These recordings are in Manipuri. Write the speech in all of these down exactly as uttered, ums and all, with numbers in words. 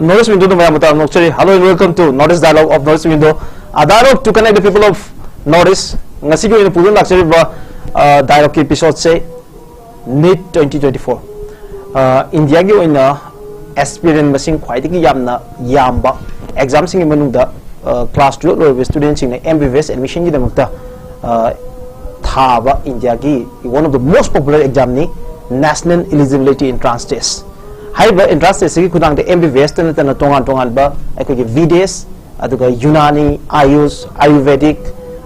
North East Window ꯗ ꯃꯌꯥꯝꯕꯨ ꯇꯔꯥꯝꯅ ꯑꯣꯛꯆꯔꯤ꯫ Hello and welcome to North East Dialogue of North East Window, a dialogue to connect the people of North East꯫ ꯉꯁꯤꯒꯤ ꯑꯣꯏꯅ ꯄꯨꯗꯨꯅ ꯂꯥꯛꯆꯔꯤꯕ dialogue ꯀꯤ episode ꯁꯦ NEET twenty twenty-four꯫ ꯏꯟꯗꯤꯌꯥꯒꯤ ꯑꯣꯏꯅ aspirant ꯃꯁꯤꯡ ꯈ꯭ꯋꯥꯏꯗꯒꯤ ꯌꯥꯝꯅ ꯌꯥꯝꯕ exam ꯁꯤꯡꯒꯤ ꯃꯅꯨꯡꯗ class twelve ꯂꯣꯏꯔꯕ student ꯁꯤꯡꯅ M B B S admission ꯒꯤꯗꯃꯛꯇ ꯊꯥꯕ ꯏꯟꯗꯤꯌꯥꯒꯤ one of the most popular exam ꯅꯤ, National Eligibility Entrance Test꯫ ꯍꯥꯏꯔꯤꯕ entrance test ꯁꯤꯒꯤ ꯈꯨꯊꯥꯡꯗ M B B S ꯇ ꯅꯠꯇꯅ ꯇꯣꯉꯥꯟ ꯇꯣꯉꯥꯟꯕ ꯑꯩꯈꯣꯏꯒꯤ V D S, ꯑꯗꯨꯒ ꯌꯨꯅꯥꯅꯤ, ꯑꯥꯌꯨꯁ, ꯑꯥꯌꯨꯔꯚꯦꯗꯤꯛ,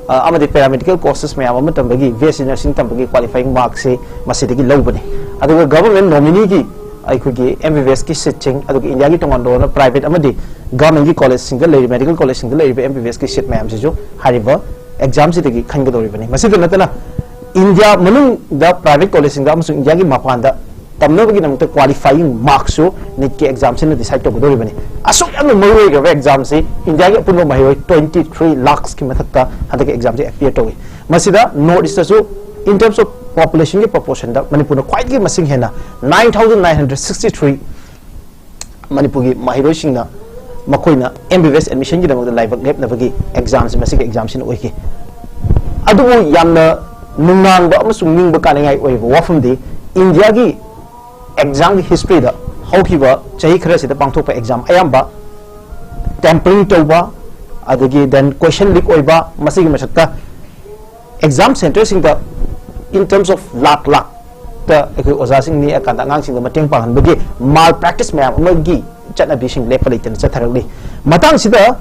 ꯑ, ꯑꯃꯗꯤ paramedical courses ꯃꯌꯥꯝ ꯑꯃ ꯇꯝꯕꯒꯤ, B S C nursing ꯇꯝꯕꯒꯤ qualifying mark ꯁꯦ ꯃꯁꯤꯗꯒꯤ ꯂꯧꯕꯅꯤ꯫ ꯑꯗꯨꯒ government nominee ꯒꯤ ꯑꯩꯈꯣꯏꯒꯤ M B B S ꯀꯤ seat ꯁꯤꯡ, ꯑꯗꯨꯒ ꯏꯟꯗꯤꯌꯥꯒꯤ ꯇꯣꯉꯥꯟ ꯇꯣꯉꯥꯟꯕ private ꯑꯃꯗꯤ government ꯀꯤ college ꯁꯤꯡꯗ ꯂꯩꯔꯤꯕ, medical college ꯁꯤꯡꯗ ꯂꯩꯔꯤꯕ M B B S ꯀꯤ seat ꯃꯌꯥꯝꯁꯤꯁꯨ ꯍꯥꯏꯔꯤꯕ exam ꯁꯤꯗꯒꯤ ꯈꯟꯒꯗꯧꯔꯤꯕꯅꯤ꯫ ꯃꯁꯤꯗ ꯅꯠꯇꯅ ꯏꯟꯗꯤꯌꯥ ꯃꯅꯨꯡꯗ private college ꯁꯤꯡꯗ ꯑꯃꯁꯨꯡ ꯏꯟꯗꯤꯌꯥꯒꯤ ꯃꯄꯥꯟꯗ ꯇꯝꯅꯕꯒꯤꯗꯃꯛꯇ qualifying mark ꯁꯨ NEET ꯀꯤ exam ꯁꯤꯅ decide ꯇꯧꯒꯗꯧꯔꯤꯕꯅꯤ꯫ ꯑꯁꯨꯛ ꯌꯥꯝꯅ ꯃꯔꯨ ꯑꯣꯏꯈ꯭ꯔꯕ exam ꯁꯤ, ꯏꯟꯗꯤꯌꯥꯒꯤ ꯑꯄꯨꯟꯕ ꯃꯍꯩꯔꯣꯏ twenty three lakhs ꯀꯤ ꯃꯊꯛꯇ ꯍꯟꯗꯛꯀꯤ exam ꯁꯤ appear ꯇꯧꯏ꯫ ꯃꯁꯤꯗ North East ꯇꯁꯨ in terms of population ꯒꯤ proportion ꯗ ꯃꯅꯤꯄꯨꯔꯅ ꯈ꯭ꯋꯥꯏꯗꯒꯤ ꯃꯁꯤꯡ ꯍꯦꯟꯅ nine thousand nine hundred sixty three ꯃꯅꯤꯄꯨꯔꯒꯤ ꯃꯍꯩꯔꯣꯏꯁꯤꯡꯅ ꯃꯈꯣꯏꯅ M B B S admission ꯒꯤꯗꯃꯛꯇ ꯂꯥꯏꯕꯛ ꯂꯦꯞꯅꯕꯒꯤ exam ꯁꯤ ꯃꯁꯤꯒꯤ exam ꯁꯤꯅ ꯑꯣꯏꯈꯤ꯫ ꯑꯗꯨꯕꯨ ꯌꯥꯝꯅ ꯅꯨꯡꯅꯥꯡꯕ ꯑꯃꯁꯨꯡ ꯅꯤꯡꯕ ꯀꯥꯅꯤꯡꯉꯥꯏ ꯑꯣꯏꯔꯤꯕ ꯋꯥꯐꯝꯗꯤ, ꯏꯟꯗꯤꯌꯥꯒꯤ exam ꯒꯤ history ꯗ ꯍꯧꯈꯤꯕ ꯆꯍꯤ ꯈꯔꯁꯤꯗ ꯄꯥꯡꯊꯣꯛꯄ exam ꯑꯌꯥꯝꯕ tampering ꯇꯧꯕ, ꯑꯗꯒꯤ then question leak ꯑꯣꯏꯕ, ꯃꯁꯤꯒꯤ ꯃꯊꯛꯇ exam centre ꯁꯤꯡꯗ in terms of ꯂꯥꯛ ꯂꯥꯛꯇ ꯑꯩꯈꯣꯏ ꯑꯣꯖꯥꯁꯤꯡ ꯅꯦꯛꯑꯀꯥꯟꯗ ꯑꯉꯥꯡꯁꯤꯡꯗ ꯃꯇꯦꯡ ꯄꯥꯡꯍꯟꯕꯒꯤ malpractice ꯃꯌꯥꯝ ꯑꯃꯒꯤ ꯆꯠꯅꯕꯤꯁꯤꯡ ꯂꯦꯞꯄ ꯂꯩꯇꯅ ꯆꯠꯊꯔꯛꯂꯤ꯫ ꯃꯇꯥꯡꯁꯤꯗ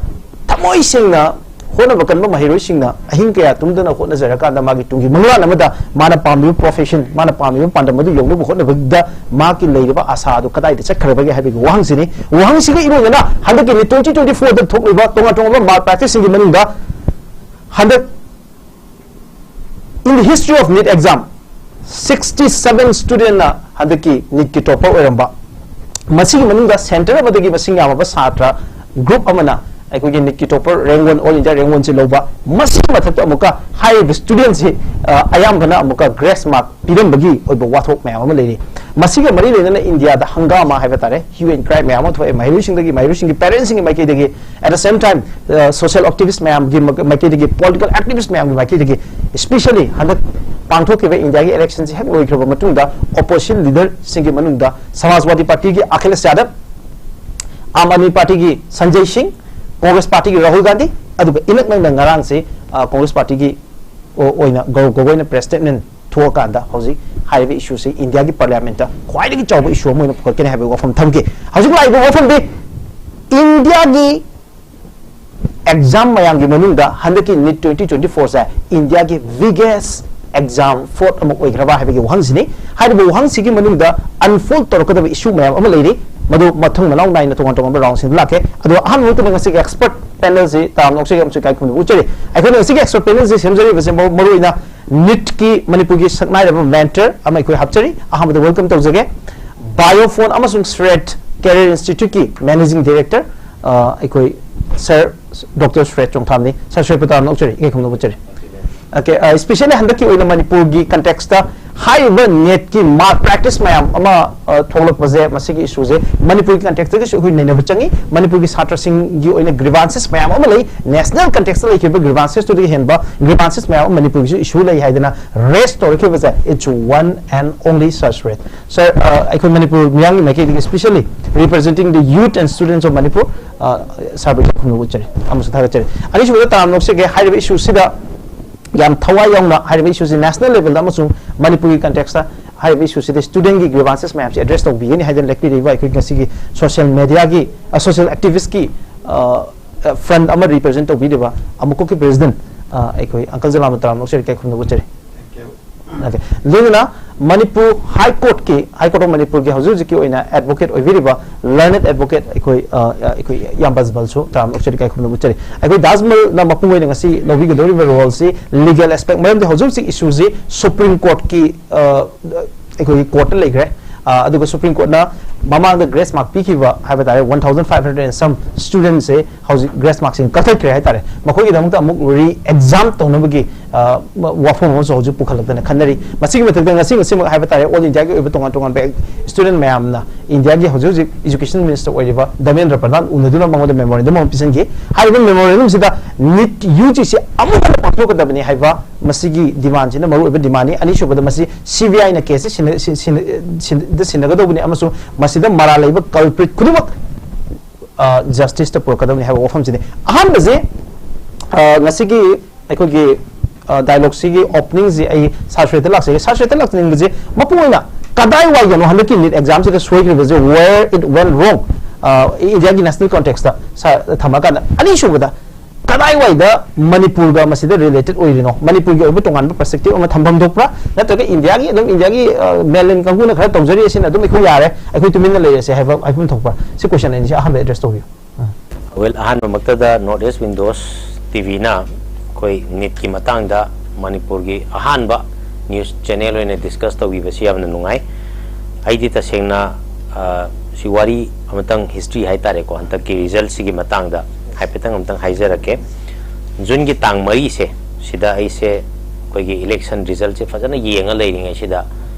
ꯊꯃꯣꯏ ꯁꯦꯡꯅ ꯍꯣꯠꯅꯕ ꯀꯟꯕ ꯃꯍꯩꯔꯣꯏꯁꯤꯡꯅ ꯑꯍꯤꯡ ꯀꯌꯥ ꯇꯨꯝꯗꯅ ꯍꯣꯠꯅꯖꯔꯀꯥꯟꯗ ꯃꯥꯒꯤ ꯇꯨꯡꯒꯤ ꯃꯪꯂꯥꯟ ꯑꯃꯗ ꯃꯥꯅ ꯄꯥꯝꯂꯤꯕ profession, ꯃꯥꯅ ꯄꯥꯝꯂꯤꯕ ꯄꯥꯟꯗꯝ ꯑꯗꯨ ꯌꯧꯅꯕ ꯍꯣꯠꯅꯕꯗ ꯃꯥꯒꯤ ꯂꯩꯔꯤꯕ ꯑꯥꯁꯥ ꯑꯗꯨ ꯀꯗꯥꯏꯗ ꯆꯠꯈ꯭ꯔꯕꯒꯦ ꯍꯥꯏꯕꯒꯤ ꯋꯥꯍꯪꯁꯤꯅꯤ꯫ ꯋꯥꯍꯪꯁꯤꯒ ꯏꯔꯣꯟꯅꯅ ꯍꯟꯗꯛꯀꯤ NEET twenty twenty four ꯗ ꯊꯣꯛꯂꯤꯕ ꯇꯣꯉꯥꯟ ꯇꯣꯉꯥꯟꯕ malpractice ꯁꯤꯡꯒꯤ ꯃꯅꯨꯡꯗ ꯍꯟꯗꯛ in the history of NEET exam, sixty seven student ꯅ ꯍꯟꯗꯛꯀꯤ NEET ꯀꯤ topper ꯑꯣꯏꯔꯝꯕ, ꯃꯁꯤꯒꯤ ꯃꯅꯨꯡꯗ centre ꯑꯃꯗꯒꯤ ꯃꯁꯤꯡ ꯌꯥꯝꯂꯕ ꯁꯥꯇ꯭ꯔ group ꯑꯃꯅ ꯑꯩꯈꯣꯏꯒꯤ NEET ꯀꯤ topper rank one, all India rank one ꯁꯦ ꯂꯧꯕ, ꯃꯁꯤꯒꯤ ꯃꯊꯛꯇ ꯑꯃꯨꯛꯀ ꯍꯥꯏꯔꯤꯕ student ꯁꯤ, ꯑ, ꯑꯌꯥꯝꯕꯅ ꯑꯃꯨꯛꯀ grace mark ꯄꯤꯔꯝꯕꯒꯤ ꯑꯣꯏꯕ ꯋꯥꯊꯣꯛ ꯃꯌꯥꯝ ꯑꯃ ꯂꯩꯔꯤ꯫ ꯃꯁꯤꯒ ꯃꯔꯤ ꯂꯩꯅꯅ ꯏꯟꯗꯤꯌꯥꯗ ꯍꯪꯒꯥꯃꯥ ꯍꯥꯏꯕ ꯇꯥꯔꯦ, hue and cry ꯃꯌꯥꯝ ꯑꯃ ꯊꯣꯛꯑꯦ, ꯃꯍꯩꯔꯣꯏꯁꯤꯡꯗꯒꯤ, ꯃꯍꯩꯔꯣꯏꯁꯤꯡꯒꯤ parents ꯁꯤꯡꯒꯤ ꯃꯥꯏꯀꯩꯗꯒꯤ, at the same time, social activist ꯃꯌꯥꯝꯒꯤ ꯃꯥꯏꯀꯩꯗꯒꯤ, political activist ꯃꯌꯥꯝꯒꯤ ꯃꯥꯏꯀꯩꯗꯒꯤ, especially ꯍꯟꯗꯛ ꯄꯥꯡꯊꯣꯛꯈꯤꯕ ꯏꯟꯗꯤꯌꯥꯒꯤ election ꯁꯤ ꯍꯦꯛ ꯂꯣꯏꯈ꯭ꯔꯕ ꯃꯇꯨꯡꯗ opposition leader ꯁꯤꯡꯒꯤ ꯃꯅꯨꯡꯗ ꯁꯃꯥꯖꯋꯥꯗꯤ ꯄꯥꯔꯇꯤꯒꯤ ꯑꯈꯤꯂꯦꯁ ꯌꯥꯗꯕ, ꯑꯥꯝ ꯑꯥꯗꯃꯤ ꯄꯥꯔꯇꯤꯒꯤ ꯁꯟꯖꯌ ꯁꯤꯡ, ꯀꯣꯡꯒ꯭ꯔꯦꯁ ꯄꯥꯔꯇꯤꯒꯤ ꯔꯥꯍꯨꯜ ꯒꯥꯟꯙꯤ, ꯑꯗꯨꯒ ꯏꯅꯛ ꯅꯛꯅ ꯉꯔꯥꯡꯁꯤ ꯀꯣꯡꯒ꯭ꯔꯦꯁ ꯄꯥꯔꯇꯤꯒꯤ ꯑꯣꯏꯅ ꯒꯧꯔꯕ ꯒꯣꯒꯣꯏꯅ press statement ꯊꯣꯛꯑꯀꯥꯟꯗ ꯍꯧꯖꯤꯛ ꯍꯥꯏꯔꯤꯕ issue ꯁꯤ ꯏꯟꯗꯤꯌꯥꯒꯤ parliament ꯇ ꯈ꯭ꯋꯥꯏꯗꯒꯤ ꯆꯥꯎꯕ issue ꯑꯃ ꯑꯣꯏꯅ ꯄꯨꯈꯠꯀꯅꯤ ꯍꯥꯏꯕꯒꯤ ꯋꯥꯐꯝ ꯊꯝꯈꯤ꯫ ꯍꯧꯖꯤꯛ ꯂꯥꯛꯏꯕ ꯋꯥꯐꯝꯗꯤ ꯏꯟꯗꯤꯌꯥꯒꯤ exam ꯃꯌꯥꯝꯒꯤ ꯃꯅꯨꯡꯗ ꯍꯟꯗꯛꯀꯤ NEET twenty twenty four ꯁꯦ ꯏꯟꯗꯤꯌꯥꯒꯤ biggest exam fraud ꯑꯃ ꯑꯣꯏꯈ꯭ꯔꯕ ꯍꯥꯏꯕꯒꯤ ꯋꯥꯍꯪꯁꯤꯅꯤ꯫ ꯍꯥꯏꯔꯤꯕ ꯋꯥꯍꯪꯁꯤꯒꯤ ꯃꯅꯨꯡꯗ unfold ꯇꯧꯔꯛꯀꯗꯕ issue ꯃꯌꯥꯝ ꯑꯃ ꯂꯩꯔꯤ, ꯃꯗꯨ ꯃꯊꯪ ꯃꯅꯥꯎ ꯅꯥꯏꯅ ꯇꯣꯉꯥꯟ ꯇꯣꯉꯥꯟꯕ round ꯁꯤꯡꯗ ꯂꯥꯛꯀꯦ꯫ ꯑꯗꯣ ꯑꯍꯥꯟꯕ ꯃꯛꯇꯗ ꯉꯁꯤꯒꯤ expert panel ꯁꯤ ꯇꯔꯥꯝꯅ ꯑꯣꯛꯆꯔꯤ ꯑꯃꯁꯨꯡ ꯏꯀꯥꯏ ꯈꯨꯝꯅꯕ ꯎꯠꯆꯔꯤ꯫ ꯑꯩꯈꯣꯏꯅ ꯉꯁꯤꯒꯤ expert panel ꯁꯤ ꯁꯦꯝꯖꯔꯤꯕꯁꯦ ꯃꯔꯨ ꯑꯣꯏꯅ NEET ꯀꯤ ꯃꯅꯤꯄꯨꯔꯒꯤ ꯁꯛꯅꯥꯏꯔꯕ mentor ꯑꯃ ꯑꯩꯈꯣꯏ ꯍꯥꯞꯆꯔꯤ꯫ ꯑꯍꯥꯟꯕꯗ welcome ꯇꯧꯖꯒꯦ꯫ Biophone ꯑꯃꯁꯨꯡ ꯁ꯭ꯔꯦꯠ Career Institute ꯀꯤ managing director ꯑꯩꯈꯣꯏ sir, Doctor ꯁ꯭ꯔꯦꯠ ꯆꯣꯡꯊꯥꯝꯅꯤ꯫ Sir, ꯁ꯭ꯔꯦꯠꯄꯨ ꯇꯔꯥꯝꯅ ꯑꯣꯛꯆꯔꯤ, ꯏꯀꯥꯏ ꯈꯨꯝꯅꯕ ꯎꯠꯆꯔꯤ꯫ Okay, especially ꯍꯟꯗꯛꯀꯤ ꯑꯣꯏꯅ ꯃꯅꯤꯄꯨꯔꯒꯤ context ꯇ ꯍꯥꯏꯔꯤꯕ NEET ꯀꯤ mock practice ꯃꯌꯥꯝ ꯑꯃ ꯊꯣꯛꯂꯛꯄꯁꯦ, ꯃꯁꯤꯒꯤ issue ꯁꯦ ꯃꯅꯤꯄꯨꯔꯒꯤ context ꯇꯒꯤꯁꯨ ꯑꯩꯈꯣꯏ ꯅꯩꯅꯕ ꯆꯪꯉꯤ꯫ ꯃꯅꯤꯄꯨꯔꯒꯤ ꯁꯥꯇ꯭ꯔꯁꯤꯡꯒꯤ ꯑꯣꯏꯅ grievances ꯃꯌꯥꯝ ꯑꯃ ꯂꯩ꯫ National context ꯇ ꯂꯩꯈꯤꯕ grievances ꯇꯨꯗꯒꯤ ꯍꯦꯟꯕ grievances ꯃꯌꯥꯝ ꯑꯃ ꯃꯅꯤꯄꯨꯔꯒꯤꯁꯨ issue ꯂꯩ ꯍꯥꯏꯗꯅ raise ꯇꯧꯔꯛꯈꯤꯕꯁꯦ, it's one and only Sir ꯁ꯭ꯔꯦꯠ꯫ Sir, ꯑꯩꯈꯣꯏ ꯃꯅꯤꯄꯨꯔ ꯃꯤꯌꯥꯝꯒꯤ ꯃꯥꯏꯀꯩꯗꯒꯤ, especially representing the youth and students of Manipur, sir ꯕꯨ ꯏꯀꯥꯏ ꯈꯨꯝꯅꯕ ꯎꯠꯆꯔꯤ ꯑꯃꯁꯨꯡ ꯊꯥꯒꯠꯆꯔꯤ꯫ ꯑꯅꯤꯁꯨꯕꯗ ꯇꯔꯥꯝꯅ ꯑꯣꯛꯆꯒꯦ, ꯍꯥꯏꯔꯤꯕ issue ꯁꯤꯗ ꯌꯥꯝ ꯊꯋꯥꯏ ꯌꯥꯎꯅ ꯍꯥꯏꯔꯤꯕ issue ꯁꯤ national level ꯗ ꯑꯃꯁꯨꯡ ꯃꯅꯤꯄꯨꯔꯒꯤ context ꯇ ꯍꯥꯏꯔꯤꯕ issue ꯁꯤꯗ student ꯒꯤ grievances ꯃꯌꯥꯝꯁꯤ address ꯇꯧꯕꯤꯒꯅꯤ ꯍꯥꯏꯗꯅ ꯂꯦꯞꯄꯤꯔꯛꯏꯕ ꯑꯩꯈꯣꯏ ꯉꯁꯤꯒꯤ social media ꯒꯤ, social activist ꯀꯤ front ꯑꯃ represent ꯇꯧꯕꯤꯔꯤꯕ ꯑꯃꯨꯀꯣꯛꯀꯤ president ꯑꯩꯈꯣꯏ uncle ꯖꯂꯥꯝꯕꯨ ꯇꯔꯥꯝꯅ ꯑꯣꯛꯆꯔꯤ, ꯏꯀꯥꯏ ꯈꯨꯝꯅꯕ ꯎꯠꯆꯔꯤ꯫ Okay. ꯂꯣꯏꯅꯅ ꯃꯅꯤꯄꯨꯔ High Court ꯀꯤ, High Court of ꯃꯅꯤꯄꯨꯔꯒꯤ ꯍꯧꯖꯤꯛ ꯍꯧꯖꯤꯛꯀꯤ ꯑꯣꯏꯅ advocate ꯑꯣꯏꯕꯤꯔꯤꯕ learned advocate ꯑꯩꯈꯣꯏ, ꯑꯩꯈꯣꯏ ꯏꯌꯥꯝꯕ ꯖꯕꯜꯁꯨ ꯇꯔꯥꯝꯅ ꯑꯣꯛꯆꯔꯤ, ꯏꯀꯥꯏ ꯈꯨꯝꯅꯕ ꯎꯠꯆꯔꯤ꯫ ꯑꯩꯈꯣꯏ ꯗꯥꯁꯃꯜꯅ ꯃꯄꯨꯡ ꯑꯣꯏꯅ ꯉꯁꯤ ꯂꯧꯕꯤꯒꯗꯧꯔꯤꯕ role ꯁꯤ legal aspect, ꯃꯔꯝꯗꯤ ꯍꯧꯖꯤꯛ ꯍꯧꯖꯤꯛ issue ꯁꯤ Supreme Court ꯀꯤ ꯑꯩꯈꯣꯏꯒꯤ court ꯇ ꯂꯩꯈ꯭ꯔꯦ꯫ ꯑꯗꯨꯒ Supreme Court ꯅ ꯃꯃꯥꯡꯗ grace mark ꯄꯤꯈꯤꯕ ꯍꯥꯏꯕ ꯇꯥꯔꯦ, one thousand five hundred and some student ꯁꯦ ꯍꯧꯖꯤꯛ grace mark ꯁꯤꯡ ꯀꯛꯊꯠꯈ꯭ꯔꯦ ꯍꯥꯏꯇꯥꯔꯦ꯫ ꯃꯈꯣꯏꯒꯤꯗꯃꯛꯇ ꯑꯃꯨꯛ re-exam ꯇꯧꯅꯕꯒꯤ ꯑ, ꯋꯥꯐꯝ ꯑꯃꯁꯨ ꯍꯧꯖꯤꯛ ꯄꯨꯈꯠꯂꯛꯇꯅ ꯈꯟꯅꯔꯤ꯫ ꯃꯁꯤꯒꯤ ꯃꯊꯛꯇ ꯉꯁꯤ ꯉꯁꯤꯃꯛ ꯍꯥꯏꯕ ꯇꯥꯔꯦ, ꯑꯣꯜ ꯏꯟꯗꯤꯌꯥꯒꯤ ꯑꯣꯏꯕ ꯇꯣꯉꯥꯟ ꯇꯣꯉꯥꯟꯕ ꯁ꯭ꯇꯨꯗꯦꯟꯠ ꯃꯌꯥꯝꯅ ꯏꯟꯗꯤꯌꯥꯒꯤ ꯍꯧꯖꯤꯛ ꯍꯧꯖꯤꯛ ꯏꯖꯨꯀꯦꯁꯟ ꯃꯤꯅꯤꯁꯇꯔ ꯑꯣꯏꯔꯤꯕ ꯙꯔꯃꯦꯟꯗ꯭ꯔ ꯄ꯭ꯔꯙꯥꯟ ꯎꯅꯗꯨꯅ ꯃꯉꯣꯟꯗ ꯃꯦꯃꯣꯔꯦꯟꯗꯝ ꯑꯃ ꯄꯤꯁꯤꯟꯈꯤ꯫ ꯍꯥꯏꯔꯤꯕ ꯃꯦꯃꯣꯔꯦꯟꯗꯝꯁꯤꯗ ꯅꯤꯠ ꯌꯨ ꯖꯤ ꯁꯤ ꯑꯃꯨꯛ ꯍꯟꯅ ꯄꯥꯡꯊꯣꯛꯀꯗꯕꯅꯤ ꯍꯥꯏꯕ ꯃꯁꯤꯒꯤ ꯗꯤꯃꯥꯟꯁꯤꯅ ꯃꯔꯨꯑꯣꯏꯕ ꯗꯤꯃꯥꯟꯅꯤ꯫ ꯑꯅꯤꯁꯨꯕꯗ, ꯃꯁꯤ ꯁꯤ ꯕꯤ ꯑꯥꯏꯅ ꯀꯦꯁꯁꯤ ꯁꯤꯟꯅ-, ꯁꯤ-, ꯁꯤꯟꯅ-, ꯁꯤꯟ-, ꯗ ꯁꯤꯟꯅꯒꯗꯧꯕꯅꯤ ꯑꯃꯁꯨꯡ ꯃꯁꯤꯗ ꯃꯔꯥꯜ ꯂꯩꯕ ꯀꯜꯄ꯭ꯔꯤꯠ ꯈꯨꯗꯤꯡꯃꯛ, ꯑ, ꯖꯁꯇꯤꯁꯇ ꯄꯨꯔꯛꯀꯗꯕꯅꯤ ꯍꯥꯏꯕ ꯋꯥꯐꯝꯁꯤꯅꯤ꯫ ꯑꯍꯥꯟꯕꯁꯦ, ꯑ, ꯉꯁꯤꯒꯤ ꯑꯩꯈꯣꯏꯒꯤ, ꯑ, ꯗꯥꯏꯂꯣꯒꯁꯤꯒꯤ ꯑꯣꯄꯅꯤꯡꯁꯤ ꯑꯩ ꯁꯥꯔ ꯁ꯭ꯋꯦꯇ ꯂꯥꯛꯆꯒꯦ꯫ ꯁꯥꯔ ꯁ꯭ꯋꯦꯇ ꯂꯥꯛꯆꯅꯤꯡꯕꯁꯦ ꯃꯄꯨꯡ ꯑꯣꯏꯅ ꯀꯗꯥꯏꯋꯥꯏꯗꯅꯣ ꯍꯟꯗꯛꯀꯤ neat ꯑꯦꯛꯖꯥꯝꯁꯤꯗ ꯁꯣꯏꯈ꯭ꯔꯤꯕꯁꯦ, where it went wrong, ꯑ, ꯏꯟꯗꯤꯌꯥꯒꯤ ꯅꯦꯁꯅꯦꯜ ꯀꯣꯟꯇꯦꯛꯁꯇ ꯁꯥꯔ ꯊꯝꯃꯀꯥꯟꯗ? ꯑꯅꯤꯁꯨꯕꯗ, ꯀꯗꯥꯏꯋꯥꯏꯗ ꯃꯅꯤꯄꯨꯔꯒ ꯃꯁꯤꯗ ꯔꯤꯂꯦꯇꯦꯗ ꯑꯣꯏꯔꯤꯅꯣ? ꯃꯅꯤꯄꯨꯔꯒꯤ ꯑꯣꯏꯕ ꯇꯣꯉꯥꯟꯕ ꯄꯔꯁꯄꯦꯛꯇꯤꯚ ꯑꯃ ꯊꯝꯐꯝ ꯊꯣꯛꯄ꯭ꯔꯥ? ꯅꯠꯇ꯭ꯔꯒ ꯏꯟꯗꯤꯌꯥꯒꯤ, ꯑꯗꯨꯝ ꯏꯟꯗꯤꯌꯥꯒꯤ, ꯑ, ꯃꯦꯟꯂꯦꯟ ꯀꯥꯡꯕꯨꯅ ꯈꯔ ꯇꯧꯖꯔꯤ, ꯑꯁꯤꯅ ꯑꯗꯨꯝ ꯑꯩꯈꯣꯏ ꯌꯥꯔꯦ, ꯑꯩꯈꯣꯏ ꯇꯨꯃꯤꯟꯅ ꯂꯩꯔꯁꯦ ꯍꯥꯏꯕ ꯍꯥꯏꯐꯝ ꯊꯣꯛꯄ꯭ꯔꯥ? ꯁꯤ ꯀꯣꯏꯁꯟ ꯑꯅꯤꯁꯤ ꯑꯍꯥꯟꯕ ꯑꯦꯗ꯭ꯔꯦꯁ ꯇꯧꯕꯤꯌꯨ꯫ ꯎꯝ꯫ Well, ꯑꯍꯥꯟꯕꯃꯛꯇꯗ North East Windows ꯇꯤ ꯚꯤꯅ ꯑꯩꯈꯣꯏ ꯅꯤꯠꯀꯤ ꯃꯇꯥꯡꯗ ꯃꯅꯤꯄꯨꯔꯒꯤ ꯑꯍꯥꯟꯕ ꯅ꯭ꯌꯨꯁ ꯆꯦꯅꯦꯜ ꯑꯣꯏꯅ ꯗꯤꯁꯀꯁ ꯇꯧꯕꯤꯕꯁꯤ ꯌꯥꯝꯅ ꯅꯨꯡꯉꯥꯏ꯫ ꯑꯩꯗꯤ ꯇꯁꯦꯡꯅ, ꯑ, ꯁꯤ ꯋꯥꯔꯤ ꯑꯃꯇꯪ, ꯍꯤꯁꯇ꯭ꯔꯤ ꯍꯥꯏꯇꯥꯔꯦꯀꯣ, ꯍꯟꯗꯛꯀꯤ ꯔꯤꯖꯜꯁꯤꯒꯤ ꯃꯇꯥꯡꯗ ꯍꯥꯏꯐꯦꯠꯇꯪ ꯑꯃꯇꯪ ꯍꯥꯏꯖꯔꯛꯀꯦ꯫ ꯖꯨꯟꯒꯤ ꯇꯥꯡ ꯃꯔꯤꯁꯦ, ꯁꯤꯗ ꯑꯩꯁꯦ ꯑꯩꯈꯣꯏꯒꯤ ꯏꯂꯦꯛꯁꯟ ꯔꯤꯖꯜꯁꯦ ꯐꯖꯅ ꯌꯦꯡꯉ ꯂꯩꯔꯤꯉꯩꯁꯤꯗ,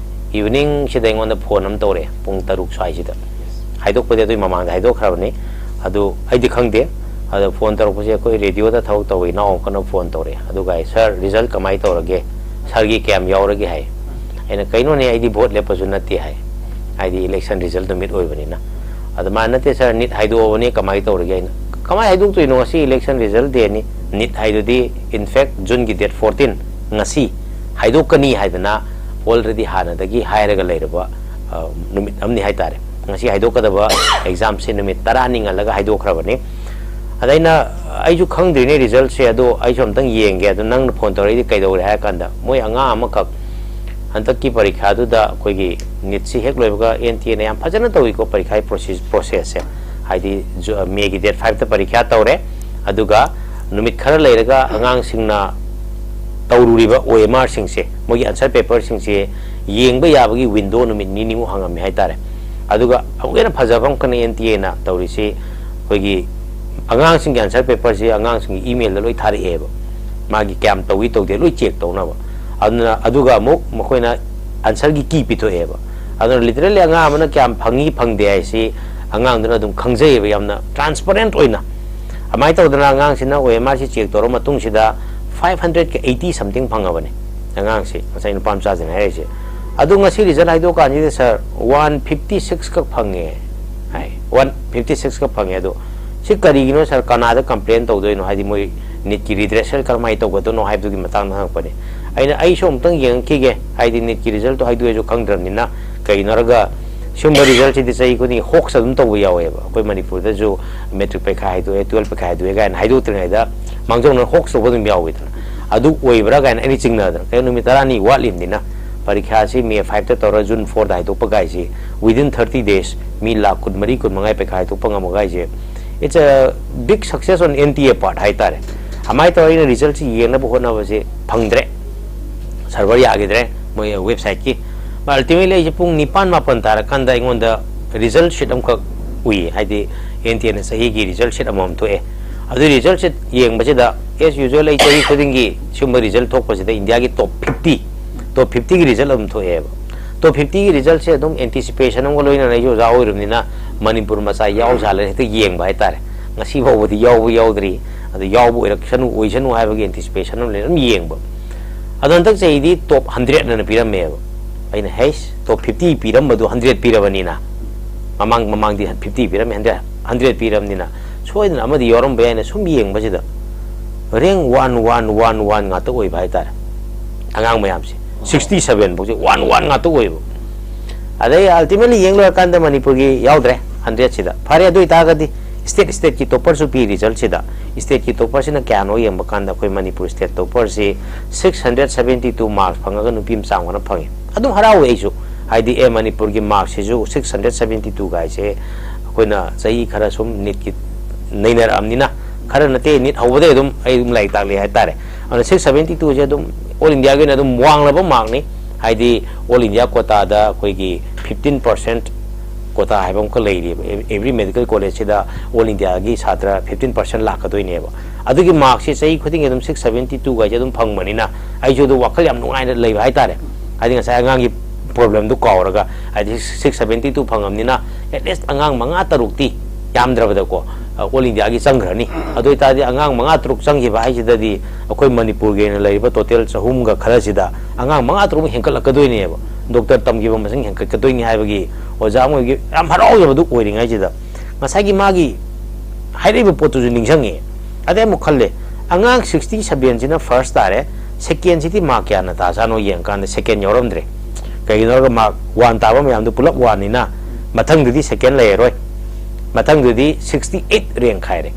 ꯏꯚꯤꯅꯤꯡꯁꯤꯗ ꯑꯩꯉꯣꯟꯗ ꯐꯣꯟ ꯑꯃ ꯇꯧꯔꯛꯑꯦ, ꯄꯨꯡ ꯇꯔꯨꯛ ꯁ꯭ꯋꯥꯏꯁꯤꯗ꯫ ꯍꯥꯏꯗꯣꯛꯄꯗꯤ ꯑꯗꯨꯒꯤ ꯃꯃꯥꯡꯗ ꯍꯥꯏꯗꯣꯛꯈ꯭ꯔꯕꯅꯤ꯫ ꯑꯗꯨ ꯑꯩꯗꯤ ꯈꯪꯗꯦ꯫ ꯑꯗꯣ ꯐꯣꯟ ꯇꯧꯔꯛꯄꯁꯦ ꯑꯩꯈꯣꯏ ꯔꯦꯗꯤꯑꯣꯗ ꯊꯕꯛ ꯇꯧꯕ ꯏꯅꯥꯎ ꯑꯃꯈꯛꯅ ꯐꯣꯟ ꯇꯧꯔꯛꯑꯦ꯫ ꯑꯗꯨꯒ ꯑꯩ, "ꯁꯥꯔ, ꯔꯤꯖꯜ ꯀꯃꯥꯏꯅ ꯇꯧꯔꯒꯦ? ꯁꯥꯔꯒꯤ ꯀꯌꯥꯝ ꯌꯥꯎꯔꯒꯦ?" ꯍꯥꯏ꯫ ꯑꯩꯅ, "ꯀꯩꯅꯣꯅꯦ, ꯑꯩꯗꯤ ꯚꯣꯠ ꯂꯦꯞꯄꯁꯨ ꯅꯠꯇꯦ," ꯍꯥꯏ, "ꯍꯥꯏꯗꯤ ꯏꯂꯦꯛꯁꯟ ꯔꯤꯖꯜ ꯅꯨꯃꯤꯠ ꯑꯣꯏꯕꯅꯤꯅ꯫" ꯑꯗꯨ ꯃꯥꯅ, "ꯅꯠꯇꯦ ꯁꯥꯔ, ꯅꯤꯠ ꯍꯥꯏꯗꯣꯛꯑꯕꯅꯦ, ꯀꯃꯥꯏꯅ ꯇꯧꯔꯒꯦ?" ꯑꯩꯅ, "ꯀꯃꯥꯏꯅ ꯍꯥꯏꯗꯣꯛꯇꯣꯏꯅꯣ? ꯉꯁꯤ ꯏꯂꯦꯛꯁꯟ ꯔꯤꯖꯜ ꯗꯦꯅꯤ꯫ ꯅꯤꯠ ꯍꯥꯏꯗꯨꯗꯤ, in fact, ꯖꯨꯟꯒꯤ ꯗꯦꯠ ꯐꯣꯔꯇꯤꯟ, ꯉꯁꯤ ꯍꯥꯏꯗꯣꯛꯀꯅꯤ ꯍꯥꯏꯗꯅ already ꯍꯥꯟꯅꯗꯒꯤ ꯍꯥꯏꯔꯒ ꯂꯩꯔꯕ, ꯑ, ꯅꯨꯃꯤꯠ ꯑꯃꯅꯤ ꯍꯥꯏꯇꯥꯔꯦ꯫ ꯉꯁꯤ ꯍꯥꯏꯗꯣꯛꯀꯗꯕ ꯑꯦꯛꯖꯥꯝꯁꯦ ꯅꯨꯃꯤꯠ ꯇꯔꯥꯅꯤ ꯉꯜꯂꯒ ꯍꯥꯏꯗꯣꯛꯈ꯭ꯔꯕꯅꯤ꯫" ꯑꯗ ꯑꯩꯅ, "ꯑꯩꯁꯨ ꯈꯪꯗ꯭ꯔꯤꯅꯦ ꯔꯤꯖꯜꯁꯦ, ꯑꯗꯣ ꯑꯩꯁꯨ ꯑꯝꯇꯪ ꯌꯦꯡꯒꯦ, ꯑꯗꯣ ꯅꯪꯅ ꯐꯣꯟ ꯇꯧꯔꯛꯏꯗꯤ ꯀꯩꯗꯧꯔꯦ?" ꯍꯥꯏꯔ ꯀꯥꯟꯗ, ꯃꯣꯏ ꯑꯉꯥꯡ ꯑꯃꯈꯛ ꯍꯟꯗꯛꯀꯤ ꯄꯔꯤꯈꯥꯗꯨꯗ ꯑꯩꯈꯣꯏꯒꯤ ꯅꯤꯠꯁꯤ ꯍꯦꯛ ꯂꯣꯏꯕꯒ ꯑꯦꯟ ꯇꯤ ꯑꯦꯅ ꯌꯥꯝ ꯐꯖꯅ ꯇꯧꯏꯀꯣ, ꯄꯔꯤꯈꯥꯒꯤ ꯄ꯭ꯔꯣꯁꯦꯁ, ꯄ꯭ꯔꯣꯁꯦꯁꯁꯦ꯫ ꯍꯥꯏꯗꯤ ꯖꯨ-, ꯃꯦꯒꯤ ꯗꯦꯠ ꯐꯥꯏꯚꯇ ꯄꯔꯤꯈꯥ ꯇꯧꯔꯦ, ꯑꯗꯨꯒ ꯅꯨꯃꯤꯠ ꯈꯔ ꯂꯩꯔꯒ ꯑꯉꯥꯡꯁꯤꯡꯅ ꯇꯧꯔꯨꯔꯤꯕ ꯑꯣ ꯑꯦꯝ ꯑꯥꯔꯁꯤꯡꯁꯦ, ꯃꯣꯏꯒꯤ ꯑꯟꯁꯔ ꯄꯦꯄꯔꯁꯤꯡꯁꯦ ꯌꯦꯡꯕ ꯌꯥꯕꯒꯤ ꯋꯤꯟꯗꯣ ꯅꯨꯃꯤꯠ ꯅꯤꯅꯤꯃꯨꯛ ꯍꯥꯡꯉꯝꯃꯦ ꯍꯥꯏꯇꯥꯔꯦ꯫ ꯑꯗꯨꯒ ꯑꯃꯨꯛꯀ ꯍꯦꯟꯅ ꯐꯖꯕ ꯑꯃꯈꯛꯅ ꯑꯦꯟ ꯇꯤ ꯑꯦꯅ ꯇꯧꯔꯤꯁꯤ, ꯑꯩꯈꯣꯏꯒꯤ ꯑꯉꯥꯡꯁꯤꯡꯒꯤ ꯑꯟꯁꯔ ꯄꯦꯄꯔꯁꯤ ꯑꯉꯥꯡꯁꯤꯡꯒꯤ ꯏꯃꯦꯜꯗ ꯂꯣꯏ ꯊꯥꯔꯛꯑꯦꯕ꯫ ꯃꯥꯒꯤ ꯀꯌꯥꯝ ꯇꯧꯏ ꯇꯧꯗꯦ ꯂꯣꯏ ꯆꯦꯛ ꯇꯧꯅꯕ꯫ ꯑꯗꯨꯅ, ꯑꯗꯨꯒ ꯑꯃꯨꯛ ꯃꯈꯣꯏꯅ ꯑꯟꯁꯔꯒꯤ ꯀꯤ ꯄꯤꯊꯣꯛꯑꯦꯕ꯫ ꯑꯗꯨꯅ literally ꯑꯉꯥꯡ ꯑꯃꯅ ꯀꯌꯥꯝ ꯐꯪꯉꯤ ꯐꯪꯗꯦ ꯍꯥꯏꯁꯤ ꯑꯉꯥꯡꯗꯨꯅ ꯑꯗꯨꯝ ꯈꯪꯖꯩꯌꯦꯕ, ꯌꯥꯝꯅ transparent ꯑꯣꯏꯅ꯫ ꯑꯗꯨꯃꯥꯏꯅ ꯇꯧꯗꯅ ꯑꯉꯥꯡꯁꯤꯅ ꯑꯣ ꯑꯦꯝ ꯑꯥꯔꯁꯤ ꯆꯦꯛ ꯇꯧꯔ ꯃꯇꯨꯡꯁꯤꯗ five hundred eighty something ꯐꯪꯉꯕꯅꯤ ꯑꯉꯥꯡꯁꯤ, ꯉꯁꯥꯏ ꯅꯨꯄꯥ ꯃꯆꯥꯁꯤꯅ ꯍꯥꯏꯔꯤꯁꯦ꯫ ꯑꯗꯨ ꯉꯁꯤ ꯔꯤꯖꯜ ꯍꯥꯏꯗꯣꯛꯑꯀꯥꯟꯁꯤꯗ, "ꯁꯥꯔ, one fifty six ꯈꯛ ꯐꯪꯉꯦ" ꯍꯥꯏ꯫ "One fifty six ꯈꯛ ꯐꯪꯉꯦ꯫ ꯑꯗꯣ ꯁꯤ ꯀꯔꯤꯒꯤꯅꯣ ꯁꯥꯔ? ꯀꯅꯥꯗ ꯀꯝꯄ꯭ꯂꯦꯟ ꯇꯧꯗꯣꯏꯅꯣ? ꯍꯥꯏꯗꯤ ꯃꯣꯏ ꯅꯤꯠꯀꯤ ꯔꯤꯗ꯭ꯔꯦꯁꯦꯜ ꯀꯔꯝꯍꯥꯏꯅ ꯇꯧꯒꯗꯣꯏꯅꯣ?" ꯍꯥꯏꯕꯗꯨꯒꯤ ꯃꯇꯥꯡꯗ ꯍꯪꯉꯛꯄꯅꯦ꯫ ꯑꯩꯅ, "ꯑꯩꯁꯨ ꯑꯃꯨꯛꯇꯪ ꯌꯦꯡꯉꯛꯈꯤꯒꯦ, ꯍꯥꯏꯗꯤ ꯅꯤꯠꯀꯤ ꯔꯤꯖꯜꯇꯣ ꯍꯥꯏꯗꯣꯛꯑꯁꯨ ꯈꯪꯗ꯭ꯔꯕꯅꯤꯅ꯫ ꯀꯩꯒꯤꯅꯣ ꯍꯥꯏꯔꯒ ꯁꯤꯒꯨꯝꯕ ꯔꯤꯖꯜꯁꯤꯗꯤ ꯆꯍꯤ ꯈꯨꯗꯤꯡꯒꯤ ꯍꯣꯛꯁ ꯑꯗꯨꯝ ꯇꯧꯕ ꯌꯥꯎꯋꯦꯕ꯫ ꯑꯩꯈꯣꯏ ꯃꯅꯤꯄꯨꯔꯗꯁꯨ ꯃꯦꯇ꯭ꯔꯤꯛ ꯄꯩꯈꯥ ꯍꯥꯏꯗꯣꯛꯑꯦ, ꯇꯨꯋꯦꯜꯐ ꯄꯩꯈꯥ ꯍꯥꯏꯗꯣꯛꯑꯦ ꯀꯥꯏꯅ ꯍꯥꯏꯗꯣꯛꯇ꯭ꯔꯤꯉꯩꯗ ꯃꯥꯡꯖꯧꯅꯅ ꯍꯣꯛꯁ ꯇꯧꯕ ꯑꯗꯨꯝ ꯌꯥꯎꯋꯤꯗꯅ꯫ ꯑꯗꯨ ꯑꯣꯏꯕ꯭ꯔꯥ ꯀꯥꯏꯅ ꯑꯩꯅ ꯆꯤꯡꯅꯗꯅ, ꯀꯩꯅꯣ ꯅꯨꯃꯤꯠ ꯇꯔꯥꯅꯤ ꯋꯥꯠꯂꯤꯕꯅꯤꯅ, ꯄꯔꯤꯈ꯭ꯌꯥꯁꯤ ꯃꯦ ꯐꯥꯏꯚꯇ ꯇꯧꯔ ꯖꯨꯟ ꯐꯣꯔꯗ ꯍꯥꯏꯗꯣꯛꯄ ꯀꯥꯏꯁꯤ, within thirty days ꯃꯤ ꯂꯥꯈ ꯀꯨꯟꯃꯔꯤ, ꯀꯨꯟꯃꯉꯥ ꯄꯩꯈꯥ ꯍꯥꯏꯗꯣꯛꯄ ꯉꯝꯕ ꯀꯥꯏꯁꯦ, it's a big success on N T A part ꯍꯥꯏꯇꯥꯔꯦ꯫ ꯑꯗꯨꯃꯥꯏꯅ ꯇꯧꯔꯒ ꯑꯩꯅ ꯔꯤꯖꯜꯁꯤ ꯌꯦꯡꯅꯕ ꯍꯣꯠꯅꯕꯁꯦ ꯐꯪꯗ꯭ꯔꯦ, ꯁꯔꯚꯔ ꯌꯥꯈꯤꯗ꯭ꯔꯦ ꯃꯣꯏ ꯋꯦꯕꯁꯥꯏꯠꯀꯤ꯫ Ultimately ꯑꯩꯁꯦ ꯄꯨꯡ ꯅꯤꯄꯥꯟ ꯃꯥꯄꯟ ꯇꯥꯔꯀꯥꯟꯗ ꯑꯩꯉꯣꯟꯗ ꯔꯤꯖꯜ ꯁꯤꯠ ꯑꯃꯈꯛ ꯎꯏ, ꯍꯥꯏꯗꯤ N T Aꯅ ꯆꯍꯤꯒꯤ ꯔꯤꯖꯜ ꯁꯤꯠ ꯑꯃꯃꯝ ꯊꯣꯛꯑꯦ꯫ ꯑꯗꯨ ꯔꯤꯖꯜ ꯁꯤꯠ ꯌꯦꯡꯕꯁꯤꯗ, as usual, ꯑꯩ ꯆꯍꯤ ꯈꯨꯗꯤꯡꯒꯤ ꯁꯤꯒꯨꯝꯕ ꯔꯤꯖꯜ ꯊꯣꯛꯄꯁꯤꯗ ꯏꯟꯗꯤꯌꯥꯒꯤ ꯇꯣꯞ ꯐꯤꯐꯇꯤ, ꯇꯣꯞ ꯐꯤꯐꯇꯤꯒꯤ ꯔꯤꯖꯜ ꯑꯗꯨꯝ ꯊꯣꯛꯑꯦꯕ꯫ ꯇꯣꯞ ꯐꯤꯐꯇꯤꯒꯤ ꯔꯤꯖꯜꯁꯦ ꯑꯗꯨꯝ ꯑꯦꯟꯇꯤꯁꯤꯄꯦꯁꯟ ꯑꯃꯒ ꯂꯣꯏꯅꯅ, ꯑꯩꯁꯨ ꯑꯣꯖꯥ ꯑꯣꯏꯔꯕꯅꯤꯅ ꯃꯅꯤꯄꯨꯔ ꯃꯆꯥ ꯌꯥꯎꯖꯥꯠꯂꯅ ꯍꯦꯛꯇ ꯌꯦꯡꯕ ꯍꯥꯏꯇꯥꯔꯦ꯫ ꯉꯁꯤ ꯐꯥꯎꯕꯗꯤ ꯌꯥꯎꯕ ꯌꯥꯎꯗ꯭ꯔꯤ, ꯑꯗꯨ ꯌꯥꯎꯕ ꯑꯣꯏꯔꯛꯁꯅꯨ, ꯑꯣꯏꯁꯅꯨ ꯍꯥꯏꯕꯒꯤ ꯑꯦꯟꯇꯤꯁꯤꯄꯦꯁꯟ ꯑꯃ ꯂꯩꯅ ꯑꯗꯨꯝ ꯌꯦꯡꯕ꯫ ꯑꯗꯣ ꯍꯟꯗꯛ ꯆꯍꯤꯗꯤ ꯇꯣꯞ ꯍꯟꯗ꯭ꯔꯦꯠ ꯑꯅ ꯄꯤꯔꯝꯃꯦꯕ꯫ ꯑꯩꯅ, "ꯍꯩꯁ, ꯇꯣꯞ ꯐꯤꯐꯇꯤ ꯄꯤꯔꯝꯕꯗꯨ ꯍꯟꯗ꯭ꯔꯦꯠ ꯄꯤꯔꯕꯅꯤꯅ"꯫ ꯃꯃꯥꯡ, ꯃꯃꯥꯡꯗꯤ ꯐꯤꯐꯇꯤ ꯄꯤꯔꯝꯃꯦ, ꯍꯟꯗ꯭ꯔꯦꯠ, ꯍꯟꯗ꯭ꯔꯦꯠ ꯄꯤꯔꯕꯅꯤꯅ ꯁꯣꯏꯗꯅ ꯑꯃꯗꯤ ꯌꯥꯎꯔꯝꯕ ꯌꯥꯏꯅ ꯁꯨꯝ ꯌꯦꯡꯕꯁꯤꯗ, rank one, one, one, one ꯉꯥꯛꯇ ꯑꯣꯏꯕ ꯍꯥꯏꯇꯥꯔꯦ꯫ ꯑꯉꯥꯡ ꯃꯌꯥꯝꯁꯦ, ꯁꯤꯛꯁꯇꯤ ꯁꯚꯦꯟ ꯐꯥꯎꯁꯦ ꯋꯥꯟ, ꯋꯥꯟ ꯉꯥꯛꯇ ꯑꯣꯏꯕ꯫ ꯑꯗꯩ ultimately ꯌꯦꯡ ꯂꯣꯏꯔꯀꯥꯟꯗ ꯃꯅꯤꯄꯨꯔꯒꯤ ꯌꯥꯎꯗ꯭ꯔꯦ ꯍꯟꯗ꯭ꯔꯦꯠꯁꯤꯗ꯫ ꯐꯔꯦ, ꯑꯗꯨ ꯑꯣꯏꯇꯥꯔꯒꯗꯤ ꯁ꯭ꯇꯦꯠ, ꯁ꯭ꯇꯦꯠꯀꯤ ꯇꯣꯞꯄꯔꯁꯨ ꯄꯤ ꯔꯤꯖꯜꯁꯤꯗ꯫ ꯁ꯭ꯇꯦꯠꯀꯤ ꯇꯣꯞꯄꯔꯁꯤꯅ ꯀꯌꯥꯅꯣ ꯌꯦꯡꯕ ꯀꯥꯟꯗ, ꯑꯩꯈꯣꯏ ꯃꯅꯤꯄꯨꯔ ꯁ꯭ꯇꯦꯠ ꯇꯣꯞꯄꯔꯁꯤ six hundred seventy two marks ꯐꯪꯉꯒ ꯅꯨꯄꯤ ꯃꯆꯥ ꯑꯃꯅ ꯐꯪꯉꯤ꯫ ꯑꯗꯨꯝ ꯍꯔꯥꯎꯋꯦ ꯑꯩꯁꯨ, ꯍꯥꯏꯗꯤ, ꯑꯦ, ꯃꯅꯤꯄꯨꯔꯒꯤ ꯃꯥꯔꯛꯁꯤꯁꯨ six hundred seventy two ꯀꯥꯏꯁꯦ ꯑꯩꯈꯣꯏꯅ ꯆꯍꯤ ꯈꯔ ꯁꯨꯝ ꯅꯤꯠꯀꯤ ꯅꯩꯅꯔꯛꯑꯕꯅꯤꯅ, ꯈꯔ ꯅꯠꯇꯦ, ꯅꯤꯠ ꯍꯧꯕꯗꯩ ꯑꯗꯨꯝ ꯑꯩ ꯑꯗꯨꯝ ꯂꯥꯏꯔꯤꯛ ꯇꯥꯛꯂꯛꯑꯦ ꯍꯥꯏꯇꯥꯔꯦ꯫ ꯑꯗꯨꯅ six seventy twoꯁꯦ ꯑꯗꯨꯝ all Indiaꯒꯤ ꯑꯣꯏꯅ ꯑꯗꯨꯝ ꯋꯥꯡꯂꯕ ꯃꯥꯔꯛꯅꯤ, ꯍꯥꯏꯗꯤ all India quotaꯗ ꯑꯩꯈꯣꯏꯒꯤ fifteen percent ꯀꯣꯇꯥ ꯍꯥꯏꯕ ꯑꯃꯈꯛ ꯂꯩꯔꯤꯕ꯫ ꯑꯦ-, every medical college ꯁꯤꯗ all India ꯒꯤ ꯁꯥꯇ꯭ꯔ fifteen percent ꯂꯥꯛꯀꯗꯣꯏꯅꯦꯕ꯫ ꯑꯗꯨꯒꯤ mark ꯁꯦ ꯆꯍꯤ ꯈꯨꯗꯤꯡꯒꯤ ꯑꯗꯨꯝ six seventy two ꯒꯥꯏꯁꯦ ꯑꯗꯨꯝ ꯐꯪꯕꯅꯤꯅ, ꯑꯩꯁꯨ ꯑꯗꯨ ꯋꯥꯈꯜ ꯌꯥꯝ ꯅꯨꯡꯉꯥꯏꯅ ꯂꯩꯕ ꯍꯥꯏꯇꯥꯔꯦ꯫ ꯍꯥꯏꯗꯤ ꯉꯁꯥꯏ ꯑꯉꯥꯡꯒꯤ problem ꯗꯨ ꯀꯥꯎꯔꯒ, ꯍꯥꯏꯗꯤ six seventy two ꯐꯪꯉꯕꯅꯤꯅ, at least ꯑꯉꯥꯡ ꯃꯉꯥ ꯇꯔꯨꯛꯇꯤ ꯌꯥꯝꯗ꯭ꯔꯕꯗꯀꯣ, ꯑ, all India ꯒꯤ ꯆꯪꯈ꯭ꯔꯅꯤ꯫ ꯑꯗꯨ ꯑꯣꯏꯇꯥꯔꯗꯤ ꯑꯉꯥꯡ ꯃꯉꯥ ꯇꯔꯨꯛ ꯆꯪꯈꯤꯕ ꯍꯥꯏꯁꯤꯗꯗꯤ ꯑꯩꯈꯣꯏ ꯃꯅꯤꯄꯨꯔꯒꯤ ꯑꯣꯏꯅ ꯂꯩꯔꯤꯕ total ꯆꯍꯨꯝꯒ ꯈꯔꯁꯤꯗ ꯑꯉꯥꯡ ꯃꯉꯥ ꯇꯔꯨꯛ ꯍꯦꯟꯒꯠꯂꯛꯀꯗꯣꯏꯅꯦꯕ꯫ Doctor ꯇꯝꯈꯤꯕ ꯃꯁꯤꯡ ꯍꯦꯟꯒꯠꯀꯗꯣꯏꯅꯤ ꯍꯥꯏꯕꯒꯤ ꯑꯣꯖꯥ ꯑꯃ ꯑꯣꯏꯕꯒꯤ ꯌꯥꯝ ꯍꯔꯥꯎꯖꯕꯗꯨ ꯑꯣꯏꯔꯤꯉꯩꯁꯤꯗ, ꯉꯁꯥꯏꯒꯤ ꯃꯥꯒꯤ ꯍꯥꯏꯔꯛꯏꯕ ꯄꯣꯠꯇꯨꯁꯨ ꯅꯤꯡꯁꯤꯡꯉꯦ꯫ ꯑꯗꯩ ꯑꯃꯨꯛ ꯈꯜꯂꯦ, ꯑꯉꯥꯡ sixty seven ꯁꯤꯅ first ꯇꯥꯔꯦ, second ꯁꯤꯗꯤ mark ꯀꯌꯥꯅ ꯇꯥꯖꯥꯠꯅꯣ ꯌꯦꯡꯀꯥꯟꯗ second ꯌꯥꯎꯔꯝꯗ꯭ꯔꯦ꯫ ꯀꯩꯒꯤꯅꯣ ꯍꯥꯏꯔꯒ mark one ꯇꯥꯕ ꯃꯌꯥꯝꯗꯨ ꯄꯨꯂꯞ one ꯅꯤꯅ ꯃꯊꯪꯗꯨꯗꯤ second ꯂꯩꯔꯔꯣꯏ꯫ ꯃꯊꯪꯗꯨꯗꯤ sixty eight rank ꯍꯥꯏꯔꯦ꯫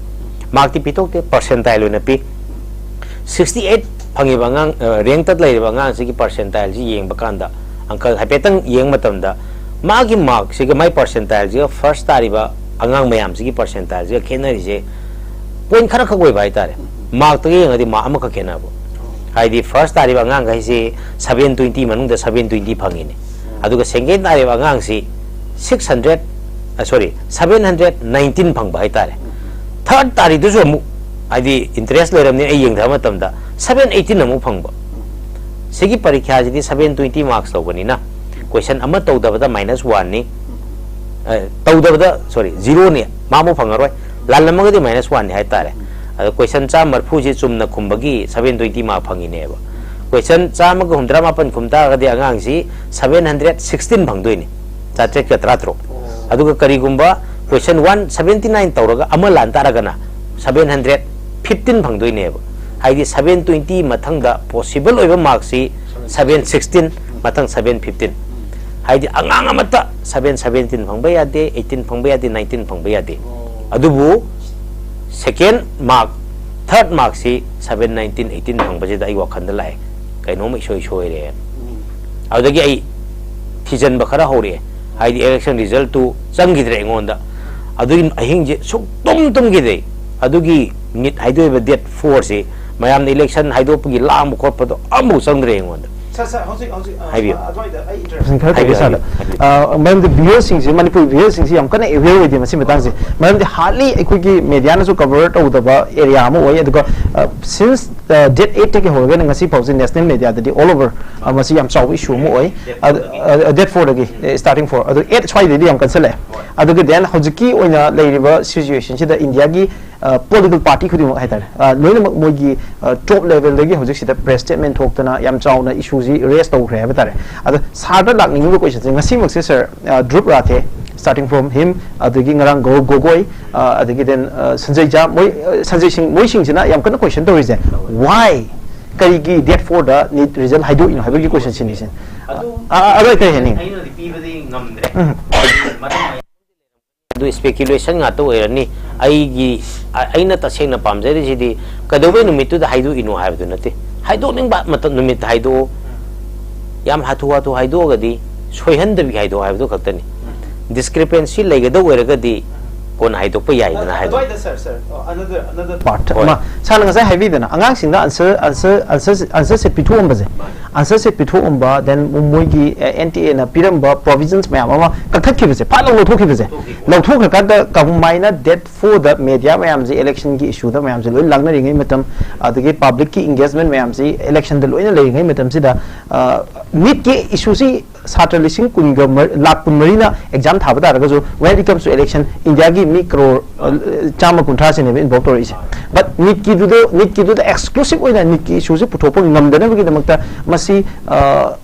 Mark ꯇꯤ ꯄꯤꯊꯣꯛꯇꯦ, percentile ꯑꯣꯏꯅ ꯄꯤ꯫ Sixty eight ꯐꯪꯉꯤꯕ ꯑꯉꯥꯡ, ꯑ, rank ꯇ ꯂꯩꯔꯤꯕ ꯑꯉꯥꯡꯁꯤꯒꯤ percentile ꯁꯤ ꯌꯦꯡꯕ ꯀꯥꯟꯗ, uncle ꯍꯥꯏꯐꯦꯠꯇꯪ ꯌꯦꯡꯕ ꯃꯇꯝꯗ, ꯃꯥꯒꯤ mark ꯁꯤꯒ ꯃꯥꯏ percentile ꯁꯤꯒ first ꯇꯥꯔꯤꯕ ꯑꯉꯥꯡ ꯃꯌꯥꯝꯁꯤꯒꯤ percentile ꯁꯤꯒ ꯈꯦꯠꯅꯔꯤꯁꯦ point ꯈꯔꯈꯛ ꯑꯣꯏꯕ ꯍꯥꯏꯇꯥꯔꯦ꯫ Mark ꯇꯒ ꯌꯦꯡꯉꯗꯤ mark ꯑꯃꯈꯛ ꯈꯦꯠꯅꯕ꯫ ꯍꯥꯏꯗꯤ first ꯇꯥꯔꯤꯕ ꯑꯉꯥꯡꯈꯩꯁꯤ seven twenty ꯃꯅꯨꯡꯗ seven twenty ꯐꯪꯉꯤꯅꯦ꯫ ꯑꯗꯨꯒ second ꯇꯥꯔꯤꯕ ꯑꯉꯥꯡꯁꯤ six hundred, ꯑ, sorry, seven hundred nineteen ꯐꯪꯕ ꯍꯥꯏꯇꯥꯔꯦ꯫ Third ꯇꯥꯔꯤꯗꯨꯁꯨ ꯑꯃꯨꯛ, ꯍꯥꯏꯗꯤ interest ꯂꯩꯔꯕꯅꯤꯅ ꯑꯩ ꯌꯦꯡꯊꯕ ꯃꯇꯝꯗ seven eighteen ꯑꯃꯨꯛ ꯐꯪꯕ꯫ ꯁꯤꯒꯤ ꯄꯔꯤꯈ꯭ꯌꯥꯁꯤꯗꯤ seven twenty marks ꯇꯧꯕꯅꯤꯅ, question ꯑꯃ ꯇꯧꯗꯕꯗ minus one ꯅꯤ, ꯑ, ꯇꯧꯗꯕꯗ, sorry, zero ꯅꯤ, ꯃꯥ ꯑꯃꯨꯛ ꯐꯪꯉꯔꯣꯏ꯫ ꯂꯥꯜꯂꯝꯃꯒꯗꯤ minus one ꯅꯤ ꯍꯥꯏꯇꯥꯔꯦ꯫ ꯑꯗꯣ question ꯆꯥꯝꯃ ꯃꯔꯤꯐꯨꯁꯤ ꯆꯨꯝꯅ ꯈꯨꯝꯕꯒꯤ seven twenty mark ꯐꯪꯉꯤꯅꯦꯕ꯫ Question ꯆꯥꯝꯃꯒ ꯍꯨꯝꯗ꯭ꯔꯥ ꯃꯥꯄꯟ ꯈꯨꯝ ꯇꯥꯔꯒꯗꯤ ꯑꯉꯥꯡꯁꯤ seven hundred sixteen ꯐꯪꯗꯣꯏꯅꯤ, ꯆꯥꯇ꯭ꯔꯦꯠꯀ ꯇꯔꯥꯇꯔꯨꯛ꯫ ꯑꯗꯨꯒ ꯀꯔꯤꯒꯨꯝꯕ question one seventy nine ꯇꯧꯔꯒ ꯑꯃ ꯂꯥꯟ ꯇꯥꯔꯒꯅ seven hundred fifteen ꯐꯪꯗꯣꯏꯅꯦꯕ꯫ ꯍꯥꯏꯗꯤ seven twenty ꯃꯊꯪꯗ possible ꯑꯣꯏꯕ mark ꯁꯤ seven sixteen, ꯃꯊꯪ seven fifteen꯫ ꯍꯥꯏꯗꯤ ꯑꯉꯥꯡ ꯑꯃꯠꯇ seven seventeen ꯐꯪꯕ ꯌꯥꯗꯦ, eighteen ꯐꯪꯕ ꯌꯥꯗꯦ, nineteen ꯐꯪꯕ ꯌꯥꯗꯦ꯫ ꯑꯗꯨꯕꯨ second mark, third mark ꯁꯤ seven nineteen, eighteen ꯐꯪꯕꯁꯤꯗ ꯑꯩ ꯋꯥꯈꯜꯗ ꯂꯥꯛꯑꯦ, ꯀꯩꯅꯣꯝꯃ ꯏꯁꯣꯏ ꯁꯣꯏꯔꯦ꯫ ꯑꯗꯨꯗꯒꯤ ꯑꯩ ꯊꯤꯖꯤꯟꯕ ꯈꯔ ꯍꯧꯔꯛꯑꯦ꯫ ꯍꯥꯏꯗꯤ election result ꯇꯨ ꯆꯪꯈꯤꯗ꯭ꯔꯦ ꯑꯩꯉꯣꯟꯗ꯫ ꯑꯗꯨꯒꯤ ꯑꯍꯤꯡꯁꯦ ꯁꯨꯛꯇꯨꯝ ꯇꯨꯝꯈꯤꯗ꯭ꯔꯦ꯫ ꯑꯗꯨꯒꯤ NEET ꯍꯥꯏꯗꯣꯛꯏꯕ date four ꯁꯤ ꯃꯌꯥꯝꯅ election ꯍꯥꯏꯗꯣꯛꯄꯒꯤ ꯂꯥꯡꯕ ꯈꯣꯠꯄꯗꯣ ꯑꯃꯐꯥꯎ ꯆꯪꯗ꯭ꯔꯦ ꯑꯩꯉꯣꯟꯗ꯫ ꯁꯥꯔ, ꯁꯥꯔ, ꯍꯧꯖꯤꯛ ꯍꯧꯖꯤꯛ ꯑ, ꯍꯥꯏꯕꯤꯌꯨ꯫ ꯑ, ꯑꯗꯨꯋꯥꯏꯗ ꯑꯩ ꯁꯤꯡ ꯈꯔ ꯇꯧꯒꯦ ꯍꯥꯏꯕꯤꯌꯨ, ꯁꯥꯔꯗ꯫ ꯍꯥꯏꯕꯤꯌꯨ꯫ ꯑ, ꯃꯔꯝꯗꯤ ꯚꯤꯌꯔꯁꯤꯡꯁꯤ, ꯃꯅꯤꯄꯨꯔꯤ ꯚꯤꯌꯔꯁꯤꯡꯁꯤ ꯌꯥꯝ ꯀꯟꯅ ꯑꯦꯋꯦꯌꯔ ꯑꯣꯏꯗꯦ ꯃꯁꯤ ꯃꯇꯥꯡꯁꯦ꯫ ꯃꯔꯝꯗꯤ ꯍꯥꯔꯗꯂꯤ ꯑꯩꯈꯣꯏꯒꯤ ꯃꯦꯗꯤꯌꯥꯅꯁꯨ ꯀꯚꯔ ꯇꯧꯗꯕ ꯑꯦꯔꯤꯌꯥ ꯑꯃ ꯑꯣꯏ꯫ ꯑꯗꯨꯒ ꯁꯤꯟꯁ ꯗꯦꯠ ꯑꯩꯠꯇꯒꯤ ꯍꯧꯔꯒꯅ ꯉꯁꯤ ꯐꯥꯎꯁꯦ ꯅꯦꯁꯅꯦꯜ ꯃꯦꯗꯤꯌꯥꯗ ꯑꯣꯜ ꯑꯣꯚꯔ ꯃꯁꯤ ꯌꯥꯝ ꯆꯥꯎꯕ ꯏꯁꯨ ꯑꯃ ꯑꯣꯏ꯫ ꯗꯦꯠ ꯐꯣꯔꯗꯒꯤ ꯁ꯭ꯇꯥꯔꯇꯤꯡ ꯐꯣꯔ, ꯑꯗꯨ ꯑꯩꯠ ꯁ꯭ꯋꯥꯏꯗꯩꯗꯤ ꯌꯥꯝ ꯀꯟꯁꯜꯂꯛꯑꯦ꯫ ꯑꯗꯨꯒ ꯗꯦꯟ ꯍꯧꯖꯤꯛꯀꯤ ꯑꯣꯏꯅ ꯂꯩꯔꯤꯕ ꯁꯤꯆꯨꯋꯦꯁꯟꯁꯤꯗ ꯏꯟꯗꯤꯌꯥꯒꯤ ꯄꯣꯂꯤꯇꯤꯀꯦꯜ ꯄꯥꯔꯇꯤ ꯈꯨꯗꯤꯡꯃꯛ ꯍꯥꯏꯇꯥꯔꯦ, ꯑ, ꯂꯣꯏꯅꯃꯛ ꯃꯣꯏꯒꯤ ꯇꯣꯞ ꯂꯦꯚꯦꯜꯗꯒꯤ ꯍꯧꯖꯤꯛꯁꯤꯗ ꯄ꯭ꯔꯦꯁ ꯁ꯭ꯇꯦꯠꯃꯦꯟ ꯊꯣꯛꯇꯅ ꯌꯥꯝ ꯆꯥꯎꯅ ꯏꯁꯨꯁꯤ ꯔꯦꯁ ꯇꯧꯈ꯭ꯔꯦ ꯍꯥꯏꯕ ꯇꯥꯔꯦ꯫ ꯑꯗꯣ ꯁꯥꯔꯗ ꯂꯥꯛꯅꯤꯡꯉꯤꯕ ꯀꯣꯏꯁꯟꯁꯦ ꯉꯁꯤꯃꯛꯁꯦ ꯁꯥꯔ, ꯑ, ꯙ꯭ꯔꯨꯕ ꯔꯥꯊꯦ, ꯁ꯭ꯇꯥꯔꯇꯤꯡ ꯐ꯭ꯔꯣꯝ ꯍꯤꯝ, ꯑꯗꯒꯤ ꯉꯔꯥꯡ ꯒꯧꯔꯕ ꯒꯣꯒꯣꯏ, ꯑ, ꯑꯗꯒꯤ ꯗꯦꯟ, ꯑ, ꯁꯟꯖꯩ ꯖꯥ, ꯃꯣꯏ, ꯑ, ꯁꯟꯖꯩ ꯁꯤꯡ, ꯃꯣꯏꯁꯤꯡꯁꯤꯅ ꯌꯥꯝ ꯀꯟꯅ ꯀꯣꯏꯁꯟ ꯇꯧꯔꯤꯁꯦ, ꯋꯥꯏ, ꯀꯔꯤꯒꯤ ꯗꯦꯠ ꯐꯣꯔꯗ ꯅꯤꯠ ꯔꯤꯖꯜ ꯍꯥꯏꯗꯣꯛꯏꯅꯣ ꯍꯥꯏꯕꯒꯤ ꯀꯣꯏꯁꯟꯁꯤꯅꯤꯁꯦ꯫ ꯑ, ꯑ, ꯑꯗꯣ ꯑꯩ ꯀꯔꯤ ꯍꯥꯏꯅꯤꯡꯉꯤ? ꯑꯩꯅꯗꯤ ꯄꯤꯕꯗꯤ ꯉꯝꯗ꯭ꯔꯦ꯫ ꯎꯝ꯫ ꯃꯔꯝ ꯑꯗꯨ ꯁ꯭ꯄꯦꯀ꯭ꯌꯨꯂꯦꯁꯟ ꯉꯥꯛꯇ ꯑꯣꯏꯔꯅꯤ꯫ ꯑꯩꯒꯤ ꯑ- ꯑꯩꯅ ꯇꯁꯦꯡꯅ ꯄꯥꯝꯖꯔꯤꯁꯤꯗꯤ ꯀꯩꯗꯧꯕꯩ ꯅꯨꯃꯤꯠꯇꯨꯗ ꯍꯥꯏꯗꯣꯛꯏꯅꯣ ꯍꯥꯏꯕꯗꯨ ꯅꯠꯇꯦ꯫ ꯍꯥꯏꯗꯣꯛꯅꯤꯡꯕ ꯃꯇꯝ ꯅꯨꯃꯤꯠꯇ ꯍꯥꯏꯗꯣꯛꯑꯣ꯫ ꯌꯥꯝ ꯍꯥꯊꯨ ꯍꯥꯊꯨ ꯍꯥꯏꯗꯣꯛꯑꯒꯗꯤ ꯁꯣꯏꯍꯟꯗꯕꯤ ꯍꯥꯏꯗꯣꯛꯑꯣ ꯍꯥꯏꯕꯗꯨ ꯈꯛꯇꯅꯤ꯫ ꯗꯤꯁꯀ꯭ꯔꯤꯄꯦꯟꯁꯤ ꯂꯩꯒꯗꯧ ꯑꯣꯏꯔꯒꯗꯤ ꯀꯣꯟꯅ ꯍꯥꯏꯗꯣꯛꯄ ꯌꯥꯏꯗꯅ ꯍꯥꯏꯕ꯫ ꯑꯗꯨꯋꯥꯏꯗ ꯁꯥꯔ, ꯁꯥꯔ, ꯑ, another, another ꯄꯥꯔꯠ ꯍꯣꯏ꯫ ꯑꯃ ꯁꯥꯔꯅ ꯉꯁꯥꯏ ꯍꯥꯏꯕꯤꯗꯅ ꯑꯉꯥꯡꯁꯤꯡꯗ ꯑꯟꯁꯔ ꯑꯟꯁꯔ ꯑꯟꯁꯔ ꯑꯟꯁꯔꯁꯦ ꯄꯤꯊꯣꯛꯑꯝꯕꯁꯦ, ꯑꯟꯁꯔꯁꯦ ꯄꯤꯊꯣꯛꯑꯝꯕ, ꯗꯦꯟ ꯃꯣꯏꯒꯤ ꯑꯦꯟ ꯇꯤ ꯑꯦꯅ ꯄꯤꯔꯝꯕ ꯄ꯭ꯔꯣꯚꯤꯖꯟꯁ ꯃꯌꯥꯝ ꯑꯃ ꯀꯛꯊꯠꯈꯤꯕꯁꯦ, ꯐꯠ ꯂꯥꯎ ꯂꯧꯊꯣꯛꯈꯤꯕꯁꯦ, ꯂꯧꯊꯣꯛꯈ꯭ꯔꯀꯥꯟꯗ ꯀꯃꯥꯏꯅ ꯗꯦꯠ ꯐꯣꯔꯗ ꯃꯦꯗꯤꯌꯥ ꯃꯌꯥꯝꯁꯦ, ꯏꯂꯦꯛꯁꯟꯒꯤ ꯏꯁꯨꯗ ꯃꯌꯥꯝꯁꯦ ꯂꯣꯏ ꯂꯥꯡꯅꯔꯤꯉꯩ ꯃꯇꯝ, ꯑꯗꯒꯤ ꯄꯕ꯭ꯂꯤꯛꯀꯤ ꯏꯟꯒꯦꯖꯃꯦꯟ ꯃꯌꯥꯝꯁꯤ ꯏꯂꯦꯛꯁꯟꯗ ꯂꯣꯏꯅ ꯂꯩꯔꯤꯉꯩ ꯃꯇꯝꯁꯤꯗ, ꯑ, ꯅꯤꯠꯀꯤ ꯏꯁꯨꯁꯤ ꯁꯥꯇ꯭ꯔ ꯂꯤꯁꯤꯡ ꯀꯨꯟꯒ ꯃꯔꯤ, ꯂꯥꯈ ꯀꯨꯟꯃꯔꯤꯅ ꯑꯦꯛꯖꯥꯝ ꯊꯥꯕ ꯇꯥꯔꯒꯁꯨ, when it comes to election, ꯏꯟꯗꯤꯌꯥꯒꯤ ꯃꯤ ꯀ꯭ꯔꯣꯔ, ꯑ, ꯆꯥꯝꯃ ꯀꯨꯟꯊ꯭ꯔꯥꯁꯤꯅꯦꯕ ꯏꯟꯚꯣꯜꯕ ꯇꯧꯔꯛꯏꯁꯦ꯫ ꯕꯠ ꯅꯤꯠꯀꯤꯗꯨꯗ, ꯅꯤꯠꯀꯤꯗꯨꯗ ꯑꯦꯛꯁꯀ꯭ꯂꯨꯁꯤꯞ ꯑꯣꯏꯅ ꯅꯤꯠꯀꯤ ꯏꯁꯨꯁꯦ ꯄꯨꯊꯣꯛꯄ ꯉꯝꯗꯅꯕꯒꯤꯗꯃꯛꯇ ꯃꯁꯤ, ꯑ,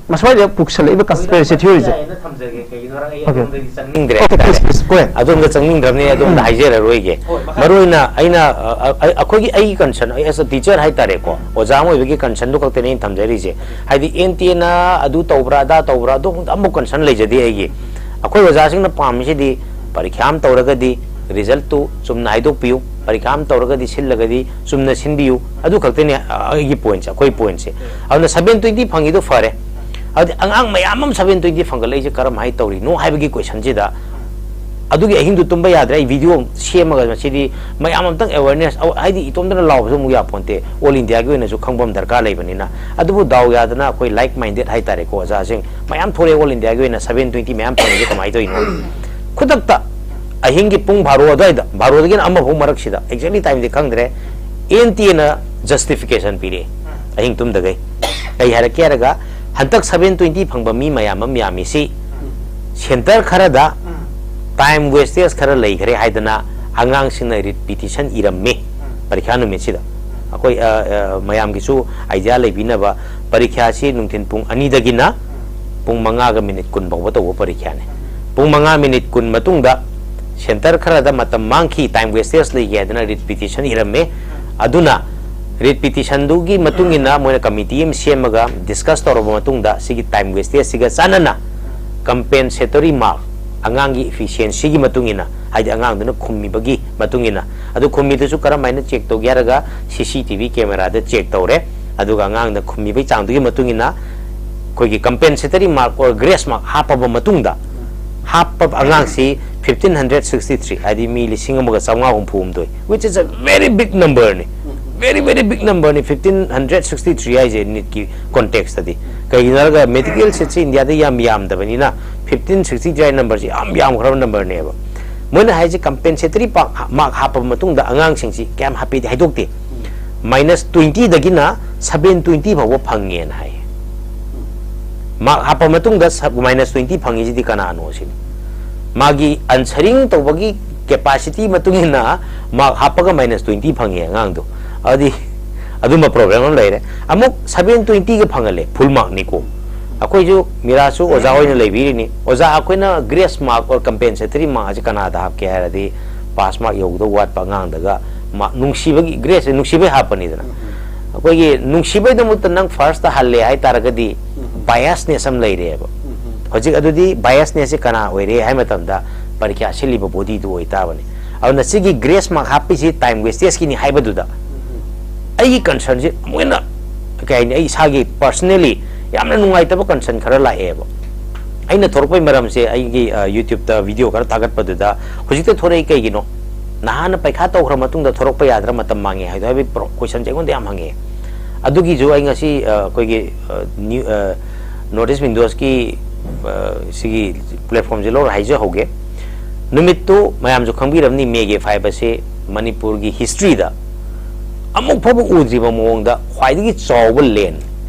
ꯃꯁ꯭ꯋꯥꯏꯗ ꯄꯨꯁꯜꯂꯛꯏꯕ ꯀꯟꯁꯄꯤꯔꯦꯁꯤ ꯊꯤꯑꯣꯔꯤꯁꯦ꯫ ꯌꯥꯏꯌꯦꯅ ꯊꯝꯖꯒꯦ꯫ ꯀꯩꯒꯤꯅꯣ ꯍꯥꯏꯔ ꯑꯩ Okay. ꯑꯗꯣꯝꯗꯗꯤ ꯆꯪꯅꯤꯡꯗ꯭ꯔꯦ Okay, ꯍꯥꯏꯇꯥꯔꯦ꯫ please, please, go ahead. ꯑꯗꯣꯝꯗ ꯆꯪꯅꯤꯡꯗ꯭ꯔꯕꯅꯤꯅ ꯑꯗꯣꯝꯗ ꯎꯝ. ꯍꯥꯏꯖꯔꯔꯣꯏꯒꯦ꯫ ꯍꯣꯏ, ꯃꯈꯥ ꯃꯔꯨ ꯑꯣꯏꯅ ꯑꯩꯅ ꯑ, ꯑ, ꯑꯩꯈꯣꯏꯒꯤ ꯑꯩꯒꯤ ꯀꯟꯁꯔꯟ, ꯑꯩ ꯑꯦꯁ ꯑ ꯇꯤꯆꯔ ꯍꯥꯏꯇꯥꯔꯦꯀꯣ, ꯑꯣꯖꯥ ꯑꯃ ꯑꯣꯏꯕꯒꯤ ꯀꯟꯁꯔꯟꯗꯨ ꯈꯛꯇꯅꯦ ꯑꯩꯅ ꯊꯝꯖꯔꯤꯁꯦ꯫ ꯍꯥꯏꯗꯤ ꯑꯦꯟ ꯇꯤ ꯑꯦꯅ ꯑꯗꯨ ꯇꯧꯕ꯭ꯔꯥ ꯑꯗꯥ ꯇꯧꯕ꯭ꯔꯥ ꯑꯗꯨꯒꯨꯝꯕꯗ ꯑꯃꯨꯛ ꯀꯟꯁꯔꯟ ꯂꯩꯖꯗꯦ ꯑꯩꯒꯤ꯫ ꯑꯩꯈꯣꯏ ꯑꯣꯖꯥꯁꯤꯡꯅ ꯄꯥꯝꯃꯤꯁꯤꯗꯤ ꯄꯔꯤꯈ꯭ꯌꯥ ꯑꯃ ꯇꯧꯔꯒꯗꯤ ꯔꯤꯖꯜꯠꯇꯨ ꯆꯨꯝꯅ ꯍꯥꯏꯗꯣꯛꯄꯤꯌꯨ, ꯄꯔꯤꯈ꯭ꯌꯥ ꯑꯃ ꯇꯧꯔꯒꯗꯤ ꯁꯤꯜꯂꯒꯗꯤ ꯆꯨꯝꯅ ꯁꯤꯟꯕꯤꯌꯨ, ꯑꯗꯨ ꯈꯛꯇꯅꯤ ꯑꯩꯒꯤ ꯄꯣꯏꯟꯠꯁꯦ, ꯑꯩꯈꯣꯏ ꯄꯣꯏꯟꯠꯁꯦ꯫ ꯑꯗꯨꯅ ꯁꯚꯦꯟ ꯇ꯭ꯋꯦꯟꯇꯤ ꯐꯪꯉꯤꯗꯣ ꯐꯔꯦ, ꯑꯗꯨꯗꯤ ꯑꯉꯥꯡ ꯃꯌꯥꯝ ꯑꯃ ꯁꯚꯦꯟ ꯇ꯭ꯋꯦꯟꯇꯤ ꯐꯪꯒꯠꯂꯛꯏꯁꯦ ꯀꯔꯝꯍꯥꯏꯅ ꯇꯧꯔꯤꯅꯣ ꯍꯥꯏꯕꯒꯤ ꯀꯣꯏꯁꯟꯁꯤꯗ ꯑꯗꯨꯒꯤ ꯑꯍꯤꯡꯗꯨ ꯇꯨꯝꯕ ꯌꯥꯗ꯭ꯔꯦ꯫ ꯑꯩ ꯚꯤꯗꯤꯑꯣ ꯁꯦꯝꯃꯒ ꯃꯁꯤꯗꯤ ꯃꯌꯥꯝ ꯑꯝꯇꯪ ꯑꯦꯋꯦꯔꯅꯦꯁ, ꯍꯥꯏꯗꯤ ꯏꯇꯣꯝꯇꯅ ꯂꯥꯎꯕꯁꯨ ꯑꯃꯨꯛ ꯌꯥꯄꯣꯟꯇꯦ, ꯑꯣꯜ ꯏꯟꯗꯤꯌꯥꯒꯤ ꯑꯣꯏꯅꯁꯨ ꯈꯪꯕ ꯑꯃ ꯗꯔꯀꯥꯔ ꯂꯩꯕꯅꯤꯅ꯫ ꯑꯗꯨꯕꯨ ꯗꯥꯎ ꯌꯥꯗꯅ ꯑꯩꯈꯣꯏ ꯂꯥꯏꯛ ꯃꯥꯏꯟꯗꯦꯠ ꯍꯥꯏꯇꯥꯔꯦꯀꯣ, ꯑꯣꯖꯥꯁꯤꯡ ꯃꯌꯥꯝ ꯊꯣꯛꯂꯛꯑꯦ ꯑꯣꯜ ꯏꯟꯗꯤꯌꯥꯒꯤ ꯑꯣꯏꯅ ꯁꯚꯦꯟ ꯇ꯭ꯋꯦꯟꯇꯤ ꯃꯌꯥꯝ ꯐꯪꯉꯤꯁꯦ ꯀꯃꯥꯏꯅ ꯇꯧꯔꯤꯅꯣ? ꯈꯨꯗꯛꯇ ꯑꯍꯤꯡꯒꯤ ꯄꯨꯡ ꯕꯥꯔꯣ ꯑꯗꯨꯋꯥꯏꯗ, ꯕꯥꯔꯣꯗꯒꯤꯅ ꯑꯃ ꯐꯥꯎ ꯃꯔꯛꯁꯤꯗ, ꯑꯦꯛꯖꯦꯛꯂꯤ ꯇꯥꯏꯝꯗꯤ ꯈꯪꯗ꯭ꯔꯦ, ꯑꯦꯟ ꯇꯤ ꯑꯦꯅ ꯖꯁꯇꯤꯐꯤꯀꯦꯁꯟ ꯄꯤꯔꯛꯑꯦ ꯑꯍꯤꯡ ꯇꯨꯝꯗꯈꯩ꯫ ꯀꯩ ꯍꯥꯏꯔꯛꯀꯦ ꯍꯥꯏꯔꯒ, ꯍꯟꯗꯛ ꯁꯚꯦꯟ ꯇ꯭ꯋꯦꯟꯇꯤ ꯐꯪꯕ ꯃꯤ ꯃꯌꯥꯝ ꯑꯃ ꯌꯥꯝꯃꯤꯁꯤ ꯁꯦꯟꯇꯔ ꯈꯔꯗ ꯇꯥꯏꯝ ꯋꯦꯁꯇꯦꯖ ꯈꯔ ꯂꯩꯈ꯭ꯔꯦ ꯍꯥꯏꯗꯅ ꯑꯉꯥꯡꯁꯤꯡꯅ ꯔꯤꯄꯤꯇꯤꯁꯟ ꯏꯔꯝꯃꯤ ꯄꯔꯤꯈ꯭ꯌꯥ ꯅꯨꯃꯤꯠꯁꯤꯗ꯫ ꯑꯩꯈꯣꯏ, ꯑ, ꯑ, ꯃꯌꯥꯝꯒꯤꯁꯨ ꯑꯥꯏꯗꯤꯌꯥ ꯂꯩꯕꯤꯅꯕ, ꯄꯔꯤꯈ꯭ꯌꯥꯁꯤ ꯅꯨꯡꯊꯤꯟ ꯄꯨꯡ ꯑꯅꯤꯗꯒꯤꯅ ꯄꯨꯡ ꯃꯉꯥꯒ ꯃꯤꯅꯤꯠ ꯀꯨꯟ ꯐꯥꯎꯕ ꯇꯧꯕ ꯄꯔꯤꯈ꯭ꯌꯥꯅꯤ꯫ ꯄꯨꯡ ꯃꯉꯥ ꯃꯤꯅꯤꯠ ꯀꯨꯟ ꯃꯇꯨꯡꯗ ꯁꯦꯟꯇꯔ ꯈꯔꯗ ꯃꯇꯝ ꯃꯥꯡꯈꯤ, ꯇꯥꯏꯝ ꯋꯦꯁꯇꯦꯖ ꯂꯩꯈꯤ ꯍꯥꯏꯗꯅ ꯔꯤꯄꯤꯇꯤꯁꯟ ꯏꯔꯝꯃꯦ꯫ ꯑꯗꯨꯅ ꯔꯤꯄꯤꯇꯤꯁꯟꯗꯨꯒꯤ ꯃꯇꯨꯡ ꯏꯟꯅ ꯃꯣꯏꯅ ꯀꯃꯤꯇꯤ ꯑꯃ ꯁꯦꯝꯃꯒ ꯗꯤꯁꯀꯁ ꯇꯧꯔꯕ ꯃꯇꯨꯡꯗ ꯁꯤꯒꯤ ꯇꯥꯏꯝ ꯋꯦꯁꯇꯦꯖꯁꯤꯒ ꯆꯥꯟꯅꯅ ꯀꯝꯄꯦꯟꯁꯦꯇꯔꯤ ꯃꯥꯔꯛ, ꯑꯉꯥꯡꯒꯤ ꯏꯐꯤꯁꯤꯌꯦꯟꯁꯤꯒꯤ ꯃꯇꯨꯡ ꯏꯟꯅ, ꯍꯥꯏꯗꯤ ꯑꯉꯥꯡꯗꯨꯅ ꯈꯨꯝꯃꯤꯕꯒꯤ ꯃꯇꯨꯡ ꯏꯟꯅ, ꯑꯗꯨ ꯈꯨꯝꯃꯤꯗꯨꯁꯨ ꯀꯔꯝ ꯍꯥꯏꯅ ꯆꯦꯛ ꯇꯧꯒꯦ ꯍꯥꯏꯔꯒ ꯁꯤ ꯁꯤ ꯇꯤ ꯚꯤ ꯀꯦꯃꯦꯔꯥꯗ ꯆꯦꯛ ꯇꯧꯔꯦ꯫ ꯑꯗꯨꯒ ꯑꯉꯥꯡꯅ ꯈꯨꯝꯃꯤꯕꯒꯤ ꯆꯥꯡꯗꯨꯒꯤ ꯃꯇꯨꯡ ꯏꯟꯅ ꯑꯩꯈꯣꯏꯒꯤ ꯀꯝꯄꯦꯟꯁꯦꯇꯔꯤ ꯃꯥꯔꯛ ꯑꯣꯔ ꯒ꯭ꯔꯦꯁ ꯃꯥꯔꯛ ꯍꯥꯞꯄꯕ ꯃꯇꯨꯡꯗ, ꯍꯥꯞꯄꯕ ꯑꯉꯥꯡꯁꯤ ꯐꯤꯐꯇꯤꯟ ꯍꯟꯗ꯭ꯔꯦꯠ ꯁꯤꯛꯁꯇꯤ ꯊ꯭ꯔꯤ, ꯍꯥꯏꯗꯤ ꯃꯤ ꯂꯤꯁꯤꯡ ꯑꯃꯒ ꯆꯥꯝꯃꯉꯥ ꯍꯨꯝꯐꯨ ꯍꯨꯝꯗꯣꯏ, which is a very big number ꯅꯤ꯫ Very, very big number ꯅꯤ, ꯐꯤꯐꯇꯤꯟ ꯍꯟꯗ꯭ꯔꯦꯠ ꯁꯤꯛꯁꯇꯤ ꯊ꯭ꯔꯤ ꯍꯥꯏꯁꯦ ꯅꯤꯠꯀꯤ ꯀꯣꯟꯇꯦꯛꯁꯇꯗꯤ꯫ ꯀꯩꯒꯤꯅꯣ ꯍꯥꯏꯔꯒ ꯃꯦꯗꯤꯀꯦꯜ ꯁꯤꯠꯁꯤ ꯏꯟꯗꯤꯌꯥꯗ ꯌꯥꯝ ꯌꯥꯝꯗꯕꯅꯤꯅ ꯐꯤꯐꯇꯤꯟ ꯁꯤꯛꯁꯇꯤ ꯊ꯭ꯔꯤ ꯍꯥꯏ ꯅꯝꯕꯔꯁꯤ ꯌꯥꯝ ꯌꯥꯝꯈ꯭ꯔꯕ ꯅꯝꯕꯔꯅꯦꯕ꯫ ꯃꯣꯏꯅ ꯍꯥꯏꯁꯦ ꯀꯝꯄꯦꯟꯁꯦꯇꯔꯤ ꯃꯥꯔꯛ ꯍꯥꯞꯄꯕ ꯃꯇꯨꯡꯗ ꯑꯉꯥꯡꯁꯤꯡꯁꯤ ꯀꯌꯥꯝ ꯍꯥꯞꯄꯤꯗꯤ ꯍꯥꯏꯗꯣꯛꯇꯦ꯫ ꯃꯥꯏꯅꯁ ꯇ꯭ꯋꯦꯟꯇꯤꯗꯒꯤꯅ ꯁꯚꯦꯟ ꯇ꯭ꯋꯦꯟꯇꯤ ꯐꯥꯎꯕ ꯐꯪꯉꯦꯅ ꯍꯥꯏ꯫ ꯃꯥꯔꯛ ꯍꯥꯞꯄ ꯃꯇꯨꯡꯗ ꯃꯥꯏꯅꯁ ꯇ꯭ꯋꯦꯟꯇꯤ ꯐꯪꯉꯤꯁꯤꯗꯤ ꯀꯅꯥꯅꯣ ꯁꯤꯅꯤ꯫ ꯃꯥꯒꯤ ꯑꯟꯁꯔꯤꯡ ꯇꯧꯕꯒꯤ ꯀꯦꯄꯥꯁꯤꯇꯤ ꯃꯇꯨꯡ ꯏꯟꯅ ꯃꯥꯔꯛ ꯍꯥꯞꯄꯒ ꯃꯥꯏꯅꯁ ꯇ꯭ꯋꯦꯟꯇꯤ ꯐꯪꯉꯦ ꯑꯉꯥꯡꯗꯣ꯫ ꯑꯗꯨꯗꯤ ꯑꯗꯨꯝꯕ ꯄ꯭ꯔꯣꯕ꯭ꯂꯦꯝ ꯑꯃ ꯂꯩꯔꯦ꯫ ꯑꯃꯨꯛ ꯁꯚꯦꯟ ꯇ꯭ꯋꯦꯟꯇꯤꯒ ꯐꯪꯍꯜꯂꯦ, ꯐꯨꯜ ꯃꯥꯔꯛꯅꯤꯀꯣ꯫ ꯑꯩꯈꯣꯏꯁꯨ ꯃꯤꯔꯥꯁꯨ ꯑꯣꯖꯥ ꯑꯣꯏꯅ ꯂꯩꯕꯤꯔꯤꯅꯤ꯫ ꯑꯣꯖꯥ, ꯑꯩꯈꯣꯏꯅ ꯒ꯭ꯔꯦꯁ ꯃꯥꯔꯛ ꯑꯣꯔ ꯀꯝꯄꯦꯟꯁꯦꯇꯔꯤ ꯃꯥꯔꯛ ꯑꯁꯤ ꯀꯅꯥꯗ ꯍꯥꯞꯀꯦ ꯍꯥꯏꯔꯗꯤ, ꯄꯥꯁ ꯃꯥꯔꯛ ꯌꯧꯒꯗꯧ ꯋꯥꯠꯄ ꯑꯉꯥꯡꯗꯒ ꯃꯥꯔꯛ ꯅꯨꯡꯁꯤꯕꯒꯤ, ꯒ꯭ꯔꯦꯁꯁꯦ ꯅꯨꯡꯁꯤꯕꯩ ꯍꯥꯞꯄꯅꯤꯗꯅ꯫ ꯑꯩꯈꯣꯏꯒꯤ ꯅꯨꯡꯁꯤꯕꯩꯗꯃꯛꯇ ꯅꯪ ꯐꯥꯔꯁꯇ ꯍꯜꯂꯦ ꯍꯥꯏ ꯇꯥꯔꯒꯗꯤ, ꯕꯥꯏꯁꯅꯦꯁ ꯑꯃ ꯂꯩꯔꯦꯕ꯫ ꯍꯧꯖꯤꯛ ꯑꯗꯨꯗꯤ ꯕꯥꯏꯁꯅꯦꯁꯁꯦ ꯀꯅꯥ ꯑꯣꯏꯔꯦ ꯍꯥꯏ ꯃꯇꯝꯗ, ꯄꯔꯤꯈ꯭ꯌꯥ ꯁꯤꯜꯂꯤꯕ ꯕꯣꯗꯤꯗꯨ ꯑꯣꯏꯇꯥꯕꯅꯤ꯫ ꯑꯗꯨꯅ ꯁꯤꯒꯤ ꯒ꯭ꯔꯦꯁ ꯃꯥꯔꯛ ꯍꯥꯞꯄꯤꯁꯤ ꯇꯥꯏꯝ ꯋꯦꯁꯇꯦꯖꯀꯤꯅꯤ ꯍꯥꯏꯕꯗꯨꯗ ꯑꯩꯒꯤ ꯀꯟꯁꯔꯟꯁꯦ ꯑꯃꯨꯛ ꯍꯦꯟꯅ, ꯀꯩ ꯍꯥꯏꯅꯤ, ꯑꯩ ꯏꯁꯥꯒꯤ ꯄꯔꯁꯅꯦꯂꯤ ꯌꯥꯝꯅ ꯅꯨꯡꯉꯥꯏꯇꯕ ꯀꯟꯁꯔꯟ ꯈꯔ ꯂꯥꯛꯑꯦꯕ꯫ ꯑꯩꯅ ꯊꯣꯔꯛꯄꯩ ꯃꯔꯝꯁꯦ ꯑꯩꯒꯤ, ꯑ, YouTube-ꯇ video ꯈꯔ ꯊꯥꯒꯠꯄꯗꯨꯗ ꯍꯧꯖꯤꯛꯇ ꯊꯣꯔꯛꯏ ꯀꯩꯒꯤꯅꯣ? ꯅꯍꯥꯟꯅ ꯄꯩꯈꯥ ꯇꯧꯈ꯭ꯔ ꯃꯇꯨꯡꯗ ꯊꯣꯔꯛꯄ ꯌꯥꯗ꯭ꯔꯥ, ꯃꯇꯝ ꯃꯥꯡꯉꯦ ꯍꯥꯏꯗꯣ, ꯍꯥꯏꯕꯒꯤ ꯄ꯭ꯔꯣ-, question-ꯁꯦ ꯑꯩꯉꯣꯟꯗ ꯌꯥꯝ ꯍꯪꯉꯛꯑꯦ꯫ ꯑꯗꯨꯒꯤꯁꯨ ꯑꯩ ꯉꯁꯤ, ꯑ, ꯑꯩꯈꯣꯏꯒꯤ, ꯑ, new, ꯑ, North East Windows-ꯀꯤ, ꯑ, ꯁꯤꯒꯤ platform-ꯁꯦ ꯂꯧꯔ ꯍꯥꯏꯖꯍꯧꯒꯦ꯫ ꯅꯨꯃꯤꯠꯇꯨ ꯃꯌꯥꯝꯁꯨ ꯈꯪꯕꯤꯔꯝꯅꯤ, May-ꯒꯤ five ꯑꯁꯤ ꯃꯅꯤꯄꯨꯔꯒꯤ history-ꯗ ꯑꯃꯨꯛ ꯐꯥꯎꯕ ꯎꯗ꯭ꯔꯤꯕ ꯃꯑꯣꯡꯗ ꯈ꯭ꯋꯥꯏꯗꯒꯤ ꯆꯥꯎꯕ land,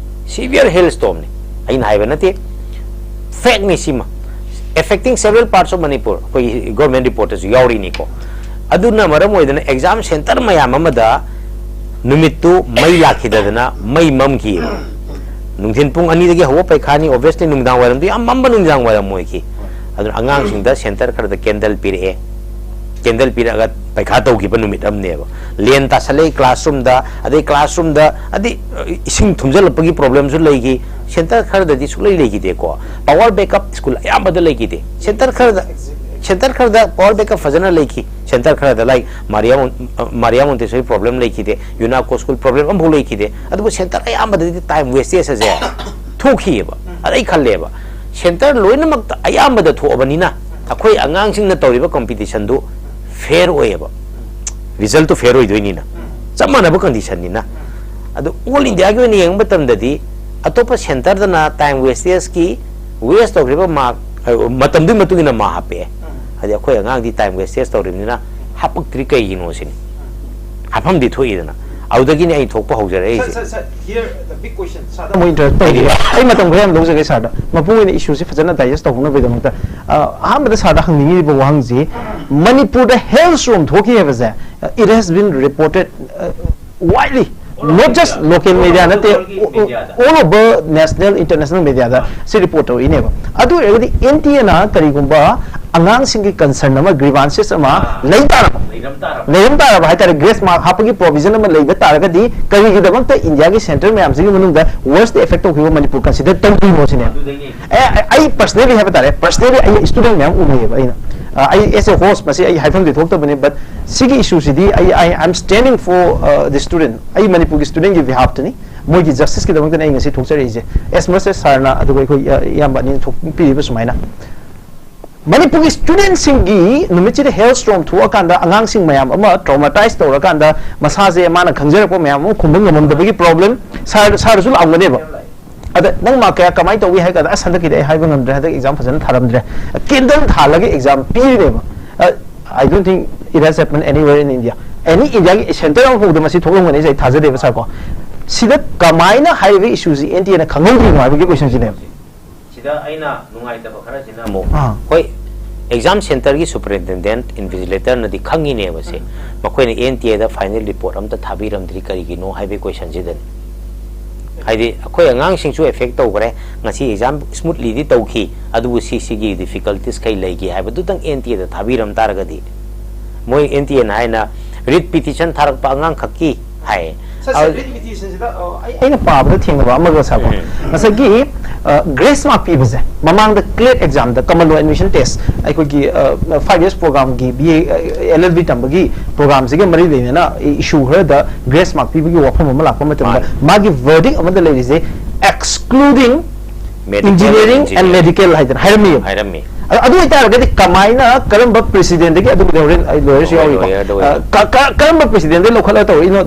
severe hailstorm-ꯅꯤ꯫ ꯑꯩꯅ ꯍꯥꯏꯕ ꯅꯠꯇꯦ, fact-ꯅꯤ ꯁꯤꯃ꯫ Affecting several parts of Manipur, ꯑꯩꯈꯣꯏꯒꯤ government report-ꯇꯁꯨ ꯌꯥꯎꯔꯤꯅꯤꯀꯣ꯫ ꯑꯗꯨꯅ ꯃꯔꯝ ꯑꯣꯏꯗꯅ exam center ꯃꯌꯥꯝ ꯑꯃꯗ ꯅꯨꯃꯤꯠꯇꯨ ꯃꯩ ꯂꯥꯛꯈꯤꯗꯗꯅ ꯃꯩ ꯃꯝꯈꯤꯕ꯫ ꯅꯨꯡꯊꯤꯟ ꯄꯨꯡ ꯑꯅꯤꯗꯒꯤ ꯍꯧꯕ ꯄꯩꯈꯥꯅꯤ, obviously ꯅꯨꯡꯗꯥꯡ ꯋꯥꯏꯔꯝꯗꯨ ꯌꯥꯝ ꯃꯝꯕ ꯅꯨꯡꯗꯥꯡ ꯋꯥꯏꯔꯝ ꯑꯣꯏꯈꯤ꯫ ꯑꯗꯨꯅ ꯑꯉꯥꯡꯁꯤꯡꯗ center ꯈꯔꯗ candle ꯄꯤꯔꯛꯑꯦ꯫ Candle ꯄꯤꯔꯛꯑꯒ ꯄꯩꯈꯥ ꯇꯧꯈꯤꯕ ꯅꯨꯃꯤꯠ ꯑꯃꯅꯦꯕ꯫ Land ꯇꯥꯁꯜꯂꯛꯏ classroom-ꯗ, ꯑꯗꯩ classroom-ꯗ, ꯑꯗꯩ, ꯑ, ꯏꯁꯤꯡ ꯊꯨꯝꯖꯤꯜꯂꯛꯄꯒꯤ problem-ꯁꯨ ꯂꯩꯈꯤ꯫ Center ꯈꯔꯗꯗꯤ ꯁꯨꯛꯂꯩ ꯂꯩꯈꯤꯗꯦꯀꯣ꯫ Power backup school ꯑꯌꯥꯝꯕꯗ ꯂꯩꯈꯤꯗꯦ꯫ Center ꯈꯔꯗ, center ꯈꯔꯗ power backup ꯐꯖꯅ ꯂꯩꯈꯤ꯫ Center ꯈꯔꯗ, like, Maria Mon-, ꯑ, Maria Montessori problem ꯂꯩꯈꯤꯗꯦ, UNACO school problem ꯑꯃꯐꯥꯎ ꯂꯩꯈꯤꯗꯦ꯫ ꯑꯗꯨꯕꯨ center ꯑꯌꯥꯝꯕꯗꯗꯤ time wastage ꯑꯁꯦ ꯊꯣꯛꯈꯤꯑꯕ꯫ ꯑꯗ ꯑꯩ ꯈꯜꯂꯦꯕ, center ꯂꯣꯏꯅꯃꯛꯇ ꯑꯌꯥꯝꯕꯗ ꯊꯣꯛꯑꯕꯅꯤꯅ ꯑꯩꯈꯣꯏ ꯑꯉꯥꯡꯁꯤꯡꯅ ꯇꯧꯔꯤꯕ competition-ꯗꯨ fair ꯑꯣꯏꯌꯦꯕ, result-ꯇꯨ fair ꯑꯣꯏꯗꯣꯏꯅꯤꯅ, ꯆꯞ ꯃꯥꯟꯅꯕ condition-ꯅꯤꯅ꯫ ꯑꯗꯨ all India-ꯒꯤ ꯑꯣꯏꯅ ꯌꯦꯡꯕ ꯃꯇꯝꯗꯗꯤ ꯑꯇꯣꯞꯄ center-ꯗꯅ time wastage-ꯀꯤ waste ꯇꯧꯈ꯭ꯔꯤꯕ mark, ꯑ, ꯃꯇꯝꯗꯨꯒꯤ ꯃꯇꯨꯡ ꯏꯟꯅ mark ꯍꯥꯞꯄꯛꯑꯦ꯫ ꯍꯥꯏꯗꯤ ꯑꯩꯈꯣꯏ ꯑꯉꯥꯡꯗꯤ time wastage ꯇꯧꯔꯤꯕꯅꯤꯅ ꯍꯥꯞꯄꯛꯇ꯭ꯔꯤ ꯀꯩꯒꯤꯅꯣ ꯁꯤꯅꯤ꯫ ꯍꯥꯐꯝꯗꯤ ꯊꯣꯛꯏꯗꯅ꯫ ꯑꯗꯨꯗꯒꯤꯅꯤ ꯑꯩ ꯊꯣꯛꯄ ꯍꯧꯖꯔꯛꯏꯁꯦ꯫ Sir, sir, sir, here the big question, sir, ꯃꯣꯏ interrupt ꯇꯧꯔꯤꯕ꯫ ꯑꯩ ꯃꯇꯝ ꯈꯔ ꯌꯥꯝ ꯂꯧꯖꯒꯦ sir-ꯗ꯫ ꯃꯄꯨꯡ ꯑꯣꯏꯅ issue-ꯁꯦ ꯐꯖꯅ digest ꯇꯧꯍꯧꯅꯕꯒꯤꯗꯃꯛꯇ, ꯑ, ꯑꯍꯥꯟꯕꯗ sir-ꯗ ꯍꯪꯅꯤꯡꯉꯤꯕ ꯋꯥꯍꯪꯁꯤ, ꯃꯅꯤꯄꯨꯔꯗ hailstorm ꯊꯣꯛꯈꯤ ꯍꯥꯏꯕꯁꯦ, uh, it has been reported, uh, widely, not just local media ꯅꯠꯇꯦ, all over national, international media-ꯗ ꯁꯤ report ꯇꯧꯔꯛꯏꯅꯦꯕ꯫ ꯑꯗꯨ ꯑꯣꯏꯔꯒꯗꯤ N T A-ꯅ ꯀꯔꯤꯒꯨꯝꯕ ꯑꯉꯥꯡꯁꯤꯡꯒꯤ concern ꯑꯃ, grievances ꯑꯃ ꯂꯩ ꯇꯥꯔꯕ, ꯂꯩꯔꯝ ꯇꯥꯔꯕ ꯍꯥꯏꯇꯥꯔꯦ, grace mark ꯍꯥꯞꯄꯒꯤ provision ꯑꯃ ꯂꯩꯕ ꯇꯥꯔꯒꯗꯤ ꯀꯔꯤꯒꯤꯗꯃꯛꯇ India-ꯒꯤ center ꯃꯌꯥꯝꯁꯤꯒꯤ ꯃꯅꯨꯡꯗ worst effect ꯇꯧꯈꯤꯕ ꯃꯅꯤꯄꯨꯔ consider ꯇꯧꯗ꯭ꯔꯤꯅꯣ ꯁꯤꯅꯦ꯫ ꯑꯦ, ꯑꯩ personally ꯍꯥꯏꯕ ꯇꯥꯔꯦ, personally ꯑꯩ student ꯃꯌꯥꯝ ꯎꯅꯩꯌꯦꯕ ꯑꯩꯅ꯫ ꯑ, ꯑꯩ as a host, ꯃꯁꯤ ꯑꯩ ꯍꯥꯏꯐꯝꯗꯤ ꯊꯣꯛꯇꯕꯅꯤ, but ꯁꯤꯒꯤ issue-ꯁꯤꯗꯤ ꯑꯩ, I, I'm standing for, uh, the student. ꯑꯩ ꯃꯅꯤꯄꯨꯔꯒꯤ student-ꯒꯤ behalf-ꯇꯅꯤ꯫ ꯃꯣꯏꯒꯤ ꯖꯁꯇꯤꯁꯀꯤꯗꯃꯛꯇꯅꯤ ꯑꯩ ꯉꯁꯤ ꯊꯣꯛꯆꯔꯛꯏꯁꯦ, as much as ꯁꯥꯔꯅ ꯑꯗꯨꯒ ꯑꯩꯈꯣꯏ, ꯑ, ꯏꯌꯥꯝꯕ ꯑꯅꯤꯅ ꯊꯣꯛꯄꯤꯔꯤꯕ ꯁꯨꯃꯥꯏꯅ꯫ ꯃꯅꯤꯄꯨꯔꯒꯤ ꯁ꯭ꯇꯨꯗꯦꯟꯠꯁꯤꯡꯒꯤ ꯅꯨꯃꯤꯠꯁꯤꯗ ꯍꯦꯜ ꯁ꯭ꯇꯣꯔꯝ ꯊꯣꯛꯑꯀꯥꯟꯗ ꯑꯉꯥꯡꯁꯤꯡ ꯃꯌꯥꯝ ꯑꯃ ꯇ꯭ꯔꯣꯃꯥꯇꯥꯏꯁ ꯇꯧꯔꯀꯥꯟꯗ ꯃꯁꯥꯁꯦ ꯃꯥꯅ ꯈꯪꯖꯔꯛꯄ ꯃꯌꯥꯝ ꯑꯃ ꯈꯨꯝꯕ ꯉꯝꯃꯝꯗꯕꯒꯤ ꯄ꯭ꯔꯣꯕ꯭ꯂꯦꯝ ꯁꯥꯔ, ꯁꯥꯔꯗꯁꯨ ꯂꯥꯛꯑꯝꯒꯅꯦꯕ꯫ ꯑꯗ ꯅꯪ ꯃꯥꯔꯛ ꯀꯌꯥ ꯀꯃꯥꯏꯅ ꯇꯧꯏ ꯍꯥꯏ ꯀꯥꯟꯗ, "ꯑꯁ, ꯍꯟꯗꯛꯀꯤꯗꯤ ꯑꯩ ꯍꯥꯏꯕ ꯉꯝꯗ꯭ꯔꯦ, ꯍꯟꯗꯛ ꯑꯦꯛꯖꯥꯝ ꯐꯖꯅ ꯊꯥꯔꯝꯗ꯭ꯔꯦ"꯫ Candle ꯊꯥꯜꯂꯒ exam ꯄꯤꯔꯤꯅꯦꯕ꯫ ꯑ, I don't think it has happened anywhere in India꯫ ꯑꯦꯅꯤ ꯏꯟꯗꯤꯌꯥꯒꯤ ꯁꯦꯟꯇꯔ ꯑꯃꯐꯥꯎꯗ ꯃꯁꯤ ꯊꯣꯛꯂꯝꯒꯅꯤ ꯍꯥꯏꯁꯦ ꯑꯩ ꯊꯥꯖꯗꯦꯕ ꯁꯥꯔ ꯀꯣ꯫ ꯁꯤꯗ ꯀꯃꯥꯏꯅ ꯍꯥꯏꯔꯤꯕ ꯏꯁꯨꯁꯤ ꯑꯦꯟ ꯇꯤ ꯑꯦꯅ ꯈꯪꯍꯧꯗ꯭ꯔꯤꯅꯣ ꯍꯥꯏꯕꯒꯤ ꯀꯣꯏꯁꯟꯁꯤꯅꯦꯕ꯫ ꯁꯤꯗ ꯑꯩꯅ ꯅꯨꯡꯉꯥꯏꯇꯕ ꯈꯔꯁꯤꯅ ꯑꯃꯨꯛ, ꯑꯥ꯫ ꯍꯣꯏ, ꯑꯦꯛꯖꯥꯝ ꯁꯦꯟꯇꯔꯒꯤ ꯁꯨꯄꯔꯤꯟꯇꯦꯟꯗꯦꯟꯠ, ꯏꯟꯚꯤꯖꯤꯂꯦꯇꯔꯅꯗꯤ ꯈꯪꯉꯤꯅꯦꯕ ꯁꯦ꯫ ꯎꯝ, ꯎꯝ꯫ ꯃꯈꯣꯏꯅ ꯑꯦꯟ ꯇꯤ ꯑꯦꯗ ꯐꯥꯏꯅꯦꯜ ꯔꯤꯄꯣꯔꯠ ꯑꯝꯇ ꯊꯥꯕꯤꯔꯝꯗ꯭ꯔꯤ ꯀꯔꯤꯒꯤꯅꯣ ꯍꯥꯏꯕꯒꯤ ꯀꯣꯏꯁꯟꯁꯤꯗꯅꯤ꯫ ꯍꯥꯏꯗꯤ ꯑꯩꯈꯣꯏ ꯑꯉꯥꯡꯁꯤꯡꯁꯨ ꯑꯦꯐꯦꯛ ꯇꯧꯈ꯭ꯔꯦ, ꯉꯁꯤ ꯑꯦꯛꯖꯥꯝ ꯁ꯭ꯃꯨꯠꯂꯤꯗꯤ ꯇꯧꯈꯤ, ꯑꯗꯨꯕꯨ ꯁꯤ ꯁꯤꯒꯤ ꯗꯤꯐꯤꯀꯜꯇꯤꯁ ꯀꯩ ꯂꯩꯒꯦ ꯍꯥꯏꯕꯗꯨꯇꯪ ꯑꯦꯟ ꯇꯤ ꯑꯦꯗ ꯊꯥꯕꯤꯔꯝ ꯇꯥꯔꯒꯗꯤ꯫ ꯃꯣꯏ ꯑꯦꯟ ꯇꯤ ꯑꯦꯅ ꯍꯥꯏꯅ ꯔꯤꯠ ꯄꯤꯇꯤꯁꯟ ꯊꯥꯔꯛꯄ ꯑꯉꯥꯡꯈꯛꯀꯤ ꯍꯥꯏ꯫ ꯁꯥꯔ, ꯁꯥꯔ, ꯑ, ꯔꯤꯠ ꯄꯤꯇꯤꯁꯟꯁꯤꯗ, ꯑ, ꯑꯩ, ꯑꯩꯅ ꯄꯥꯕꯗ ꯊꯦꯡꯅꯕ ꯑꯃꯒ ꯁꯥꯔ ꯀꯣ꯫ ꯎꯝ꯫ ꯉꯁꯥꯏꯒꯤ, ꯑ, ꯒ꯭ꯔꯦꯁ ꯃꯥꯔꯛ ꯄꯤꯕꯁꯦ, ꯃꯃꯥꯡꯗ ꯀ꯭ꯂꯦꯠ ꯑꯦꯛꯖꯥꯝꯗ, ꯀꯃꯟ ꯂꯣ ꯑꯦꯗꯃꯤꯁꯟ ꯇꯦꯁ, ꯑꯩꯈꯣꯏꯒꯤ, ꯑ, ꯐꯥꯏꯚ ꯌꯔꯁ ꯄ꯭ꯔꯣꯒ꯭ꯔꯥꯝꯒꯤ ꯕꯤ ꯑꯦ, ꯑ, ꯑꯦꯜ ꯑꯦꯜ ꯕꯤ ꯇꯝꯕꯒꯤ ꯄ꯭ꯔꯣꯒ꯭ꯔꯥꯝꯁꯤꯒ ꯃꯔꯤ ꯂꯩꯅꯅ ꯏꯁꯨ ꯈꯔꯗ ꯒ꯭ꯔꯦꯁ ꯃꯥꯔꯛ ꯄꯤꯕꯒꯤ ꯋꯥꯐꯝ ꯑꯃ ꯂꯥꯛꯄ ꯃꯇꯝꯗ, ꯃꯥꯅꯤ꯫ ꯃꯥꯒꯤ ꯚꯔꯗꯤꯛ ꯑꯃꯗ ꯂꯩꯔꯤꯁꯦ, excluding Medical, engineering and engineering꯫ Medical ꯍꯥꯏꯗꯅ ꯍꯥꯏꯔꯝꯃꯤ꯫ ꯍꯥꯏꯔꯝꯃꯤ꯫ ꯑ-, ꯑꯗꯨ ꯑꯣꯏꯇꯥꯔꯒꯗꯤ ꯀꯃꯥꯏꯅ, ꯀꯔꯝꯕ ꯄ꯭ꯔꯦꯁꯤꯗꯦꯟꯠꯇꯒꯤ, ꯑꯗꯨꯕꯨꯗꯤ ꯍꯣꯔꯦꯟ ꯑꯩ ꯂꯣꯏꯔꯁꯨ ꯍꯣꯏ, ꯌꯥꯎꯔꯤꯀꯣ꯫ ꯂꯣꯏꯔꯦ, ꯑꯗꯨ ꯑ, ꯑꯣꯏꯔꯦ꯫ ꯀ-, ꯀ-, ꯀꯔꯝꯕ ꯄ꯭ꯔꯦꯁꯤꯗꯦꯟꯠꯇꯒꯤ ꯂꯧꯈꯠꯂꯒ ꯇꯧꯔꯛꯏꯅꯣ?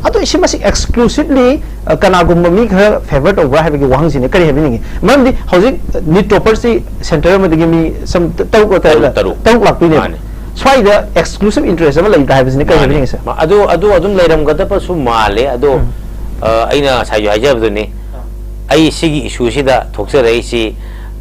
ꯑꯗꯨ ꯁꯤ ꯃꯁꯤ exclusively, ꯑ, ꯀꯅꯥꯒꯨꯝꯕ ꯃꯤ ꯈꯔ ꯐꯦꯚꯔ ꯇꯧꯕ꯭ꯔꯥ ꯍꯥꯏꯕꯒꯤ ꯋꯥꯍꯪꯁꯤꯅꯦ꯫ ꯀꯔꯤ ꯍꯥꯏꯕꯤꯅꯤꯡꯉꯤ? ꯃꯔꯝꯗꯤ ꯍꯧꯖꯤꯛ ꯅꯤꯠ ꯇꯣꯄꯔꯁꯤ ꯁꯦꯟꯇꯔ ꯑꯃꯗꯒꯤ ꯃꯤ ꯁꯝ ꯇꯔꯨꯛ, ꯇꯔꯨꯛ, ꯇꯔꯨꯛ꯫ ꯇꯔꯨꯛ ꯂꯥꯛꯇꯣꯏꯅꯦꯕ꯫ ꯃꯥꯅꯦ꯫ ꯁ꯭ꯋꯥꯏꯗ exclusive interest ꯑꯃ ꯂꯩꯕ꯭ꯔꯥ ꯍꯥꯏꯕꯁꯤꯅꯦ꯫ ꯀꯔꯤ ꯃꯥꯅꯦ꯫ ꯍꯥꯏꯕꯤꯅꯤꯡꯉꯤ, ꯁꯥꯔ? ꯃꯥ-, ꯑꯗꯨ, ꯑꯗꯨ ꯑꯗꯨꯝ ꯂꯩꯔꯝꯒꯗꯕꯁꯨ ꯃꯥꯜꯂꯦ꯫ ꯑꯗꯣ, ꯎꯝ꯫ ꯑ, ꯑꯩꯅ ꯉꯁꯥꯏꯁꯨ ꯍꯥꯏꯖꯕꯗꯨꯅꯤ, ꯑꯥ꯫ ꯑꯩ ꯁꯤꯒꯤ ꯏꯁꯨꯁꯤꯗ ꯊꯣꯛꯆꯔꯛꯏꯁꯤ,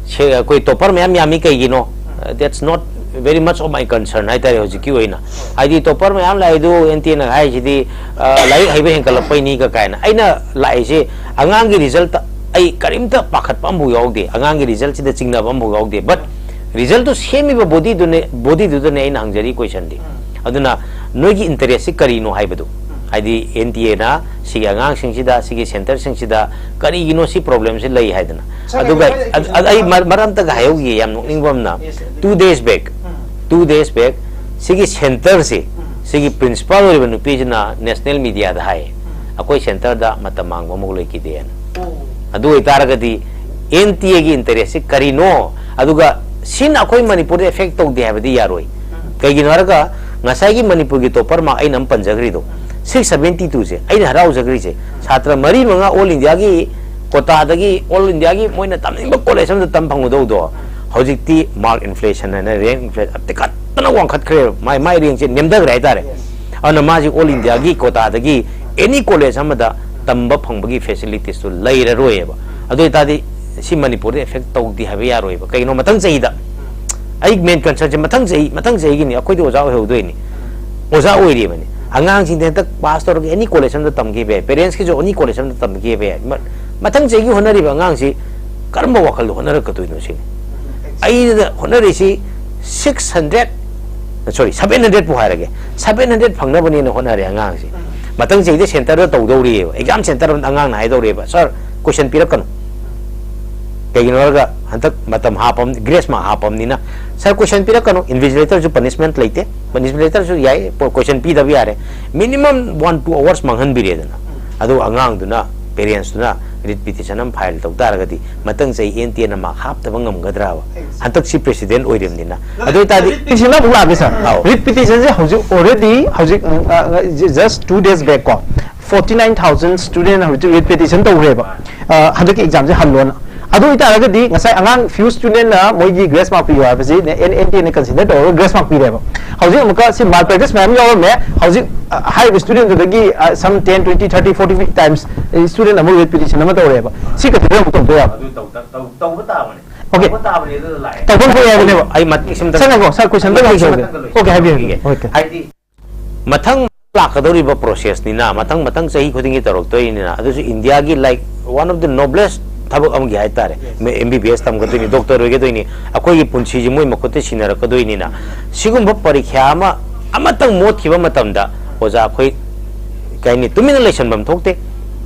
ꯁꯦ-, ꯑꯩꯈꯣꯏ ꯇꯣꯄꯔ ꯃꯌꯥꯝ ꯌꯥꯝꯃꯤ ꯀꯩꯒꯤꯅꯣ? ꯎꯝ꯫ That's not very much of my concern ꯍꯥꯏꯇꯥꯔꯦ ꯍꯧꯖꯤꯛꯀꯤ ꯑꯣꯏꯅ꯫ ꯍꯣꯏ꯫ ꯍꯥꯏꯗꯤ ꯇꯣꯄꯔ ꯃꯌꯥꯝ ꯂꯥꯛꯏꯗꯨ ꯑꯦꯟ ꯇꯤ ꯑꯦꯅ ꯍꯥꯏꯁꯤꯗꯤ, ꯑ, ꯂꯥꯏꯔꯤꯛ ꯍꯩꯕ ꯍꯦꯟꯒꯠꯂꯛꯄꯩꯅꯤꯒ ꯀꯥꯏꯅ꯫ ꯑꯩꯅ ꯂꯥꯛꯏꯁꯦ ꯑꯉꯥꯡꯒꯤ ꯔꯤꯖꯜꯇ ꯑꯩ ꯀꯔꯤꯝꯇ ꯄꯥꯈꯠꯄ ꯑꯃꯐꯥꯎ ꯌꯥꯎꯗꯦ, ꯑꯉꯥꯡꯒꯤ ꯔꯤꯖꯜꯁꯤꯗ ꯆꯤꯡꯅꯕ ꯑꯃꯐꯥꯎ ꯌꯥꯎꯗꯦ꯫ But ꯔꯤꯖꯜꯇꯨ ꯁꯦꯝꯃꯤꯕ ꯕꯣꯗꯤꯗꯨꯅꯦ, ꯕꯣꯗꯤꯗꯨꯗꯅꯦ ꯑꯩꯅ ꯍꯪꯖꯔꯤ ꯀꯣꯏꯁꯟꯗꯤ꯫ ꯎꯝ꯫ ꯑꯗꯨꯅ ꯅꯣꯏꯒꯤ ꯏꯟꯇꯔꯦꯁꯁꯤ ꯀꯔꯤꯅꯣ ꯍꯥꯏꯕꯗꯨ, ꯎꯝ꯫ ꯍꯥꯏꯗꯤ ꯑꯦꯟ ꯇꯤ ꯑꯦꯅ ꯁꯤꯒꯤ ꯑꯉꯥꯡꯁꯤꯡꯁꯤꯗ, ꯁꯤꯒꯤ ꯁꯦꯟꯇꯔꯁꯤꯡꯁꯤꯗ ꯀꯔꯤꯒꯤꯅꯣ ꯁꯤ ꯄ꯭ꯔꯣꯕ꯭ꯂꯦꯝꯁꯤ ꯂꯩ ꯍꯥꯏꯗꯅ꯫ ꯁꯥꯔ, ꯑꯗꯨꯒ ꯑꯩ, ꯑꯩ, ꯑꯗ-, ꯑꯗ-, ꯑꯩ ꯃꯔ-, ꯃꯔꯝ ꯑꯝꯇꯒ ꯍꯥꯏꯍꯧꯈꯤꯒꯦ, ꯌꯥꯝ ꯅꯣꯛꯅꯤꯡꯕ ꯑꯃꯅ꯫ Yes, sir. Two days back, ꯎꯝ꯫ Two days back, ꯁꯤꯒꯤ ꯁꯦꯟꯇꯔꯁꯤ, ꯎꯝ꯫ ꯁꯤꯒꯤ ꯄ꯭ꯔꯤꯟꯁꯤꯄꯥꯜ ꯑꯣꯏꯔꯤꯕ ꯅꯨꯄꯤꯁꯤꯅ ꯅꯦꯁꯅꯦꯜ ꯃꯤꯗꯤꯌꯥꯗ ꯍꯥꯏꯌꯦ꯫ ꯎꯝ꯫ ꯑꯩꯈꯣꯏ ꯁꯦꯟꯇꯔꯗ ꯃꯇꯝ ꯃꯥꯡꯕ ꯑꯃꯐꯥꯎ ꯂꯩꯈꯤꯗꯦꯅ꯫ ꯑꯗꯨ ꯑꯣꯏꯇꯥꯔꯒꯗꯤ ꯑꯦꯟ ꯇꯤ ꯑꯦꯒꯤ ꯏꯟꯇꯔꯦꯁꯁꯤ ꯀꯔꯤꯅꯣ? ꯑꯗꯨꯒ ꯁꯤꯅ ꯑꯩꯈꯣꯏ ꯃꯅꯤꯄꯨꯔꯗ ꯑꯦꯐꯦꯛ ꯇꯧꯗꯦ ꯍꯥꯏꯕꯗꯤ ꯌꯥꯔꯣꯏ꯫ ꯀꯩꯒꯤꯅꯣ ꯍꯥꯏꯔꯒ ꯉꯁꯥꯏꯒꯤ ꯃꯅꯤꯄꯨꯔꯒꯤ ꯇꯣꯄꯔ ꯃꯥꯔꯛ ꯑꯩꯅ ꯑꯃ ꯄꯟꯖꯈ꯭ꯔꯤꯗꯣ, ꯁꯤꯛꯁ ꯁꯕꯦꯟꯇꯤ ꯇꯨꯁꯦ ꯑꯩꯅ ꯍꯔꯥꯎꯖꯈ꯭ꯔꯤꯁꯦ, ꯁꯥꯇ꯭ꯔ ꯃꯔꯤ ꯃꯉꯥ ꯑꯣꯜ ꯏꯟꯗꯤꯌꯥꯒꯤ ꯀꯣꯇꯥꯗꯒꯤ, ꯑꯣꯜ ꯏꯟꯗꯤꯌꯥꯒꯤ ꯃꯣꯏꯅ ꯇꯝꯅꯤꯡꯕ ꯀꯣꯂꯦꯖ ꯑꯃꯗ ꯇꯝ ꯐꯪꯒꯗꯧꯗꯣ, ꯍꯧꯖꯤꯛꯇꯤ ꯃꯥꯔꯛ ꯏꯟꯐ꯭ꯂꯦꯁꯟ ꯍꯥꯏꯅ ꯔꯦꯡ ꯏꯟꯐ꯭ꯂꯦꯁꯟ ꯇꯤꯛꯈꯠꯇꯅ ꯋꯥꯡꯈꯠꯈ꯭ꯔꯦꯕ, ꯃꯥꯏ ꯃꯥꯏ ꯔꯦꯡꯁꯦ ꯅꯦꯝꯊꯈ꯭ꯔꯦ ꯍꯥꯏꯇꯥꯔꯦ꯫ ꯑꯗꯨꯅ ꯃꯥꯁꯤ ꯑꯣꯜ ꯏꯟꯗꯤꯌꯥꯒꯤ ꯀꯣꯇꯥꯗꯒꯤ ꯑꯦꯅꯤ ꯀꯣꯂꯦꯖ ꯑꯃꯗ ꯇꯝꯕ ꯐꯪꯕꯒꯤ ꯐꯦꯁꯤꯂꯤꯇꯤꯁꯇꯨ ꯂꯩꯔꯔꯣꯏꯕ꯫ ꯑꯗꯨ ꯑꯣꯏꯇꯥꯔꯗꯤ ꯁꯤ ꯃꯅꯤꯄꯨꯔꯗ ꯑꯦꯐꯦꯛ ꯇꯧꯗꯦ ꯍꯥꯏꯕ ꯌꯥꯔꯣꯏꯕ꯫ ꯀꯩꯒꯤꯅꯣ? ꯃꯊꯪ ꯆꯍꯤꯗ ꯑꯩ ꯃꯦꯟ ꯀꯟꯁꯔꯟꯁꯦ ꯃꯊꯪ ꯆꯍꯤ, ꯃꯊꯪ ꯆꯍꯤꯒꯤꯅꯤ, ꯑꯩꯈꯣꯏꯗꯤ ꯑꯣꯖꯥ ꯑꯣꯏꯍꯧꯗꯣꯏꯅꯤ, ꯑꯣꯖꯥ ꯑꯣꯏꯔꯤꯕꯅꯤ꯫ ꯑꯉꯥꯡꯁꯤꯡꯗꯤ ꯍꯟꯗꯛ ꯄꯥꯁ ꯇꯧꯔꯒ ꯑꯦꯅꯤ ꯀꯣꯂꯦꯖ ꯑꯃꯗ ꯇꯝꯈꯤꯕ ꯌꯥꯏ, ꯄꯦꯔꯦꯟꯁꯀꯤꯁꯨ ꯑꯦꯅꯤ ꯀꯣꯂꯦꯖ ꯑꯃꯗ ꯇꯝꯈꯤꯕ ꯌꯥꯏ꯫ ꯃ- ꯃꯊꯪ ꯆꯍꯤꯒꯤ ꯍꯣꯠꯅꯔꯤꯕ ꯑꯉꯥꯡꯁꯤ ꯀꯔꯝꯕ ꯋꯥꯈꯜꯗ ꯍꯣꯠꯅꯔꯛꯀꯗꯣꯏꯅꯣ ꯁꯤꯅꯤ꯫ ꯑꯩꯅ ꯍꯣꯠꯅꯔꯤꯁꯤ ꯁꯤꯛꯁ ꯍꯟꯗ꯭ꯔꯦꯠ, ꯁꯣꯔꯤ, ꯁꯕꯦꯟ ꯍꯟꯗ꯭ꯔꯦꯠ ꯄꯨ ꯍꯥꯏꯔꯒꯦ, ꯁꯕꯦꯟ ꯍꯟꯗ꯭ꯔꯦꯠ ꯐꯪꯅꯕꯅꯦꯅ ꯍꯣꯠꯅꯔꯦ ꯑꯉꯥꯡꯁꯦ꯫ ꯃꯊꯪ ꯆꯍꯤꯗ ꯁꯦꯟꯇꯔꯗ ꯇꯧꯗꯧꯔꯤꯑꯕ, ꯑꯦꯛꯖꯥꯝ ꯁꯦꯟꯇꯔ ꯑꯃꯗ ꯑꯉꯥꯡꯅ ꯍꯥꯏꯗꯧꯔꯤꯑꯕ, "ꯁꯥꯔ, ꯀꯣꯏꯁꯟ ꯄꯤꯔꯛꯀꯅꯨ"꯫ ꯀꯩꯒꯤꯅꯣ ꯍꯥꯏꯔꯒ ꯍꯟꯗꯛ ꯃꯇꯝ ꯍꯥꯞꯄ, ꯒ꯭ꯔꯦꯁ ꯃꯥꯔꯛ ꯍꯥꯞꯄꯕꯅꯤꯅ, "ꯁꯥꯔ, ꯀꯣꯏꯁꯟ ꯄꯤꯔꯛꯀꯅꯨ, ꯏꯟꯚꯤꯖꯤꯂꯦꯇꯔꯁꯨ ꯄꯅꯤꯁꯃꯦꯟ ꯂꯩꯇꯦ, ꯏꯟꯚꯤꯖꯤꯂꯦꯇꯔꯁꯨ ꯌꯥꯏ, ꯀꯣꯏꯁꯟ ꯄꯤꯗꯕ ꯌꯥꯔꯦ", ꯃꯤꯅꯤꯃꯝ ꯋꯥꯟ ꯇꯨ ꯑꯋꯥꯔꯁ ꯃꯥꯡꯍꯟꯕꯤꯔꯦꯗꯅ꯫ ꯑꯗꯨ ꯑꯉꯥꯡꯗꯨꯅ, ꯄꯦꯔꯦꯟꯁꯇꯨꯅ ꯔꯤꯠ ꯄꯤꯇꯤꯁꯟ ꯑꯃ ꯐꯥꯏꯜ ꯇꯧ ꯇꯥꯔꯒꯗꯤ, ꯃꯊꯪ ꯆꯍꯤ ꯑꯦꯟ ꯇꯤ ꯑꯦꯅ ꯃꯥꯔꯛ ꯍꯥꯞꯇꯕ ꯉꯝꯒꯗ꯭ꯔꯕ? ꯍꯟꯗꯛꯁꯤ ꯄ꯭ꯔꯦꯁꯤꯗꯦꯟ ꯑꯣꯏꯔꯤꯕꯅꯤꯅ꯫ ꯑꯗꯨ ꯑꯣꯏꯇꯥꯔꯗꯤ ꯔꯤꯠ ꯄꯤꯇꯤꯁꯟ ꯑꯃꯨꯛ ꯂꯥꯛꯑꯒꯦ ꯁꯥꯔ꯫ ꯑꯥꯎ꯫ ꯔꯤꯠ ꯄꯤꯇꯤꯁꯟꯁꯦ ꯍꯧꯖꯤꯛ ꯑꯣꯜꯔꯦꯗꯤ, ꯍꯧꯖꯤꯛ, ꯎꯝ, ꯑ, ꯑ, just two days back ꯀꯣ, forty nine thousand student ꯍꯧꯖꯤꯛ ꯔꯤꯠ ꯄꯤꯇꯤꯁꯟ ꯇꯧꯈ꯭ꯔꯦꯕ, ꯑ, ꯍꯟꯗꯛꯀꯤ ꯑꯦꯛꯖꯥꯝꯁꯦ ꯍꯜꯂꯣꯅ꯫ ꯑꯗꯨ ꯑꯣꯏꯇꯥꯔꯒꯗꯤ ꯉꯁꯥꯏ ꯑꯉꯥꯡ ꯐ꯭ꯌꯨ ꯁ꯭ꯇꯨꯗꯦꯟꯠꯅ ꯃꯣꯏꯒꯤ ꯒ꯭ꯔꯦꯁ ꯃꯥꯔꯛ ꯄꯤꯌꯨ ꯍꯥꯏꯕꯁꯤ ꯑꯦꯟ ꯑꯦꯟ ꯇꯤ ꯑꯦꯅ ꯀꯟꯁꯤꯗꯔ ꯇꯧꯔꯒ ꯒ꯭ꯔꯦꯁ ꯃꯥꯔꯛ ꯄꯤꯔꯦꯕ꯫ ꯍꯧꯖꯤꯛ ꯑꯃꯨꯛꯀ ꯁꯤ ꯃꯥꯜ ꯄ꯭ꯔꯦꯛꯇꯤꯁ ꯃꯌꯥꯝ ꯌꯥꯎꯔꯝꯃꯦ꯫ ꯍꯧꯖꯤꯛ, ꯑ, ꯍꯥꯏꯔꯤꯕ ꯁ꯭ꯇꯨꯗꯦꯟꯠꯇꯨꯗꯒꯤ, ꯑ, some ten, twenty, thirty, forty times student ꯑꯃ ꯔꯤꯠ ꯄꯤꯇꯤꯁꯟ ꯑꯃ ꯇꯧꯔꯦꯕ꯫ ꯁꯤ ꯀꯟꯁꯤꯗꯔ ꯑꯃꯨꯛ ꯇꯧꯗꯣꯏ ꯌꯥꯕ? ꯑꯗꯨ ꯇꯧ-, ꯇꯧ-, ꯇꯧꯕ ꯇꯥꯕꯅꯦ꯫ ꯑꯣꯀꯦ꯫ ꯇꯧꯕ ꯇꯥꯕꯅꯦ, ꯑꯗꯨ ꯂꯥꯛꯑꯦ꯫ ꯇꯧꯐꯝ ꯊꯣꯛꯑꯦ ꯍꯥꯏꯕꯅꯦꯕ꯫ ꯑꯩ ꯃꯇꯦꯛ ꯁꯤꯝꯇ ꯁꯥꯔ, ꯉꯥꯏꯈꯣ, ꯁꯥꯔ, ꯀꯣꯏꯁꯟꯗ ꯑꯩ ꯃꯇꯦꯛ ꯂꯥꯛꯆꯧꯒꯦ꯫ ꯁꯤꯝꯇ ꯂꯣꯏꯁꯤꯟꯒꯦ꯫ ꯑꯣꯀꯦ, ꯍꯥꯏꯕꯤꯌꯨ, ꯍꯥꯏꯕꯤꯌꯨ꯫ ꯑꯣꯀꯦ꯫ ꯍꯥꯏꯗꯤ ꯃꯊꯪ ꯂꯥꯛꯀꯗꯧꯔꯤꯕ ꯄ꯭ꯔꯣꯁꯦꯁꯅꯤꯅ, ꯃꯊꯪ, ꯃꯊꯪ ꯆꯍꯤ ꯈꯨꯗꯤꯡꯒꯤ ꯇꯧꯔꯛꯇꯣꯏꯅꯤꯅ, ꯑꯗꯨꯁꯨ ꯏꯟꯗꯤꯌꯥꯒꯤ, like, one of the noblest ꯊꯕꯛ ꯑꯃꯒꯤ ꯍꯥꯏꯇꯥꯔꯦ꯫ Yes. ꯃꯦ-, ꯑꯦꯝ ꯕꯤ ꯕꯤ ꯑꯦꯁ ꯇꯝꯒꯗꯣꯏꯅꯤ, ꯗꯣꯛꯇꯔ ꯑꯣꯏꯒꯗꯣꯏꯅꯤ, ꯑꯩꯈꯣꯏꯒꯤ ꯄꯨꯟꯁꯤꯁꯤ ꯃꯣꯏ ꯃꯈꯨꯠꯇ ꯁꯤꯟꯅꯔꯛꯀꯗꯣꯏꯅꯤꯅ, ꯁꯤꯒꯨꯝꯕ ꯄꯔꯤꯈ꯭ꯌꯥ ꯑꯃ ꯑꯃꯇꯪ ꯃꯣꯠꯈꯤꯕ ꯃꯇꯝꯗ, ꯑꯣꯖꯥ, ꯑꯩꯈꯣꯏ, ꯀꯩ ꯍꯥꯏꯅꯤ, ꯇꯨꯃꯤꯟꯅ ꯂꯩꯁꯟꯐꯝ ꯊꯣꯛꯇꯦ꯫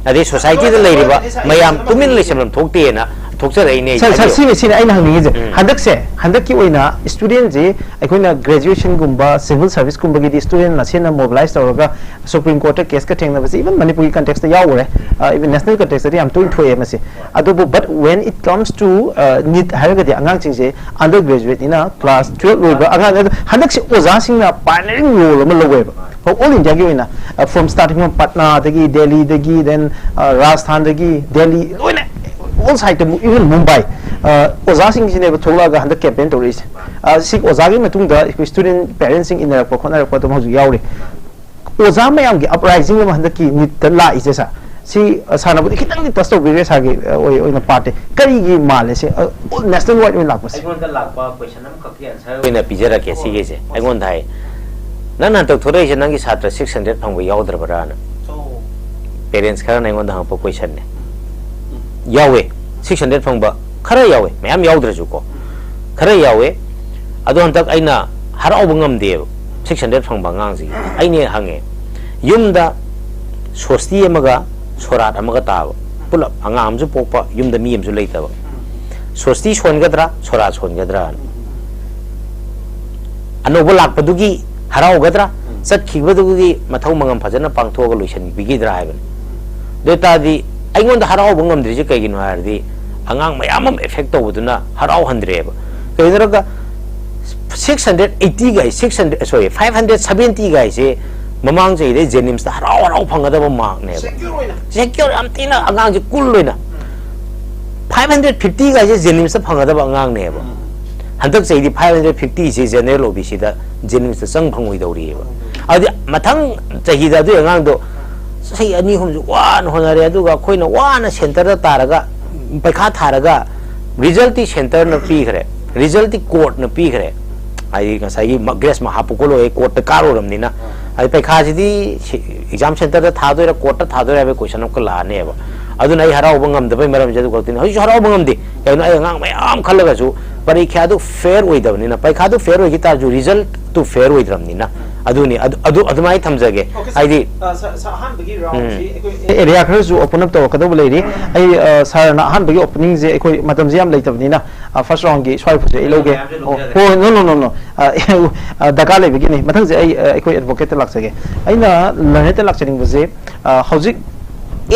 ꯑꯗꯩ ꯁꯣꯁꯥꯏꯇꯤꯗ ꯂꯩꯔꯤꯕ ꯃꯌꯥꯝ ꯇꯨꯃꯤꯟꯅ ꯂꯩꯁꯟꯐꯝ ꯊꯣꯛꯇꯦꯅ ꯊꯣꯛꯆꯔꯛꯏꯅꯦ꯫ ꯁꯥꯔ ꯁꯥꯔ ꯍꯥꯏꯕꯤꯌꯨ꯫ ꯁꯤꯅꯤ ꯁꯤꯅꯤ ꯑꯩꯅ ꯍꯪꯅꯤꯡꯉꯤꯁꯦ꯫ ꯎꯝ꯫ ꯍꯟꯗꯛꯁꯦ, ꯍꯟꯗꯛꯀꯤ ꯑꯣꯏꯅ ꯁ꯭ꯇꯨꯗꯦꯟꯁꯦ ꯑꯩꯈꯣꯏꯅ ꯒ꯭ꯔꯦꯖꯨꯑꯦꯁꯟꯒꯨꯝꯕ ꯁꯤꯚꯤꯜ ꯁꯥꯔꯚꯤꯁꯀꯨꯝꯕꯒꯤꯗꯤ ꯁ꯭ꯇꯨꯗꯦꯟ ꯃꯁꯦꯟꯅ ꯃꯣꯕꯤꯂꯥꯏꯁ ꯇꯧꯔꯒ ꯁꯨꯄ꯭ꯔꯤꯝ ꯀꯣꯔꯠꯇ ꯀꯦꯁꯀ ꯊꯦꯡꯅꯕꯁꯦ ꯏꯚꯟ ꯃꯅꯤꯄꯨꯔꯒꯤ ꯀꯟꯇꯦꯛꯁꯇ ꯌꯥꯎꯈ꯭ꯔꯦ, ꯏꯚꯟ ꯅꯦꯁꯅꯦꯜ ꯀꯟꯇꯦꯛꯁꯇꯗꯤ ꯌꯥꯝ ꯇꯣꯏꯅ ꯊꯣꯛꯑꯦ ꯃꯁꯤ꯫ ꯑꯗꯨꯕꯨ but when it comes to NEET ꯍꯥꯏꯔꯒꯗꯤ ꯑꯉꯥꯡꯁꯤꯡꯁꯦ ꯑꯟꯗꯔ ꯒ꯭ꯔꯦꯖꯨꯑꯦꯠꯅꯤꯅ, ꯀ꯭ꯂꯥꯁ ꯇꯨꯌꯦꯜꯞ ꯂꯣꯏꯕ ꯑꯉꯥꯡ, ꯑꯗꯣ ꯍꯟꯗꯛꯁꯦ ꯑꯣꯖꯥꯁꯤꯡꯅ ꯄꯥꯏꯅꯔꯤꯡ ꯔꯣꯜ ꯑꯃ ꯂꯧꯋꯦꯕ꯫ ꯑꯣꯜ ꯏꯟꯗꯤꯌꯥꯒꯤ ꯑꯣꯏꯅ, ꯐ꯭ꯔꯣꯝ ꯁ꯭ꯇꯥꯔꯇꯤꯡ ꯐ꯭ꯔꯣꯝ ꯄꯠꯅꯥꯗꯒꯤ, ꯗꯦꯜꯂꯤꯗꯒꯤ, ꯗꯦꯟ ꯔꯥꯖꯁꯊꯥꯟꯗꯒꯤ, ꯗꯦꯜꯂꯤ, ꯂꯣꯏꯅ ꯑꯣꯜ ꯁꯥꯏꯠꯇꯕꯨ, ꯏꯚꯟ ꯃꯨꯝꯕꯥꯏ, ꯑꯣꯖꯥꯁꯤꯡꯁꯤꯅꯦꯕ ꯊꯣꯛꯂꯛꯑꯒ ꯍꯟꯗꯛ ꯀꯦꯝꯄꯦꯟ ꯇꯧꯔꯛꯏꯁꯦ꯫ ꯁꯤ ꯑꯣꯖꯥꯒꯤ ꯃꯇꯨꯡꯗ ꯑꯩꯈꯣꯏ ꯁ꯭ꯇꯨꯗꯦꯟ ꯄꯦꯔꯦꯟꯁꯁꯤꯡ ꯏꯟꯅꯔꯛꯄ ꯈꯣꯠꯅꯔꯛꯄ ꯑꯗꯨꯝ ꯍꯧꯖꯤꯛ ꯌꯥꯎꯔꯤ꯫ ꯑꯣꯖꯥ ꯃꯌꯥꯝꯒꯤ ꯑꯞꯔꯥꯏꯖꯤꯡ ꯑꯃ ꯍꯟꯗꯛꯀꯤ NEETꯇ ꯂꯥꯛꯏꯁꯦ ꯁꯥꯔ, ꯁꯤ ꯁꯥꯟꯅꯕꯗꯤ ꯈꯤꯇꯪꯗꯤ ꯇꯁ ꯇꯧꯕꯤꯔꯦ ꯁꯥꯔꯒꯤ ꯑꯣꯏꯅ ꯄꯥꯔꯠꯇꯤ꯫ ꯀꯔꯤꯒꯤ ꯃꯥꯜꯂꯦ ꯁꯤ ꯅꯦꯁꯅꯦꯜ ꯋꯥꯏꯗ ꯑꯣꯏꯅ ꯂꯥꯛꯄꯁꯦ? ꯑꯩꯉꯣꯟꯗ ꯂꯥꯛꯄ ꯀꯣꯏꯁꯟ ꯑꯃꯈꯛꯀꯤ ꯑꯟꯁꯔ ꯑꯣꯏꯅ ꯄꯤꯖꯔꯛꯀꯦ ꯁꯤꯒꯤꯁꯦ꯫ ꯑꯩꯉꯣꯟꯗ ꯍꯥꯏ, "ꯅꯪꯅ ꯍꯟꯗꯛ ꯊꯣꯔꯛꯏꯁꯦ ꯅꯪꯒꯤ ꯁꯥꯇ꯭ꯔ ꯁꯤꯛꯁ ꯍꯟꯗ꯭ꯔꯦꯗ ꯐꯪꯕ ꯌꯥꯎꯗ꯭ꯔꯕ꯭ꯔꯥꯅ?" ꯄꯦꯔꯦꯟꯁ ꯈꯔꯅ ꯑꯩꯉꯣꯟꯗ ꯍꯪꯉꯛꯄ ꯀꯣꯏꯁꯟꯅꯦ꯫ ꯌꯥꯎꯋꯦ, ꯁꯤꯛꯁ ꯍꯟꯗ꯭ꯔꯦꯗ ꯐꯪꯕ ꯈꯔ ꯌꯥꯎꯋꯦ, ꯃꯌꯥꯝ ꯌꯥꯎꯗ꯭ꯔꯁꯨꯀꯣ, ꯈꯔ ꯌꯥꯎꯋꯦ꯫ ꯑꯗꯣ ꯍꯟꯗꯛ ꯑꯩꯅ ꯍꯔꯥꯎꯕ ꯉꯝꯗꯦꯕ ꯁꯤꯛꯁ ꯍꯟꯗ꯭ꯔꯦꯗ ꯐꯪꯕ ꯑꯉꯥꯡꯁꯤꯒꯤ꯫ ꯑꯩꯅ ꯍꯪꯉꯦ, ꯌꯨꯝꯗ ꯁꯣꯁꯇꯤ ꯑꯃꯒ ꯁꯣꯔꯥꯠ ꯑꯃꯒ ꯇꯥꯕ, ꯄꯨꯂꯞ ꯑꯉꯥꯡ ꯑꯃꯁꯨ ꯄꯣꯛꯄ, ꯌꯨꯝꯗ ꯃꯤ ꯑꯃꯁꯨ ꯂꯩꯇꯕ, ꯁꯣꯁꯇꯤ ꯁꯣꯟꯒꯗ꯭ꯔꯥ ꯁꯣꯔꯥꯠ ꯁꯣꯟꯒꯗ꯭ꯔꯥꯅ꯫ ꯑꯅꯧꯕ ꯂꯥꯛꯄꯗꯨꯒꯤ ꯍꯔꯥꯎꯒꯗ꯭ꯔꯥ, ꯆꯠꯈꯤꯕꯗꯨꯒꯤ ꯃꯊꯧ ꯃꯉꯝ ꯐꯖꯅ ꯄꯥꯡꯊꯣꯛꯑꯒ ꯂꯣꯏꯁꯤꯟꯕꯤꯈꯤꯗ꯭ꯔꯥ ꯍꯥꯏꯕꯅꯤ꯫ ꯑꯗꯨ ꯑꯣꯏꯇꯥꯔꯗꯤ ꯑꯩꯉꯣꯟꯗ ꯍꯔꯥꯎꯕ ꯉꯝꯗ꯭ꯔꯤꯁꯦ ꯀꯩꯒꯤꯅꯣ ꯍꯥꯏꯔꯗꯤ, ꯑꯉꯥꯡ ꯃꯌꯥꯝ ꯑꯃ ꯑꯦꯐꯦꯛ ꯇꯧꯕꯗꯨꯅ ꯍꯔꯥꯎꯍꯟꯗ꯭ꯔꯦꯕ꯫ ꯀꯩꯒꯤꯅꯣ ꯍꯥꯏꯔꯒ ꯁꯤꯛꯁ ꯍꯟꯗ꯭ꯔꯦꯗ ꯑꯩꯠꯇꯤ ꯒꯥꯏ, six hundred, sorry, five hundred seventy ꯒꯥꯏꯁꯦ ꯃꯃꯥꯡ ꯆꯍꯤꯗꯩ ꯖꯦꯅꯤꯝꯁꯇ ꯍꯔꯥꯎ ꯍꯔꯥꯎ ꯐꯪꯒꯗꯕ ꯃꯥꯔꯛꯅꯦꯕ꯫ ꯁꯦꯀ꯭ꯌꯣꯔ ꯌꯥꯝ ꯊꯤꯅ, ꯑꯉꯥꯡꯁꯦ ꯀꯨꯜ ꯑꯣꯏꯅ꯫ ꯐꯥꯏꯚ ꯍꯟꯗ꯭ꯔꯦꯗ ꯐꯤꯐꯇꯤ ꯒꯥꯏꯁꯦ ꯖꯦꯅꯤꯝꯁꯇ ꯐꯪꯒꯗꯕ ꯑꯉꯥꯡꯅꯦꯕ꯫ ꯍꯟꯗꯛ ꯆꯍꯤꯗꯤ ꯐꯥꯏꯚ ꯍꯟꯗ꯭ꯔꯦꯗ ꯐꯤꯐꯇꯤꯁꯦ ꯖꯦꯅꯔꯦꯜ ꯑꯣ ꯕꯤ ꯁꯤꯗ ꯖꯦꯅꯤꯝꯁꯇ ꯆꯪ ꯐꯪꯉꯣꯏꯗꯧꯔꯤꯑꯕ꯫ ꯑꯗꯨꯗꯤ ꯃꯊꯪ ꯆꯍꯤꯗ ꯑꯗꯨ ꯑꯉꯥꯡꯗꯣ ꯆꯍꯤ ꯑꯅꯤ ꯑꯍꯨꯝꯁꯨ ꯋꯥꯅ ꯍꯣꯠꯅꯔꯦ, ꯑꯗꯨꯒ ꯑꯩꯈꯣꯏꯅ ꯋꯥꯅ ꯁꯦꯟꯇꯔꯗ ꯇꯥꯔꯒ, ꯄꯩꯈꯥ ꯊꯥꯔꯒ, ꯔꯤꯖꯜꯇꯤ ꯁꯦꯟꯇꯔꯅ ꯄꯤꯈ꯭ꯔꯦ, ꯔꯤꯖꯜꯇꯤ ꯀꯣꯔꯠꯅ ꯄꯤꯈ꯭ꯔꯦ꯫ ꯍꯥꯏꯗꯤ ꯉꯁꯥꯏꯒꯤ ꯃ-, ꯒ꯭ꯔꯦꯁ ꯃꯍꯥꯄꯨꯀꯣꯜ ꯑꯣꯏ ꯀꯣꯔꯠꯇ ꯀꯥꯔꯨꯔꯕꯅꯤꯅ, ꯍꯥꯏꯗꯤ ꯄꯩꯈꯥꯁꯤꯗꯤ ꯁꯤ-, ꯑꯦꯛꯖꯥꯝ ꯁꯦꯟꯇꯔꯗ ꯊꯥꯗꯣꯏꯔꯥ ꯀꯣꯔꯠꯇ ꯊꯥꯗꯣꯏꯔꯥ ꯍꯥꯏꯕꯒꯤ ꯀꯣꯏꯁꯟ ꯑꯃꯨꯛꯀ ꯂꯥꯛꯑꯅꯦꯕ꯫ ꯑꯗꯨꯅ ꯑꯩ ꯍꯔꯥꯎꯕ ꯉꯝꯗꯕꯩ ꯃꯔꯝꯁꯦ ꯑꯗꯨ ꯈꯛꯇꯅꯤ꯫ ꯍꯧꯖꯤꯛꯁꯨ ꯍꯔꯥꯎꯕ ꯉꯝꯗꯦ꯫ ꯀꯩꯒꯤꯅꯣ? ꯑꯩ ꯑꯉꯥꯡ ꯃꯌꯥꯝ ꯈꯜꯂꯒꯁꯨ ꯄꯔꯤꯈ꯭ꯌꯥꯗꯨ ꯐꯦꯌꯔ ꯑꯣꯏꯗꯕꯅꯤꯅ, ꯄꯔꯤꯈ꯭ꯌꯥꯗꯨ ꯐꯦꯌꯔ ꯑꯣꯏꯈꯤ ꯇꯥꯔꯁꯨ ꯔꯤꯖꯜꯇꯨ ꯐꯦꯌꯔ ꯑꯣꯏꯗ꯭ꯔꯕꯅꯤꯅ, ꯑꯗꯨꯅꯤ, ꯑꯗꯨ, ꯑꯗꯨ, ꯑꯗꯨꯃꯥꯏꯅ ꯊꯝꯖꯒꯦ꯫ Okay, sir. ꯍꯥꯏꯗꯤ ꯑ, sir, sir, ꯑꯍꯥꯟꯕꯒꯤ round ꯁꯤ ꯑꯩꯈꯣꯏ ꯑꯦꯔꯤꯌꯥ ꯈꯔꯁꯨ ꯑꯣꯄꯟ ꯑꯞ ꯇꯧꯔꯛꯀꯗꯧꯕ ꯂꯩꯔꯤ꯫ ꯑꯩ, ꯑ, ꯁꯥꯔꯅ ꯑꯍꯥꯟꯕꯒꯤ ꯑꯣꯄꯅꯤꯡꯁꯦ, ꯑꯩꯈꯣꯏ ꯃꯇꯝꯁꯦ ꯌꯥꯝ ꯂꯩꯇꯕꯅꯤꯅ, ꯑ, ꯐꯥꯔꯁ ꯔꯥꯎꯟꯒꯤ ꯁ꯭ꯋꯥꯏꯐꯥꯎꯁꯦ ꯑꯩ ꯂꯧꯒꯦ꯫ ꯃꯌꯥꯝꯁꯦ ꯑꯣ, ꯂꯧꯖꯔꯦ꯫ ꯍꯣꯏ, ꯅꯣ ꯅꯣ ꯅꯣ ꯅꯣ, ꯑ, ꯑ, ꯗꯔꯀꯥꯔ ꯂꯩꯕꯒꯤꯅꯤ꯫ ꯃꯊꯪꯁꯦ ꯑꯩ, ꯑ, ꯑꯩꯈꯣꯏ ꯑꯦꯗꯚꯣꯀꯦꯠꯇ ꯂꯥꯛꯆꯒꯦ꯫ ꯑꯩꯅ ꯂꯔꯅꯔꯗ ꯂꯥꯛꯆꯅꯤꯡꯕꯁꯦ, ꯑ, ꯍꯧꯖꯤꯛ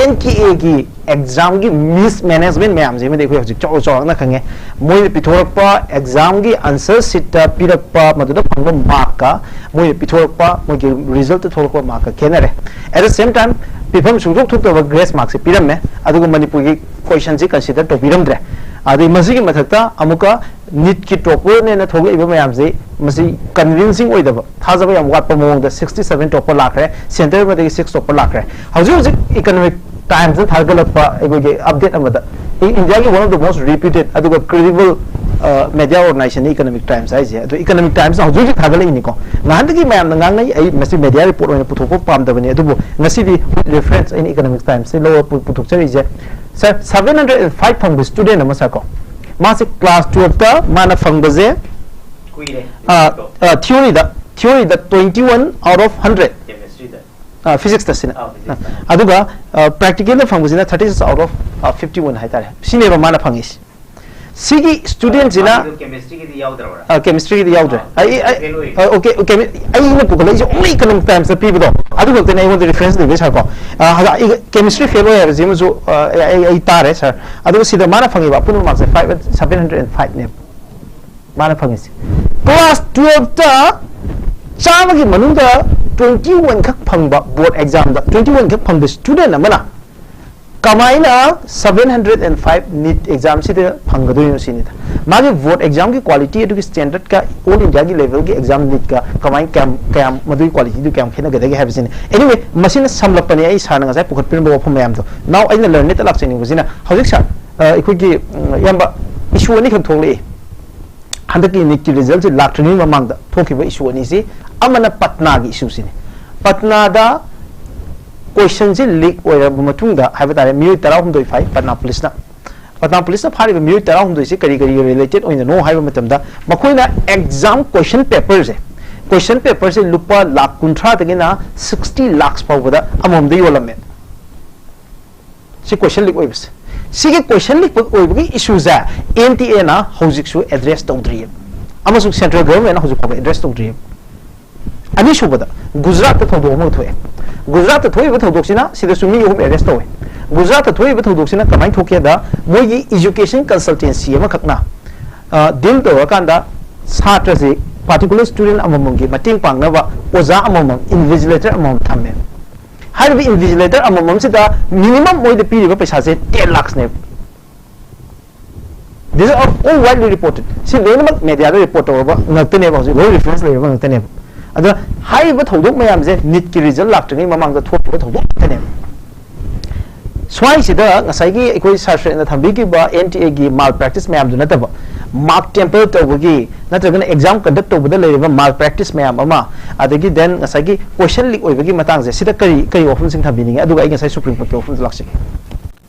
ꯑꯦꯟ ꯀꯦ ꯑꯦꯒꯤ ꯑꯦꯛꯖꯥꯝꯒꯤ ꯃꯤꯁꯃꯦꯅꯦꯖꯃꯦꯟ ꯃꯌꯥꯝꯁꯤꯃꯗꯤ ꯑꯩꯈꯣꯏ ꯍꯧꯖꯤꯛ ꯆꯥꯎ ꯆꯥꯎꯔꯥꯛꯅ ꯈꯪꯉꯦ꯫ ꯃꯣꯏꯅ ꯄꯤꯊꯣꯔꯛꯄ ꯑꯦꯛꯖꯥꯝꯒꯤ ꯑꯟꯁꯔ ꯁꯤꯠꯇ ꯄꯤꯔꯛꯄ ꯃꯗꯨꯗ ꯐꯪꯕ ꯃꯥꯔꯛꯀ ꯃꯣꯏꯅ ꯄꯤꯊꯣꯔꯛꯄ ꯃꯣꯏꯒꯤ ꯔꯤꯖꯜꯠꯇ ꯊꯣꯛꯂꯛꯄ ꯃꯥꯔꯛꯀ ꯈꯦꯠꯅꯔꯦ꯫ At the same time, ꯄꯤꯐꯝ ꯁꯨꯡꯊꯣꯛ ꯊꯣꯛꯇꯕ ꯒ꯭ꯔꯦꯁ ꯃꯥꯔꯛꯁꯦ ꯄꯤꯔꯝꯃꯦ, ꯑꯗꯨꯒ ꯃꯅꯤꯄꯨꯔꯒꯤ ꯀꯣꯏꯁꯟꯁꯤ ꯀꯟꯁꯤꯗꯔ ꯇꯧꯕꯤꯔꯝꯗ꯭ꯔꯦ꯫ ꯑꯗꯩ ꯃꯁꯤꯒꯤ ꯃꯊꯛꯇ ꯑꯃꯨꯛꯀ ꯅꯤꯠꯀꯤ ꯇꯣꯄꯔꯅꯦꯅ ꯊꯣꯛꯂꯛꯏꯕ ꯃꯌꯥꯝꯁꯤ, ꯃꯁꯤ ꯀꯟꯚꯤꯟꯁꯤꯡ ꯑꯣꯏꯗꯕ, ꯊꯥꯖꯕ ꯌꯥꯝ ꯋꯥꯠꯄ ꯃꯑꯣꯡꯗ sixty seven ꯇꯣꯄꯔ ꯂꯥꯛꯈ꯭ꯔꯦ, ꯁꯦꯟꯇꯔ ꯑꯃꯗꯒꯤ six ꯇꯣꯄꯔ ꯂꯥꯛꯈ꯭ꯔꯦ꯫ ꯍꯧꯖꯤꯛ ꯍꯧꯖꯤꯛ ꯏꯀꯅꯣꯃꯤꯛ ꯇꯥꯏꯝꯁꯅ ꯊꯥꯒꯠꯂꯛꯄ ꯑꯩꯈꯣꯏꯒꯤ ꯑꯞꯗꯦꯠ ꯑꯃꯗ, ꯏꯟꯗꯤꯌꯥꯒꯤ one of the most reputed ꯑꯗꯨꯒ credible media organization ꯅꯤ ꯏꯀꯅꯣꯃꯤꯛ ꯇꯥꯏꯝꯁ ꯍꯥꯏꯁꯦ꯫ ꯑꯗꯣ ꯏꯀꯅꯣꯃꯤꯛ ꯇꯥꯏꯝꯁꯅ ꯍꯧꯖꯤꯛ ꯍꯧꯖꯤꯛ ꯊꯥꯒꯠꯂꯛꯏꯅꯤꯀꯣ꯫ ꯉꯍꯥꯟꯗꯒꯤ ꯃꯌꯥꯝꯅ ꯉꯥꯡꯅꯩ, ꯑꯩ ꯃꯁꯤ ꯃꯦꯗꯤꯌꯥ ꯔꯤꯄꯣꯔꯠ ꯑꯣꯏꯅ ꯄꯨꯊꯣꯛꯄ ꯄꯥꯝꯗꯕꯅꯤ, ꯑꯗꯨꯕꯨ ꯉꯁꯤꯗꯤ ꯔꯤꯐꯔꯦꯟꯁ ꯑꯩꯅ ꯏꯀꯅꯣꯃꯤꯛ ꯇꯥꯏꯝꯁꯁꯤ ꯂꯧꯔ ꯄꯨ- ꯄꯨꯊꯣꯛꯆꯔꯤꯁꯦ꯫ ꯁꯥꯔ, seven hundred and five ꯐꯪꯕ ꯁ꯭ꯇꯨꯗꯦꯟ ꯑꯃ, ꯁꯥꯔ ꯀꯣ, ꯃꯥꯁꯦ ꯀ꯭ꯂꯥꯁ ꯇꯨꯌꯦꯜꯐꯇ ꯃꯥꯅ ꯐꯪꯕꯁꯦ ꯀꯨꯏꯔꯦ꯫ ꯊꯤꯑꯣꯔꯤꯗ ꯊꯤꯑꯣꯔꯤꯗ twenty one out of hundred, ꯀꯦꯃꯤꯁꯇ꯭ꯔꯤꯗ꯫ ꯐꯤꯖꯤꯛꯁꯇ ꯁꯤꯅ꯫ ꯑꯥ, ꯐꯤꯖꯤꯛꯁꯇ꯫ ꯑꯗꯨꯒ ꯄ꯭ꯔꯦꯛꯇꯤꯀꯦꯜꯗ ꯐꯪꯕꯁꯤꯅ thirty six out of fifty one ꯍꯥꯏꯇꯥꯔꯦ꯫ ꯁꯤꯅꯦꯕ ꯃꯥꯅ ꯐꯪꯉꯤꯁꯤ꯫ ꯁꯤꯒꯤ ꯁ꯭ꯇꯨꯗꯦꯟꯁꯤꯅ ꯀꯦꯃꯤꯁꯇ꯭ꯔꯤꯒꯤꯗꯤ ꯌꯥꯎꯗ꯭ꯔꯕ꯭ꯔꯥ? ꯑ, ꯀꯦꯃꯤꯁꯇ꯭ꯔꯤꯒꯤꯗꯤ ꯌꯥꯎꯗ꯭ꯔꯦ꯫ ꯑꯥ, ꯑꯩ, ꯑꯩ, ꯐꯦꯜ ꯑꯣꯏ꯫ ꯑ, ꯑꯣꯀꯦ, ꯑꯣꯀꯦ, ꯑꯩꯅ ꯄꯨꯈꯠꯂꯛꯏꯁꯦ only ꯏꯀꯅꯣꯃꯤꯛ ꯇꯥꯏꯝꯁꯇ ꯄꯤꯕꯗꯣ, ꯑꯗꯨ ꯈꯛꯇꯅꯦ ꯑꯩꯉꯣꯟꯗ ꯔꯤꯐꯔꯦꯟꯁ ꯂꯩꯕꯩ, ꯁꯥꯔ ꯀꯣ꯫ ꯑ, ꯍꯖ-, ꯑꯩ ꯀꯦꯃꯤꯁꯇ꯭ꯔꯤ ꯐꯦꯜ ꯑꯣꯏ ꯍꯥꯏꯕꯁꯤꯃꯁꯨ, ꯑ, ꯑꯩ, ꯑꯩ, ꯑꯩ ꯇꯥꯔꯦ, ꯁꯥꯔ꯫ ꯑꯗꯨꯒ ꯁꯤꯗ ꯃꯥꯅ ꯐꯪꯉꯤꯕ ꯑꯄꯨꯟꯕ ꯃꯥꯔꯛꯁꯦ five, seven hundred and five ꯅꯦꯕ ꯃꯥꯅ ꯐꯪꯉꯤꯁꯦ꯫ ꯀ꯭ꯂꯥꯁ ꯇꯨꯌꯦꯜꯐꯇ ꯆꯥꯝꯃꯒꯤ ꯃꯅꯨꯡꯗ twenty one ꯈꯛ ꯐꯪꯕ, ꯕꯣꯔꯗ ꯑꯦꯛꯖꯥꯝꯗ twenty one ꯈꯛ ꯐꯪꯕ ꯁ꯭ꯇꯨꯗꯦꯟ ꯑꯃꯅ ꯀꯃꯥꯏꯅ seven hundred and five NEET ꯑꯦꯛꯖꯥꯝꯁꯤꯗ ꯐꯪꯒꯗꯣꯏꯅꯣ ꯁꯤꯅꯤꯗ꯫ ꯃꯥꯒꯤ ꯕꯣꯔꯗ ꯑꯦꯛꯖꯥꯝꯒꯤ ꯀ꯭ꯋꯥꯂꯤꯇꯤ ꯑꯗꯨꯒꯤ ꯁ꯭ꯇꯦꯟꯗꯔꯗꯀ ꯑꯣꯜ ꯏꯟꯗꯤꯌꯥꯒꯤ ꯂꯦꯚꯦꯜꯒꯤ ꯑꯦꯛꯖꯥꯝ ꯅꯤꯠꯀ ꯀꯃꯥꯏꯅ, ꯀꯌꯥꯝ, ꯀꯌꯥꯝ ꯃꯗꯨꯒꯤ ꯀ꯭ꯋꯥꯂꯤꯇꯤꯗꯨ ꯀꯌꯥꯝ ꯈꯦꯠꯅꯒꯗꯒꯦ ꯍꯥꯏꯕꯁꯤꯅꯤ꯫ Anyway, ꯃꯁꯤꯅ ꯁꯝꯂꯞꯄꯅꯤ ꯑꯩ ꯁꯥꯔꯅ ꯉꯁꯥꯏ ꯄꯨꯈꯠꯄꯤꯔꯝꯕ ꯋꯥꯐꯝ ꯃꯌꯥꯝꯗꯣ꯫ Now ꯑꯩꯅ ꯂꯔꯅꯔꯗ ꯂꯥꯛꯆꯅꯤꯡꯕꯁꯤꯅ ꯍꯧꯖꯤꯛ, ꯁꯥꯔ, ꯑ, ꯑꯩꯈꯣꯏꯒꯤ, ꯎꯝ, ꯏꯌꯥꯝꯕ, ꯏꯁꯨ ꯑꯅꯤꯈꯛ ꯊꯣꯛꯂꯛꯏ꯫ ꯍꯟꯗꯛꯀꯤ ꯅꯤꯠꯀꯤ ꯔꯤꯖꯜꯠꯁꯤ ꯂꯥꯛꯇ꯭ꯔꯤꯉꯩ ꯃꯃꯥꯡꯗ ꯊꯣꯛꯈꯤꯕ ꯏꯁꯨ ꯑꯅꯤꯁꯤ, ꯑꯃꯅ ꯄꯠꯅꯥꯒꯤ ꯏꯁꯨꯁꯤꯅꯤ꯫ ꯄꯠꯅꯥꯗ ꯀꯣꯏꯁꯟꯁꯤ ꯂꯤꯛ ꯑꯣꯏꯔꯕ ꯃꯇꯨꯡꯗ ꯍꯥꯏꯕ ꯇꯥꯔꯦ, ꯃꯤꯑꯣꯏ ꯇꯔꯥꯍꯨꯝꯗꯣꯏ ꯐꯥꯏ ꯄꯠꯅꯥ ꯄꯨꯂꯤꯁꯅ꯫ ꯄꯠꯅꯥ ꯄꯨꯂꯤꯁꯅ ꯐꯥꯔꯤꯕ ꯃꯤꯑꯣꯏ ꯇꯔꯥꯍꯨꯝꯗꯣꯏꯁꯤ ꯀꯔꯤ ꯀꯔꯤꯒ ꯔꯤꯂꯦꯇꯦꯠ ꯑꯣꯏꯅꯅꯣ ꯍꯥꯏꯕ ꯃꯇꯝꯗ, ꯃꯈꯣꯏꯅ ꯑꯦꯛꯖꯥꯝ ꯀꯣꯏꯁꯟ ꯄꯦꯄꯔꯁꯦ Question paperꯁꯦ ꯂꯨꯄꯥ ꯂꯥꯈ ꯀꯨꯟꯊ꯭ꯔꯥꯗꯒꯤꯅ sixty lakhs ꯐꯥꯎꯕꯗ ꯑꯃꯃꯝꯗ ꯌꯣꯜꯂꯝꯃꯦ꯫ ꯁꯤ question leak ꯑꯣꯏꯕꯁꯦ, ꯁꯤꯒꯤ question leak ꯑꯣꯏꯕꯒꯤ issueꯁꯦ N T Aꯅ ꯍꯧꯖꯤꯛꯁꯨ address ꯇꯧꯗ꯭ꯔꯤꯌꯦ, ꯑꯃꯁꯨꯡ central governmentꯅ ꯍꯧꯖꯤꯛ ꯐꯥꯎꯕ address ꯇꯧꯗ꯭ꯔꯤꯌꯦ꯫ ꯑꯅꯤꯁꯨꯕꯗ, ꯒꯨꯖꯔꯥꯠꯇ ꯊꯧꯗꯣꯛ ꯑꯃ ꯊꯣꯛꯑꯦ꯫ ꯒꯨꯖꯔꯥꯠꯇ ꯊꯣꯛꯏꯕ ꯊꯧꯗꯣꯛꯁꯤꯅ ꯁꯤꯗꯁꯨ ꯃꯤ ꯑꯍꯨꯝ arrest ꯇꯧꯋꯦ꯫ ꯒꯨꯖꯔꯥꯠꯇ ꯊꯣꯛꯏꯕ ꯊꯧꯗꯣꯛꯁꯤꯅ ꯀꯃꯥꯏꯅ ꯊꯣꯛꯀꯦꯗ, ꯃꯣꯏꯒꯤ education consultancy ꯑꯃꯈꯛꯅ, ꯑ, deal ꯇꯧꯔꯀꯥꯟꯗ ꯁꯥꯇ꯭ꯔꯁꯦ, particular student ꯑꯃꯃꯝꯒꯤ ꯃꯇꯦꯡ ꯄꯥꯡꯅꯕ ꯑꯣꯖꯥ ꯑꯃꯃꯝ, invigilator ꯑꯃꯃꯝ ꯊꯝꯃꯦ꯫ ꯍꯥꯏꯔꯤꯕ invigilator ꯑꯃꯃꯝꯁꯤꯗ minimum ꯃꯣꯏꯗ ꯄꯤꯔꯤꯕ ꯄꯩꯁꯥꯁꯦ ten lakhsꯅꯦꯕ꯫ These are all widely reported. ꯁꯤ ꯂꯣꯏꯅꯃꯛ mediaꯗ report ꯇꯧꯔꯕ ꯉꯥꯛꯇꯅꯦꯕ, ꯍꯧꯖꯤꯛ ꯂꯣꯏ reference ꯂꯩꯔꯕ ꯉꯥꯛꯇꯅꯦꯕ꯫ ꯑꯗꯨꯅ ꯍꯥꯏꯔꯤꯕ ꯊꯧꯗꯣꯛ ꯃꯌꯥꯝꯁꯦ NEETꯀꯤ result ꯂꯥꯛꯇ꯭ꯔꯤꯉꯩ ꯃꯃꯥꯡꯗ ꯊꯣꯛꯈꯤꯕ ꯊꯧꯗꯣꯛ ꯉꯥꯛꯇꯅꯦꯕ꯫ ꯁ꯭ꯋꯥꯏꯁꯤꯗ ꯉꯁꯥꯏꯒꯤ ꯑꯩꯈꯣꯏ ꯁꯥꯔ ꯁ꯭ꯔꯦꯠꯅ ꯊꯝꯕꯤꯈꯤꯕ N T Aꯒꯤ malpractice ꯃꯌꯥꯝꯗꯨ ꯅꯠꯇꯕ, mark tamper ꯇꯧꯕꯒꯤ ꯅꯠꯇ꯭ꯔꯒꯅ exam conduct ꯇꯧꯕꯗ ꯂꯩꯔꯤꯕ malpractice ꯃꯌꯥꯝ ꯑꯃ, ꯑꯗꯒꯤ then ꯉꯁꯥꯏꯒꯤ question leak ꯑꯣꯏꯕꯒꯤ ꯃꯇꯥꯡꯁꯦ, ꯁꯤꯗ ꯀꯔꯤ, ꯀꯔꯤ ꯋꯥꯐꯝꯁꯤꯡ ꯊꯝꯕꯤꯅꯤꯡꯉꯤ? ꯑꯗꯨꯒ ꯑꯩ ꯉꯁꯥꯏ Supreme Courtꯀꯤ ꯋꯥꯐꯝꯗ ꯂꯥꯛꯆꯒꯦ꯫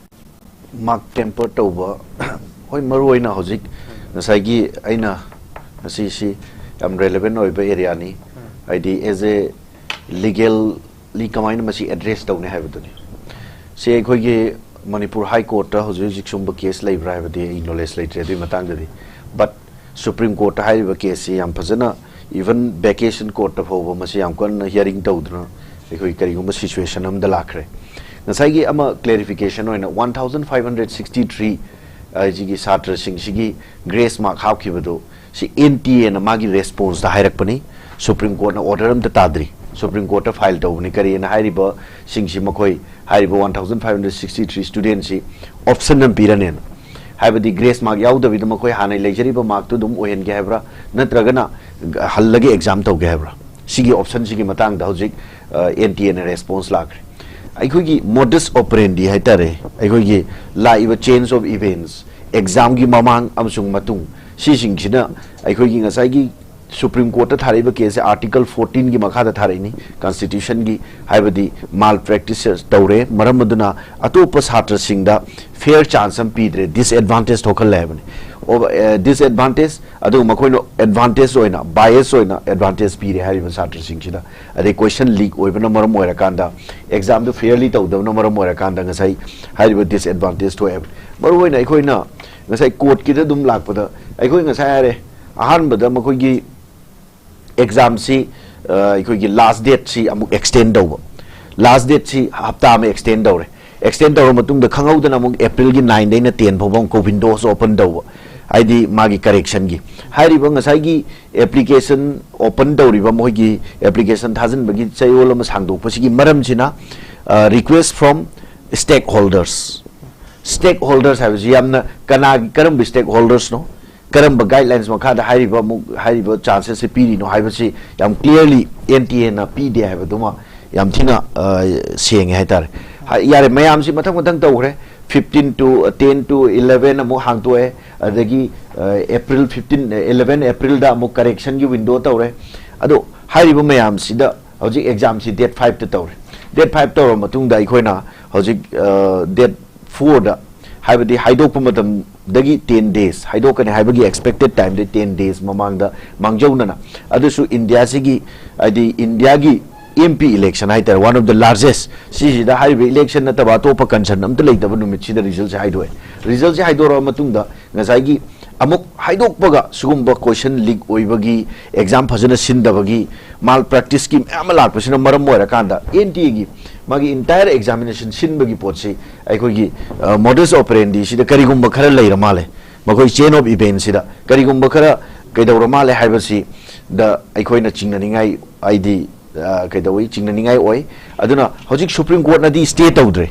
Mark tamper ꯇꯧꯕ, ꯍꯣꯏ, ꯃꯔꯨꯑꯣꯏꯅ ꯍꯧꯖꯤꯛ ꯉꯁꯥꯏꯒꯤ ꯑꯩꯅ ꯉꯁꯤꯁꯤ ꯌꯥꯝ relevant ꯑꯣꯏꯕ areaꯅꯤ꯫ ꯍꯥꯏꯗꯤ as a legally ꯀꯃꯥꯏꯅ ꯃꯁꯤ address ꯇꯧꯅꯤ ꯍꯥꯏꯕꯗꯨꯅꯤ꯫ ꯁꯤ ꯑꯩꯈꯣꯏꯒꯤ ꯃꯅꯤꯄꯨꯔ High Courtꯇ ꯍꯧꯖꯤꯛ ꯍꯧꯖꯤꯛ ꯁꯨꯝꯕ case ꯂꯩꯕ꯭ꯔꯥ ꯍꯥꯏꯕꯗꯤ ꯑꯩ knowledge ꯂꯩꯇ꯭ꯔꯦ ꯑꯗꯨꯒꯤ ꯃꯇꯥꯡꯗꯗꯤ꯫ But Supreme Courtꯇ ꯍꯥꯏꯔꯤꯕ caseꯁꯤ ꯌꯥꯝ ꯐꯖꯅ, even vacation courtꯇ ꯐꯥꯎꯕ ꯃꯁꯤ ꯌꯥꯝ ꯀꯟꯅ hearing ꯇꯧꯗꯨꯅ ꯑꯩꯈꯣꯏ ꯀꯔꯤꯒꯨꯝꯕ situation ꯑꯃꯗ ꯂꯥꯛꯈ꯭ꯔꯦ꯫ ꯉꯁꯥꯏꯒꯤ ꯑꯃ clarification ꯑꯣꯏꯅ, one thousand five hundred sixty three ꯍꯥꯏꯁꯤꯒꯤ ꯁꯥꯇ꯭ꯔꯁꯤꯡꯁꯤꯒꯤ grace mark ꯍꯥꯞꯈꯤꯕꯗꯨ, ꯁꯤ N T Aꯅ ꯃꯥꯒꯤ responseꯇ ꯍꯥꯏꯔꯛꯄꯅꯤ꯫ Supreme Courtꯅ order ꯑꯝꯇ ꯇꯥꯗ꯭ꯔꯤ꯫ Supreme Courtꯇ file ꯇꯧꯕꯅꯤ꯫ ꯀꯔꯤꯅ ꯍꯥꯏꯔꯤꯕꯁꯤꯡꯁꯤ, ꯃꯈꯣꯏ ꯍꯥꯏꯔꯤꯕ one thousand five hundred sixty three studentꯁꯤ option ꯑꯃ ꯄꯤꯔꯅꯦꯅ, ꯍꯥꯏꯕꯗꯤ grace mark ꯌꯥꯎꯗꯕꯤꯗ ꯃꯈꯣꯏ ꯍꯥꯟꯅ ꯂꯩꯖꯔꯤꯕ markꯇꯨ ꯑꯗꯨꯝ ꯑꯣꯏꯍꯟꯒꯦ ꯍꯥꯏꯕ꯭ꯔꯥ, ꯅꯠꯇ꯭ꯔꯒꯅ ꯍꯜꯂꯒ exam ꯇꯧꯒꯦ ꯍꯥꯏꯕ꯭ꯔꯥ? ꯁꯤꯒꯤ optionꯁꯤꯒꯤ ꯃꯇꯥꯡꯗ ꯍꯧꯖꯤꯛ N T Aꯅ response ꯂꯥꯛꯈ꯭ꯔꯦ꯫ ꯑꯩꯈꯣꯏꯒꯤ modus operandi ꯍꯥꯏꯇꯥꯔꯦ, ꯑꯩꯈꯣꯏꯒꯤ ꯂꯥꯛꯏꯕ change of events, examꯒꯤ ꯃꯃꯥꯡ ꯑꯃꯁꯨꯡ ꯃꯇꯨꯡ, ꯁꯤꯁꯤꯡꯁꯤꯅ ꯑꯩꯈꯣꯏꯒꯤ ꯉꯁꯥꯏꯒꯤ ꯁꯨꯄ꯭ꯔꯤꯝ ꯀꯣꯔꯠꯇ ꯊꯥꯔꯛꯏꯕ ꯀꯦꯁꯁꯦ ꯑꯥꯔꯇꯤꯀꯜ ꯐꯣꯔꯇꯤꯟꯒꯤ ꯃꯈꯥꯗ ꯊꯥꯔꯛꯏꯅꯤ, ꯀꯟꯁꯇꯤꯇ꯭ꯌꯨꯁꯟꯒꯤ, ꯍꯥꯏꯕꯗꯤ ꯃꯥꯜ ꯄ꯭ꯔꯦꯛꯇꯤꯁ ꯇꯧꯔꯦ, ꯃꯔꯝ ꯑꯗꯨꯅ ꯑꯇꯣꯞꯄ ꯁꯥꯇ꯭ꯔꯁꯤꯡꯗ ꯐꯤꯌꯔ ꯆꯥꯟꯁ ꯑꯃ ꯄꯤꯗ꯭ꯔꯦ, ꯗꯤꯁꯑꯦꯗꯚꯥꯟꯇꯦꯖ ꯊꯣꯛꯍꯜꯂꯦ ꯍꯥꯏꯕꯅꯤ꯫ ꯗꯤꯁꯑꯦꯗꯚꯥꯟꯇꯦꯖ, ꯑꯗꯨꯒ ꯃꯈꯣꯏꯅ ꯑꯦꯗꯚꯥꯟꯇꯦꯖ ꯑꯣꯏꯅ, ꯕꯥꯏꯑꯦꯁ ꯑꯣꯏꯅ ꯑꯦꯗꯚꯥꯟꯇꯦꯖ ꯄꯤꯔꯦ ꯍꯥꯏꯔꯤꯕ ꯁꯥꯇ꯭ꯔꯁꯤꯡꯁꯤꯗ꯫ ꯑꯗꯩ ꯀꯣꯏꯁꯟ ꯂꯤꯛ ꯑꯣꯏꯕꯅ ꯃꯔꯝ ꯑꯣꯏꯔꯀꯥꯟꯗ, ꯑꯦꯛꯖꯥꯝꯗꯨ ꯐꯤꯌꯔꯂꯤ ꯇꯧꯗꯕꯅ ꯃꯔꯝ ꯑꯣꯏꯔꯀꯥꯟꯗ ꯉꯁꯥꯏ ꯍꯥꯏꯔꯤꯕ ꯗꯤꯁꯑꯦꯗꯚꯥꯟꯇꯦꯖ ꯊꯣꯛꯑꯦ ꯍꯥꯏꯕꯅꯤ꯫ ꯃꯔꯨꯑꯣꯏꯅ ꯑꯩꯈꯣꯏꯅ ꯉꯁꯥꯏ ꯀꯣꯔꯠꯀꯤꯗ ꯑꯗꯨꯝ ꯂꯥꯛꯄꯗ, ꯑꯩꯈꯣꯏ ꯉꯁꯥꯏ ꯍꯥꯏꯔꯦ, ꯑꯍꯥꯟꯕꯗ ꯃꯈꯣꯏꯒꯤ ꯑꯦꯛꯖꯥꯝꯁꯤ, ꯑ, ꯑꯩꯈꯣꯏꯒꯤ ꯂꯥꯁ ꯗꯦꯠꯁꯤ ꯑꯃꯨꯛ ꯑꯦꯛꯁꯇꯦꯟ ꯇꯧꯕ, ꯂꯥꯁ ꯗꯦꯠꯁꯤ ꯍꯞꯇꯥ ꯑꯃ ꯑꯦꯛꯁꯇꯦꯟ ꯇꯧꯔꯦ꯫ ꯑꯦꯛꯁꯇꯦꯟ ꯇꯧꯔ ꯃꯇꯨꯡꯗ ꯈꯪꯍꯧꯗꯅ ꯑꯃꯨꯛ ꯑꯦꯄ꯭ꯔꯤꯜꯒꯤ ꯅꯥꯏꯟꯗꯩꯅ ꯇꯦꯟ ꯐꯥꯎꯕ ꯑꯃꯨꯛ ꯋꯤꯟꯗꯣꯁ ꯑꯣꯄꯟ ꯇꯧꯕ, ꯍꯥꯏꯗꯤ ꯃꯥꯒꯤ ꯀꯔꯦꯛꯁꯟꯒꯤ꯫ ꯍꯥꯏꯔꯤꯕ ꯉꯁꯥꯏꯒꯤ ꯑꯦꯄ꯭ꯂꯤꯀꯦꯁꯟ ꯑꯣꯄꯟ ꯇꯧꯔꯤꯕ, ꯃꯈꯣꯏꯒꯤ ꯑꯦꯄ꯭ꯂꯤꯀꯦꯁꯟ ꯊꯥꯖꯤꯟꯕꯒꯤ ꯆꯌꯣꯜ ꯑꯃ ꯁꯥꯡꯗꯣꯛꯄꯁꯤꯒꯤ ꯃꯔꯝꯁꯤꯅ, request from stakeholders꯫ ꯁ꯭ꯇꯦꯛ ꯍꯣꯜꯗꯔꯁ ꯍꯥꯏꯕꯁꯤ ꯌꯥꯝꯅ ꯀꯅꯥꯒꯤ, ꯀꯔꯝꯕ ꯁ꯭ꯇꯦꯛ ꯍꯣꯜꯗꯔꯁꯅꯣ, ꯀꯔꯝꯕ ꯒꯥꯏꯗꯂꯥꯏꯟꯁ ꯃꯈꯥꯗ ꯍꯥꯏꯔꯤꯕ ꯑꯃꯨꯛ, ꯍꯥꯏꯔꯤꯕ ꯆꯥꯟꯁꯦꯁꯁꯦ ꯄꯤꯔꯤꯅꯣ ꯍꯥꯏꯕꯁꯤ ꯌꯥꯝ ꯀ꯭ꯂꯤꯌꯔꯂꯤ ꯑꯦꯟ ꯇꯤ ꯑꯦꯅ ꯄꯤꯗꯦ ꯍꯥꯏꯕꯗꯨꯃ ꯌꯥꯝ ꯊꯤꯅ, ꯑ, ꯁꯦꯡꯉꯦ ꯍꯥꯏꯇꯥꯔꯦ꯫ ꯍꯥꯏ-, ꯌꯥꯔꯦ, ꯃꯌꯥꯝꯁꯤ ꯃꯊꯪ ꯃꯊꯪ ꯇꯧꯈ꯭ꯔꯦ꯫ Fifteen two, ten two eleven ꯑꯃꯨꯛ ꯍꯥꯡꯇꯣꯛꯑꯦ, ꯑꯗꯒꯤ, ꯑ, ꯑꯦꯄ꯭ꯔꯤꯜ ꯐꯤꯐꯇꯤꯟ, ꯏꯂꯚꯦꯟ ꯑꯦꯄ꯭ꯔꯤꯜꯗ ꯑꯃꯨꯛ ꯀꯔꯦꯛꯁꯟꯒꯤ ꯋꯤꯟꯗꯣ ꯇꯧꯔꯦ꯫ ꯑꯗꯣ ꯍꯥꯏꯔꯤꯕ ꯃꯌꯥꯝꯁꯤꯗ ꯍꯧꯖꯤꯛ ꯑꯦꯛꯖꯥꯝꯁꯤ ꯗꯦꯠ ꯐꯥꯏꯚꯇ ꯇꯧꯔꯦ꯫ ꯗꯦꯠ ꯐꯥꯏꯚ ꯇꯧꯔꯕ ꯃꯇꯨꯡꯗ ꯑꯩꯈꯣꯏꯅ ꯍꯧꯖꯤꯛ, ꯑ, ꯗꯦꯠ ꯐꯣꯔꯗ, ꯍꯥꯏꯕꯗꯤ ꯍꯥꯏꯗꯣꯛꯄ ꯃꯇꯝꯗꯒꯤ ꯇꯦꯟ ꯗꯦꯖ, ꯍꯥꯏꯗꯣꯛꯀꯅꯤ ꯍꯥꯏꯕꯒꯤ ꯑꯦꯛꯁꯄꯦꯛꯇꯦꯠ ꯇꯥꯏꯝꯗꯒꯤ ꯇꯦꯟ ꯗꯦꯖ ꯃꯃꯥꯡꯗ ꯃꯥꯡꯖꯧꯅꯅ, ꯑꯗꯨꯁꯨ ꯏꯟꯗꯤꯌꯥꯁꯤꯒꯤ, ꯍꯥꯏꯗꯤ ꯏꯟꯗꯤꯌꯥꯒꯤ ꯑꯦꯝ ꯄꯤ ꯏꯂꯦꯛꯁꯟ ꯍꯥꯏꯇꯥꯔꯦ, ꯋꯥꯟ ꯑꯣꯐ ꯗ ꯂꯥꯔꯖꯦꯁ, ꯁꯤꯁꯤꯗ ꯍꯥꯏꯔꯤꯕ ꯏꯂꯦꯛꯁꯟ ꯅꯠꯇꯕ ꯑꯇꯣꯞꯄ ꯀꯟꯁꯔꯟ ꯑꯝꯇ ꯂꯩꯇꯕ ꯅꯨꯃꯤꯠꯁꯤꯗ ꯔꯤꯖꯜꯁꯦ ꯍꯥꯏꯗꯣꯛꯑꯦ꯫ ꯔꯤꯖꯜꯁꯦ ꯍꯥꯏꯗꯣꯔꯛꯑ ꯃꯇꯨꯡꯗ ꯉꯁꯥꯏꯒꯤ ꯑꯃꯨꯛ ꯍꯥꯏꯗꯣꯛꯄꯒ ꯁꯤꯒꯨꯝꯕ ꯀꯣꯏꯁꯟ ꯂꯤꯛ ꯑꯣꯏꯕꯒꯤ, ꯑꯦꯛꯖꯥꯝ ꯐꯖꯅ ꯁꯤꯟꯗꯕꯒꯤ, ꯃꯥꯜ ꯄ꯭ꯔꯦꯛꯇꯤꯁꯀꯤ ꯃꯌꯥꯝ ꯑꯃ ꯂꯥꯛꯄꯁꯤꯅ ꯃꯔꯝ ꯑꯣꯏꯔꯀꯥꯟꯗ ꯑꯦꯟ ꯇꯤ ꯑꯦꯒꯤ ꯃꯥꯒꯤ ꯏꯟꯇꯥꯌꯔ ꯑꯦꯛꯖꯥꯃꯤꯅꯦꯁꯟ ꯁꯤꯟꯕꯒꯤ ꯄꯣꯠꯁꯤ ꯑꯩꯈꯣꯏꯒꯤ, ꯑ, ꯃꯣꯗꯁ ꯑꯣꯄꯔꯦꯟꯗꯤꯁꯤꯗ ꯀꯔꯤꯒꯨꯝꯕ ꯈꯔ ꯂꯩꯔ ꯃꯥꯜꯂꯦ, ꯃꯈꯣꯏ ꯆꯦꯟ ꯑꯣꯐ ꯏꯚꯦꯟꯁꯤꯗ ꯀꯔꯤꯒꯨꯝꯕ ꯈꯔ ꯀꯩꯗꯧꯔ ꯃꯥꯜꯂꯦ ꯍꯥꯏꯕꯁꯤꯗ ꯑꯩꯈꯣꯏꯅ ꯆꯤꯡꯅꯅꯤꯡꯉꯥꯏ, ꯍꯥꯏꯗꯤ, ꯑ, ꯀꯩꯗꯧꯏ, ꯆꯤꯡꯅꯅꯤꯡꯉꯥꯏ ꯑꯣꯏ꯫ ꯑꯗꯨꯅ ꯍꯧꯖꯤꯛ ꯁꯨꯄ꯭ꯔꯤꯝ ꯀꯣꯔꯠꯅꯗꯤ ꯁ꯭ꯇꯦ ꯇꯧꯗ꯭ꯔꯦ꯫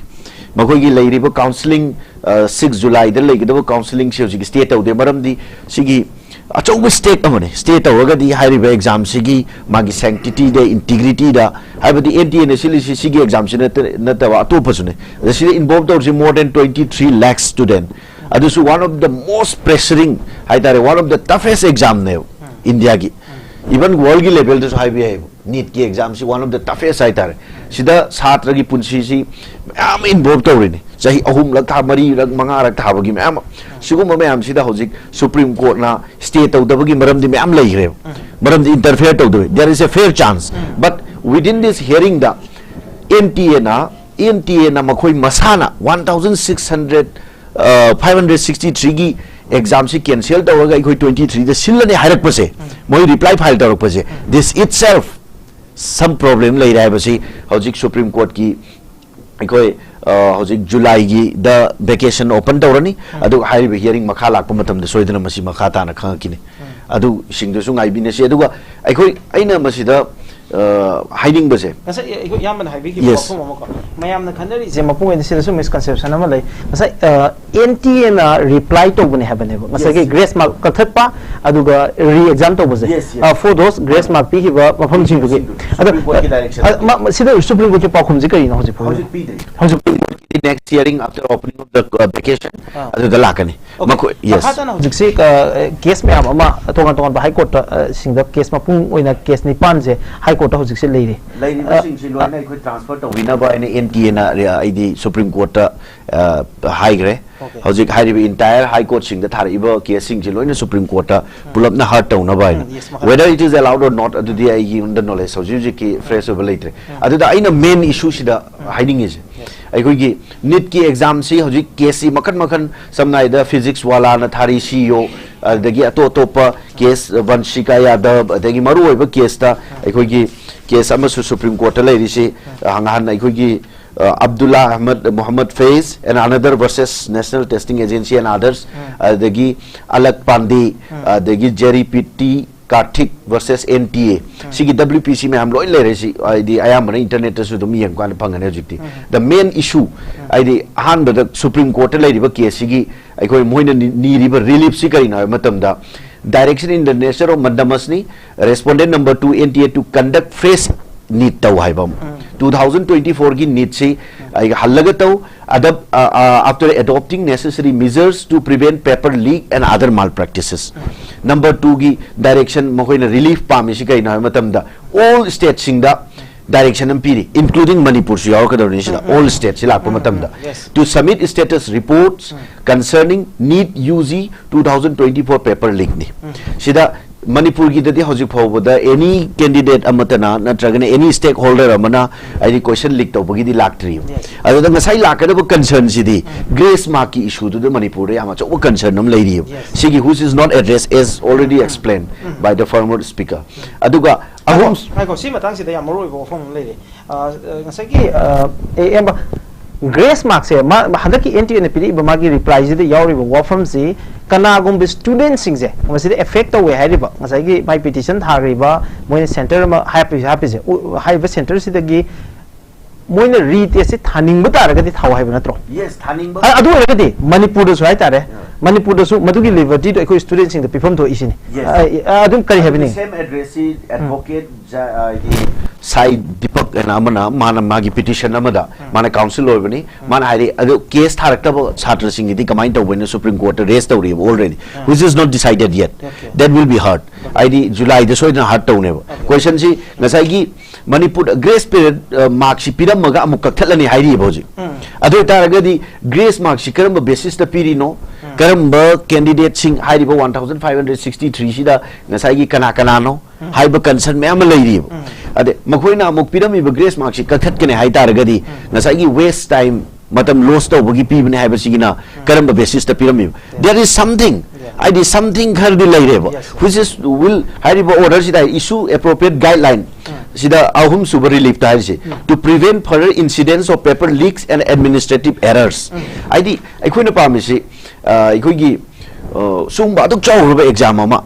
ꯃꯈꯣꯏꯒꯤ ꯂꯩꯔꯤꯕ ꯀꯥꯎꯟꯁꯤꯂꯤꯡ, ꯑ, ꯁꯤꯛꯁ ꯖꯨꯂꯥꯏꯗ ꯂꯩꯒꯗꯕ ꯀꯥꯎꯟꯁꯤꯂꯤꯡꯁꯤ ꯍꯧꯖꯤꯛ ꯁ꯭ꯇꯦ ꯇꯧꯗꯦ꯫ ꯃꯔꯝꯗꯤ ꯁꯤꯒꯤ ꯑꯆꯧꯕ ꯁ꯭ꯇꯦꯛ ꯑꯃꯅꯤ꯫ ꯁ꯭ꯇꯦ ꯇꯧꯔꯒꯗꯤ ꯍꯥꯏꯔꯤꯕ ꯑꯦꯛꯖꯥꯝꯁꯤꯒꯤ ꯃꯥꯒꯤ ꯁꯦꯡꯇꯤꯇꯤꯗ, ꯏꯟꯇꯤꯒ꯭ꯔꯤꯇꯤꯗ, ꯍꯥꯏꯕꯗꯤ ꯑꯦꯟ ꯇꯤ ꯑꯦꯅ ꯁꯤꯜꯂꯤꯁꯤ ꯁꯤꯒꯤ ꯑꯦꯛꯖꯥꯝꯁꯤ ꯅꯠꯇ-, ꯅꯠꯇꯕ ꯑꯇꯣꯞꯄꯁꯨꯅꯦ꯫ ꯑꯗ ꯁꯤꯗ ꯏꯟꯚꯣꯜꯕ ꯇꯧꯔꯤꯁꯤ more than twenty three lakhs student꯫ ꯑꯗꯨꯁꯨ one of the most pressuring ꯍꯥꯏꯇꯥꯔꯦ, one of the toughest examꯅꯦꯕ ꯏꯟꯗꯤꯌꯥꯒꯤ꯫ Even world ꯒꯤ level ꯗꯁꯨ ꯍꯥꯏꯕ ꯌꯥꯏꯕ, NEET ꯀꯤ exam ꯁꯤ one of the toughest ꯍꯥꯏꯇꯥꯔꯦ꯫ ꯁꯤꯗ ꯁꯥꯇ꯭ꯔꯒꯤ ꯄꯨꯟꯁꯤꯁꯤ ꯃꯌꯥꯝ ꯑꯃ involve ꯇꯧꯔꯤꯅꯤ, ꯆꯍꯤ ꯑꯍꯨꯝꯂꯛ ꯊꯥ, ꯃꯔꯤꯔꯛ, ꯃꯉꯥꯔꯛ ꯊꯥꯕꯒꯤ ꯃꯌꯥꯝ ꯑꯃ꯫ ꯁꯤꯒꯨꯝꯕ ꯃꯌꯥꯝꯁꯤꯗ ꯍꯧꯖꯤꯛ Supreme Court ꯅ stay ꯇꯧꯗꯕꯒꯤ ꯃꯔꯝꯗꯤ ꯃꯌꯥꯝ ꯂꯩꯈ꯭ꯔꯦꯕ꯫ ꯃꯔꯝꯗꯤ interfere ꯇꯧꯗꯕ, there is a fair chance, but within this hearing the NTA ꯅ NTA ꯅ ꯃꯈꯣꯏ ꯃꯁꯥꯅ one thousand six hundred, five hundred sixty three ꯒꯤ exam ꯁꯤ cancel ꯇꯧꯔꯒ ꯑꯩꯈꯣꯏ twenty three ꯗ ꯁꯤꯜꯂꯅꯤ ꯍꯥꯏꯔꯛꯄꯁꯦ, ꯃꯣꯏ reply file ꯇꯧꯔꯛꯄꯁꯦ, this itself some problem ꯂꯩꯔꯦ ꯍꯥꯏꯕꯁꯤ ꯍꯧꯖꯤꯛ Supreme Court ꯀꯤ ꯑꯩꯈꯣꯏ, ꯑ, ꯍꯧꯖꯤꯛ July ꯒꯤ ꯗ vacation open ꯇꯧꯔꯅꯤ꯫ ꯑꯗꯨꯒ ꯍꯥꯏꯔꯤꯕ hearing ꯃꯈꯥ ꯂꯥꯛꯄ ꯃꯇꯝꯗ ꯁꯣꯏꯗꯅ ꯃꯁꯤ ꯃꯈꯥ ꯇꯥꯅ ꯈꯪꯉꯛꯈꯤꯅꯤ꯫ ꯑꯗꯨꯁꯤꯡꯗꯨꯁꯨ ꯉꯥꯏꯕꯤꯅꯁꯤ꯫ ꯑꯗꯨꯒ ꯑꯩꯈꯣꯏ, ꯑꯩꯅ ꯃꯁꯤꯗ, ꯑ, ꯍꯥꯏꯅꯤꯡꯕꯁꯦ, ꯉꯁꯥꯏ ꯑꯩꯈꯣꯏ ꯏꯌꯥꯝꯕꯅ ꯍꯥꯏꯕꯤꯈꯤꯕ Yes. ꯋꯥꯐꯝ ꯑꯃꯀꯣ, ꯃꯌꯥꯝꯅ ꯈꯟꯅꯔꯤꯁꯦ ꯃꯄꯨꯡ ꯑꯣꯏꯅ ꯁꯤꯗꯁꯨ misconception ꯑꯃ ꯂꯩ꯫ ꯉꯁꯥꯏ, ꯑ, NTA ꯅ reply ꯇꯧꯕꯅꯦ ꯍꯥꯏꯕꯅꯦꯕ, ꯉꯁꯥꯏꯒꯤ Yes. Grace mark ꯀꯛꯊꯠꯄ ꯑꯗꯨꯒ re-exam ꯇꯧꯕꯁꯦ, Yes, yes. ꯑ, for those grace mark ꯄꯤꯈꯤꯕ ꯃꯐꯝꯁꯤꯡꯗꯨꯒꯤ꯫ ꯃꯐꯝꯁꯤꯡꯗꯨ꯫ ꯑꯗ, Supreme Court ꯀꯤ direction ꯑ, ꯃ-, ꯃ-, ꯁꯤꯗ Supreme Court ꯀꯤ ꯄꯥꯎꯈꯨꯝꯁꯤ ꯀꯔꯤꯅꯣ ꯍꯧꯖꯤꯛ ꯐꯥꯎꯒꯤ? ꯍꯧꯖꯤꯛ ꯄꯤꯗ꯭ꯔꯤ꯫ ꯍꯧꯖꯤꯛ ꯄꯤꯗ꯭ꯔꯤ꯫ Next hearing after opening of the, uh, vacation, ꯑꯥ꯫ ꯑꯗꯨꯗ ꯂꯥꯛꯀꯅꯤ꯫ Okay. ꯃꯈꯣꯏ, yes. ꯃꯈꯥ ꯇꯥꯅ ꯍꯧꯖꯤꯛꯁꯤ, ꯑ, case ꯃꯌꯥꯝ ꯑꯃ ꯇꯣꯉꯥꯟ ꯇꯣꯉꯥꯟꯕ High Court ꯇ, ꯑ, ꯁꯤꯡꯗ case ꯃꯄꯨꯡ ꯑꯣꯏꯅ case ꯅꯤꯄꯥꯟꯁꯦ High Court ꯇ ꯍꯧꯖꯤꯛꯁꯦ ꯂꯩꯔꯤ꯫ ꯂꯩꯔꯤꯕꯁꯤꯡꯁꯤ ꯑ, ꯂꯣꯏꯅ ꯑꯩꯈꯣꯏ transfer ꯇꯧꯕꯤꯅꯕ ꯍꯥꯏꯅ NTA ꯅ, ꯑ, ꯑꯩꯗꯤ Supreme Court ꯇ, ꯑ, ꯍꯥꯏꯈ꯭ꯔꯦ꯫ Okay. ꯍꯧꯖꯤꯛ ꯍꯥꯏꯔꯤꯕ entire High Court ꯁꯤꯡꯗ ꯊꯥꯔꯛꯏꯕ case ꯁꯤꯡꯁꯦ ꯂꯣꯏꯅ Supreme Court ꯇ ꯎꯝ꯫ ꯄꯨꯂꯞꯅ heard ꯇꯧꯅꯕ ꯍꯥꯏꯅ꯫ ꯎꯝ, yes, ꯃꯈꯥ Whether it is allowed or not, ꯑꯗꯨꯗꯤ ꯑꯩꯒꯤ under knowledge, ꯍꯧꯖꯤꯛ ꯍꯧꯖꯤꯛꯀꯤ fresh ꯑꯣꯏꯕ ꯂꯩꯇ꯭ꯔꯦ꯫ ꯎꯝ꯫ ꯑꯗꯨꯗ ꯑꯩꯅ main issue ꯁꯤꯗ ꯎꯝ꯫ ꯍꯥꯏꯅꯤꯡꯉꯤꯁꯦ, Yes. ꯑꯩꯈꯣꯏꯒꯤ NEET ꯀꯤ exam ꯁꯤ ꯍꯧꯖꯤꯛ case ꯁꯤ ꯃꯈꯟ ꯃꯈꯟ, ꯁꯝꯅ ꯍꯥꯏꯔꯕꯗ Physics ꯋꯥꯂꯥꯅ ꯊꯥꯔꯤ CEO, ꯑꯗꯒꯤ ꯑꯇꯣꯞ ꯑꯇꯣꯞꯄ case, ꯚꯟꯁꯤꯀꯥ ꯌꯥꯗꯕ, ꯑꯗꯒꯤ ꯃꯔꯨꯑꯣꯏꯕ case ꯇ ꯑꯩꯈꯣꯏꯒꯤ case ꯑꯃꯁꯨ Supreme Court ꯇ ꯂꯩꯔꯤꯁꯤ, ꯑ, ꯅꯍꯥꯟ ꯑꯩꯈꯣꯏꯒꯤ, ꯑ, Abdullah Ahmed Mohammad Faiz and another versus National Testing Agency and others, ꯎꯝ꯫ ꯑꯗꯒꯤ ꯑꯂꯛ ꯄꯥꯟꯗꯦ, ꯎꯝ꯫ ꯑꯗꯒꯤ Jerry P T Karthik versus NTA, ꯎꯝ꯫ ꯁꯤꯒꯤ WPC ꯃꯌꯥꯝ ꯂꯣꯏ ꯂꯩꯔꯦ꯫ ꯁꯤ ꯍꯥꯏꯗꯤ ꯑꯌꯥꯝꯕꯅ internet ꯇꯁꯨ ꯑꯗꯨꯝ ꯌꯦꯡꯕ ꯀꯥꯟꯗ ꯐꯪꯒꯅꯤ ꯍꯧꯖꯤꯛꯇꯤ꯫ ꯎꯝ꯫ The main issue, ꯎꯝ꯫ ꯍꯥꯏꯗꯤ ꯑꯍꯥꯟꯕꯗ Supreme Court ꯇ ꯂꯩꯔꯤꯕ case ꯁꯤꯒꯤ ꯑꯩꯈꯣꯏ ꯃꯣꯏꯅ ꯅꯤ-, ꯅꯤꯔꯤꯕ relief ꯁꯤ ꯀꯔꯤꯅꯣ ꯍꯥꯏꯕ ꯃꯇꯝꯗ, direction in the nature of mandamus ꯅꯤ, respondent number two NTA to conduct fresh NEET ꯇꯧ ꯍꯥꯏꯕ ꯑꯃ꯫ ꯎꯝ꯫ Two thousand twenty four ꯒꯤ NEET ꯁꯤ ꯑꯩꯒ ꯍꯜꯂꯒ ꯇꯧ, ꯑꯗ, ꯑ, ꯑ, after adopting necessary measures to prevent paper leak and other malpractices꯫ Um. Number ꯇꯨꯒꯤ ꯗꯥꯏꯔꯦꯛꯁꯟ, ꯃꯈꯣꯏꯅ ꯔꯤꯂꯤꯐ ꯄꯥꯝꯃꯤꯁꯤ ꯀꯩꯅꯣ ꯍꯥꯏꯕ ꯃꯇꯝꯗ, ꯑꯣꯜ ꯁ꯭ꯇꯦꯠꯁꯤꯡꯗ ꯗꯥꯏꯔꯦꯛꯁꯟ ꯑꯃ ꯄꯤꯔꯤ, ꯏꯟꯀ꯭ꯂꯨꯗꯤꯡ ꯃꯅꯤꯄꯨꯔꯁꯨ ꯌꯥꯎꯔꯛꯀꯗꯧꯔꯤꯅꯤ ꯁꯤꯗ, ꯑꯣꯜ ꯁ꯭ꯇꯦꯠꯁꯤ ꯂꯥꯛꯄ ꯃꯇꯝꯗ, Yes. To submit status reports concerning NEET UG two thousand twenty-four paper leakꯅꯤ꯫ ꯁꯤꯗ ꯃꯅꯤꯄꯨꯔꯒꯤꯗꯗꯤ ꯍꯧꯖꯤꯛ ꯐꯥꯎꯕꯗ ꯑꯦꯅꯤ ꯀꯦꯟꯗꯤꯗꯦꯠ ꯑꯃꯠꯇꯅ ꯅꯠꯇ꯭ꯔꯒꯅ ꯑꯦꯅꯤ ꯁ꯭ꯇꯦꯛ ꯍꯣꯜꯗꯔ ꯑꯃꯅ ꯍꯥꯏꯗꯤ ꯀꯣꯏꯁꯟ ꯂꯤꯛ ꯇꯧꯕꯒꯤꯗꯤ ꯂꯥꯛꯇ꯭ꯔꯤꯕ꯫ Yes. ꯑꯗꯨꯗ ꯉꯁꯥꯏ ꯂꯥꯛꯀꯗꯕ ꯀꯟꯁꯔꯟꯁꯤꯗꯤ ꯒ꯭ꯔꯦꯁ ꯃꯥꯔꯛꯀꯤ ꯏꯁꯨꯗꯨꯗ ꯃꯅꯤꯄꯨꯔꯗ ꯌꯥꯝ ꯑꯆꯧꯕ ꯀꯟꯁꯔꯟ ꯑꯃ ꯂꯩꯔꯤꯕ꯫ Yes. ꯁꯤꯒꯤ which is not addressed as already explained by the former speaker. ꯑꯗꯨꯒ ꯑꯍꯨꯝ ꯉꯥꯏꯈꯣ, ꯁꯤ ꯃꯇꯥꯡꯁꯤꯗ ꯌꯥꯝ ꯃꯔꯨ ꯑꯣꯏꯕ ꯋꯥꯐꯝ ꯑꯃ ꯂꯩꯔꯦ꯫ ꯑ, ꯉꯁꯥꯏꯒꯤ ꯑ, ꯑꯦ, ꯑꯦꯝꯕ, ꯒ꯭ꯔꯦꯁ ꯃꯥꯔꯛꯁꯦ ꯃꯥ, ꯍꯟꯗꯛꯀꯤ ꯑꯦꯟ ꯇꯤ ꯑꯦꯅ ꯄꯤꯔꯛꯏꯕ ꯃꯥꯒꯤ ꯔꯤꯄ꯭ꯂꯥꯏꯁꯤꯗ ꯌꯥꯎꯔꯤꯕ ꯋꯥꯐꯝꯁꯤ ꯀꯅꯥꯒꯨꯝꯕ ꯁ꯭ꯇꯨꯗꯦꯟꯠꯁꯤꯡꯁꯦ ꯃꯁꯤꯗ ꯑꯦꯐꯦꯛ ꯇꯧꯋꯦ ꯍꯥꯏꯔꯤꯕ, ꯉꯁꯥꯏꯒꯤ ꯃꯥꯏ ꯄꯤꯇꯤꯁꯟ ꯊꯥꯈ꯭ꯔꯤꯕ, ꯃꯣꯏꯅ ꯁꯦꯟꯇꯔ ꯑꯃ ꯍꯥꯞꯄꯤ-, ꯍꯥꯞꯄꯤꯁꯦ, ꯎ-, ꯍꯥꯏꯔꯤꯕ ꯁꯦꯟꯇꯔꯁꯤꯗꯒꯤ ꯃꯣꯏꯅ ꯔꯤꯇꯦꯁꯁꯦ ꯊꯥꯅꯤꯡꯕ ꯇꯥꯔꯒꯗꯤ ꯊꯥꯎ ꯍꯥꯏꯕ ꯅꯠꯇ꯭ꯔꯣ? ꯌꯦꯁ, ꯊꯥꯅꯤꯡꯕ꯫ ꯑ-, ꯑꯗꯨ ꯑꯣꯏꯔꯒꯗꯤ ꯃꯅꯤꯄꯨꯔꯗꯁꯨ ꯍꯥꯏꯇꯥꯔꯦ, ꯃꯅꯤꯄꯨꯔꯗꯁꯨ ꯃꯗꯨꯒꯤ ꯂꯤꯕꯔꯇꯤꯗꯣ ꯑꯩꯈꯣꯏ ꯁ꯭ꯇꯨꯗꯦꯟꯠꯁꯤꯡꯗ ꯄꯤꯐꯝ ꯊꯣꯛꯏꯁꯤꯅꯤ꯫ Yes. ꯑ, ꯑ, ꯑꯗꯨꯝ ꯀꯔꯤ ꯍꯥꯏꯕꯅꯤ? ꯁꯦꯝ ꯑꯦꯗ꯭ꯔꯦꯁꯁꯤ ꯑꯦꯗꯚꯣꯀꯦꯠ ꯖ-, ꯍꯥꯏꯗꯤ ꯁꯥꯏ ꯗꯤꯄꯛ ꯍꯥꯏꯅ ꯑꯃꯅ, ꯃꯥꯅ ꯃꯥꯒꯤ ꯄꯤꯇꯤꯁꯟ ꯑꯃꯗ, ꯃꯥꯅ ꯀꯥꯎꯟꯁꯤꯜ ꯑꯣꯏꯕꯅꯤ, ꯃꯥꯅ ꯍꯥꯏꯔꯤ ꯑꯗꯨ ꯀꯦꯁ ꯊꯥꯔꯛꯇꯕ ꯁꯥꯇ꯭ꯔꯁꯤꯡꯒꯤꯗꯤ ꯀꯃꯥꯏꯅ ꯇꯧꯕꯅ ꯁꯨꯄ꯭ꯔꯤꯝ ꯀꯣꯔꯠꯇ ꯔꯦꯁ ꯇꯧꯔꯤꯕ already, which is not decided yet. Okay. That will be heard. ꯍꯥꯏꯗꯤ ꯖꯨꯂꯥꯏꯗ ꯁꯣꯏꯗꯅ ꯍꯥꯔꯠ ꯇꯧꯅꯦꯕ꯫ ꯀꯣꯏꯁꯟꯁꯤ ꯉꯁꯥꯏꯒꯤ ꯃꯅꯤꯄꯨꯔꯗ ꯒ꯭ꯔꯦꯁ ꯄꯤꯔꯤꯌꯗ, ꯑ, ꯃꯥꯔꯛꯁꯤ ꯄꯤꯔꯝꯃꯒ ꯑꯃꯨꯛ ꯀꯛꯊꯠꯂꯅꯤ ꯍꯥꯏꯔꯤꯕ ꯍꯧꯖꯤꯛ꯫ ꯑꯗꯨ ꯑꯣꯏꯇꯥꯔꯒꯗꯤ ꯒ꯭ꯔꯦꯁ ꯃꯥꯔꯛꯁꯤ ꯀꯔꯝꯕ ꯕꯦꯁꯤꯁꯇ ꯄꯤꯔꯤꯅꯣ? ꯀꯔꯝꯕ ꯀꯦꯟꯗꯤꯗꯦꯠꯁꯤꯡ ꯍꯥꯏꯔꯤꯕ one thousand five hundred sixty three ꯁꯤꯗ ꯉꯁꯥꯏꯒꯤ ꯀꯅꯥ ꯀꯅꯥꯅꯣ ꯍꯥꯏꯕ ꯀꯟꯁꯔꯟ ꯃꯌꯥꯝ ꯑꯃ ꯂꯩꯔꯤꯕ꯫ ꯑꯗꯩ ꯃꯈꯣꯏꯅ ꯑꯃꯨꯛ ꯄꯤꯔꯝꯃꯤꯕ ꯒ꯭ꯔꯦꯁ ꯃꯥꯔꯛꯁꯤ ꯀꯛꯊꯠꯀꯅꯤ ꯍꯥꯏ ꯇꯥꯔꯒꯗꯤ ꯉꯁꯥꯏꯒꯤ ꯋꯦꯁ ꯇꯥꯏꯝ, ꯃꯇꯝ ꯂꯣꯁ ꯇꯧꯕꯒꯤ ꯄꯤꯕꯅꯤ ꯍꯥꯏꯕꯁꯤꯒꯤꯅ ꯀꯔꯝꯕ ꯕꯦꯁꯤꯁꯇ ꯄꯤꯔꯝꯃꯤꯕ? There is something, ꯍꯥꯏꯗꯤ something ꯈꯔꯗꯤ ꯂꯩꯔꯦꯕ, Yes, yes. Which is will, ꯍꯥꯏꯔꯤꯕ ꯑꯣꯔꯗꯔꯁꯤꯗ issue appropriate guideline ꯁꯤꯗ ꯑꯍꯨꯝꯁꯨꯕ ꯔꯤꯂꯤꯐꯇ ꯍꯥꯏꯔꯤꯁꯦ, "To prevent further incidents of paper leaks and administrative errors." ꯍꯥꯏꯗꯤ ꯑꯩꯈꯣꯏꯅ ꯄꯥꯝꯃꯤꯁꯤ, ꯑ, ꯑꯩꯈꯣꯏꯒꯤ, ꯑ, ꯁꯨꯝꯕ ꯑꯗꯨꯛ ꯆꯥꯎꯈ꯭ꯔꯕ ꯑꯦꯛꯖꯥꯝ ꯑꯃ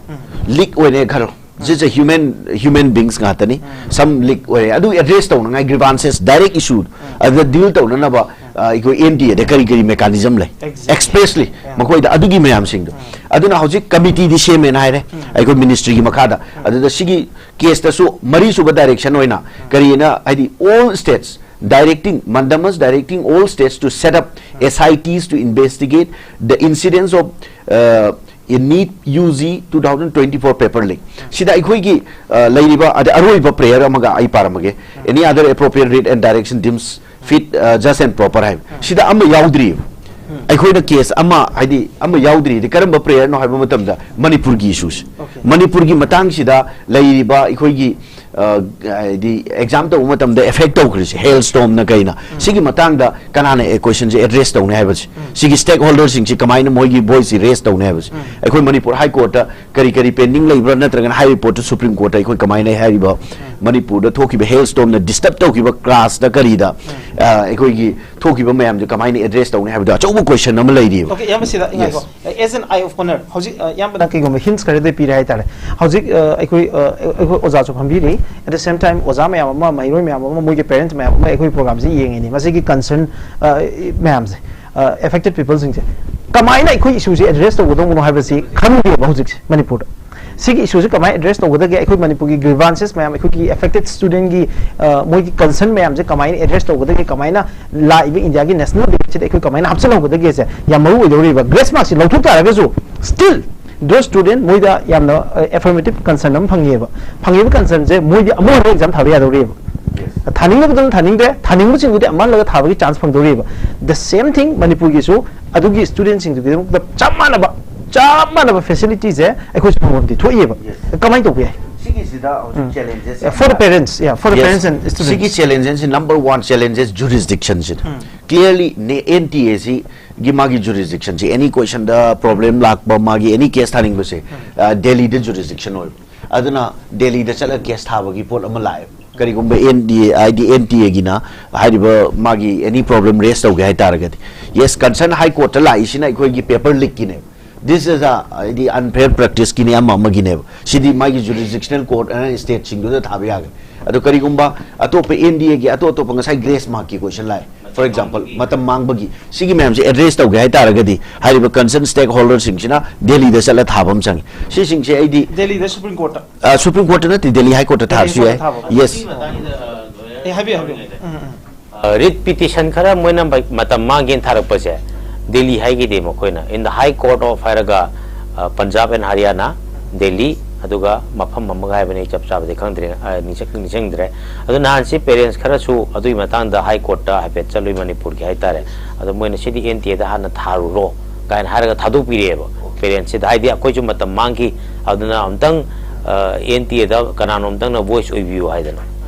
ꯂꯤꯛ ꯑꯣꯏꯔꯦ ꯈꯜꯂꯣ, ꯁꯤꯁꯦ ꯍ꯭ꯌꯨꯃꯦꯟ, ꯍ꯭ꯌꯨꯃꯦꯟ ꯕꯤꯡꯁ ꯉꯥꯛꯇꯅꯤ꯫ ꯁꯝ ꯂꯤꯛ ꯑꯣꯏꯔꯦ, ꯑꯗꯨ ꯑꯦꯗ꯭ꯔꯦꯁ ꯇꯧꯅꯉꯥꯏ, ꯒ꯭ꯔꯤꯚꯥꯟꯁꯦꯁ ꯗꯥꯏꯔꯦꯛ ꯏꯁꯨ ꯑꯗꯨꯗ ꯗꯤꯜ ꯇꯧꯅꯅꯕ, ꯑ, ꯑꯩꯈꯣꯏ ꯑꯦꯟ ꯇꯤ ꯑꯦꯗ ꯀꯔꯤ ꯀꯔꯤ ꯃꯦꯀꯥꯅꯤꯖꯝ ꯂꯩ? Exactly. ꯑꯦꯛꯁꯄ꯭ꯔꯦꯁꯂꯤ ꯃꯈꯣꯏꯗ ꯑꯗꯨꯒꯤ ꯃꯌꯥꯝꯁꯤꯡꯗꯣ꯫ ꯑꯗꯨꯅ ꯍꯧꯖꯤꯛ ꯀꯃꯤꯇꯤꯗꯤ ꯁꯦꯝꯃꯦꯅ ꯍꯥꯏꯔꯦ ꯑꯩꯈꯣꯏ ꯃꯤꯅꯤꯁꯇ꯭ꯔꯤꯒꯤ ꯃꯈꯥꯗ꯫ ꯑꯗꯨꯗ ꯁꯤꯒꯤ ꯀꯦꯁꯇꯁꯨ ꯃꯔꯤꯁꯨꯕ ꯗꯥꯏꯔꯦꯛꯁꯟ ꯑꯣꯏꯅ ꯀꯔꯤꯅ, ꯍꯥꯏꯗꯤ all states directing, mandamus directing all states to set up S I Ts to investigate the incidents of, uh, NEET UG two thousand twenty-four paper leak ꯁꯤꯗ ꯑꯩꯈꯣꯏꯒꯤ ꯑ, ꯂꯩꯔꯤꯕ ꯑꯗ ꯑꯔꯣꯏꯕ prayer ꯑꯃꯒ ꯑꯩ ꯄꯥꯔꯝꯃꯒꯦ. Any other appropriate read and direction deems fit, uh, just and proper ꯍꯥꯏꯕ ꯁꯤꯗ ꯑꯃ ꯌꯥꯎꯗ꯭ꯔꯤꯕ. ꯑꯩꯈꯣꯏꯅ case ꯑꯃ, ꯍꯥꯏꯗꯤ ꯑꯃ ꯌꯥꯎꯗ꯭ꯔꯤꯗꯤ ꯀꯔꯝꯕ prayer ꯅꯣ ꯍꯥꯏꯕ ꯃꯇꯝꯗ ꯃꯅꯤꯄꯨꯔꯒꯤ issue ꯁꯦ, ꯃꯅꯤꯄꯨꯔꯒꯤ ꯃꯇꯥꯡꯁꯤꯗ ꯂꯩꯔꯤꯕ ꯑꯩꯈꯣꯏꯒꯤ ꯑ, ꯍꯥꯏꯗꯤ exam ꯇꯧꯕ ꯃꯇꯝꯗ effect ꯇꯧꯈ꯭ꯔꯤꯁꯦ hailstorm ꯅ ꯀꯩꯅ, ꯁꯤꯒꯤ ꯃꯇꯥꯡꯗ ꯀꯅꯥꯅ question ꯁꯦ address ꯇꯧꯅꯤ ꯍꯥꯏꯕꯁꯦ, ꯁꯤꯒꯤ stakeholder ꯁꯤꯡꯁꯤ ꯀꯃꯥꯏꯅ ꯃꯣꯏꯒꯤ voice ꯁꯤ raise ꯇꯧꯅꯤ ꯍꯥꯏꯕꯁꯦ, ꯑꯩꯈꯣꯏ ꯃꯅꯤꯄꯨꯔ High Court ꯇ ꯀꯔꯤ ꯀꯔꯤ pending ꯂꯩꯕ꯭ꯔꯥ, ꯅꯠꯇ꯭ꯔꯒꯅ high report ꯇ Supreme Court ꯇ ꯑꯩꯈꯣꯏ ꯀꯃꯥꯏꯅ ꯍꯥꯏꯔꯤꯕ ꯃꯅꯤꯄꯨꯔꯗ ꯊꯣꯛꯈꯤꯕ hailstorm ꯅ disturb ꯇꯧꯈꯤꯕ class ꯇ ꯀꯔꯤꯗ, ꯑ, ꯑꯩꯈꯣꯏꯒꯤ ꯊꯣꯛꯈꯤꯕ ꯃꯌꯥꯝꯁꯦ ꯀꯃꯥꯏꯅ address ꯇꯧꯅꯤ ꯍꯥꯏꯕꯗꯣ ꯑꯆꯧꯕ question ꯑꯃ ꯂꯩꯔꯤꯕ. Okay, ꯏꯌꯥꯝꯕ ꯁꯤꯗ Yes. ꯉꯥꯏꯈꯣ. As an eye opener, ꯍꯧꯖꯤꯛ ꯑ, ꯏꯌꯥꯝꯕꯅ ꯀꯩꯒꯨꯝꯕ hints ꯈꯔꯗꯤ ꯄꯤꯔꯦ ꯍꯥꯏꯇꯥꯔꯦ. ꯍꯧꯖꯤꯛ ꯑ, ꯑꯩꯈꯣꯏ ꯑ, ꯑꯩꯈꯣꯏ ꯑꯣꯖꯥꯁꯨ ꯐꯝꯕꯤꯔꯤ, at the same time ꯑꯣꯖꯥ ꯃꯌꯥꯝ ꯑꯃ, ꯃꯍꯩꯔꯣꯏ ꯃꯌꯥꯝ ꯑꯃ, ꯃꯣꯏꯒꯤ parents ꯃꯌꯥꯝ ꯑꯃ ꯑꯩꯈꯣꯏ program ꯁꯤ ꯌꯦꯡꯉꯤꯅꯤ. ꯃꯁꯤꯒꯤ concern ꯑ, ꯃꯌꯥꯝꯁꯦ, ꯑ, affected people ꯁꯤꯡꯁꯦ ꯀꯃꯥꯏꯅ ꯑꯩꯈꯣꯏ issue ꯁꯦ address ꯇꯧꯒꯗꯧꯕꯅꯣ ꯍꯥꯏꯕꯁꯤ ꯈꯪꯗꯦꯕ ꯍꯧꯖꯤꯛꯁꯦ ꯃꯅꯤꯄꯨꯔꯗ. ꯁꯤꯒꯤ issue ꯁꯦ ꯀꯃꯥꯏꯅ address ꯇꯧꯒꯗꯒꯦ, ꯑꯩꯈꯣꯏ ꯃꯅꯤꯄꯨꯔꯒꯤ grievances ꯃꯌꯥꯝ, ꯑꯩꯈꯣꯏꯒꯤ affected student ꯒꯤ, ꯑ, ꯃꯣꯏꯒꯤ concern ꯃꯌꯥꯝꯁꯦ ꯀꯃꯥꯏꯅ address ꯇꯧꯒꯗꯒꯦ, ꯀꯃꯥꯏꯅ ꯂꯥꯛꯏꯕ ꯏꯟꯗꯤꯌꯥꯒꯤ national debate ꯁꯤꯗ ꯑꯩꯈꯣꯏ ꯀꯃꯥꯏꯅ ꯍꯥꯞꯆꯤꯜꯍꯧꯒꯗꯒꯦꯁꯦ ꯌꯥꯝ ꯃꯔꯨ ꯑꯣꯏꯗꯧꯔꯤꯕ. Grace mark ꯁꯤ ꯂꯧꯊꯣꯛ ꯇꯥꯔꯒꯁꯨ still those student ꯃꯣꯏꯗ ꯌꯥꯝꯅ, ꯑ, affirmative concern ꯑꯃ ꯐꯪꯉꯦꯕ. ꯐꯪꯉꯤꯕ concern ꯁꯦ ꯃꯣꯏꯗꯤ ꯑꯃꯨꯛ ꯍꯟꯅ exam ꯊꯥꯕ ꯌꯥꯗꯧꯔꯤꯕ. ꯊꯥꯅꯤꯡꯗꯕꯗꯨꯅ ꯊꯥꯅꯤꯡꯗ꯭ꯔꯦ, ꯊꯥꯅꯤꯡꯕꯁꯤꯡꯗꯨꯗꯤ ꯑꯃꯨꯛ ꯍꯜꯂꯒ ꯊꯥꯕꯒꯤ chance ꯐꯪꯗꯧꯔꯤꯕ. The same thing ꯃꯅꯤꯄꯨꯔꯒꯤꯁꯨ ꯑꯗꯨꯒꯤ student ꯁꯤꯡꯗꯨꯒꯤꯗꯃꯛꯇ ꯆꯞ ꯃꯥꯟꯅꯕ, ꯆꯞ ꯃꯥꯟꯅꯕ facility ꯁꯦ ꯑꯩꯈꯣꯏꯁꯨ ꯐꯪꯐꯝꯗꯤ ꯊꯣꯛꯏꯕ. ꯀꯃꯥꯏꯅ ꯇꯧꯕ ꯌꯥꯏ? ꯁꯤꯒꯤꯁꯤꯗ ꯍꯧꯖꯤꯛ challenges For the parents, yeah, for the Yes. parents and students. ꯁꯤꯒꯤ challenges ꯁꯤ number one challenges jurisdiction ꯁꯤꯅꯤ. Clearly ꯅꯦ-, NTA ꯁꯤꯒꯤ ꯃꯥꯒꯤ jurisdiction ꯁꯤ any question ꯗ problem ꯂꯥꯛꯄ, ꯃꯥꯒꯤ any case ꯊꯥꯅꯤꯡꯕꯁꯦ, ꯑ, ꯗꯦꯜꯂꯤꯗ jurisdiction ꯑꯣꯏꯕ. ꯑꯗꯨꯅ ꯗꯦꯜꯂꯤꯗ ꯆꯠꯂꯒ case ꯊꯥꯕꯒꯤ ꯄꯣꯠ ꯑꯃ ꯂꯥꯛꯑꯦꯕ. ꯀꯔꯤꯒꯨꯝꯕ NTA, ꯍꯥꯏꯗꯤ NTA ꯒꯤꯅ ꯍꯥꯏꯔꯤꯕ ꯃꯥꯒꯤ any problem raise ꯇꯧꯒꯦ ꯍꯥꯏꯇꯥꯔꯒꯗꯤ, yes, concern High Court ꯇ ꯂꯥꯛꯏꯁꯤꯅ ꯑꯩꯈꯣꯏꯒꯤ paper leak ꯀꯤꯅꯦꯕ. This is a, ꯍꯥꯏꯗꯤ unfair practice ꯀꯤꯅꯦ, ꯑꯃ ꯑꯃꯒꯤꯅꯦꯕ. ꯁꯤꯗꯤ ꯃꯥꯒꯤ jurisdictional court ꯑꯅ state ꯁꯤꯡꯗꯨꯗ ꯊꯥꯕ ꯌꯥꯒꯅꯤ. ꯑꯗꯣ ꯀꯔꯤꯒꯨꯝꯕ ꯑꯇꯣꯞꯄ NTA ꯒꯤ ꯑꯇꯣꯞ ꯑꯇꯣꯞꯄ ꯉꯁꯥꯏ grace mark ꯀꯤ question ꯂꯥꯛꯑꯦ, for example ꯃꯇꯝ ꯃꯥꯡꯕꯒꯤ, ꯁꯤꯒꯤ ꯃꯌꯥꯝꯁꯦ address ꯇꯧꯒꯦ ꯍꯥꯏꯇꯥꯔꯒꯗꯤ ꯍꯥꯏꯔꯤꯕ concern stakeholder ꯁꯤꯡꯁꯤꯅ ꯗꯦꯜꯂꯤꯗ ꯆꯠꯂ ꯊꯥꯕ ꯑꯃ ꯆꯪꯉꯤ. ꯁꯤꯁꯤꯡꯁꯦ ꯑꯩꯗꯤ ꯑ, Supreme Court ꯇ ꯅꯠꯇꯦ, ꯗꯦꯜꯂꯤ High Court ꯇ ꯊꯥꯔꯁꯨ Delhi ꯌꯥꯏ. Court ꯇ ꯊꯥꯕ. Yes. ꯑꯦ, ꯍꯥꯏꯕꯤꯌꯨ, ꯍꯥꯏꯕꯤꯌꯨ. ꯎꯝ, ꯎꯝ. ꯔꯤꯠ ꯄꯤꯇꯤꯁꯟ ꯈꯔ ꯃꯣꯏꯅ ꯃ- ꯃꯇꯝ ꯃꯥꯡꯒꯦꯅ ꯊꯥꯔꯛꯄꯁꯦ ꯗꯦꯜꯂꯤ ꯍꯥꯏꯒꯤꯗꯦ ꯃꯈꯣꯏꯅ, in the High Court of ꯍꯥꯏꯔꯒ ꯄꯟꯖꯥꯕ ꯑꯦꯟ ꯍꯔꯤꯌꯥꯅꯥ, ꯗꯦꯜꯂꯤ, ꯑꯗꯨꯒ ꯃꯐꯝ ꯑꯃꯒ ꯍꯥꯏꯕꯅꯤ, ꯑꯩ ꯆꯞ ꯆꯥꯕꯗꯤ ꯈꯪꯗ꯭ꯔꯦ, ꯑ, ꯅꯤꯡꯁꯤꯡ-, ꯅꯤꯡꯁꯤꯡꯗ꯭ꯔꯦ꯫ ꯑꯗꯣ ꯅꯍꯥꯟꯁꯤ ꯄꯦꯔꯦꯟꯁ ꯈꯔꯁꯨ ꯑꯗꯨꯒꯤ ꯃꯇꯥꯡꯗ ꯍꯥꯏ ꯀꯣꯔꯠꯇ ꯍꯥꯏꯐꯦꯠ ꯆꯠꯂꯨꯏ, ꯃꯅꯤꯄꯨꯔꯒꯤ ꯍꯥꯏꯇꯥꯔꯦ꯫ ꯑꯗꯣ ꯃꯣꯏꯅ "ꯁꯤꯗꯤ ꯑꯦꯟ ꯇꯤ ꯑꯦꯗ ꯍꯥꯟꯅ ꯊꯥꯔꯨꯔꯣ" ꯀꯥꯏꯅ ꯍꯥꯏꯔꯒ ꯊꯥꯗꯣꯛꯄꯤꯔꯛꯑꯦꯕ ꯄꯦꯔꯦꯟꯁꯁꯤꯗ꯫ ꯍꯥꯏꯗꯤ ꯑꯩꯈꯣꯏꯁꯨ ꯃꯇꯝ ꯃꯥꯡꯈꯤ, ꯑꯗꯨꯅ ꯑꯃꯨꯛꯇꯪ, ꯑ, ꯑꯦꯟ ꯇꯤ ꯑꯦꯗ ꯀꯅꯥꯅꯣꯝꯇꯪꯅ ꯚꯣꯏꯁ ꯑꯣꯏꯕꯤꯌꯨ ꯍꯥꯏꯗꯅ꯫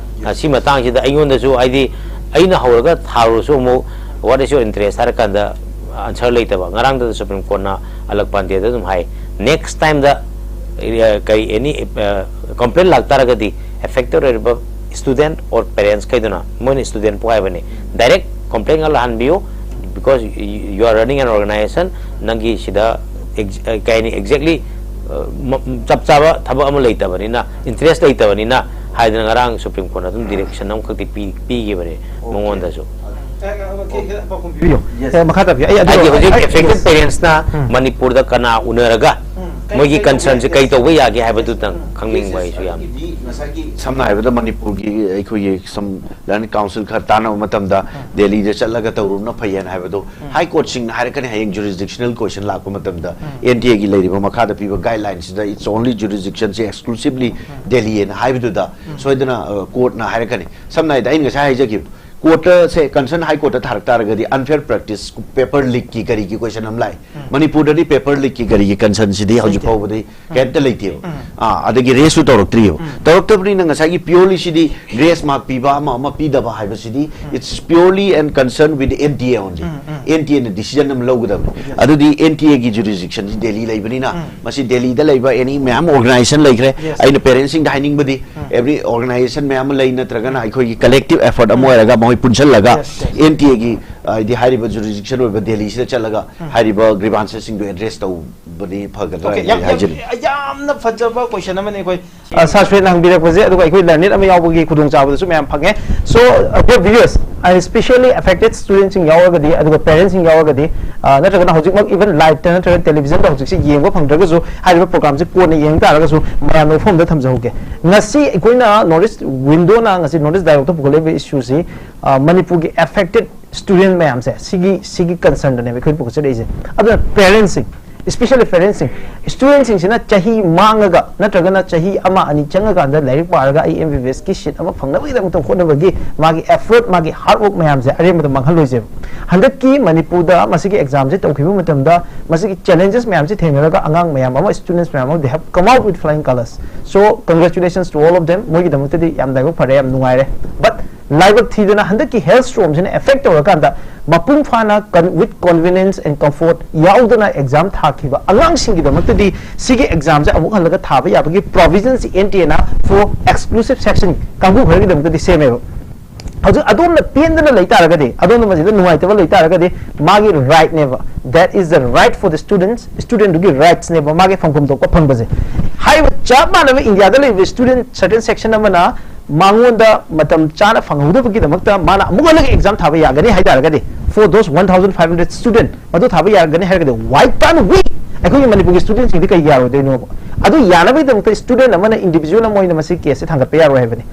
ꯑ, ꯁꯤ ꯃꯇꯥꯡꯁꯤꯗ ꯑꯩꯉꯣꯟꯗꯁꯨ, ꯍꯥꯏꯗꯤ, ꯑꯩꯅ ꯍꯧꯔꯒ ꯊꯥꯔꯨꯔꯁꯨ ꯑꯃꯨꯛ "What is your interest?" ꯍꯥꯏꯔꯀꯥꯟꯗ ꯑꯟꯁꯔ ꯂꯩꯇꯕ꯫ ꯉꯔꯥꯡꯗ ꯁꯨꯄ꯭ꯔꯤꯝ ꯀꯣꯔꯠꯅ ꯑꯂꯛ ꯄꯥꯟꯗꯦꯗ ꯑꯗꯨꯝ ꯍꯥꯏ, "ꯅꯦꯛꯁ ꯇꯥꯏꯝꯗ, ꯑ, ꯀꯔꯤ, ꯑꯦꯅꯤ, ꯑ, ꯀꯝꯄ꯭ꯂꯦꯟ ꯂꯥꯛꯇꯥꯔꯒꯗꯤ ꯑꯦꯐꯦꯛꯇꯦꯠ ꯑꯣꯏꯔꯤꯕ ꯁ꯭ꯇꯨꯗꯦꯟꯠ ꯑꯣꯔ ꯄꯦꯔꯦꯟꯁ ꯈꯩꯗꯨꯅ", ꯃꯣꯏꯅ ꯁ꯭ꯇꯨꯗꯦꯟꯠꯄꯨ ꯍꯥꯏꯕꯅꯤ, "direct ꯀꯝꯄ꯭ꯂꯦꯟꯒ ꯂꯥꯛꯍꯟꯕꯤꯌꯨ, because you are running an organization, ꯅꯪꯒꯤ ꯁꯤꯗ ꯑꯦꯛ-, ꯑ, ꯀꯩ ꯍꯥꯏꯅꯤ, ꯑꯦꯛꯖꯦꯛꯂꯤ, ꯑ, ꯃ-, ꯆꯞ ꯆꯥꯕ ꯊꯕꯛ ꯑꯃ ꯂꯩꯇꯕꯅꯤꯅ, ꯏꯟꯇꯔꯦꯁ ꯂꯩꯇꯕꯅꯤꯅ" ꯍꯥꯏꯗꯅ ꯉꯔꯥꯡ ꯁꯨꯄ꯭ꯔꯤꯝ ꯀꯣꯔꯠꯅ ꯑꯗꯨꯝ ꯗꯤꯔꯦꯛꯁꯟ ꯑꯃꯈꯛꯇꯤ ꯄꯤ-, ꯄꯤꯈꯤꯕꯅꯦ ꯃꯉꯣꯟꯗꯁꯨ꯫ ꯄꯤꯕꯤꯌꯨ꯫ ꯑꯦ, ꯃꯈꯥ ꯇꯥꯕꯤꯌꯨ꯫ ꯑꯩ ꯑꯗꯨ ꯍꯥꯏꯗꯤ ꯍꯧꯖꯤꯛ ꯑꯩ- ꯑꯦꯐꯦꯛꯇꯦꯠ ꯄꯦꯔꯦꯟꯁꯅ ꯎꯝ꯫ ꯃꯅꯤꯄꯨꯔꯗ ꯀꯅꯥ ꯎꯅꯔꯒ ꯃꯣꯏꯒꯤ ꯀꯟꯁꯔꯟꯁꯦ ꯀꯩ ꯇꯧꯕ ꯌꯥꯒꯦ ꯍꯥꯏꯕꯗꯨꯇꯪ ꯈꯪꯅꯤꯡꯕ ꯑꯩꯁꯨ ꯌꯥꯝ꯫ ꯉꯁꯥꯏꯒꯤ ꯁꯝꯅ ꯍꯥꯏꯔꯕꯗ ꯃꯅꯤꯄꯨꯔꯒꯤ ꯑꯩꯈꯣꯏꯒꯤ ꯁꯝ ꯂꯔꯅꯤꯡ ꯀꯥꯎꯟꯁꯤꯜ ꯈꯔ ꯇꯥꯟꯅꯕ ꯃꯇꯝꯗ ꯗꯦꯜꯂꯤꯗ ꯆꯠꯂꯒ ꯇꯧꯔꯨꯕꯅ ꯐꯩ ꯍꯥꯏꯅ ꯍꯥꯏꯕꯗꯣ, ꯍꯥꯏ ꯀꯣꯔꯠꯁꯤꯡꯅ ꯍꯥꯏꯔꯛꯀꯅꯤ ꯍꯌꯦꯡ ꯖꯨꯔꯤꯁꯗꯤꯛꯁꯅꯦꯜ ꯀꯣꯏꯁꯟ ꯂꯥꯛꯄ ꯃꯇꯝꯗ, ꯑꯦꯟ ꯇꯤ ꯑꯦꯒꯤ ꯂꯩꯔꯤꯕ ꯃꯈꯥꯗ ꯄꯤꯕ ꯒꯥꯏꯗꯂꯥꯏꯟꯁꯤꯗ "It's only jurisdiction say exclusively Delhi" ꯍꯥꯏꯅ ꯍꯥꯏꯕꯗꯨꯗ ꯁꯣꯏꯗꯅ, ꯑ, ꯀꯣꯔꯠꯅ ꯍꯥꯏꯔꯛꯀꯅꯤ꯫ ꯁꯝꯅ ꯍꯥꯏꯔꯕꯗ ꯑꯩꯅ ꯉꯁꯥꯏ ꯍꯥꯏꯖꯈꯤꯕꯗꯣ, ꯀꯣꯔꯠꯇ ꯁꯦ ꯀꯟꯁꯔꯟ ꯍꯥꯏ ꯀꯣꯔꯠꯇ ꯊꯥꯔꯛ ꯇꯥꯔꯒꯗꯤ ꯑꯟꯐꯦꯌꯔ ꯄ꯭ꯔꯦꯛꯇꯤꯁ, ꯄꯦꯄꯔ ꯂꯤꯛꯀꯤ ꯀꯔꯤꯒꯤ ꯀꯣꯏꯁꯟ ꯑꯃ ꯂꯥꯛꯑꯦ꯫ ꯃꯅꯤꯄꯨꯔꯗꯗꯤ ꯄꯦꯄꯔ ꯂꯤꯛꯀꯤ ꯀꯔꯤꯒꯤ ꯀꯟꯁꯔꯟꯁꯤꯗꯤ ꯍꯧꯖꯤꯛ ꯐꯥꯎꯕꯗꯤ ꯀꯩꯝꯇ ꯂꯩꯇꯦꯕ꯫ ꯑꯥ, ꯑꯗꯒꯤ ꯔꯦꯁꯁꯨ ꯇꯧꯔꯛꯇ꯭ꯔꯤꯑꯕ꯫ ꯇꯧꯔꯛꯇꯕꯅꯤꯅ ꯉꯁꯥꯏꯒꯤ ꯄꯤꯌꯣꯔꯂꯤ ꯁꯤꯗꯤ ꯒ꯭ꯔꯦꯁ ꯃꯥꯔꯛ ꯄꯤꯕ ꯑꯃ ꯑꯃ ꯄꯤꯗꯕ ꯍꯥꯏꯕꯁꯤꯗꯤ it's purely and concern with N T A only. N T A ꯅ ꯗꯤꯁꯤꯖꯟ ꯑꯃ ꯂꯧꯒꯗꯕꯅꯤ꯫ ꯑꯗꯨꯗꯤ ꯑꯦꯟ ꯇꯤ ꯑꯦꯒꯤ ꯖꯨꯔꯤꯁꯗꯤꯛꯁꯟꯁꯤ ꯗꯦꯜꯂꯤ ꯂꯩꯕꯅꯤꯅ ꯃꯁꯤ ꯗꯦꯜꯂꯤꯗ ꯂꯩꯕ ꯑꯦꯅꯤ ꯃꯌꯥꯝ ꯑꯣꯔꯒꯅꯥꯏꯖꯦꯁꯟ ꯂꯩꯈ꯭ꯔꯦ꯫ ꯑꯩꯅ ꯄꯦꯔꯦꯟꯁꯁꯤꯡꯗ ꯍꯥꯏꯅꯤꯡꯕꯗꯤ, every organization ꯃꯌꯥꯝ ꯑꯃ ꯂꯩ, ꯅꯠꯇ꯭ꯔꯒꯅ ꯑꯩꯈꯣꯏꯒꯤ ꯀꯂꯦꯛꯇꯤꯚ ꯑꯦꯐꯔꯠ ꯑꯃ ꯑꯣꯏꯔꯒ ꯃꯈꯣꯏ ꯄꯨꯟꯁꯤꯜꯂꯒ ꯑꯦꯟ ꯇꯤ ꯑꯦꯒꯤ, ꯍꯥꯏꯗꯤ, ꯍꯥꯏꯔꯤꯕ ꯖꯨꯔꯤꯁꯗꯤꯛꯁꯟ ꯑꯣꯏꯕ ꯗꯦꯜꯂꯤꯁꯤꯗ ꯆꯠꯂꯒ ꯍꯥꯏꯔꯤꯕ ꯒ꯭ꯔꯤꯚꯥꯟꯁꯦꯁꯁꯤꯡꯗꯣ ꯑꯦꯗ꯭ꯔꯦꯁ ꯇꯧꯕꯗꯤ ꯐꯒꯗ꯭ꯔꯥ Okay, ꯍꯥꯏꯅ ꯌꯥꯝ, ꯌꯥꯝ, ꯍꯥꯏꯖꯅꯤꯡꯉꯤ꯫ ꯌꯥꯝꯅ ꯐꯖꯕ ꯀꯣꯏꯁꯟ ꯑꯃꯅꯤ ꯑꯩꯈꯣꯏ, ꯑ, ꯁꯥꯔ ꯁ꯭ꯋꯦꯠꯅ ꯍꯪꯕꯤꯔꯛꯄꯁꯦ, ꯑꯗꯨꯒ ꯑꯩꯈꯣꯏ ꯂꯔꯅꯤꯡ ꯑꯃ ꯌꯥꯎꯕꯒꯤ ꯈꯨꯗꯣꯡꯆꯥꯕꯗꯁꯨ ꯃꯌꯥꯝ ꯐꯪꯉꯦ꯫ So, uh, dear viewers, I specially affected student ꯁꯤꯡ ꯌꯥꯎꯔꯒꯗꯤ, ꯑꯗꯨꯒ ꯄꯦꯔꯦꯟꯁ ꯁꯤꯡ ꯌꯥꯎꯔꯒꯗꯤ, ꯑ, ꯅꯠꯇ꯭ꯔꯒꯅ ꯍꯧꯖꯤꯛꯃꯛ even live ꯇ ꯅꯠꯇ꯭ꯔꯒ ꯇꯦꯂꯤꯚꯤꯖꯟꯗ ꯍꯧꯖꯤꯛꯁꯦ ꯌꯦꯡꯕ ꯐꯪꯗ꯭ꯔꯒꯁꯨ, ꯍꯥꯏꯔꯤꯕ ꯄ꯭ꯔꯣꯒ꯭ꯔꯥꯝꯁꯦ ꯀꯣꯟꯅ ꯌꯦꯡ ꯇꯥꯔꯒꯁꯨ ꯃꯌꯥꯝꯅ ꯋꯥꯐꯝꯗ ꯊꯝꯖꯍꯧꯒꯦ꯫ ꯉꯁꯤ ꯑꯩꯈꯣꯏꯅ North East Window ꯅ ꯉꯁꯤ North East Dialogue ꯇ ꯄꯨꯈꯠꯂꯛꯏꯕ ꯏꯁꯨꯁꯤ, ꯑ, ꯃꯅꯤꯄꯨꯔꯒꯤ ꯑꯦꯐꯦꯛꯇꯦꯠ ꯁ꯭ꯇꯨꯗꯦꯟ ꯃꯌꯥꯝꯁꯦ, ꯁꯤꯒꯤ, ꯁꯤꯒꯤ ꯀꯟꯁꯔꯟꯗꯅꯦꯕ ꯑꯩꯈꯣꯏꯅ ꯄꯨꯈꯠꯆꯔꯛꯏꯁꯦ꯫ ꯑꯗꯨꯅ ꯄꯦꯔꯦꯟꯁꯁꯤꯡ, Especially parentsꯁꯤꯡ, studentꯁꯤꯡꯁꯤꯅ ꯆꯍꯤ ꯃꯥꯡꯉꯒ ꯅꯠꯇ꯭ꯔꯒꯅ ꯆꯍꯤ ꯑꯃ ꯑꯅꯤ ꯆꯪꯉꯀꯥꯟꯗ ꯂꯥꯏꯔꯤꯛ ꯄꯥꯔꯒ ꯑꯩ M B B S ꯀꯤ seat ꯑꯃ ꯐꯪꯅꯕꯒꯤꯗꯃꯛꯇ ꯍꯣꯠꯅꯕꯒꯤ ꯃꯥꯒꯤ effort, ꯃꯥꯒꯤ hard work ꯃꯌꯥꯝꯁꯦ ꯑꯔꯦꯝꯕꯗ ꯃꯥꯡꯍꯜꯂꯣꯏꯁꯦꯕ꯫ ꯍꯟꯗꯛꯀꯤ ꯃꯅꯤꯄꯨꯔꯗ ꯃꯁꯤꯒꯤ examꯁꯦ ꯇꯧꯈꯤꯕ ꯃꯇꯝꯗ ꯃꯁꯤꯒꯤ challenges ꯃꯌꯥꯝꯁꯦ ꯊꯦꯡꯅꯔꯒ ꯑꯉꯥꯡ ꯃꯌꯥꯝ ꯑꯃ, students ꯃꯌꯥꯝ ꯑꯃ, they have come out with flying colors. So congratulations to all of them. ꯃꯣꯏꯒꯤꯗꯃꯛꯇꯗꯤ ꯌꯥꯝ ꯂꯥꯏꯕꯛ ꯐꯔꯦ, ꯌꯥꯝ ꯅꯨꯡꯉꯥꯏꯔꯦ꯫ But ꯂꯥꯏꯕꯛ ꯊꯤꯗꯅ ꯍꯟꯗꯛꯀꯤ health stormꯁꯤꯅ affect ꯇꯧꯔꯀꯥꯟꯗ ꯃꯄꯨꯡ ꯐꯥꯅ con-, with convenience and comfort ꯌꯥꯎꯗꯅ exam ꯊꯥꯈꯤꯕ ꯑꯉꯥꯡꯁꯤꯡꯒꯤꯗꯃꯛꯇꯗꯤ ꯁꯤꯒꯤ examꯁꯦ ꯑꯃꯨꯛ ꯍꯜꯂꯒ ꯊꯥꯕ ꯌꯥꯕꯒꯤ provisionꯁꯤ N T Aꯅ for exclusive section ꯀꯥꯡꯕꯨ ꯈꯔꯒꯤꯗꯃꯛꯇꯗꯤ ꯁꯦꯝꯃꯦꯕ꯫ ꯍꯧꯖꯤꯛ ꯑꯗꯣꯝꯅ ꯄꯦꯟꯗꯅ ꯂꯩ ꯇꯥꯔꯒꯗꯤ, ꯑꯗꯣꯝꯅ ꯃꯁꯤꯗ ꯅꯨꯡꯉꯥꯏꯇꯕ ꯂꯩ ꯇꯥꯔꯒꯗꯤ, ꯃꯥꯒꯤ rightꯅꯦꯕ, that is the right for the students, studentꯗꯨꯒꯤ rightsꯅꯦꯕ ꯃꯥꯒꯤ ꯐꯪꯐꯝ ꯊꯣꯛꯄ ꯐꯪꯕꯁꯦ꯫ ꯍꯥꯏꯔꯤꯕ ꯆꯞ ꯃꯥꯟꯅꯕ ꯏꯟꯗꯤꯌꯥꯗ ꯂꯩꯔꯤꯕ student certain section ꯑꯃꯅ ꯃꯉꯣꯟꯗ ꯃꯇꯝ ꯆꯥꯅ ꯐꯪꯍꯧꯗꯕꯒꯤꯗꯃꯛꯇ ꯃꯥꯅ ꯑꯃꯨꯛ ꯍꯜꯂꯒ exam ꯊꯥꯕ ꯌꯥꯒꯅꯤ ꯍꯥꯏ ꯇꯥꯔꯒꯗꯤ, for those one thousand five hundred student, ꯃꯗꯨ ꯊꯥꯕ ꯌꯥꯒꯅꯤ ꯍꯥꯏꯔꯒꯗꯤ, why can't we? ꯑꯩꯈꯣꯏꯒꯤ ꯃꯅꯤꯄꯨꯔꯒꯤ studentꯁꯤꯡꯗꯤ ꯀꯩ ꯌꯥꯔꯣꯏꯗꯣꯏꯅꯣꯕ? ꯑꯗꯨ ꯌꯥꯅꯕꯒꯤꯗꯃꯛꯇ student ꯑꯃꯅ individual ꯑꯃ ꯑꯣꯏꯅ ꯃꯁꯤ caseꯁꯦ ꯊꯥꯡꯒꯠꯄ ꯌꯥꯔꯣꯏ ꯍꯥꯏꯕꯅꯤ꯫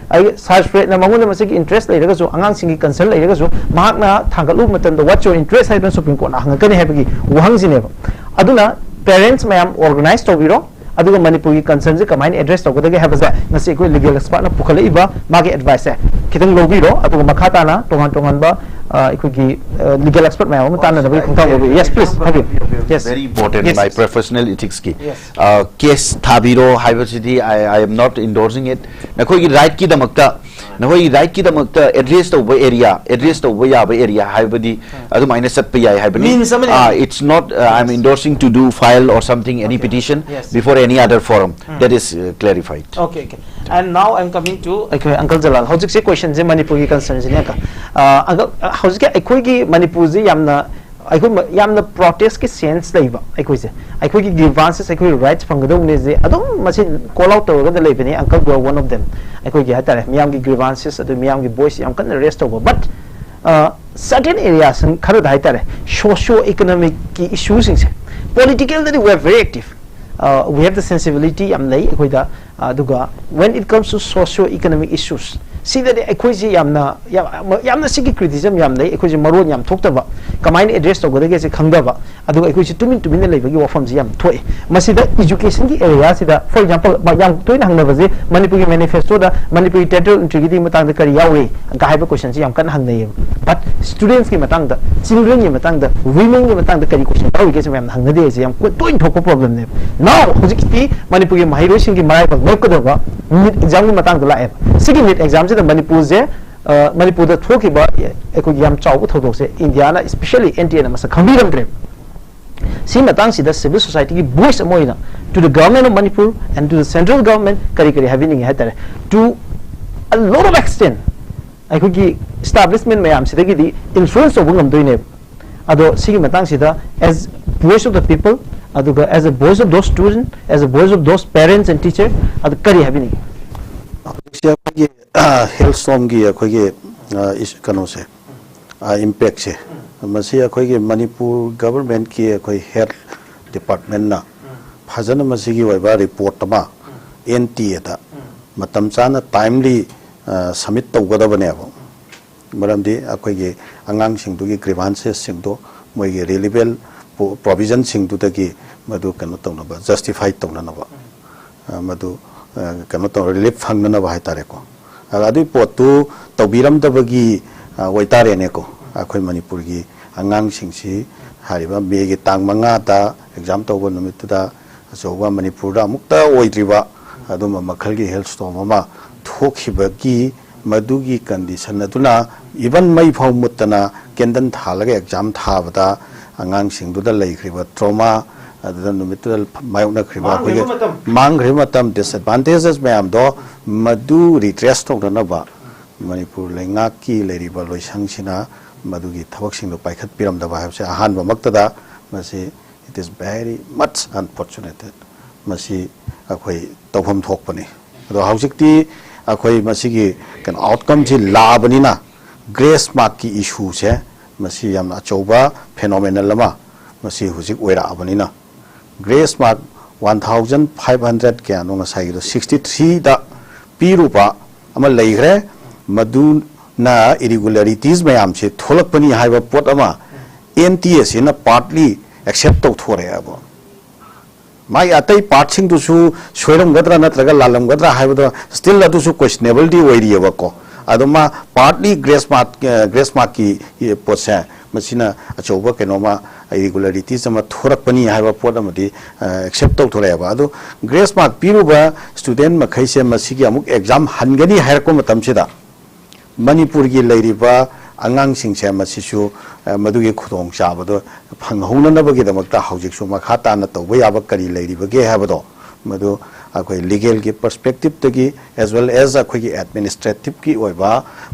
ꯑꯩ Sir Fredꯅ ꯃꯉꯣꯟꯗ ꯃꯁꯤꯒꯤ interest ꯂꯩꯔꯒꯁꯨ, ꯑꯉꯥꯡꯁꯤꯡꯒꯤ concern ꯂꯩꯔꯒꯁꯨ, ꯃꯍꯥꯛꯅ ꯊꯥꯡꯒꯠꯂꯨꯕ ꯃꯇꯝꯗ, "What's your interest?" ꯍꯥꯏꯗꯅ Supreme Courtꯅ ꯍꯪꯉꯛꯀꯅꯤ ꯍꯥꯏꯕꯒꯤ ꯋꯥꯍꯪꯁꯤꯅꯦꯕ꯫ ꯑꯗꯨꯅ parents ꯃꯌꯥꯝ organize ꯇꯧꯕꯤꯔꯣ, ꯑꯗꯨꯒ ꯃꯅꯤꯄꯨꯔꯒꯤ concernꯁꯦ ꯀꯃꯥꯏꯅ address ꯇꯧꯒꯗꯒꯦ ꯍꯥꯏꯕꯁꯦ ꯉꯁꯤ ꯑꯩꯈꯣꯏ legal expertꯅ ꯄꯨꯈꯠꯂꯛꯏꯕ ꯃꯥꯒꯤ adviceꯁꯦ ꯈꯤꯇꯪ ꯂꯧꯕꯤꯔꯣ, ꯑꯗꯨꯒ ꯃꯈꯥ ꯇꯥꯅ ꯇꯣꯉꯥꯟ ꯇꯣꯉꯥꯟꯕ, ꯑ, ꯑꯩꯈꯣꯏꯒꯤ, ꯑ, legal expert ꯃꯌꯥꯝ ꯑꯃ ꯇꯥꯟꯅꯅꯕꯒꯤ ꯈꯣꯡꯊꯥꯡ ꯂꯧꯕꯤꯔꯣ꯫ Yes, please, ꯍꯥꯏꯕꯤꯌꯨ꯫ Yes. Very important, yes, my yes. Professional ethicsꯀꯤ, yes. Uh, case ꯊꯥꯕꯤꯔꯣ ꯍꯥꯏꯕꯁꯤꯗꯤ I, I am not endorsing it. ꯅꯈꯣꯏꯒꯤ rightꯀꯤꯗꯃꯛꯇ, ꯅꯈꯣꯏꯒꯤ rightꯀꯤꯗꯃꯛꯇ address ꯇꯧꯕ area, address ꯇꯧꯕ ꯌꯥꯕ area ꯍꯥꯏꯕꯗꯤ ꯑꯗꯨꯃꯥꯏꯅ ꯆꯠꯄ ꯌꯥꯏ ꯍꯥꯏꯕꯅꯤ꯫ Means ꯑꯃꯅꯤ꯫ Uh, it's not, uh, I'm, yes, endorsing to do file or something, any, okay, petition, yes, before any other forum. Mm. That is, uh, clarified. Okay, okay. And now I'm coming to, okay, Uncle Jalal. ꯍꯧꯖꯤꯛꯁꯦ questionꯁꯦ ꯃꯅꯤꯄꯨꯔꯒꯤ concernꯁꯤꯅꯦ, uncle꯫ ꯑ, uncle, ꯑ, ꯍꯧꯖꯤꯛꯀꯤ ꯑꯩꯈꯣꯏꯒꯤ ꯃꯅꯤꯄꯨꯔꯁꯤ ꯌꯥꯝꯅ, ꯑꯩꯈꯣꯏ ꯃ-, ꯌꯥꯝꯅ protestꯀꯤ sense ꯂꯩꯕ ꯑꯩꯈꯣꯏꯁꯦ꯫ ꯑꯩꯈꯣꯏꯒꯤ grievances, ꯑꯩꯈꯣꯏ rights ꯐꯪꯒꯗꯧꯕꯅꯦꯁꯦ ꯑꯗꯨꯝ ꯃꯁꯤ call out ꯇꯧꯔꯒꯗ ꯂꯩꯕꯅꯤ꯫ Uncle, you are one of them꯫ ꯑꯩꯈꯣꯏꯒꯤ ꯍꯥꯏꯇꯥꯔꯦ, ꯃꯤꯌꯥꯝꯒꯤ grievances ꯑꯗꯨ ꯃꯤꯌꯥꯝꯒꯤ voice ꯌꯥꯝ ꯀꯟꯅ raise ꯇꯧꯕ꯫ But, ꯑ, certain areas ꯈꯔꯗ ꯍꯥꯏꯇꯥꯔꯦ, socio economicꯀꯤ issueꯁꯤꯡꯁꯦ, politicalꯗꯗꯤ we are very active꯫ Uh, we have the sensibility ꯌꯥꯝ ꯂꯩ ꯑꯩꯈꯣꯏꯗ꯫ ꯑꯗꯨꯒ when it comes to socio economic issues, ꯁꯤꯗꯗꯤ ꯑꯩꯈꯣꯏꯁꯤ ꯌꯥꯝꯅ ꯌꯥꯝ- ꯌꯥꯝꯅ ꯁꯤꯒꯤ ꯀ꯭ꯔꯤꯇꯤꯁꯤꯖꯝ ꯌꯥꯝ ꯂꯩ꯫ ꯑꯩꯈꯣꯏꯁꯤ ꯃꯔꯣꯟ ꯌꯥꯝ ꯊꯣꯛꯇꯕ, ꯀꯃꯥꯏꯅ ꯑꯦꯗ꯭ꯔꯦꯁ ꯇꯧꯒꯗꯒꯦꯁꯦ ꯈꯪꯗꯕ, ꯑꯗꯨꯒ ꯑꯩꯈꯣꯏꯁꯤ ꯇꯨꯃꯤꯟ ꯇꯨꯃꯤꯟꯅ ꯂꯩꯕꯒꯤ ꯋꯥꯐꯝꯁꯤ ꯌꯥꯝ ꯊꯣꯛꯑꯦ꯫ ꯃꯁꯤꯗ ꯏꯖꯨꯀꯦꯁꯟꯒꯤ ꯑꯦꯔꯤꯌꯥꯁꯤꯗ, ꯐꯣꯔ ꯑꯦꯛꯖꯥꯝꯄꯜ, ꯌꯥꯝ ꯇꯣꯏꯅ ꯍꯪꯅꯕꯁꯦ ꯃꯅꯤꯄꯨꯔꯒꯤ ꯃꯦꯅꯤꯐꯦꯁꯇꯣꯗ ꯃꯅꯤꯄꯨꯔꯒꯤ ꯇꯦꯔꯤꯇꯣꯔꯤꯌꯦꯜ ꯏꯟꯇꯤꯒ꯭ꯔꯤꯇꯤꯒꯤ ꯃꯇꯥꯡꯗ ꯀꯔꯤ ꯌꯥꯎꯔꯤ ꯀ ꯍꯥꯏꯕ ꯀꯣꯏꯁꯟꯁꯤ ꯌꯥꯝ ꯀꯟꯅ ꯍꯪꯅꯩꯌꯦꯕ꯫ ꯕꯠ ꯁ꯭ꯇꯨꯗꯦꯟꯠꯁꯀꯤ ꯃꯇꯥꯡꯗ, ꯆꯤꯜꯗ꯭ꯔꯦꯟꯒꯤ ꯃꯇꯥꯡꯗ, ꯋꯤꯃꯦꯟꯒꯤ ꯃꯇꯥꯡꯗ ꯀꯔꯤ ꯀꯣꯏꯁꯟ ꯌꯥꯎꯔꯤꯒꯦꯁꯦ ꯃꯌꯥꯝꯅ ꯍꯪꯅꯗꯦ ꯍꯥꯏꯁꯦ ꯌꯥꯝ ꯀꯣꯏ- ꯇꯣꯏꯅ ꯊꯣꯛꯄ ꯄ꯭ꯔꯣꯕ꯭ꯂꯦꯝꯅꯦꯕ꯫ ꯅꯥꯎ ꯍꯧꯖꯤꯛꯇꯤ ꯃꯅꯤꯄꯨꯔꯒꯤ ꯃꯍꯩꯔꯣꯏꯁꯤꯡꯒꯤ ꯃꯔꯥꯏꯕꯛ ꯅꯣꯛꯀꯗꯕ ꯅꯤꯠ ꯑꯦꯛꯖꯥꯝꯒꯤ ꯃꯇꯥꯡꯗ ꯂꯥꯛꯑꯦꯕ꯫ ꯁꯤꯒꯤ ꯅꯤꯠ ꯑꯦꯛꯖꯥꯝꯁꯤꯗ ꯃꯅꯤꯄꯨꯔꯁꯦ, ꯑ, ꯃꯅꯤꯄꯨꯔꯗ ꯊꯣꯛꯈꯤꯕ ꯑꯩꯈꯣꯏꯒꯤ ꯌꯥꯝ ꯆꯥꯎꯕ ꯊꯧꯗꯣꯛꯁꯦ ꯏꯟꯗꯤꯌꯥꯅ, especially ꯑꯦꯟ ꯇꯤ ꯑꯦꯅ ꯃꯁꯛ ꯈꯪꯕꯤꯔꯝꯗ꯭ꯔꯦꯕ꯫ ꯁꯤ ꯃꯇꯥꯡꯁꯤꯗ ꯁꯤꯚꯤꯜ ꯁꯣꯁꯥꯏꯇꯤꯒꯤ ꯚꯣꯏꯁ ꯑꯃ ꯑꯣꯏꯅ, to the government of Manipur and to the central government, ꯀꯔꯤ ꯀꯔꯤ ꯍꯥꯏꯕꯤꯅꯤꯡꯉꯤ ꯍꯥꯏ ꯇꯥꯔꯦ, to a lot of extent ꯑꯩꯈꯣꯏꯒꯤ ꯏꯁꯇꯥꯕ꯭ꯂꯤꯁꯃꯦꯟ ꯃꯌꯥꯝꯁꯤꯗꯒꯤꯗꯤ ꯏꯟꯐ꯭ꯂꯨꯌꯦꯟꯁ ꯇꯧꯕ ꯉꯝꯗꯣꯏꯅꯦꯕ꯫ ꯑꯗꯣ ꯁꯤꯒꯤ ꯃꯇꯥꯡꯁꯤꯗ, as voice of the people, ꯑꯗꯨꯒ as a voice of those student, as a voice of those parents and teacher, ꯑꯗꯨ ꯀꯔꯤ ꯍꯥꯏꯕꯤꯅꯤꯡꯉꯤ? ꯍꯧꯖꯤꯛꯁꯦ ꯑꯩꯈꯣꯏꯒꯤ ꯍꯦꯜ ꯁ꯭ꯇꯣꯝꯒꯤ ꯑꯩꯈꯣꯏꯒꯤ ꯑ, ꯏꯁ- ꯀꯩꯅꯣꯁꯦ, ꯏꯝꯄꯦꯛꯁꯦ, ꯃꯁꯤ ꯑꯩꯈꯣꯏꯒꯤ ꯃꯅꯤꯄꯨꯔ ꯒꯚꯔꯟꯃꯦꯟꯠꯀꯤ ꯑꯩꯈꯣꯏ ꯍꯦꯜꯊ ꯗꯤꯄꯥꯔꯠꯃꯦꯟꯠꯅ ꯐꯖꯅ ꯃꯁꯤꯒꯤ ꯑꯣꯏꯕ ꯔꯤꯄꯣꯔꯠ ꯑꯃ ꯑꯦꯟ ꯇꯤ ꯑꯦꯗ ꯃꯇꯝ ꯆꯥꯅ, ꯇꯥꯏꯝꯂꯤ ꯁꯕꯃꯤꯠ ꯇꯧꯒꯗꯕꯅꯦꯕ꯫ ꯃꯔꯝꯗꯤ ꯑꯩꯈꯣꯏꯒꯤ ꯑꯉꯥꯡꯁꯤꯡꯗꯨꯒꯤ ꯒ꯭ꯔꯤꯚꯥꯟꯁꯦꯁꯁꯤꯡꯗꯣ ꯃꯣꯏꯒꯤ ꯔꯤꯂꯤꯕꯦꯜ ꯄ꯭ꯔꯣꯚꯤꯖꯟꯁꯤꯡꯗꯨꯗꯒꯤ ꯃꯗꯨ ꯀꯩꯅꯣ ꯇꯧꯅꯕ, ꯖꯁꯇꯤꯐꯥꯏ ꯇꯧꯅꯅꯕ, ꯑ, ꯃꯗꯨ ꯑ, ꯀꯩꯅꯣ ꯇꯧ, ꯔꯤꯂꯤꯐ ꯐꯪꯅꯅꯕ ꯍꯥꯏ ꯇꯥꯔꯦꯀꯣ꯫ ꯑꯗ ꯑꯗꯨꯒꯤ ꯄꯣꯠꯇꯨ ꯇꯧꯕꯤꯔꯝꯗꯕꯒꯤ ꯑ, ꯑꯣꯏꯇꯥꯔꯦꯅꯦꯀꯣ, ꯑꯩꯈꯣꯏ ꯃꯅꯤꯄꯨꯔꯒꯤ ꯑꯉꯥꯡꯁꯤꯡꯁꯤ ꯍꯥꯏꯔꯤꯕ ꯃꯦꯒꯤ ꯇꯥꯡ ꯃꯉꯥꯗ ꯑꯦꯛꯖꯥꯝ ꯇꯧꯕ ꯅꯨꯃꯤꯠꯇꯨꯗ ꯑꯆꯧꯕ ꯃꯅꯤꯄꯨꯔꯗ ꯑꯃꯨꯛꯇ ꯑꯣꯏꯗ꯭ꯔꯤꯕ ꯑꯗꯨꯝꯕ ꯃꯈꯜꯒꯤ ꯍꯦꯜ ꯁ꯭ꯇꯣꯝ ꯑꯃ ꯊꯣꯛꯈꯤꯕꯒꯤ ꯃꯗꯨꯒꯤ ꯀꯟꯗꯤꯁꯟ ꯑꯗꯨꯅ ꯏꯚꯟ ꯃꯩ ꯐꯥꯎ ꯃꯨꯠꯇꯅ ꯀꯦꯟꯗꯜ ꯊꯥꯜꯂꯒ ꯑꯦꯛꯖꯥꯝ ꯊꯥꯕꯗ ꯑꯉꯥꯡꯁꯤꯡꯗꯨꯗ ꯂꯩꯈ꯭ꯔꯤꯕ ꯇ꯭ꯔꯣꯃꯥ, ꯑꯗꯨꯗ ꯅꯨꯃꯤꯠꯇꯨꯗ ꯃꯥꯌꯣꯛꯅꯈ꯭ꯔꯤꯕ ꯑꯩꯈꯣꯏꯒꯤ ꯃꯥꯡꯈ꯭ꯔꯤꯕ ꯃꯇꯝ, ꯃꯥꯡꯈ꯭ꯔꯤꯕ ꯃꯇꯝ, ꯗꯤꯁꯑꯦꯗꯚꯥꯟꯇꯦꯖꯦꯁ ꯃꯌꯥꯝꯗꯣ ꯃꯗꯨ ꯔꯤꯇ꯭ꯔꯦꯁ ꯇꯧꯅꯅꯕ ꯃꯅꯤꯄꯨꯔ ꯂꯩꯉꯥꯛꯀꯤ ꯂꯩꯔꯤꯕ ꯂꯣꯏꯁꯪꯁꯤꯅ ꯃꯗꯨꯒꯤ ꯊꯕꯛꯁꯤꯡꯗꯣ ꯄꯥꯏꯈꯠꯄꯤꯔꯝꯗꯕ ꯍꯥꯏꯕꯁꯦ ꯑꯍꯥꯟꯕꯃꯛꯇꯗ ꯃꯁꯤ, it is very much unfortunate꯫ ꯃꯁꯤ ꯑꯩꯈꯣꯏ ꯇꯧꯐꯝ ꯊꯣꯛꯄꯅꯤ꯫ ꯑꯗꯣ ꯍꯧꯖꯤꯛꯇꯤ ꯑꯩꯈꯣꯏ ꯃꯁꯤꯒꯤ ꯀꯩꯅꯣ ꯑꯥꯎꯠꯀꯝꯁꯤ ꯂꯥꯛꯑꯕꯅꯤꯅ ꯒ꯭ꯔꯦꯁ ꯃꯥꯔꯛꯀꯤ ꯏꯁꯨꯁꯦ ꯃꯁꯤ ꯌꯥꯝꯅ ꯑꯆꯧꯕ ꯐꯦꯅꯣꯃꯦꯅꯜ ꯑꯃ ꯃꯁꯤ ꯍꯧꯖꯤꯛ ꯑꯣꯏꯔꯛꯑꯕꯅꯤꯅ grace mark one thousand five hundred ꯀꯌꯥꯅꯣ ꯉꯁꯥꯏꯒꯤꯗꯣ ꯁꯤꯛꯁꯇꯤ ꯊ꯭ꯔꯤꯗ ꯄꯤꯔꯨꯕ ꯑꯃ ꯂꯩꯈ꯭ꯔꯦ꯫ ꯃꯗꯨꯅ ꯏꯔꯤꯒꯨꯂꯔꯤꯇꯤꯁ ꯃꯌꯥꯝꯁꯦ ꯊꯣꯛꯂꯛꯄꯅꯤ ꯍꯥꯏꯕ ꯄꯣꯠ ꯑꯃ ꯑꯦꯟ ꯇꯤ ꯑꯦꯁꯤꯅ ꯄꯥꯔꯠꯂꯤ ꯑꯦꯛꯁꯦꯞ ꯇꯧꯊꯣꯔꯛꯑꯦꯕ꯫ ꯃꯥꯒꯤ ꯑꯇꯩ ꯄꯥꯔꯠꯁꯤꯡꯗꯨꯁꯨ ꯁꯣꯏꯔꯝꯒꯗ꯭ꯔꯥ ꯅꯠꯇ꯭ꯔꯒ ꯂꯥꯜꯂꯝꯒꯗ꯭ꯔꯥ ꯍꯥꯏꯕꯗꯣ ꯁ꯭ꯇꯤꯜ ꯑꯗꯨꯁꯨ ꯀ꯭ꯋꯦꯁꯅꯦꯕꯜꯗꯤ ꯑꯣꯏꯔꯤꯑꯕꯀꯣ꯫ ꯑꯗꯣ ꯃꯥ ꯄꯥꯔꯠꯂꯤ ꯒ꯭ꯔꯦꯁ ꯃꯥꯔꯛ, ꯒ꯭ꯔꯦꯁ ꯃꯥꯔꯛꯀꯤ ꯄꯣꯠꯁꯦ ꯃꯁꯤꯅ ꯑꯆꯧꯕ ꯀꯩꯅꯣꯃ, ꯏꯔꯤꯒꯨꯂꯔꯤꯇꯤꯁ ꯑꯃ ꯊꯣꯔꯛꯄꯅꯤ ꯍꯥꯏꯕ ꯄꯣꯠ ꯑꯃꯗꯤ ꯑꯦꯛꯁꯦꯞ ꯇꯧꯊꯣꯔꯛꯑꯦꯕ꯫ ꯑꯗꯨ ꯒ꯭ꯔꯦꯁ ꯃꯥꯔꯛ ꯄꯤꯔꯨꯕ ꯁ꯭ꯇꯨꯗꯦꯟ ꯃꯈꯩꯁꯦ ꯃꯁꯤꯒꯤ ꯑꯃꯨꯛ ꯑꯦꯛꯖꯥꯝ ꯍꯟꯒꯅꯤ ꯍꯥꯏꯔꯛꯄ ꯃꯇꯝꯁꯤꯗ ꯃꯅꯤꯄꯨꯔꯒꯤ ꯂꯩꯔꯤꯕ ꯑꯉꯥꯡꯁꯤꯡꯁꯦ ꯃꯁꯤꯁꯨ, ꯑ, ꯃꯗꯨꯒꯤ ꯈꯨꯗꯣꯡꯆꯥꯕꯗꯣ ꯐꯪꯍꯧꯅꯅꯕꯒꯤꯗꯃꯛꯇ ꯍꯧꯖꯤꯛꯁꯨ ꯃꯈꯥ ꯇꯥꯅ ꯇꯧꯕ ꯌꯥꯕ ꯀꯔꯤ ꯂꯩꯔꯤꯕꯒꯦ ꯍꯥꯏꯕꯗꯣ, ꯃꯗꯨ ꯑꯩꯈꯣꯏ ꯂꯤꯒꯦꯜꯒꯤ ꯄꯔꯁꯄꯦꯛꯇꯤꯞꯇꯒꯤ as well as ꯑꯩꯈꯣꯏꯒꯤ ꯑꯦꯗꯃꯤꯅꯤꯁꯇ꯭ꯔꯦꯇꯤꯞꯀꯤ ꯑꯣꯏꯕ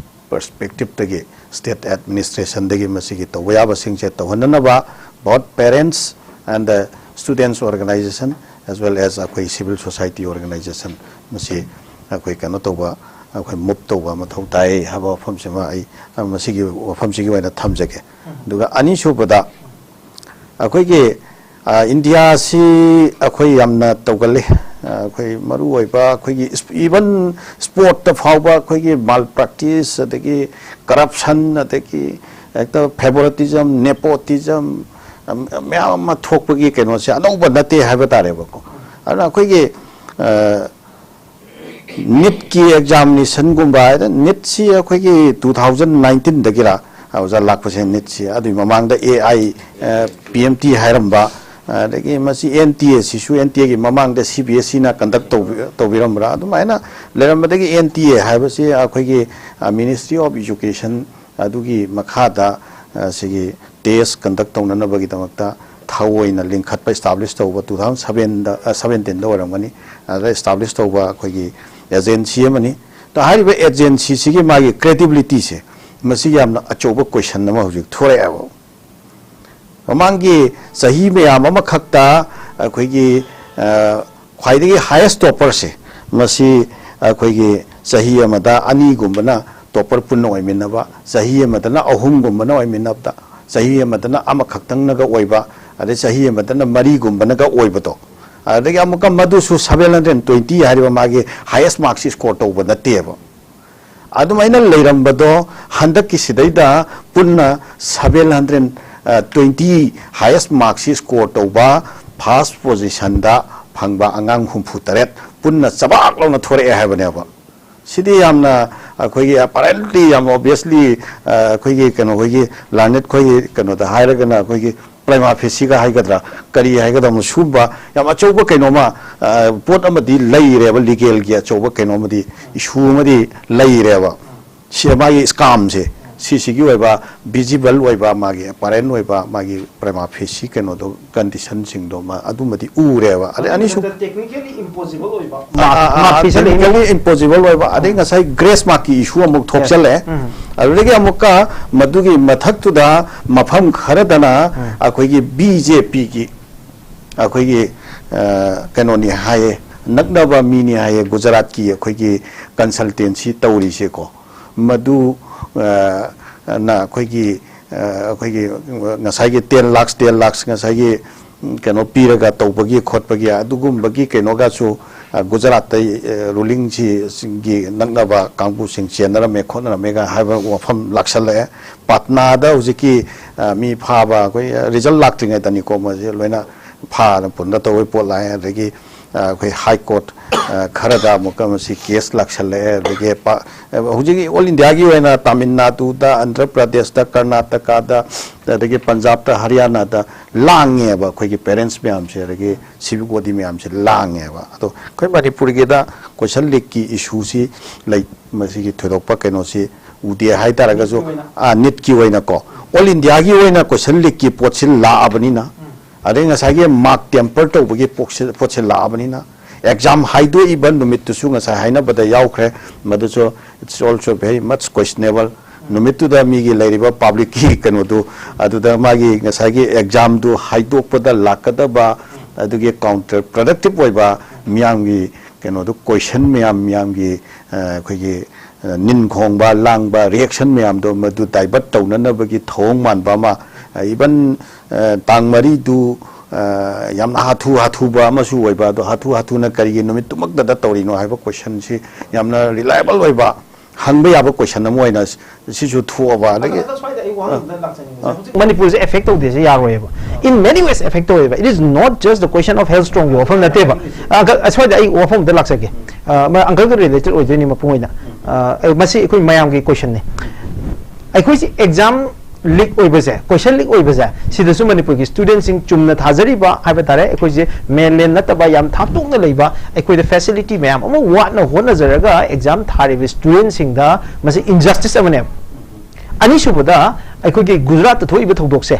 ꯄꯔꯁꯄꯦꯛꯇꯤꯞꯇꯒꯤ ꯁ꯭ꯇꯦꯠ ꯑꯦꯗꯃꯤꯅꯤꯁꯇ꯭ꯔꯦꯁꯟꯗꯒꯤ ꯃꯁꯤꯒꯤ ꯇꯧꯕ ꯌꯥꯕꯁꯤꯡꯁꯦ ꯇꯧꯍꯟꯅꯅꯕ both parents and the students organization as well as ꯑꯩꯈꯣꯏ civil society organization ꯃꯁꯤ ꯑꯩꯈꯣꯏ ꯀꯩꯅꯣ ꯇꯧꯕ, ꯑꯩꯈꯣꯏ ꯃꯨꯚ ꯇꯧꯕ ꯃꯊꯧ ꯇꯥꯏ ꯍꯥꯏꯕ ꯋꯥꯐꯝꯁꯤꯃ ꯑꯩ ꯃꯁꯤꯒꯤ ꯋꯥꯐꯝꯁꯤꯒꯤ ꯑꯣꯏꯅ ꯊꯝꯖꯒꯦ꯫ ꯑꯗꯨꯒ ꯑꯅꯤꯁꯨꯕꯗ ꯑꯩꯈꯣꯏꯒꯤ, ꯑ, ꯏꯟꯗꯤꯌꯥꯁꯤ ꯑꯩꯈꯣꯏ ꯌꯥꯝꯅ ꯇꯧꯒꯜꯂꯤ꯫ ꯑ, ꯑꯩꯈꯣꯏ ꯃꯔꯨ ꯑꯣꯏꯕ ꯑꯩꯈꯣꯏꯒꯤ ꯏꯁ-, ꯏꯚꯟ ꯁ꯭ꯄꯣꯔꯠꯇ ꯐꯥꯎꯕ ꯑꯩꯈꯣꯏꯒꯤ ꯃꯥꯜ ꯄ꯭ꯔꯥꯛꯇꯤꯁ, ꯑꯗꯒꯤ ꯀꯔꯞꯁꯟ, ꯑꯗꯒꯤ ꯍꯦꯛꯇ ꯐꯦꯕꯣꯔꯇꯤꯖꯝ, ꯅꯦꯄꯣꯇꯤꯖꯝ, ꯑ, ꯃꯌꯥꯝ ꯑꯃ ꯊꯣꯛꯄꯒꯤ ꯀꯩꯅꯣꯁꯦ ꯑꯅꯧꯕ ꯅꯠꯇꯦ ꯍꯥꯏꯕ ꯇꯥꯔꯦꯕꯀꯣ꯫ ꯑꯗꯨꯅ ꯑꯩꯈꯣꯏꯒꯤ, ꯑ, ꯅꯤꯠꯀꯤ ꯑꯦꯛꯖꯥꯃꯤꯅꯦꯁꯟꯒꯨꯝꯕ ꯍꯥꯏꯗꯅ ꯅꯤꯠꯁꯤ ꯑꯩꯈꯣꯏꯒꯤ two thousand nineteenꯗꯒꯤꯔ ꯑꯣꯖꯥ ꯂꯥꯛꯄꯁꯦ ꯅꯤꯠꯁꯤ, ꯑꯗꯨꯒꯤ ꯃꯃꯥꯡꯗ A I, P M T ꯍꯥꯏꯔꯝꯕ, ꯑꯗꯒꯤ ꯃꯁꯤ ꯑꯦꯟ ꯇꯤ ꯑꯦꯁꯤꯁꯨ ꯑꯦꯟ ꯇꯤ ꯑꯦꯒꯤ ꯃꯃꯥꯡꯗ ꯁꯤ ꯕꯤ ꯑꯦꯁ ꯏꯅ ꯀꯟꯗꯛ ꯇꯧꯕꯤꯔꯝꯕ꯭ꯔꯥ, ꯑꯗꯨꯃꯥꯏꯅ ꯂꯩꯔꯝꯕꯗꯒꯤ ꯑꯦꯟ ꯇꯤ ꯑꯦ ꯍꯥꯏꯕꯁꯤ ꯑꯩꯈꯣꯏꯒꯤ, ꯑ, Ministry of Education ꯑꯗꯨꯒꯤ ꯃꯈꯥꯗ, ꯑ, ꯁꯤꯒꯤ ꯇꯦꯁ ꯀꯟꯗꯛ ꯇꯧꯅꯅꯕꯒꯤꯗꯃꯛꯇ ꯊꯑꯣꯏꯅ ꯂꯤꯡꯈꯠꯄ, ꯏꯁꯇꯥꯕ꯭ꯂꯤꯁ ꯇꯧꯕ two thousand sevenꯗ, ꯑ, seventeenꯗ ꯑꯣꯏꯔꯝꯒꯅꯤ꯫ ꯑꯗ ꯏꯁꯇꯥꯕ꯭ꯂꯤꯁ ꯇꯧꯕ ꯑꯩꯈꯣꯏꯒꯤ ꯑꯦꯖꯦꯟꯁꯤ ꯑꯃꯅꯤ꯫ ꯑꯗꯣ ꯍꯥꯏꯔꯤꯕ ꯑꯦꯖꯦꯟꯁꯤꯁꯤꯒꯤ ꯃꯥꯒꯤ ꯀ꯭ꯔꯦꯗꯤꯕꯤꯂꯤꯇꯤꯁꯦ ꯃꯁꯤ ꯌꯥꯝꯅ ꯑꯆꯧꯕ ꯀꯣꯏꯁꯟ ꯑꯃ ꯍꯧꯖꯤꯛ ꯊꯣꯔꯛꯑꯦꯕ꯫ ꯃꯃꯥꯡꯒꯤ ꯆꯍꯤ ꯃꯌꯥꯝ ꯑꯃꯈꯛꯇ ꯑꯩꯈꯣꯏꯒꯤ, ꯑ, ꯈ꯭ꯋꯥꯏꯗꯒꯤ ꯍꯥꯏꯌꯦꯁ ꯇꯣꯄꯔꯁꯦ ꯃꯁꯤ ꯑꯩꯈꯣꯏꯒꯤ ꯆꯍꯤ ꯑꯃꯗ ꯑꯅꯤꯒꯨꯝꯕꯅ ꯇꯣꯄꯔ ꯄꯨꯟꯅ ꯑꯣꯏꯃꯤꯟꯅꯕ, ꯆꯍꯤ ꯑꯃꯗꯅ ꯑꯍꯨꯝꯒꯨꯝꯕꯅ ꯑꯣꯏꯃꯤꯟꯅꯕꯗ, ꯆꯍꯤ ꯑꯃꯗꯅ ꯑꯃꯈꯛꯇꯪꯅꯒ ꯑꯣꯏꯕ, ꯑꯗꯩ ꯆꯍꯤ ꯑꯃꯗꯅ ꯃꯔꯤꯒꯨꯝꯕꯅꯒ ꯑꯣꯏꯕꯗꯣ, ꯑꯗꯒꯤ ꯑꯃꯨꯛꯀ ꯃꯗꯨꯁꯨ seven hundred twenty ꯍꯥꯏꯔꯤꯕ ꯃꯥꯒꯤ ꯍꯥꯏꯌꯦꯁ ꯃꯥꯔꯛꯁꯤ ꯁ꯭ꯀꯣꯔ ꯇꯧꯕ ꯅꯠꯇꯦꯕ꯫ ꯑꯗꯨꯃꯥꯏꯅ ꯂꯩꯔꯝꯕꯗꯣ ꯍꯟꯗꯛꯀꯤ ꯁꯤꯗꯩꯗ ꯄꯨꯟꯅ seven hundred twenty highest mark ꯁꯤ score ꯇꯧꯕ, first position ꯗ ꯐꯪꯕ ꯑꯉꯥꯡ ꯍꯨꯝꯐꯨ ꯇꯔꯦꯠ ꯄꯨꯟꯅ ꯆꯕꯥꯛ ꯂꯥꯎꯅ ꯊꯣꯔꯛꯑꯦ ꯍꯥꯏꯕꯅꯦꯕ꯫ ꯁꯤꯗꯤ ꯌꯥꯝꯅ ꯑꯩꯈꯣꯏꯒꯤ apparently ꯌꯥꯝ obviously, ꯑ, ꯑꯩꯈꯣꯏꯒꯤ ꯀꯩꯅꯣ, ꯑꯩꯈꯣꯏꯒꯤ learned ꯑꯩꯈꯣꯏꯒꯤ ꯀꯩꯅꯣꯗ ꯍꯥꯏꯔꯒꯅ ꯑꯩꯈꯣꯏꯒꯤ prima facie ꯒ ꯍꯥꯏꯒꯗ꯭ꯔꯥ, ꯀꯔꯤ ꯍꯥꯏꯒꯗꯕꯅꯣ, ꯁꯤꯒꯨꯝꯕ ꯌꯥꯝ ꯑꯆꯧꯕ ꯀꯩꯅꯣꯃ, ꯑ, ꯄꯣꯠ ꯑꯃꯗꯤ ꯂꯩꯔꯦꯕ, legal ꯒꯤ ꯑꯆꯧꯕ ꯀꯩꯅꯣꯃꯗꯤ, issue ꯑꯃꯗꯤ ꯂꯩꯔꯦꯕ꯫ ꯁꯤ ꯃꯥꯒꯤ scam ꯁꯦ, ꯁꯤꯁꯤꯒꯤ ꯑꯣꯏꯕ visible ꯑꯣꯏꯕ, ꯃꯥꯒꯤ apparent ꯑꯣꯏꯕ, ꯃꯥꯒꯤ prima facie ꯀꯩꯅꯣꯗꯣ, condition ꯁꯤꯡꯗꯣ ꯃꯥ ꯑꯗꯨꯃꯗꯤ ꯎꯔꯦꯕ꯫ ꯑꯗꯩ ꯑꯅꯤꯁꯨ technically impossible ꯑꯣꯏꯕ꯫ Mark, ꯑꯥ, ꯑꯥ, mark ꯄꯤꯁꯜꯂꯛꯏꯅꯦ꯫ Technically impossible ꯑꯣꯏꯕ꯫ ꯑꯗꯩ ꯉꯁꯥꯏ grace mark ꯀꯤ issue ꯑꯃꯨꯛ ꯊꯣꯛꯆꯜꯂꯛꯑꯦ꯫ ꯎꯝ꯫ ꯑꯗꯨꯗꯒꯤ ꯑꯃꯨꯛꯀ ꯃꯗꯨꯒꯤ ꯃꯊꯛꯇꯨꯗ ꯃꯐꯝ ꯈꯔꯗꯅ ꯎꯝ꯫ ꯑꯩꯈꯣꯏꯒꯤ B J P ꯒꯤ ꯑꯩꯈꯣꯏꯒꯤ, ꯑ, ꯀꯩꯅꯣꯅꯤ ꯍꯥꯏꯌꯦ, ꯅꯛꯅꯕ ꯃꯤꯅꯤ ꯍꯥꯏꯌꯦ, ꯒꯨꯖꯔꯥꯠꯀꯤ ꯑꯩꯈꯣꯏꯒꯤ consultancy ꯇꯧꯔꯤꯁꯦꯀꯣ꯫ ꯃꯗꯨ, ꯑ, ꯅ ꯑꯩꯈꯣꯏꯒꯤ, ꯑ, ꯑꯩꯈꯣꯏꯒꯤ ꯉꯁꯥꯏꯒꯤ ten lakhs, ten lakhs ꯉꯁꯥꯏꯒꯤ, ꯎꯝ, ꯀꯩꯅꯣ ꯄꯤꯔꯒ ꯇꯧꯕꯒꯤ ꯈꯣꯠꯄꯒꯤ ꯑꯗꯨꯒꯨꯝꯕꯒꯤ ꯀꯩꯅꯣꯒꯁꯨ, ꯑ, ꯒꯨꯖꯔꯥꯠꯇ, ꯑ, ruling ꯁꯤꯒꯤ ꯅꯛꯅꯕ ꯀꯥꯡꯕꯨꯁꯤꯡ ꯆꯦꯟꯅꯔꯝꯃꯦ ꯈꯣꯠꯅꯔꯝꯃꯦꯒ ꯍꯥꯏꯕ ꯋꯥꯐꯝ ꯂꯥꯛꯁꯜꯂꯛꯑꯦ꯫ ꯄꯥꯠꯅꯥꯗ ꯍꯧꯖꯤꯛꯀꯤ, ꯑ, ꯃꯤ ꯐꯥꯕ ꯑꯩꯈꯣꯏ result ꯂꯥꯛꯇ꯭ꯔꯤꯉꯩꯗꯅꯤꯀꯣ, ꯃꯁꯤ ꯂꯣꯏꯅ ꯐꯥꯅ ꯄꯨꯟꯅ ꯇꯧꯕꯩ ꯄꯣꯠ ꯂꯥꯛꯑꯦ꯫ ꯑꯗꯒꯤ, ꯑ, ꯑꯩꯈꯣꯏ High Court, ꯑ, ꯈꯔꯗ ꯑꯃꯨꯛꯀ ꯃꯁꯤ case ꯂꯥꯛꯁꯜꯂꯛꯑꯦ꯫ ꯑꯗꯒꯤ ꯄ-, ꯑ, ꯍꯧꯖꯤꯛꯀꯤ all India ꯒꯤ ꯑꯣꯏꯅ ꯇꯥꯃꯤꯜ ꯅꯥꯗꯨꯗ, ꯑꯟꯙ꯭ꯔ ꯄ꯭ꯔꯗꯦꯁꯇ, ꯀꯔꯅꯥꯇꯀꯥꯗ, ꯑꯗꯒꯤ ꯄꯟꯖꯥꯕꯇ, ꯍꯔꯤꯌꯥꯅꯥꯗ ꯂꯥꯡꯉꯦꯕ ꯑꯩꯈꯣꯏꯒꯤ parents ꯃꯌꯥꯝꯁꯦ, ꯑꯗꯒꯤ civic body ꯃꯌꯥꯝꯁꯦ ꯂꯥꯡꯉꯦꯕ꯫ ꯑꯗꯣ ꯑꯩꯈꯣꯏ ꯃꯅꯤꯄꯨꯔꯒꯤꯗ question leak ꯀꯤ issue ꯁꯤ ꯂꯩ, ꯃꯁꯤꯒꯤ ꯊꯣꯏꯗꯣꯛꯄ ꯀꯩꯅꯣꯁꯤ ꯎꯗꯦ ꯍꯥꯏꯇꯥꯔꯒꯁꯨ, NEET ꯀꯤ ꯑꯣꯏꯅ꯫ ꯑ, NEET ꯀꯤ ꯑꯣꯏꯅꯀꯣ, all India ꯒꯤ ꯑꯣꯏꯅ question leak ꯀꯤ ꯄꯣꯠꯁꯤ ꯂꯥꯛꯑꯕꯅꯤꯅ, ꯎꯝ꯫ ꯑꯗꯩ ꯉꯁꯥꯏꯒꯤ mark tamper ꯇꯧꯕꯒꯤ ꯄꯣꯠꯁꯤ, ꯄꯣꯠꯁꯤ ꯂꯥꯛꯑꯕꯅꯤꯅ, exam ꯍꯥꯏꯗꯣꯛꯏꯕ ꯅꯨꯃꯤꯠꯇꯨꯁꯨ ꯉꯁꯥꯏ ꯍꯥꯏꯅꯕꯗ ꯌꯥꯎꯈ꯭ꯔꯦ, ꯃꯗꯨꯁꯨ it's also very much questionable꯫ ꯅꯨꯃꯤꯠꯇꯨꯗ ꯃꯤꯒꯤ ꯂꯩꯔꯤꯕ public ꯀꯤ ꯀꯩꯅꯣꯗꯨ, ꯑꯗꯨꯗ ꯃꯥꯒꯤ ꯉꯁꯥꯏꯒꯤ exam ꯗꯨ ꯍꯥꯏꯗꯣꯛꯄꯗ ꯂꯥꯛꯀꯗꯕ ꯑꯗꯨꯒꯤ counter productive ꯑꯣꯏꯕ ꯃꯤꯌꯥꯝꯒꯤ ꯀꯩꯅꯣꯗꯨ, question ꯃꯌꯥꯝ, ꯃꯤꯌꯥꯝꯒꯤ, ꯑ, ꯑꯩꯈꯣꯏꯒꯤ, ꯑ, ꯅꯤꯟ ꯈꯣꯡꯕ, ꯂꯥꯡꯕ, reaction ꯃꯌꯥꯝꯗꯣ ꯃꯗꯨ divert ꯇꯧꯅꯅꯕꯒꯤ ꯊꯧꯑꯣꯡ ꯃꯥꯟꯕ ꯑꯃ, ꯑ, even, ꯑ, ꯇꯥꯡ ꯃꯔꯤꯗꯨ, ꯑ, ꯌꯥꯝꯅ ꯍꯥꯊꯨ ꯍꯥꯊꯨꯕ ꯑꯃꯁꯨ ꯑꯣꯏꯕ, ꯑꯗꯣ ꯍꯥꯊꯨ ꯍꯥꯊꯨꯅ ꯀꯔꯤꯒꯤ ꯅꯨꯃꯤꯠꯇꯨꯃꯛꯇꯗ ꯇꯧꯔꯤꯅꯣ ꯍꯥꯏꯕ question ꯁꯤ ꯌꯥꯝꯅ reliable ꯑꯣꯏꯕ, ꯍꯪꯕ ꯌꯥꯕ ꯀꯣꯏꯁꯟ ꯑꯃ ꯑꯣꯏꯅ ꯁꯤꯁꯨ ꯊꯣꯛꯑꯕ ꯑꯗꯒꯤ ꯁ꯭ꯋꯥꯏꯗ ꯑꯩ ꯋꯥꯍꯪ ꯑꯝꯇ ꯂꯥꯛꯆꯅꯤꯡꯉꯤꯁꯦ꯫ ꯍꯧꯖꯤꯛ ꯃꯅꯤꯄꯨꯔꯁꯦ ꯑꯦꯐꯦꯛ ꯇꯧꯗꯦꯁꯦ ꯌꯥꯔꯣꯏꯕ꯫ In many ways affect ꯇꯧꯋꯦꯕ꯫ It is not just the question of health strongꯒꯤ ꯋꯥꯐꯝ ꯅꯠꯇꯦꯕ꯫ ꯑꯪꯀꯜ, ꯑꯁ꯭ꯋꯥꯏꯗ ꯑꯩ ꯋꯥꯐꯝ ꯑꯝꯇ ꯂꯥꯛꯆꯒꯦ꯫ ꯑ, ꯃ- ꯑꯪꯀꯜꯒ ꯔꯤꯂꯦꯇꯦꯗ ꯑꯣꯏꯗꯣꯏꯅꯤ ꯃꯄꯨꯡ ꯑꯣꯏꯅ꯫ ꯑ, ꯑ, ꯃꯁꯤ ꯑꯩꯈꯣꯏ ꯃꯌꯥꯝꯒꯤ ꯀꯣꯏꯁꯟꯅꯤ꯫ ꯑꯩꯈꯣꯏꯁꯤ ꯑꯦꯛꯖꯥꯝ ꯂꯤꯛ ꯑꯣꯏꯕꯁꯦ, ꯀꯣꯏꯁꯟ ꯂꯤꯛ ꯑꯣꯏꯕꯁꯦ, ꯁꯤꯗꯁꯨ ꯃꯅꯤꯄꯨꯔꯒꯤ ꯁ꯭ꯇꯨꯗꯦꯟꯁꯤꯡ ꯆꯨꯝꯅ ꯊꯥꯖꯔꯤꯕ ꯍꯥꯏꯕ ꯇꯥꯔꯦ, ꯑꯩꯈꯣꯏꯁꯦ ꯃꯦꯟꯂꯦꯟ ꯅꯠꯇꯕ ꯌꯥꯝ ꯊꯥꯞꯇꯣꯛꯅ ꯂꯩꯕ, ꯑꯩꯈꯣꯏꯗ ꯐꯦꯁꯤꯂꯤꯇꯤ ꯃꯌꯥꯝ ꯑꯃ ꯋꯥꯠꯅ ꯍꯣꯠꯅꯖꯔꯒ ꯑꯦꯛꯖꯥꯝ ꯊꯥꯔꯤꯕ ꯁ꯭ꯇꯨꯗꯦꯟꯁꯤꯡꯗ ꯃꯁꯤ ꯏꯟꯖꯁꯇꯤꯁ ꯑꯃꯅꯦꯕ꯫ ꯑꯅꯤꯁꯨꯕꯗ, ꯑꯩꯈꯣꯏꯒꯤ ꯒꯨꯖꯔꯥꯠꯇ ꯊꯣꯛꯏꯕ ꯊꯧꯗꯣꯛꯁꯦ,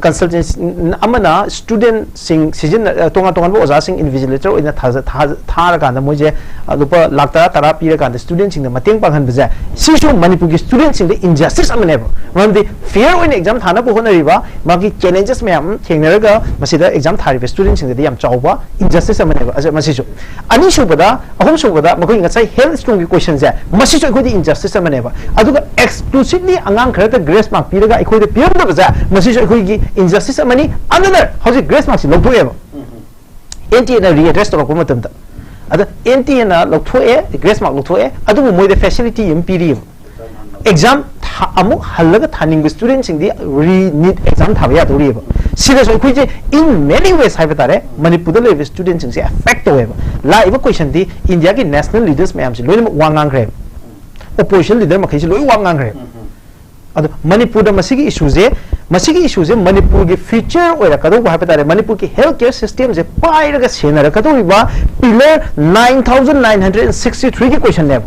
ꯀꯟꯁꯜꯇꯦꯟꯁꯤ ꯑꯃꯅ ꯁ꯭ꯇꯨꯗꯦꯟꯁꯤꯡ ꯁꯤꯖꯤꯟꯅ ꯇꯣꯉꯥꯟ ꯇꯣꯉꯥꯟꯕ ꯑꯣꯖꯥꯁꯤꯡ ꯏꯟꯚꯤꯖꯤꯂꯦꯇꯔ ꯑꯣꯏꯅ ꯊꯥꯖ- ꯊꯥ- ꯊꯥꯔꯀꯥꯟꯗ ꯃꯣꯏꯁꯦ ꯂꯨꯄꯥ ꯂꯥꯛ ꯇꯔꯥ ꯇꯔꯥ ꯄꯤꯔꯀꯥꯟꯗ ꯁ꯭ꯇꯨꯗꯦꯟꯁꯤꯡꯗ ꯃꯇꯦꯡ ꯄꯥꯡꯍꯟꯕꯁꯦ, ꯁꯤꯁꯨ ꯃꯅꯤꯄꯨꯔꯒꯤ ꯁ꯭ꯇꯨꯗꯦꯟꯁꯤꯡꯗ ꯏꯟꯖꯁꯇꯤꯁ ꯑꯃꯅꯦꯕ꯫ ꯃꯔꯝꯗꯤ ꯐꯤꯌꯔ ꯑꯣꯏꯅ ꯑꯦꯛꯖꯥꯝ ꯊꯥꯅꯕ ꯍꯣꯠꯅꯔꯤꯕ ꯃꯥꯒꯤ ꯆꯦꯂꯦꯟꯖꯦꯁ ꯃꯌꯥꯝ ꯑꯃ ꯊꯦꯡꯅꯔꯒ ꯃꯁꯤꯗ ꯑꯦꯛꯖꯥꯝ ꯊꯥꯔꯤꯕ ꯁ꯭ꯇꯨꯗꯦꯟꯁꯤꯡꯗꯗꯤ ꯌꯥꯝ ꯆꯥꯎꯕ ꯏꯟꯖꯁꯇꯤꯁ ꯑꯃꯅꯦꯕ꯫ ꯑꯁ- ꯃꯁꯤꯁꯨ ꯑꯅꯤꯁꯨꯕꯗ, ꯑꯍꯨꯝꯁꯨꯕꯗ ꯃꯈꯣꯏꯒꯤ ꯉꯁꯥꯏ ꯍꯦꯜꯊ ꯁ꯭ꯀꯤꯝꯒꯤ ꯀꯣꯏꯁꯟꯁꯦ, ꯃꯁꯤꯁꯨ ꯑꯩꯈꯣꯏꯗꯤ ꯏꯟꯖꯁꯇꯤꯁ ꯑꯃꯅꯦꯕ꯫ ꯑꯗꯨꯒ ꯑꯦꯛꯁꯀ꯭ꯂꯨꯁꯤꯚꯂꯤ ꯑꯉꯥꯡ ꯈꯔꯗ ꯒ꯭ꯔꯦꯁ ꯃꯥꯔꯛ ꯄꯤꯔꯒ ꯑꯩꯈꯣꯏꯗ ꯄꯤꯔꯝꯗꯕꯁꯦ, ꯃꯁꯤꯁꯨ ꯑꯩꯈꯣꯏꯒꯤ ꯏꯟꯖꯁꯇꯤꯁ ꯑꯃꯅꯤ꯫ ꯑꯅꯗꯔ, ꯍꯧꯖꯤꯛ ꯒ꯭ꯔꯦꯁ ꯃꯥꯔꯛꯁꯤ ꯂꯧꯊꯣꯛꯑꯦꯕ꯫ ꯑꯦꯟ ꯇꯤ ꯑꯦꯅ ꯔꯤꯑꯦꯗ꯭ꯔꯦꯁ ꯇꯧꯔꯛꯄ ꯃꯇꯝꯗ, ꯑꯗ ꯑꯦꯟ ꯇꯤ ꯑꯦꯅ ꯂꯧꯊꯣꯛꯑꯦ, ꯒ꯭ꯔꯦꯁ ꯃꯥꯔꯛ ꯂꯧꯊꯣꯛꯑꯦ, ꯑꯗꯨꯕꯨ ꯃꯣꯏꯗ ꯐꯦꯁꯤꯂꯤꯇꯤ ꯑꯃ ꯄꯤꯔꯤꯕ꯫ ꯑꯦꯛꯖꯥꯝ ꯑꯃꯨꯛ ꯍꯜꯂꯒ ꯊꯥꯅꯤꯡꯕ ꯁ꯭ꯇꯨꯗꯦꯟꯁꯤꯡꯗꯤ ꯔꯤꯅꯤꯠ ꯑꯦꯛꯖꯥꯝ ꯊꯥꯕ ꯌꯥꯗꯧꯔꯤꯕ꯫ ꯁꯤꯗꯁꯨ ꯑꯩꯈꯣꯏꯁꯦ in many ways ꯍꯥꯏꯕ ꯇꯥꯔꯦ, ꯃꯅꯤꯄꯨꯔꯗ ꯂꯩꯔꯤꯕ ꯁ꯭ꯇꯨꯗꯦꯟꯁꯤꯡꯁꯦ ꯑꯦꯐꯦꯛ ꯇꯧꯋꯦꯕ꯫ ꯂꯥꯛꯏꯕ ꯀꯣꯏꯁꯟꯗꯤ ꯏꯟꯗꯤꯌꯥꯒꯤ ꯅꯦꯁꯅꯦꯜ ꯂꯤꯗꯔꯁ ꯃꯌꯥꯝꯁꯦ ꯂꯣꯏꯅꯃꯛ ꯋꯥ ꯉꯥꯡꯈ꯭ꯔꯦꯕ꯫ ꯑꯣꯄꯣꯖꯤꯁꯟ ꯂꯤꯗꯔ ꯃꯈꯩꯁꯦ ꯂꯣꯏ ꯋꯥ ꯉꯥꯡꯈ꯭ꯔꯦꯕ꯫ ꯑꯗꯣ ꯃꯅꯤꯄꯨꯔꯗ ꯃꯁꯤꯒꯤ ꯏꯁꯨꯁꯦ, ꯃꯁꯤꯒꯤ ꯏꯁꯨꯁꯦ ꯃꯅꯤꯄꯨꯔꯒꯤ ꯐ꯭ꯌꯨꯆꯔ ꯑꯣꯏꯔꯛꯀꯗꯧꯕ ꯍꯥꯏꯕ ꯇꯥꯔꯦ, ꯃꯅꯤꯄꯨꯔꯒꯤ ꯍꯦꯜꯊ ꯀꯦꯌꯔ ꯁꯤꯁꯇꯦꯝꯁꯦ ꯄꯥꯏꯔꯒ ꯁꯦꯟꯅꯔꯛꯀꯗꯧꯔꯤꯕ pillar nine thousand nine hundred sixty ꯊ꯭ꯔꯤꯒꯤ ꯀꯣꯏꯁꯟꯅꯦꯕ꯫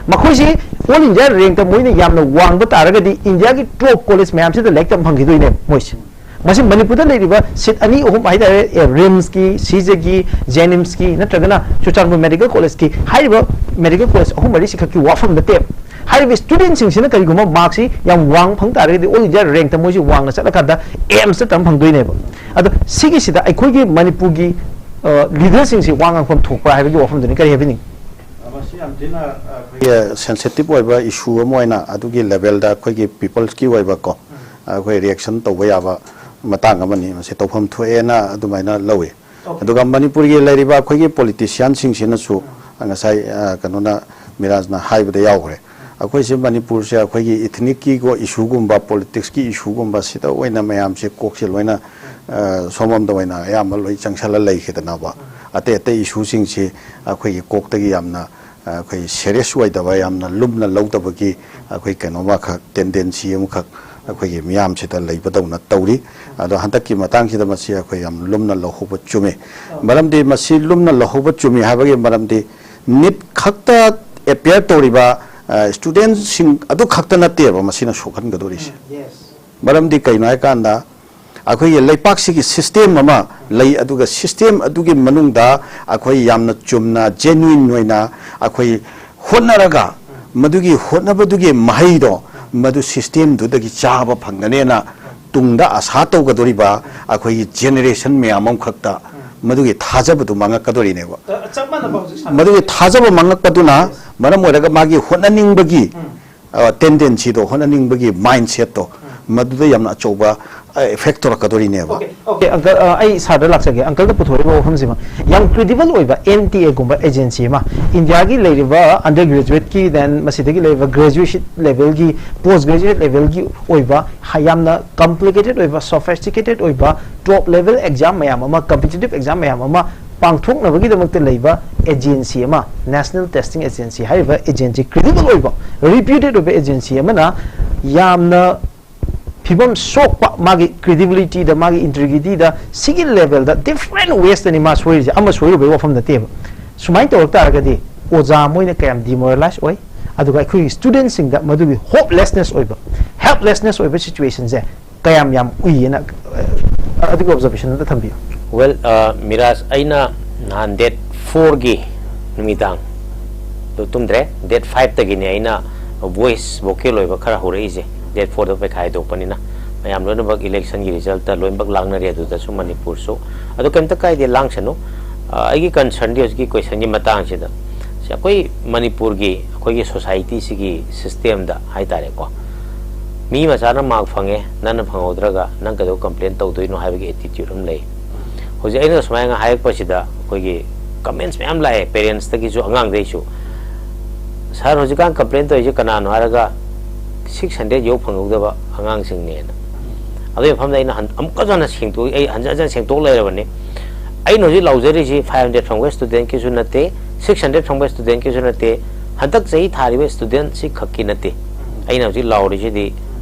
ꯃꯈꯣꯏꯁꯤ ꯑꯣꯜ ꯏꯟꯗꯤꯌꯥ ꯔꯦꯡꯛꯇ ꯃꯣꯏꯅ ꯌꯥꯝꯅ ꯋꯥꯡꯕ ꯇꯥꯔꯒꯗꯤ ꯏꯟꯗꯤꯌꯥꯒꯤ ꯇꯣꯞ ꯀꯣꯂꯦꯖ ꯃꯌꯥꯝꯁꯤꯗ ꯂꯥꯏꯔꯤꯛ ꯇꯝꯕ ꯐꯪꯈꯤꯗꯣꯏꯅꯦꯕ ꯃꯣꯏꯁꯦ꯫ ꯃꯁꯤ ꯃꯅꯤꯄꯨꯔꯗ ꯂꯩꯔꯤꯕ ꯁꯤꯠ ꯑꯅꯤ ꯑꯍꯨꯝ ꯍꯥꯏꯇꯥꯔꯦ, ꯑꯦ, ꯔꯤꯝꯁꯀꯤ, ꯁꯤꯖꯒꯤ, ꯖꯦꯅꯤꯝꯁꯀꯤ, ꯅꯠꯇ꯭ꯔꯒꯅ ꯆꯨꯔꯆꯥꯟꯄꯨꯔ ꯃꯦꯗꯤꯀꯦꯜ ꯀꯣꯂꯦꯖꯀꯤ ꯍꯥꯏꯔꯤꯕ ꯃꯦꯗꯤꯀꯦꯜ ꯀꯣꯂꯦꯖ ꯑꯍꯨꯝ ꯃꯔꯤꯁꯤꯈꯛꯀꯤ ꯋꯥꯐꯝ ꯅꯠꯇꯦꯕ꯫ ꯍꯥꯏꯔꯤꯕ ꯁ꯭ꯇꯨꯗꯦꯟꯁꯤꯡꯁꯤꯅ ꯀꯔꯤꯒꯨꯝꯕ ꯃꯥꯔꯛꯁꯤ ꯌꯥꯝ ꯋꯥꯡ ꯐꯪ ꯇꯥꯔꯒꯗꯤ ꯑꯣꯜ ꯏꯟꯗꯤꯌꯥ ꯔꯦꯡꯛꯇ ꯃꯣꯏꯁꯤ ꯋꯥꯡꯅ ꯆꯠꯂꯀꯥꯟꯗ ꯑꯦꯝꯁꯇ ꯇꯝ ꯐꯪꯗꯣꯏꯅꯦꯕ꯫ ꯑꯗꯣ ꯁꯤꯒꯤꯁꯤꯗ ꯑꯩꯈꯣꯏꯒꯤ ꯃꯅꯤꯄꯨꯔꯒꯤ, ꯑ, ꯂꯤꯗꯔꯁꯤꯡꯁꯤ ꯋꯥ ꯉꯥꯡꯐꯝ ꯊꯣꯛꯄ꯭ꯔꯥ ꯍꯥꯏꯕꯒꯤ ꯋꯥꯐꯝꯗꯨꯅꯤ꯫ ꯀꯔꯤ ꯍꯥꯏꯕꯤꯅꯤꯡ? ꯃꯁꯤ ꯌꯥꯝ ꯊꯤꯅ, ꯑ, ꯑꯩꯈꯣꯏꯒꯤ ꯁꯦꯟꯁꯤꯇꯤꯞ ꯑꯣꯏꯕ ꯏꯁꯨ ꯑꯃ ꯑꯣꯏꯅ ꯑꯗꯨꯒꯤ ꯂꯦꯚꯦꯜꯗ ꯑꯩꯈꯣꯏꯒꯤ ꯄꯤꯄꯜꯁꯀꯤ ꯑꯣꯏꯕꯀꯣ, ꯑꯩꯈꯣꯏ ꯔꯤꯌꯦꯛꯁꯟ ꯇꯧꯕ ꯌꯥꯕ ꯃꯇꯥꯡ ꯑꯃꯅꯤ꯫ ꯃꯁꯤ ꯇꯧꯐꯝ ꯊꯣꯛꯑꯦꯅ ꯑꯗꯨꯃꯥꯏꯅ ꯂꯧꯏ꯫ ꯑꯗꯨꯒ ꯃꯅꯤꯄꯨꯔꯒꯤ ꯂꯩꯔꯤꯕ ꯑꯩꯈꯣꯏꯒꯤ ꯄꯣꯂꯤꯇꯤꯁꯤꯌꯥꯟꯁꯤꯡꯁꯤꯅꯁꯨ ꯉꯁꯥꯏ, ꯑ, ꯀꯩꯅꯣꯅ ꯃꯤꯔꯥꯖꯅ ꯍꯥꯏꯕꯗ ꯌꯥꯎꯈ꯭ꯔꯦ꯫ ꯑꯩꯈꯣꯏꯁꯦ ꯃꯅꯤꯄꯨꯔꯁꯦ ꯑꯩꯈꯣꯏꯒꯤ ꯏꯊꯅꯤꯛꯀꯤꯀꯣ ꯏꯁꯨꯒꯨꯝꯕ, ꯄꯣꯂꯤꯇꯤꯛꯁꯀꯤ ꯏꯁꯨꯒꯨꯝꯕ ꯁꯤꯗ ꯑꯣꯏꯅ ꯃꯌꯥꯝꯁꯦ ꯀꯣꯛꯁꯦ ꯂꯣꯏꯅ, ꯑ, ꯁꯣꯝꯂꯣꯝꯗ ꯑꯣꯏꯅ ꯑꯌꯥꯝꯕ ꯂꯣꯏ ꯆꯪꯁꯜꯂ ꯂꯩꯈꯤꯗꯅꯕ꯫ ꯑꯇꯩ ꯑꯇꯩ ꯏꯁꯨꯁꯤꯡꯁꯤ ꯑꯩꯈꯣꯏꯒꯤ ꯀꯣꯛꯇꯒꯤ ꯌꯥꯝꯅ, ꯑ, ꯑꯩꯈꯣꯏ ꯁꯦꯔꯤꯌꯁ ꯑꯣꯏꯗꯕ, ꯌꯥꯝꯅ ꯂꯨꯝꯅ ꯂꯧꯗꯕꯒꯤ ꯑꯩꯈꯣꯏ ꯀꯩꯅꯣꯃꯈꯛ, ꯇꯦꯟꯗꯦꯟꯁꯤ ꯑꯃꯈꯛ ꯑꯩꯈꯣꯏꯒꯤ ꯃꯤꯌꯥꯝꯁꯤꯗ ꯂꯩꯕꯗꯧꯅ ꯇꯧꯔꯤ꯫ ꯑꯗꯣ ꯍꯟꯗꯛꯀꯤ ꯃꯇꯥꯡꯁꯤꯗ ꯃꯁꯤ ꯑꯩꯈꯣꯏ ꯌꯥꯝ ꯂꯨꯝꯅ ꯂꯧꯍꯧꯕ ꯆꯨꯝꯃꯤ꯫ ꯃꯔꯝꯗꯤ ꯃꯁꯤ ꯂꯨꯝꯅ ꯂꯧꯍꯧꯕ ꯆꯨꯝꯃꯤ ꯍꯥꯏꯕꯒꯤ ꯃꯔꯝꯗꯤ ꯅꯤꯠ ꯈꯛꯇ ꯑꯦꯄꯤꯌꯔ ꯇꯧꯔꯤꯕ, ꯑ, ꯁ꯭ꯇꯨꯗꯦꯟꯁꯤꯡ ꯑꯗꯨ ꯈꯛꯇ ꯅꯠꯇꯦꯕ ꯃꯁꯤꯅ ꯁꯣꯛꯍꯟꯒꯗꯧꯔꯤꯁꯦ꯫ ꯃꯔꯝꯗꯤ ꯀꯩꯅꯣ ꯍꯥꯏꯀꯥꯟꯗ ꯑꯩꯈꯣꯏꯒꯤ ꯂꯩꯄꯥꯛꯁꯤꯒꯤ ꯁꯤꯁꯇꯦꯝ ꯑꯃ ꯂꯩ, ꯑꯗꯨꯒ ꯁꯤꯁꯇꯦꯝ ꯑꯗꯨꯒꯤ ꯃꯅꯨꯡꯗ ꯑꯩꯈꯣꯏ ꯌꯥꯝꯅ ꯆꯨꯝꯅ, ꯖꯦꯅ꯭ꯌꯨꯏꯟ ꯑꯣꯏꯅ ꯑꯩꯈꯣꯏ ꯍꯣꯠꯅꯔꯒ ꯃꯗꯨꯒꯤ ꯍꯣꯠꯅꯕꯗꯨꯒꯤ ꯃꯍꯩꯗꯣ ꯃꯗꯨ ꯁꯤꯁꯇꯦꯝꯗꯨꯗꯒꯤ ꯆꯥꯕ ꯐꯪꯒꯅꯦꯅ ꯇꯨꯡꯗ ꯑꯁꯥ ꯇꯧꯒꯗꯧꯔꯤꯕ ꯑꯩꯈꯣꯏꯒꯤ ꯖꯦꯅꯦꯔꯦꯁꯟ ꯃꯌꯥꯝ ꯑꯃꯈꯛꯇ ꯃꯗꯨꯒꯤ ꯊꯥꯖꯕꯗꯨ ꯃꯥꯡꯉꯛꯀꯗꯧꯔꯤꯅꯦꯕ꯫ ꯆꯞ ꯃꯥꯟꯅꯕ ꯍꯧꯖꯤꯛ ꯁꯥꯟꯅ- ꯃꯗꯨꯒꯤ ꯊꯥꯖꯕ ꯃꯥꯡꯉꯛꯄꯗꯨꯅ ꯃꯔꯝ ꯑꯣꯏꯔꯒ ꯃꯥꯒꯤ ꯍꯣꯠꯅꯅꯤꯡꯕꯒꯤ, ꯑ, ꯇꯦꯟꯗꯦꯟꯁꯤꯗꯣ, ꯍꯣꯠꯅꯅꯤꯡꯕꯒꯤ ꯃꯥꯏꯟꯁꯦꯠꯇꯣ ꯃꯗꯨꯗ ꯌꯥꯝꯅ ꯑꯆꯧꯕ, ꯑ, ꯏꯐꯦꯛ ꯇꯧꯔꯛꯀꯗꯧꯔꯤꯅꯦꯕ꯫ Okay, okay, uncle, ꯑ, ꯑꯩ ꯁꯥꯔꯗ ꯂꯥꯛꯆꯒꯦ꯫ ꯑꯪꯀꯜꯗ ꯄꯨꯊꯣꯛꯏꯕ ꯋꯥꯐꯝꯁꯤꯃ ꯌꯥꯝ ꯀ꯭ꯔꯤꯗꯤꯕꯜ ꯑꯣꯏꯕ ꯑꯦꯟ ꯇꯤ ꯑꯦꯒꯨꯝꯕ ꯑꯦꯖꯦꯟꯁꯤ ꯑꯃ ꯏꯟꯗꯤꯌꯥꯒꯤ ꯂꯩꯔꯤꯕ ꯑꯟꯗꯔ ꯒ꯭ꯔꯦꯖꯨꯋꯦꯠꯀꯤ, then ꯃꯁꯤꯗꯒꯤ ꯂꯩꯔꯤꯕ ꯒ꯭ꯔꯦꯖꯨꯋꯦꯁꯟ ꯂꯦꯚꯦꯜꯒꯤ, ꯄꯣꯁ ꯒ꯭ꯔꯦꯖꯨꯋꯦꯠ ꯂꯦꯚꯦꯜꯒꯤ ꯑꯣꯏꯕ ꯍ-, ꯌꯥꯝꯅ ꯀꯝꯄ꯭ꯂꯤꯀꯦꯇꯦꯠ ꯑꯣꯏꯕ, ꯁꯣꯐꯤꯁꯇꯤꯀꯦꯇꯦꯠ ꯑꯣꯏꯕ ꯇꯣꯞ ꯂꯦꯚꯦꯜ ꯑꯦꯛꯖꯥꯝ ꯃꯌꯥꯝ ꯑꯃ, ꯀꯝꯄꯤꯇꯤꯇꯤꯞ ꯑꯦꯛꯖꯥꯝ ꯃꯌꯥꯝ ꯑꯃ ꯄꯥꯡꯊꯣꯛꯅꯕꯒꯤꯗꯃꯛꯇ ꯂꯩꯕ ꯑꯦꯖꯦꯟꯁꯤ ꯑꯃ, ꯅꯦꯁꯅꯦꯜ ꯇꯦꯁꯇꯤꯡ ꯑꯦꯖꯦꯟꯁꯤ ꯍꯥꯏꯔꯤꯕ ꯑꯦꯖꯦꯟꯁꯤ, ꯀ꯭ꯔꯤꯗꯤꯕꯜ ꯑꯣꯏꯕ, ꯔꯤꯄ꯭ꯌꯨꯇꯦꯠ ꯑꯣꯏꯕ ꯑꯦꯖꯦꯟꯁꯤ ꯑꯃꯅ ꯌꯥꯝꯅ ꯐꯤꯕꯝ ꯁꯣꯛꯄ, ꯃꯥꯒꯤ ꯀ꯭ꯔꯤꯗꯤꯕꯤꯂꯤꯇꯤꯗ, ꯃꯥꯒꯤ ꯏꯟꯇꯤꯒ꯭ꯔꯤꯇꯤꯗ, ꯁꯤꯒꯤ ꯂꯦꯚꯦꯜꯗ ꯗꯤꯐ꯭ꯔꯦꯟ ꯋꯦꯁꯇꯅꯤ ꯃꯥ ꯁꯣꯏꯔꯤꯁꯦ꯫ ꯑꯃ ꯁꯣꯏꯔꯨꯕꯩ ꯋꯥꯐꯝ ꯅꯠꯇꯦꯕ꯫ ꯁꯨꯃꯥꯏꯅ ꯇꯧꯔꯛ ꯇꯥꯔꯒꯗꯤ ꯑꯣꯖꯥ ꯃꯣꯏꯅ ꯀꯌꯥꯝ ꯗꯤꯃꯣꯔꯦꯂꯥꯏꯁ ꯑꯣꯏ, ꯑꯗꯨꯒ ꯑꯩꯈꯣꯏꯒꯤ ꯁ꯭ꯇꯨꯗꯦꯟꯠꯁꯤꯡꯗ ꯃꯗꯨꯒꯤ ꯍꯣꯞꯂꯦꯁꯅꯦꯁ ꯑꯣꯏꯕ, ꯍꯦꯜꯞꯂꯦꯁꯅꯦꯁ ꯑꯣꯏꯕ ꯁꯤꯆꯨꯋꯦꯁꯟꯁꯦ ꯀꯌꯥꯝ ꯌꯥꯝ ꯎꯏꯌꯦꯅ, ꯑ, ꯑꯗꯨꯒꯤ ꯑꯣꯕꯖꯔꯕꯦꯁꯟ ꯑꯝꯇ ꯊꯝꯕꯤꯌꯨ꯫ Well, ꯑ, ꯃꯤꯔꯥꯖ, ꯑꯩꯅ ꯅꯍꯥꯟ ꯗꯦꯠ ꯐꯣꯔꯒꯤ ꯅꯨꯃꯤꯗꯥꯡꯗꯣ ꯇꯨꯝꯗ꯭ꯔꯦ꯫ ꯗꯦꯠ ꯐꯥꯏꯚꯇꯒꯤꯅꯦ ꯑꯩꯅ ꯚꯣꯏꯁ ꯚꯣꯀꯦꯜ ꯑꯣꯏꯕ ꯈꯔ ꯍꯧꯔꯛꯏꯁꯦ꯫ ꯗꯦꯠ ꯐꯣꯔꯗ ꯄꯩꯈꯥ ꯍꯥꯏꯗꯣꯛꯄꯅꯤꯅ ꯃꯌꯥꯝ ꯂꯣꯏꯅꯃꯛ ꯏꯂꯦꯛꯁꯟꯒꯤ ꯔꯤꯖꯜꯇ ꯂꯣꯏꯅꯃꯛ ꯂꯥꯡꯅꯔꯦ ꯑꯗꯨꯗꯁꯨ, ꯃꯅꯤꯄꯨꯔꯁꯨ꯫ ꯑꯗꯣ ꯀꯩꯝꯇ ꯀꯥꯏꯗꯦ, ꯂꯥꯡꯁꯅꯨ꯫ ꯑ, ꯑꯩꯒꯤ ꯀꯟꯁꯔꯟꯗꯤ ꯍꯧꯖꯤꯛꯀꯤ ꯀꯣꯏꯁꯟꯒꯤ ꯃꯇꯥꯡꯁꯤꯗ꯫ ꯁꯤ ꯑꯩꯈꯣꯏ ꯃꯅꯤꯄꯨꯔꯒꯤ, ꯑꯩꯈꯣꯏꯒꯤ ꯁꯣꯁꯥꯏꯇꯤꯁꯤꯒꯤ ꯁꯤꯁꯇꯦꯝꯗ ꯍꯥꯏꯇꯥꯔꯦꯀꯣ, ꯃꯤ ꯃꯆꯥꯅ ꯃꯥꯔꯛ ꯐꯪꯉꯦ, ꯅꯪꯅ ꯐꯪꯍꯧꯗ꯭ꯔꯒ ꯅꯪ ꯀꯩꯗꯧ ꯀꯝꯄ꯭ꯂꯦꯟ ꯇꯧꯗꯣꯏꯅꯣ ꯍꯥꯏꯕꯒꯤ ꯑꯦꯇꯤꯇ꯭ꯌꯨꯠ ꯑꯃ ꯂꯩ꯫ ꯍꯧꯖꯤꯛ ꯑꯩꯅ ꯁꯨꯃꯥꯏꯅ ꯍꯥꯏꯔꯛꯄꯁꯤꯗ ꯑꯩꯈꯣꯏꯒꯤ ꯀꯃꯦꯟꯠꯁ ꯃꯌꯥꯝ ꯂꯥꯛꯑꯦ, ꯄꯦꯔꯦꯟꯠꯁꯇꯒꯤꯁꯨ ꯑꯉꯥꯡꯗꯒꯤꯁꯨ꯫ ꯁꯥꯔ, ꯍꯧꯖꯤꯛꯀꯥꯟ ꯀꯝꯄ꯭ꯂꯦꯟ ꯇꯧꯔꯤꯁꯦ ꯀꯅꯥꯅꯣ ꯍꯥꯏꯔꯒ, ꯁꯤꯛꯁ ꯍꯟꯗ꯭ꯔꯦꯗ ꯌꯧ ꯐꯪꯍꯧꯗꯕ ꯑꯉꯥꯡꯁꯤꯡꯅꯦꯅ꯫ ꯑꯗꯨꯒꯤ ꯃꯐꯝꯗ ꯑꯩꯅ ꯍꯟ-, ꯑꯃꯨꯛꯀꯁꯨ ꯍꯟꯅ ꯁꯦꯡꯗꯣꯛ-, ꯑꯩ ꯍꯟꯖꯟ ꯍꯟꯖꯟ ꯁꯦꯡꯗꯣꯛ ꯂꯩꯔꯕꯅꯤ꯫ ꯑꯩꯅ ꯍꯧꯖꯤꯛ ꯂꯥꯎꯖꯔꯤꯁꯤ ꯐꯥꯏꯚ ꯍꯟꯗ꯭ꯔꯦꯗ ꯐꯪꯕ ꯁ꯭ꯇꯨꯗꯦꯟꯠꯀꯤꯁꯨ ꯅꯠꯇꯦ, ꯁꯤꯛꯁ ꯍꯟꯗ꯭ꯔꯦꯗ ꯐꯪꯕ ꯁ꯭ꯇꯨꯗꯦꯟꯠꯀꯤꯁꯨ ꯅꯠꯇꯦ, ꯍꯟꯗꯛ ꯆꯍꯤ ꯊꯥꯔꯤꯕ ꯁ꯭ꯇꯨꯗꯦꯟꯠꯁꯤ ꯈꯛꯀꯤ ꯅꯠꯇꯦ꯫ ꯑꯩꯅ ꯍꯧꯖꯤꯛ ꯂꯥꯎꯔꯤꯁꯤꯗꯤ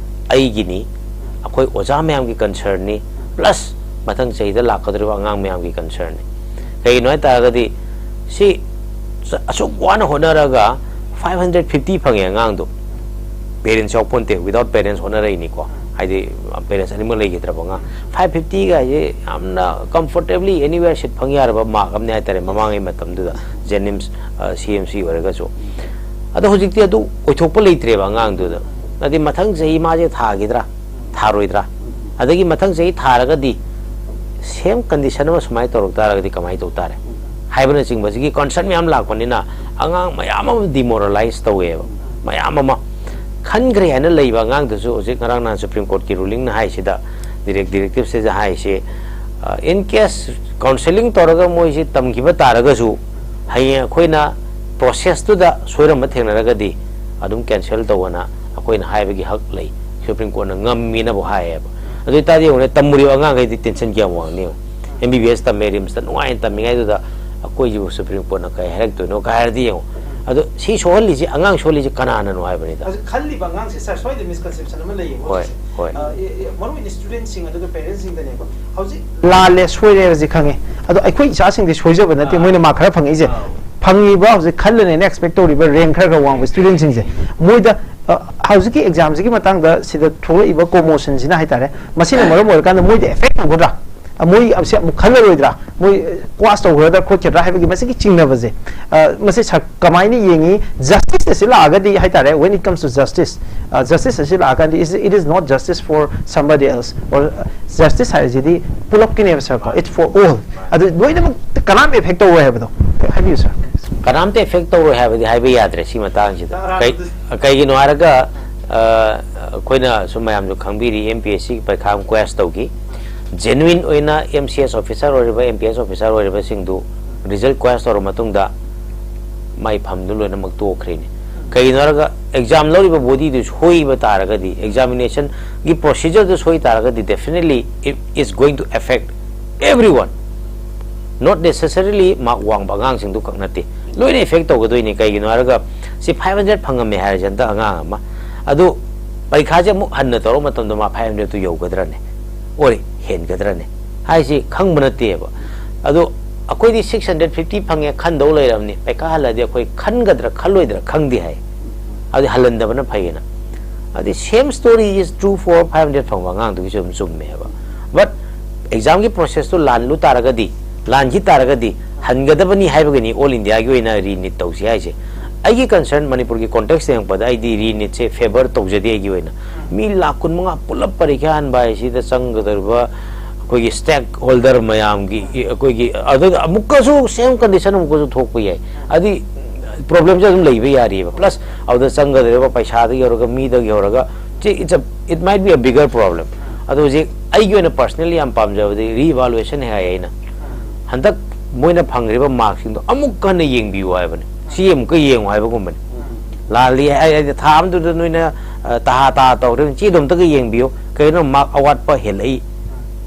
ꯑꯩꯒꯤꯅꯤ, ꯑꯩꯈꯣꯏ ꯑꯣꯖꯥ ꯃꯌꯥꯝꯒꯤ ꯀꯟꯁꯔꯟꯅꯤ, ꯄ꯭ꯂꯁ ꯃꯊꯪ ꯆꯍꯤꯗ ꯂꯥꯛꯀꯗꯧꯔꯤꯕ ꯑꯉꯥꯡ ꯃꯌꯥꯝꯒꯤ ꯀꯟꯁꯔꯟꯅꯤ꯫ ꯀꯩꯒꯤꯅꯣ ꯍꯥꯏ ꯇꯥꯔꯒꯗꯤ, ꯁꯤ ꯑꯁꯨꯛ ꯋꯥꯅ ꯍꯣꯠꯅꯔꯒ ꯐꯥꯏꯚ ꯍꯟꯗ꯭ꯔꯦꯗ ꯐꯤꯐꯇꯤ ꯐꯪꯉꯦ ꯑꯉꯥꯡꯗꯣ, ꯄꯦꯔꯦꯟꯁ ꯌꯥꯎꯄꯣꯟꯇꯦ, without parents ꯍꯣꯠꯅꯔꯛꯏꯅꯤꯀꯣ, ꯍꯥꯏꯗꯤ ꯄꯦꯔꯦꯟꯁ ꯑꯅꯤꯃꯛ ꯂꯩꯈꯤꯗ꯭ꯔꯕ ꯑꯉꯥꯡ꯫ ꯐꯥꯏꯚ ꯐꯤꯐꯇꯤꯒ ꯍꯥꯏꯁꯦ ꯌꯥꯝꯅ comfortably anywhere seat ꯐꯪ ꯌꯥꯔꯕ ꯃꯥꯔꯛ ꯑꯃꯅꯦ ꯍꯥꯏꯇꯥꯔꯦ, ꯃꯃꯥꯡꯉꯩ ꯃꯇꯝꯗꯨꯗ ꯖꯦꯅꯤꯝꯁ, ꯁꯤ ꯑꯦꯝ ꯁꯤ ꯑꯣꯏꯔꯒꯁꯨ꯫ ꯑꯗꯣ ꯍꯧꯖꯤꯛꯇꯤ ꯑꯗꯨ ꯑꯣꯏꯊꯣꯛꯄ ꯂꯩꯇ꯭ꯔꯦꯕ ꯑꯉꯥꯡꯗꯨꯗ꯫ ꯑꯗꯩ ꯃꯊꯪ ꯆꯍꯤ ꯃꯥꯁꯦ ꯊꯥꯈꯤꯗ꯭ꯔꯥ, ꯊꯥꯔꯣꯏꯗ꯭ꯔꯥ? ꯑꯗꯒꯤ ꯃꯊꯪ ꯆꯍꯤ ꯊꯥꯔꯒꯗꯤ ꯁꯦꯝ ꯀꯟꯗꯤꯁꯟ ꯑꯃ ꯁꯨꯃꯥꯏꯅ ꯇꯧꯔꯛ ꯇꯥꯔꯒꯗꯤ ꯀꯃꯥꯏꯅ ꯇꯧ ꯇꯥꯔꯦ? ꯍꯥꯏꯕꯅꯆꯤꯡꯕꯁꯤꯒꯤ ꯀꯟꯁꯔꯟ ꯃꯌꯥꯝ ꯂꯥꯛꯄꯅꯤꯅ, ꯑꯉꯥꯡ ꯃꯌꯥꯝ ꯑꯃ ꯗꯤꯃꯣꯔꯦꯂꯥꯏꯁ ꯇꯧꯋꯦꯕ꯫ ꯃꯌꯥꯝ ꯑꯃ ꯈꯟꯈ꯭ꯔꯦ ꯍꯥꯏꯅ ꯂꯩꯕ ꯑꯉꯥꯡꯗꯨꯁꯨ ꯍꯧꯖꯤꯛ ꯉꯔꯥꯡ ꯅꯍꯥꯟ ꯁꯨꯄ꯭ꯔꯤꯝ ꯀꯣꯔꯠꯀꯤ ꯔꯨꯂꯤꯡꯅ ꯍꯥꯏꯁꯤꯗ, ꯗꯤꯔꯦꯛ-, ꯗꯤꯔꯦꯛꯇꯤꯞꯁꯤꯗ ꯍꯥꯏꯁꯦ, ꯑ, in case counselling ꯇꯧꯔꯒ ꯃꯣꯏꯁꯤ ꯇꯝꯈꯤꯕ ꯇꯥꯔꯒꯁꯨ, ꯍꯌꯦꯡ ꯑꯩꯈꯣꯏꯅ ꯄ꯭ꯔꯣꯁꯦꯁꯇꯨꯗ ꯁꯣꯏꯔꯝꯕ ꯊꯦꯡꯅꯔꯒꯗꯤ ꯑꯗꯨꯝ ꯀꯦꯟꯁꯦꯜ ꯇꯧꯑꯣꯅ ꯑꯩꯈꯣꯏꯅ ꯍꯥꯏꯕꯒꯤ ꯍꯛ ꯂꯩ꯫ ꯁꯨꯄ꯭ꯔꯤꯝ ꯀꯣꯔꯠꯅ ꯉꯝꯃꯤꯅꯕꯨ ꯍꯥꯏꯌꯦꯕ꯫ ꯑꯗꯨ ꯑꯣꯏꯇꯥꯔꯗꯤ ꯌꯦꯡꯉꯨꯅꯦ, ꯇꯝꯃꯨꯔꯤꯕ ꯑꯉꯥꯡꯈꯩꯗꯤ ꯇꯦꯟꯁꯟ ꯀꯌꯥꯝ ꯋꯥꯡꯅꯤ ꯌꯦꯡꯉꯨ꯫ ꯑꯦꯝ ꯕꯤ ꯕꯤ ꯑꯦꯁ ꯇꯝꯃꯦ, ꯔꯤꯝꯁꯇ ꯅꯨꯡꯉꯥꯏꯅ ꯇꯝꯃꯤꯉꯩꯗꯨꯗ ꯑꯩꯈꯣꯏꯁꯤꯕꯨ ꯁꯨꯄ꯭ꯔꯤꯝ ꯀꯣꯔꯠꯅ ꯀꯔꯤ ꯍꯥꯏꯔꯛꯇꯣꯏꯅꯣ ꯀꯥꯏ ꯍꯥꯏꯔꯗꯤ ꯌꯦꯡꯉꯨ꯫ ꯑꯗꯣ ꯁꯤ ꯁꯣꯛꯍꯜꯂꯤꯁꯤ, ꯑꯉꯥꯡ ꯁꯣꯛꯍꯜꯂꯤꯁꯤ ꯀꯅꯥꯅꯅꯣ ꯍꯥꯏꯕꯅꯤꯗ꯫ ꯍꯧꯖꯤꯛ ꯈꯜꯂꯤꯕ ꯑꯉꯥꯡꯁꯦ, ꯁꯥꯔ, ꯁ꯭ꯋꯥꯏꯗ ꯃꯤꯁꯀꯟꯁꯦꯞꯁꯟ ꯑꯃ ꯂꯩꯌꯦꯕ ꯍꯣꯏ, ꯍꯧꯖꯤꯛꯁꯦ꯫ ꯍꯣꯏ꯫ ꯑ, ꯑꯦ, ꯑꯦ, ꯃꯔꯨ ꯑꯣꯏꯅ ꯁ꯭ꯇꯨꯗꯦꯟꯠꯁꯤꯡ ꯑꯗꯨꯒ ꯄꯦꯔꯦꯟꯠꯁꯤꯡꯗꯅꯦꯕ꯫ ꯍꯧꯖꯤꯛ ꯂꯥꯜꯂꯦ, ꯁꯣꯏꯔꯦ ꯍꯥꯏꯕꯁꯤ ꯈꯪꯉꯦ꯫ ꯑꯗꯣ ꯑꯩꯈꯣꯏ ꯏꯆꯥꯁꯤꯡꯗꯤ ꯁꯣꯏꯖꯕ ꯅꯠꯇꯦ, ꯑꯥ꯫ ꯃꯣꯏꯅ ꯃꯥꯔꯛ ꯈꯔ ꯐꯪꯉꯛꯏꯁꯦ꯫ ꯑꯥ꯫ ꯐꯪꯉꯤꯕ ꯍꯧꯖꯤꯛ ꯈꯜꯂꯅꯦꯅ ꯑꯦꯛꯁꯄꯦꯛ ꯇꯧꯔꯤꯕ ꯔꯦꯡꯛ ꯈꯔ ꯈꯔ ꯋꯥꯡꯕ ꯁ꯭ꯇꯨꯗꯦꯟꯠꯁꯤꯡꯁꯦ, ꯃꯣꯏꯗ, ꯑ, ꯍꯧꯖꯤꯛꯀꯤ ꯑꯦꯛꯖꯥꯝꯁꯤꯒꯤ ꯃꯇꯥꯡꯗ ꯁꯤꯗ ꯊꯣꯛꯂꯛꯏꯕ ꯀꯣꯃꯣꯁꯟꯁꯤꯅ ꯍꯥꯏꯇꯥꯔꯦ, ꯃꯁꯤꯅ ꯃꯔꯝ ꯑꯣꯏꯔꯀꯥꯟꯗ ꯃꯣꯏꯗ ꯑꯦꯐꯦꯛ ꯇꯧꯒꯗ꯭ꯔꯥ? ꯑ, ꯃꯣꯏ ꯑꯁꯤ ꯑꯃꯨꯛ ꯈꯜꯂꯔꯣꯏꯗ꯭ꯔꯥ? ꯃꯣꯏ ꯄꯥꯁ ꯇꯧꯒꯗ꯭ꯔꯥ ꯈꯣꯠꯀꯗ꯭ꯔꯥ ꯍꯥꯏꯕꯒꯤ ꯃꯁꯤꯒꯤ ꯆꯤꯡꯅꯕꯁꯦ, ꯑ, ꯃꯁꯤ ꯁꯥꯔ ꯀꯃꯥꯏꯅ ꯌꯦꯡꯉꯤ? ꯖꯁꯇꯤꯁ ꯑꯁꯤ ꯂꯥꯛꯑꯒꯗꯤ ꯍꯥꯏꯇꯥꯔꯦ, when it comes to justice, ꯑ, ꯖꯁꯇꯤꯁ ꯑꯁꯤ ꯂꯥꯛꯑꯀꯥꯟꯗ is, it is not justice for somebody else, or, ꯑ, ꯖꯁꯇꯤꯁ ꯍꯥꯏꯔꯤꯁꯤꯗꯤ ꯄꯨꯂꯞꯀꯤꯅꯦꯕ ꯁꯥꯔꯀꯣ, it's for all꯫ ꯑꯗꯨ ꯂꯣꯏꯅꯃꯛ ꯀꯅꯥꯝ ꯑꯦꯐꯦꯛ ꯇꯧꯔꯣꯏ ꯍꯥꯏꯕꯗꯣ ꯍꯥꯏꯕꯤꯌꯨ ꯁꯥꯔ꯫ ꯀꯅꯥꯝꯇ ꯑꯦꯐꯦꯛ ꯇꯧꯔꯣꯏ ꯍꯥꯏꯕꯗꯤ ꯍꯥꯏꯕ ꯌꯥꯗ꯭ꯔꯦ ꯁꯤ ꯃꯇꯥꯡꯁꯤꯗ꯫ ꯀꯩ-, ꯀꯩꯒꯤꯅꯣ ꯍꯥꯏꯔꯒ, ꯑ, ꯑꯩꯈꯣꯏꯅ ꯁꯨꯝ ꯃꯌꯥꯝꯁꯨ ꯈꯪꯕꯤꯔꯤ, ꯑꯦꯝ ꯄꯤ ꯑꯦꯁ ꯁꯤꯒꯤ ꯄꯔꯤꯈꯥ ꯑꯃ ꯀ꯭ꯋꯦꯁ ꯇꯧꯈꯤ꯫ ꯖꯦꯅꯨꯏꯟ ꯑꯣꯏꯅ ꯑꯦꯝ ꯁꯤ ꯑꯦꯁ ꯑꯣꯐꯤꯁꯔ ꯑꯣꯏꯔꯤꯕ, ꯑꯦꯝ ꯄꯤ ꯑꯦꯁ ꯑꯣꯐꯤꯁꯔ ꯑꯣꯏꯔꯤꯕꯁꯤꯡꯗꯨ ꯔꯤꯖꯜ ꯀ꯭ꯋꯦꯁ ꯇꯧꯔ ꯃꯇꯨꯡꯗ ꯃꯥꯏ ꯐꯝꯗꯨ ꯂꯣꯏꯅꯃꯛ ꯇꯣꯛꯈ꯭ꯔꯤꯅꯤ꯫ ꯀꯩꯒꯤꯅꯣ ꯍꯥꯏꯔꯒ ꯑꯦꯛꯖꯥꯝ ꯂꯧꯔꯤꯕ ꯕꯣꯗꯤꯗꯨ ꯁꯣꯏꯕ ꯇꯥꯔꯒꯗꯤ, ꯑꯦꯛꯖꯥꯃꯤꯅꯦꯁꯟꯒꯤ ꯄ꯭ꯔꯣꯁꯤꯖꯔꯗꯨ ꯁꯣꯏ ꯇꯥꯔꯒꯗꯤ, definitely it is going to affect everyone, not necessarily mark ꯋꯥꯡꯕ ꯑꯉꯥꯡꯁꯤꯡꯗꯨ ꯈꯛ ꯅꯠꯇꯦ, ꯂꯣꯏꯅ ꯏꯐꯦꯛ ꯇꯧꯒꯗꯣꯏꯅꯤ꯫ ꯀꯩꯒꯤꯅꯣ ꯍꯥꯏꯔꯒ ꯁꯤ ꯐꯥꯏꯚ ꯍꯟꯗ꯭ꯔꯦꯠ ꯐꯪꯉꯝꯃꯦ ꯍꯥꯏꯔꯁꯦ ꯍꯟꯗꯛ ꯑꯉꯥꯡ ꯑꯃ, ꯑꯗꯨ ꯄꯔꯤꯈꯥꯁꯦ ꯑꯃꯨꯛ ꯍꯟꯅ ꯇꯧꯔꯛꯄ ꯃꯇꯝꯗ ꯃꯥ ꯐꯥꯏꯚ ꯍꯟꯗ꯭ꯔꯦꯠꯇꯨ ꯌꯧꯒꯗ꯭ꯔꯅꯦ, ꯑꯣꯔ ꯍꯦꯟꯒꯗ꯭ꯔꯅꯦ ꯍꯥꯏꯁꯤ ꯈꯪꯕ ꯅꯠꯇꯦꯕ꯫ ꯑꯗꯣ ꯑꯩꯈꯣꯏꯗꯤ ꯁꯤꯛꯁ ꯍꯟꯗ꯭ꯔꯦꯠ ꯐꯤꯐꯇꯤ ꯐꯪꯉꯦ ꯈꯟꯗꯧ ꯂꯩꯔꯕꯅꯤ, ꯄꯩꯈꯥ ꯍꯜꯂꯗꯤ ꯑꯩꯈꯣꯏ ꯈꯟꯒꯗ꯭ꯔꯥ ꯈꯜꯂꯣꯏꯗ꯭ꯔꯥ ꯈꯪꯗꯦ ꯍꯥꯏ꯫ ꯑꯗꯨꯗꯤ ꯍꯜꯍꯟꯗꯕꯅ ꯐꯩꯌꯦꯅ꯫ ꯑꯗꯨꯗꯤ same story is true for five hundred ꯐꯪꯕ ꯑꯉꯥꯡꯗꯨꯒꯤꯁꯨ ꯑꯗꯨꯝ ꯆꯨꯝꯃꯦꯕ꯫ But ꯑꯦꯛꯖꯥꯝꯒꯤ ꯄ꯭ꯔꯣꯁꯦꯁꯇꯨ ꯂꯥꯜꯂꯨ ꯇꯥꯔꯒꯗꯤ, ꯂꯥꯟꯈꯤ ꯇꯥꯔꯒꯗꯤ ꯍꯟꯒꯗꯕꯅꯤ ꯍꯥꯏꯕꯒꯤꯅꯤ ꯑꯣꯜ ꯏꯟꯗꯤꯌꯥꯒꯤ ꯑꯣꯏꯅ ꯔꯤꯅꯤꯠ ꯇꯧꯁꯤ ꯍꯥꯏꯁꯦ꯫ ꯑꯩꯒꯤ ꯀꯟꯁꯔꯟ ꯃꯅꯤꯄꯨꯔꯒꯤ ꯀꯣꯟꯇꯦꯛꯁꯇ ꯌꯦꯡꯉꯛꯄꯗ ꯑꯩꯗꯤ ꯔꯤꯅꯤꯠꯁꯦ ꯐꯦꯚꯔ ꯇꯧꯖꯗꯦ ꯑꯩꯒꯤ ꯑꯣꯏꯅ꯫ ꯃꯤ ꯂꯥꯛ ꯀꯨꯟ ꯃꯉꯥ ꯄꯨꯂꯞ ꯄꯔꯤꯈ꯭ꯌꯥ ꯍꯟꯕ ꯍꯥꯏꯁꯤꯗ ꯆꯪꯒꯗꯧꯔꯤꯕ ꯑꯩꯈꯣꯏꯒꯤ ꯁ꯭ꯇꯦꯛ ꯍꯣꯜꯗꯔ ꯃꯌꯥꯝꯒꯤ, ꯑꯩꯈꯣꯏꯒꯤ ꯑꯗꯨꯗ ꯑꯃꯨꯛꯀꯁꯨ ꯁꯦꯝ ꯀꯟꯗꯤꯁꯟ ꯑꯃꯨꯛꯀꯁꯨ ꯊꯣꯛꯄ ꯌꯥꯏ꯫ ꯑꯗꯨꯗꯤ ꯄ꯭ꯔꯣꯕ꯭ꯂꯦꯝꯁꯦ ꯑꯗꯨꯝ ꯂꯩꯕ ꯌꯥꯔꯤꯕ꯫ ꯄ꯭ꯂꯁ ꯑꯗꯨꯗ ꯆꯪꯒꯗꯧꯔꯤꯕ ꯄꯩꯁꯥꯗꯒꯤ ꯍꯧꯔꯒ, ꯃꯤꯗꯒꯤ ꯍꯧꯔꯒ, ꯁꯤ it's a, it might be a bigger problem꯫ ꯑꯗꯣ ꯍꯧꯖꯤꯛ ꯑꯩꯒꯤ ꯑꯣꯏꯅ ꯄꯔꯁꯅꯦꯜꯂꯤ ꯌꯥꯝ ꯄꯥꯝꯖꯕꯗꯤ ꯔꯤꯏꯚꯥꯂꯨꯑꯦꯁꯟ ꯍꯥꯏ ꯑꯩꯅ꯫ ꯍꯟꯗꯛ ꯃꯣꯏꯅ ꯐꯪꯈ꯭ꯔꯤꯕ ꯃꯥꯔꯛꯁꯤꯡꯗꯣ ꯑꯃꯨꯛ ꯍꯟꯅ ꯌꯦꯡꯕꯤꯌꯨ ꯍꯥꯏꯕꯅꯤ꯫ ꯁꯤ ꯑꯃꯨꯛꯀ ꯌꯦꯡꯉꯨ ꯍꯥꯏꯕꯒꯨꯝꯕꯅꯤ꯫ ꯂꯥꯜꯂꯤ ꯍꯥꯏ-, ꯍꯥꯏꯗꯤ ꯊꯥ ꯑꯃꯗꯨꯗ ꯅꯣꯏꯅ, ꯑ, ꯇꯍꯥ ꯇꯍꯥ ꯇꯧꯔꯦ, ꯆꯦꯗꯣ ꯑꯝꯇꯒ ꯌꯦꯡꯕꯤꯌꯨ꯫ ꯀꯩꯅꯣ ꯃꯥꯔꯛ ꯑꯋꯥꯠꯄ ꯍꯦꯜꯂꯛꯏ?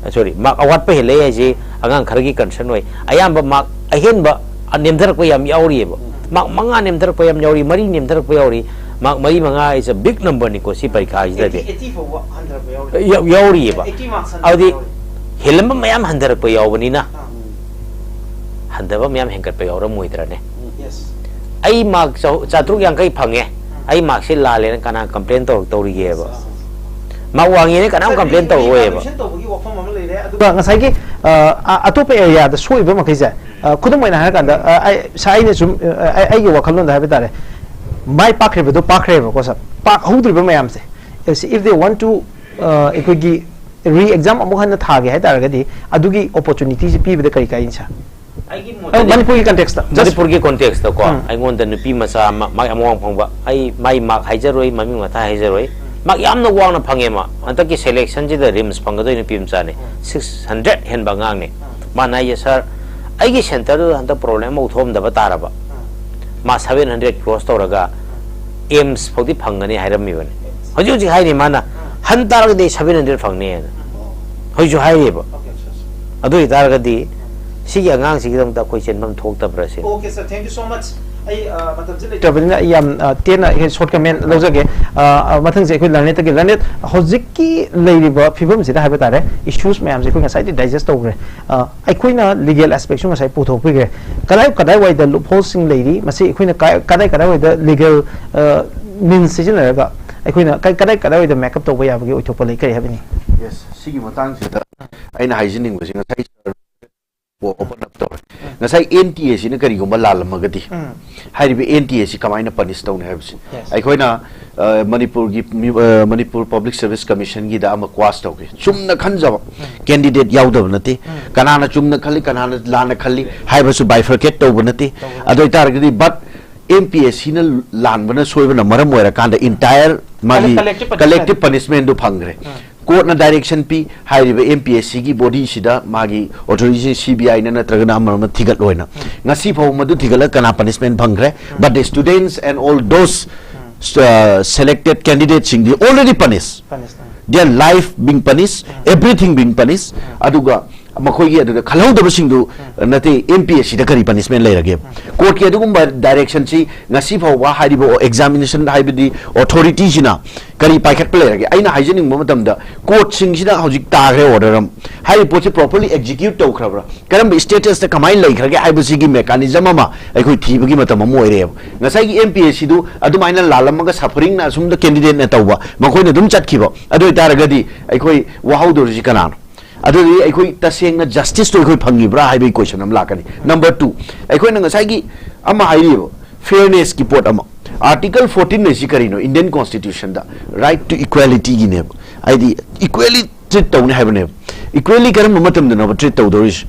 ꯑ, ꯁꯣꯔꯤ, ꯃꯥꯔꯛ ꯑꯋꯥꯠꯄ ꯍꯦꯜꯂꯛꯏ ꯍꯥꯏꯁꯤ ꯑꯉꯥꯡ ꯈꯔꯒꯤ ꯀꯟꯁꯔꯟ ꯑꯣꯏ꯫ ꯑꯌꯥꯝꯕ ꯃꯥꯔꯛ ꯑꯍꯦꯟꯕ, ꯑ, ꯅꯦꯝꯊꯔꯛꯄ ꯌꯥꯝ ꯌꯥꯎꯔꯤꯑꯕ꯫ ꯃꯥꯔꯛ ꯃꯉꯥ ꯅꯦꯝꯊꯔꯛꯄ ꯌꯥꯝ ꯌꯥꯎꯔꯤ, ꯃꯔꯤ ꯅꯦꯝꯊꯔꯛꯄ ꯌꯥꯎꯔꯤ꯫ ꯃꯥꯔꯛ ꯃꯔꯤ ꯃꯉꯥ is a big number ꯅꯤꯀꯣ ꯁꯤ ꯄꯔꯤꯈꯥꯒꯤꯗꯗꯤ꯫ ꯑꯩꯠꯇꯤ ꯐꯥꯎꯕ ꯍꯟꯊꯔꯛꯄ ꯌꯥꯎꯔꯤ꯫ ꯌꯥꯎ-, ꯌꯥꯎꯔꯤꯑꯕ꯫ ꯑꯩꯠꯇꯤ ꯃꯥꯔꯛꯁ ꯍꯟꯊꯔꯛꯄ ꯑꯗꯨꯗꯤ ꯌꯥꯎꯔꯤ꯫ ꯍꯦꯜꯂꯝꯕ ꯃꯌꯥꯝ ꯍꯟꯊꯔꯛꯄ ꯌꯥꯎꯕꯅꯤꯅ, ꯑꯥ꯫ ꯍꯟꯊꯕ ꯃꯌꯥꯝ ꯍꯦꯟꯒꯠꯄ ꯌꯥꯎꯔꯝꯃꯣꯏꯗ꯭ꯔꯅꯦ? ꯎꯝ, yes꯫ ꯑꯩ ꯃꯥꯔꯛ ꯆꯥꯍꯨ-, ꯆꯥꯇ꯭ꯔꯨꯛ ꯌꯥꯡꯈꯩ ꯐꯪꯉꯦ, ꯎꯝ꯫ ꯑꯩ ꯃꯥꯔꯛꯁꯦ ꯂꯥꯜꯂꯦꯅ ꯀꯅꯥ ꯀꯝꯄ꯭ꯂꯦꯟ ꯇꯧꯔꯛ-, ꯇꯧꯔꯤꯒꯦꯕ? ꯑꯥ꯫ ꯃꯥꯔꯛ ꯋꯥꯡꯉꯦꯅ ꯀꯅꯥꯝ ꯁꯥꯔ, ꯀꯝꯄ꯭ꯂꯦꯟ ꯔꯤ-, ꯇꯧꯔꯛꯑꯣꯏꯕ꯫ ꯔꯤꯏꯚꯥꯂꯨꯑꯦꯁꯟ ꯇꯧꯕꯒꯤ ꯋꯥꯐꯝ ꯑꯃ ꯂꯩꯔꯦ꯫ ꯑꯗꯨꯒ ꯉꯁꯥꯏꯒꯤ, ꯑ, ꯑ-, ꯑꯇꯣꯞꯄ ꯑꯦꯔꯤꯌꯥꯗ ꯁꯣꯛꯏꯕ ꯃꯈꯩꯁꯦ, ꯑ, ꯈꯨꯗꯝ ꯑꯣꯏꯅ ꯍꯥꯏꯔꯀꯥꯟꯗ, ꯑ, ꯑꯩ, ꯁꯥꯔ, ꯑꯩꯅ ꯁꯨꯝ, ꯑ, ꯑꯩ, ꯑꯩꯒꯤ ꯋꯥꯈꯜꯂꯣꯟꯗ ꯍꯥꯏꯕ ꯇꯥꯔꯦ, ꯃꯥꯏ ꯄꯥꯛꯈ꯭ꯔꯤꯕꯗꯣ ꯄꯥꯛꯈ꯭ꯔꯦꯕꯀꯣ ꯁꯥꯔ, ꯄꯥꯛꯍꯧꯗ꯭ꯔꯤꯕ ꯃꯌꯥꯝꯁꯦ, if they want to, ꯑ, ꯑꯩꯈꯣꯏꯒꯤ ꯔꯤ ꯑꯦꯛꯖꯥꯝ ꯑꯃꯨꯛ ꯍꯟꯅ ꯊꯥꯒꯦ ꯍꯥꯏ ꯇꯥꯔꯒꯗꯤ ꯑꯗꯨꯒꯤ ꯑꯣꯄꯣꯔꯆꯨꯅꯤꯇꯤꯁꯤ ꯄꯤꯕꯗ ꯀꯔꯤ ꯀꯥꯏꯅꯤ ꯁꯥꯔ? ꯑꯩꯒꯤ ꯑ, ꯃꯣꯠꯇꯗꯤ ꯃꯅꯤꯄꯨꯔꯒꯤ ꯀꯟꯇꯦꯛꯁꯇ, just ꯃꯅꯤꯄꯨꯔꯒꯤ ꯀꯣꯟꯇꯦꯛꯁꯇꯀꯣ, ꯎꯝ꯫ ꯑꯩꯉꯣꯟꯗ ꯅꯨꯄꯤ ꯃꯆꯥ ꯑꯃ, ꯃꯥꯒꯤ ꯑꯃ ꯋꯥꯡ ꯐꯪꯕ, ꯑꯩ ꯃꯥꯒꯤ ꯃꯥꯔꯛ ꯍꯥꯏꯖꯔꯣꯏ, ꯃꯃꯤꯡ ꯃꯊꯥ ꯍꯥꯏꯖꯔꯣꯏ, ꯃꯥꯔꯛ ꯌꯥꯝꯅ ꯋꯥꯡꯅ ꯐꯪꯉꯦ ꯃꯥ꯫ ꯍꯟꯗꯛꯀꯤ ꯁꯦꯂꯦꯛꯁꯟꯁꯤꯗ ꯔꯤꯝꯁ ꯐꯪꯒꯗꯣꯏ ꯅꯨꯄꯤ ꯃꯆꯥꯅꯦ, ꯁꯤꯛꯁ ꯍꯟꯗ꯭ꯔꯦꯠ ꯍꯦꯟꯕ ꯑꯉꯥꯡꯅꯦ꯫ ꯃꯥꯅ ꯍꯥꯏꯁꯦ, "ꯁꯥꯔ, ꯑꯩꯒꯤ ꯁꯦꯟꯇꯔꯗꯨꯗ ꯍꯟꯗꯛ ꯄ꯭ꯔꯣꯕ꯭ꯂꯦꯝ ꯑꯃꯐꯥꯎ ꯊꯣꯛꯑꯝꯗꯕ ꯇꯥꯔꯕ, ꯃꯥ ꯁꯚꯦꯟ ꯍꯟꯗ꯭ꯔꯦꯠ ꯀ꯭ꯔꯣꯁ ꯇꯧꯔꯒ ꯑꯦꯝꯁ ꯐꯥꯎꯗꯤ ꯐꯪꯒꯅꯤ ꯍꯥꯏꯔꯝꯃꯤꯕꯅꯤ꯫ ꯍꯧꯖꯤꯛ ꯍꯧꯖꯤꯛ ꯍꯥꯏꯔꯤ ꯃꯥꯅ, ꯍꯟ ꯇꯥꯔꯒꯗꯤ ꯑꯩ ꯁꯚꯦꯟ ꯍꯟꯗ꯭ꯔꯦꯗ ꯐꯪꯅꯤ ꯍꯥꯏꯅ ꯍꯧꯖꯤꯛꯁꯨ ꯍꯥꯏꯔꯤꯕ꯫ ꯑꯗꯨ ꯑꯣꯏꯇꯥꯔꯒꯗꯤ ꯁꯤꯒꯤ ꯑꯉꯥꯡꯁꯤꯒꯤꯗꯃꯛꯇ ꯑꯩꯈꯣꯏ ꯆꯦꯟꯐꯝ ꯊꯣꯛꯇꯕ꯭ꯔꯥ ꯁꯤꯅꯤ꯫ Okay sir, thank you so much. ꯑꯩ ꯑ, ꯃꯇꯝꯁꯤ ꯂꯩꯇ꯭ꯔꯕꯅꯤꯅ ꯂꯩꯇ꯭ꯔꯕꯅꯤꯅ ꯑꯩ ꯌꯥꯝ ꯑ, ꯇꯦꯟꯅ ꯑꯩ ꯁꯣꯔꯠ ꯀꯃꯦꯟ ꯂꯧꯖꯒꯦ꯫ ꯑ, ꯑ, ꯃꯊꯪꯁꯦ ꯑꯩꯈꯣꯏ ꯂꯔꯅꯦꯠꯇꯒꯤ꯫ ꯂꯔꯅꯦꯠ, ꯍꯧꯖꯤꯛꯀꯤ ꯂꯩꯔꯤꯕ ꯐꯤꯕꯝꯁꯤꯗ ꯍꯥꯏꯕ ꯇꯥꯔꯦ, ꯏꯁꯨꯁ ꯃꯌꯥꯝꯁꯦ ꯑꯩꯈꯣꯏ ꯉꯁꯥꯏꯗꯤ ꯗꯥꯏꯖꯦꯁ ꯇꯧꯈ꯭ꯔꯦ꯫ ꯑ, ꯑꯩꯈꯣꯏꯅ ꯂꯤꯒꯦꯜ ꯑꯦꯁꯄꯦꯛꯁꯨ ꯉꯁꯥꯏ ꯄꯨꯊꯣꯛꯄꯤꯈ꯭ꯔꯦ꯫ ꯀꯗꯥꯏ ꯀꯗꯥꯏꯋꯥꯏꯗ ꯂꯨꯞꯍꯣꯜꯁꯤꯡ ꯂꯩꯔꯤ, ꯃꯁꯤ ꯑꯩꯈꯣꯏꯅ ꯀꯥꯏ- ꯀꯗꯥꯏ ꯀꯗꯥꯏꯋꯥꯏꯗ ꯂꯤꯒꯦꯜ ꯃꯤꯟꯁ ꯁꯤꯖꯤꯟꯅꯔꯒ ꯑꯩꯈꯣꯏꯅ ꯀꯥꯏ- ꯀꯗꯥꯏ ꯀꯗꯥꯏꯋꯥꯏꯗ ꯃꯦꯀꯞ ꯇꯧꯕ ꯌꯥꯕꯒꯤ ꯑꯣꯏꯊꯣꯛꯄ ꯂꯩ, ꯀꯔꯤ ꯍꯥꯏꯕꯤꯅꯤꯡꯉꯤ? Yes, ꯁꯤꯒꯤ ꯃꯇꯥꯡꯁꯤꯗ ꯑꯩꯅ ꯍꯥꯏꯖꯅꯤꯡꯕꯁꯦ, ꯉꯁꯥꯏ ꯑꯣꯄꯟ ꯑꯞ ꯇꯧꯔꯦ꯫ ꯉꯁꯥꯏ ꯑꯦꯟ ꯇꯤ ꯑꯦ ꯁꯤꯅ ꯀꯔꯤꯒꯨꯝꯕ ꯂꯥꯜꯂꯝꯃꯒꯗꯤ, ꯍꯥꯏꯔꯤꯕ ꯑꯦꯟ ꯇꯤ ꯑꯦ ꯁꯤ ꯀꯃꯥꯏꯅ ꯄꯅꯤꯁ ꯇꯧꯅꯤ ꯍꯥꯏꯕꯁꯦ ꯑꯩꯈꯣꯏꯅ, ꯑ, ꯃꯅꯤꯄꯨꯔꯒꯤ ꯃꯤ- ꯑ, ꯃꯅꯤꯄꯨꯔ ꯄꯕ꯭ꯂꯤꯛ ꯁꯔꯚꯤꯁ ꯀꯃꯤꯁꯟꯒꯤꯗ ꯑꯃ ꯀ꯭ꯋꯥꯁ ꯇꯧꯒꯦ꯫ ꯆꯨꯝꯅ ꯈꯟꯖꯕ ꯀꯦꯟꯗꯤꯗꯦꯠ ꯌꯥꯎꯗꯕ ꯅꯠꯇꯦ꯫ ꯀꯅꯥꯅ ꯆꯨꯝꯅ ꯈꯜꯂꯤ, ꯀꯅꯥꯅ ꯂꯥꯟꯅ ꯈꯜꯂꯤ ꯍꯥꯏꯕꯁꯨ ꯕꯥꯏꯐꯔꯀꯦꯠ ꯇꯧꯕ ꯅꯠꯇꯦ꯫ ꯑꯗꯨ ꯑꯣꯏꯇꯥꯔꯒꯗꯤ, ꯕꯠ ꯑꯦꯟ ꯄꯤ ꯑꯦꯁ ꯁꯤꯅ ꯂꯥꯟꯕꯅ ꯁꯣꯏꯕꯅ ꯃꯔꯝ ꯑꯣꯏꯔꯀꯥꯟꯗ ꯏꯟꯇꯥꯌꯔ ꯃꯥꯒꯤ Collective punishment. ꯀꯂꯦꯛꯇꯤꯞ ꯄꯅꯤꯁꯃꯦꯟꯗꯨ ꯐꯪꯈ꯭ꯔꯦ꯫ ꯀꯣꯔꯠꯅ ꯗꯥꯏꯔꯦꯛꯁꯟ ꯄꯤ, ꯍꯥꯏꯔꯤꯕ ꯑꯦꯟ ꯄꯤ ꯑꯦꯁ ꯁꯤꯒꯤ ꯕꯣꯗꯤꯁꯤꯗ ꯃꯥꯒꯤ ꯑꯣꯊꯣꯔꯤꯇꯤ ꯁꯤ ꯕꯤ ꯑꯥꯏꯅ ꯅꯠꯇ꯭ꯔꯒꯅ ꯑꯃ ꯑꯃ ꯊꯤꯒꯠꯂꯣꯏꯅ꯫ ꯉꯁꯤ ꯐꯥꯎꯕ ꯃꯗꯨ ꯊꯤꯒꯠꯂꯒ ꯀꯅꯥ ꯄꯅꯤꯁꯃꯦꯟ ꯐꯪꯈ꯭ꯔꯦ? But the students and all those selected candidateꯁꯤꯡꯗꯤ already punished. Punish ꯇꯧꯔꯦ꯫ Their life being punished, everything being punished. ꯑꯗꯨꯒ ꯃꯈꯣꯏꯒꯤ ꯑꯗꯨꯗ ꯈꯜꯍꯧꯗꯕꯁꯤꯡꯗꯨ ꯅꯠꯇꯦ, ꯑꯦꯟ ꯄꯤ ꯑꯦꯁ ꯁꯤꯗ ꯀꯔꯤ ꯄꯅꯤꯁꯃꯦꯟ ꯂꯩꯔꯒꯦ? ꯀꯣꯔꯠꯀꯤ ꯑꯗꯨꯒꯨꯝꯕ ꯗꯥꯏꯔꯦꯛꯁꯟꯁꯤ ꯉꯁꯤ ꯐꯥꯎꯕ ꯍꯥꯏꯔꯤꯕ ꯑꯦꯛꯖꯥꯃꯤꯅꯦꯁꯟ ꯍꯥꯏꯕꯗꯤ ꯑꯣꯊꯣꯔꯤꯇꯤꯁꯤꯅ ꯀꯔꯤ ꯄꯥꯏꯈꯠꯄ ꯂꯩꯔꯒꯦ? ꯑꯩꯅ ꯍꯥꯏꯖꯅꯤꯡꯕ ꯃꯇꯝꯗ, ꯀꯣꯔꯠꯁꯤꯡꯁꯤꯅ ꯍꯧꯖꯤꯛ ꯇꯥꯈ꯭ꯔꯦ ꯑꯣꯔꯗꯔ ꯑꯃ, ꯍꯥꯏꯔꯤꯕ ꯄꯣꯠꯁꯤ ꯄ꯭ꯔꯣꯄꯔꯂꯤ ꯑꯦꯛꯖꯤꯀ꯭ꯌꯨꯠ ꯇꯧꯈ꯭ꯔꯕ꯭ꯔꯥ, ꯀꯔꯝꯕ ꯁ꯭ꯇꯦꯇꯁꯇ ꯀꯃꯥꯏꯅ ꯂꯩꯈ꯭ꯔꯒꯦ ꯍꯥꯏꯕꯁꯤꯒꯤ ꯃꯦꯀꯥꯅꯤꯖꯝ ꯑꯃ ꯑꯩꯈꯣꯏ ꯊꯤꯕꯒꯤ ꯃꯇꯝ ꯑꯃ ꯑꯣꯏꯔꯛꯑꯦꯕ꯫ ꯉꯁꯥꯏꯒꯤ ꯑꯦꯟ ꯄꯤ ꯑꯦꯁ ꯁꯤꯗꯨ ꯑꯗꯨꯃꯥꯏꯅ ꯂꯥꯜꯂꯝꯃꯒ ꯁꯐꯔꯤꯡꯅ ꯑꯁꯨꯝꯗ ꯀꯦꯟꯗꯤꯗꯦꯠꯅ ꯇꯧꯕ, ꯃꯈꯣꯏꯅ ꯑꯗꯨꯝ ꯆꯠꯈꯤꯕ, ꯑꯗꯨ ꯑꯣꯏꯇꯥꯔꯒꯗꯤ ꯑꯩꯈꯣꯏ ꯋꯥꯍꯧꯗꯧꯔꯤꯁꯤ ꯀꯅꯥꯅꯣ? ꯑꯗꯨꯗꯤ ꯑꯩꯈꯣꯏ ꯇꯁꯦꯡꯅ ꯖꯁꯇꯤꯁꯇꯣ ꯑꯩꯈꯣꯏ ꯐꯪꯉꯤꯕ꯭ꯔꯥ ꯍꯥꯏꯕꯒꯤ ꯀꯣꯏꯁꯟ ꯑꯃ ꯂꯥꯛꯀꯅꯤ꯫ ꯅꯝꯕꯔ ꯇꯨ, ꯑꯩꯈꯣꯏꯅ ꯉꯁꯥꯏꯒꯤ ꯑꯃ ꯍꯥꯏꯔꯤꯕ ꯐꯤꯌꯔꯅꯦꯁꯀꯤ ꯄꯣꯠ ꯑꯃ, ꯑꯥꯔꯇꯤꯀꯜ ꯐꯣꯔꯇꯤꯟ ꯂꯩꯁꯤ ꯀꯔꯤꯅꯣ? ꯏꯟꯗꯤꯌꯟ ꯀꯣꯟꯁꯇꯤꯇ꯭ꯌꯨꯁꯟꯗ ꯔꯥꯏꯠ ꯇꯨ ꯏꯀ꯭ꯋꯦꯂꯤꯇꯤꯒꯤꯅꯦꯕ, ꯍꯥꯏꯗꯤ ꯏꯀ꯭ꯋꯦꯂꯤ ꯇ꯭ꯔꯤꯠ ꯇꯧꯅꯤ ꯍꯥꯏꯕꯅꯦꯕ꯫ ꯏꯀ꯭ꯋꯦꯂꯤ ꯀꯔꯝꯕ ꯃꯇꯝꯗꯅꯣꯕ ꯇ꯭ꯔꯤꯠ ꯇꯧꯗꯧꯔꯤꯁꯤ?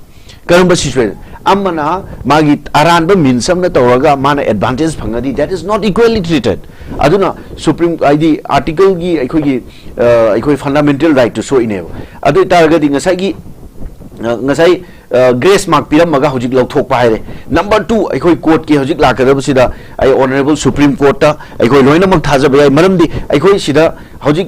ꯀꯔꯝꯕ ꯁꯤꯆꯨꯋꯦꯁꯟ? ꯑꯃꯅ ꯃꯥꯒꯤ ꯑꯔꯥꯟꯕ ꯃꯤꯟꯁ ꯑꯃꯅ ꯇꯧꯔꯒ ꯃꯥꯅ ꯑꯦꯗꯚꯥꯟꯇꯦꯖ ꯐꯪꯉꯗꯤ, that is not equally treated. ꯑꯗꯨꯅ ꯁꯨꯄ꯭ꯔꯤꯝ, ꯍꯥꯏꯗꯤ ꯑꯥꯔꯇꯤꯀꯜꯒꯤ ꯑꯩꯈꯣꯏꯒꯤ, ꯑ, ꯑꯩꯈꯣꯏ ꯐꯟꯗꯥꯃꯦꯟꯇꯦꯜ ꯔꯥꯏꯠꯇꯨ ꯁꯣꯛꯏꯅꯦꯕ꯫ ꯑꯗꯨ ꯑꯣꯏꯇꯥꯔꯒꯗꯤ ꯉꯁꯥꯏꯒꯤ, ꯑ, ꯉꯁꯥꯏ ꯒ꯭ꯔꯦꯁ ꯃꯥꯔꯛ ꯄꯤꯔꯝꯃꯒ ꯍꯧꯖꯤꯛ ꯂꯧꯊꯣꯛꯄ ꯍꯥꯏꯔꯦ꯫ ꯅꯝꯕꯔ ꯇꯨ, ꯑꯩꯈꯣꯏ ꯀꯣꯔꯠꯀꯤ ꯍꯧꯖꯤꯛ ꯂꯥꯛꯀꯗꯕꯁꯤꯗ ꯑꯩ ꯑꯣꯅꯔꯦꯕꯜ ꯁꯨꯄ꯭ꯔꯤꯝ ꯀꯣꯔꯠꯇ ꯑꯩꯈꯣꯏ ꯂꯣꯏꯅꯃꯛ ꯊꯥꯖꯕ ꯌꯥꯏ, ꯃꯔꯝꯗꯤ ꯑꯩꯈꯣꯏ ꯁꯤꯗ ꯍꯧꯖꯤꯛ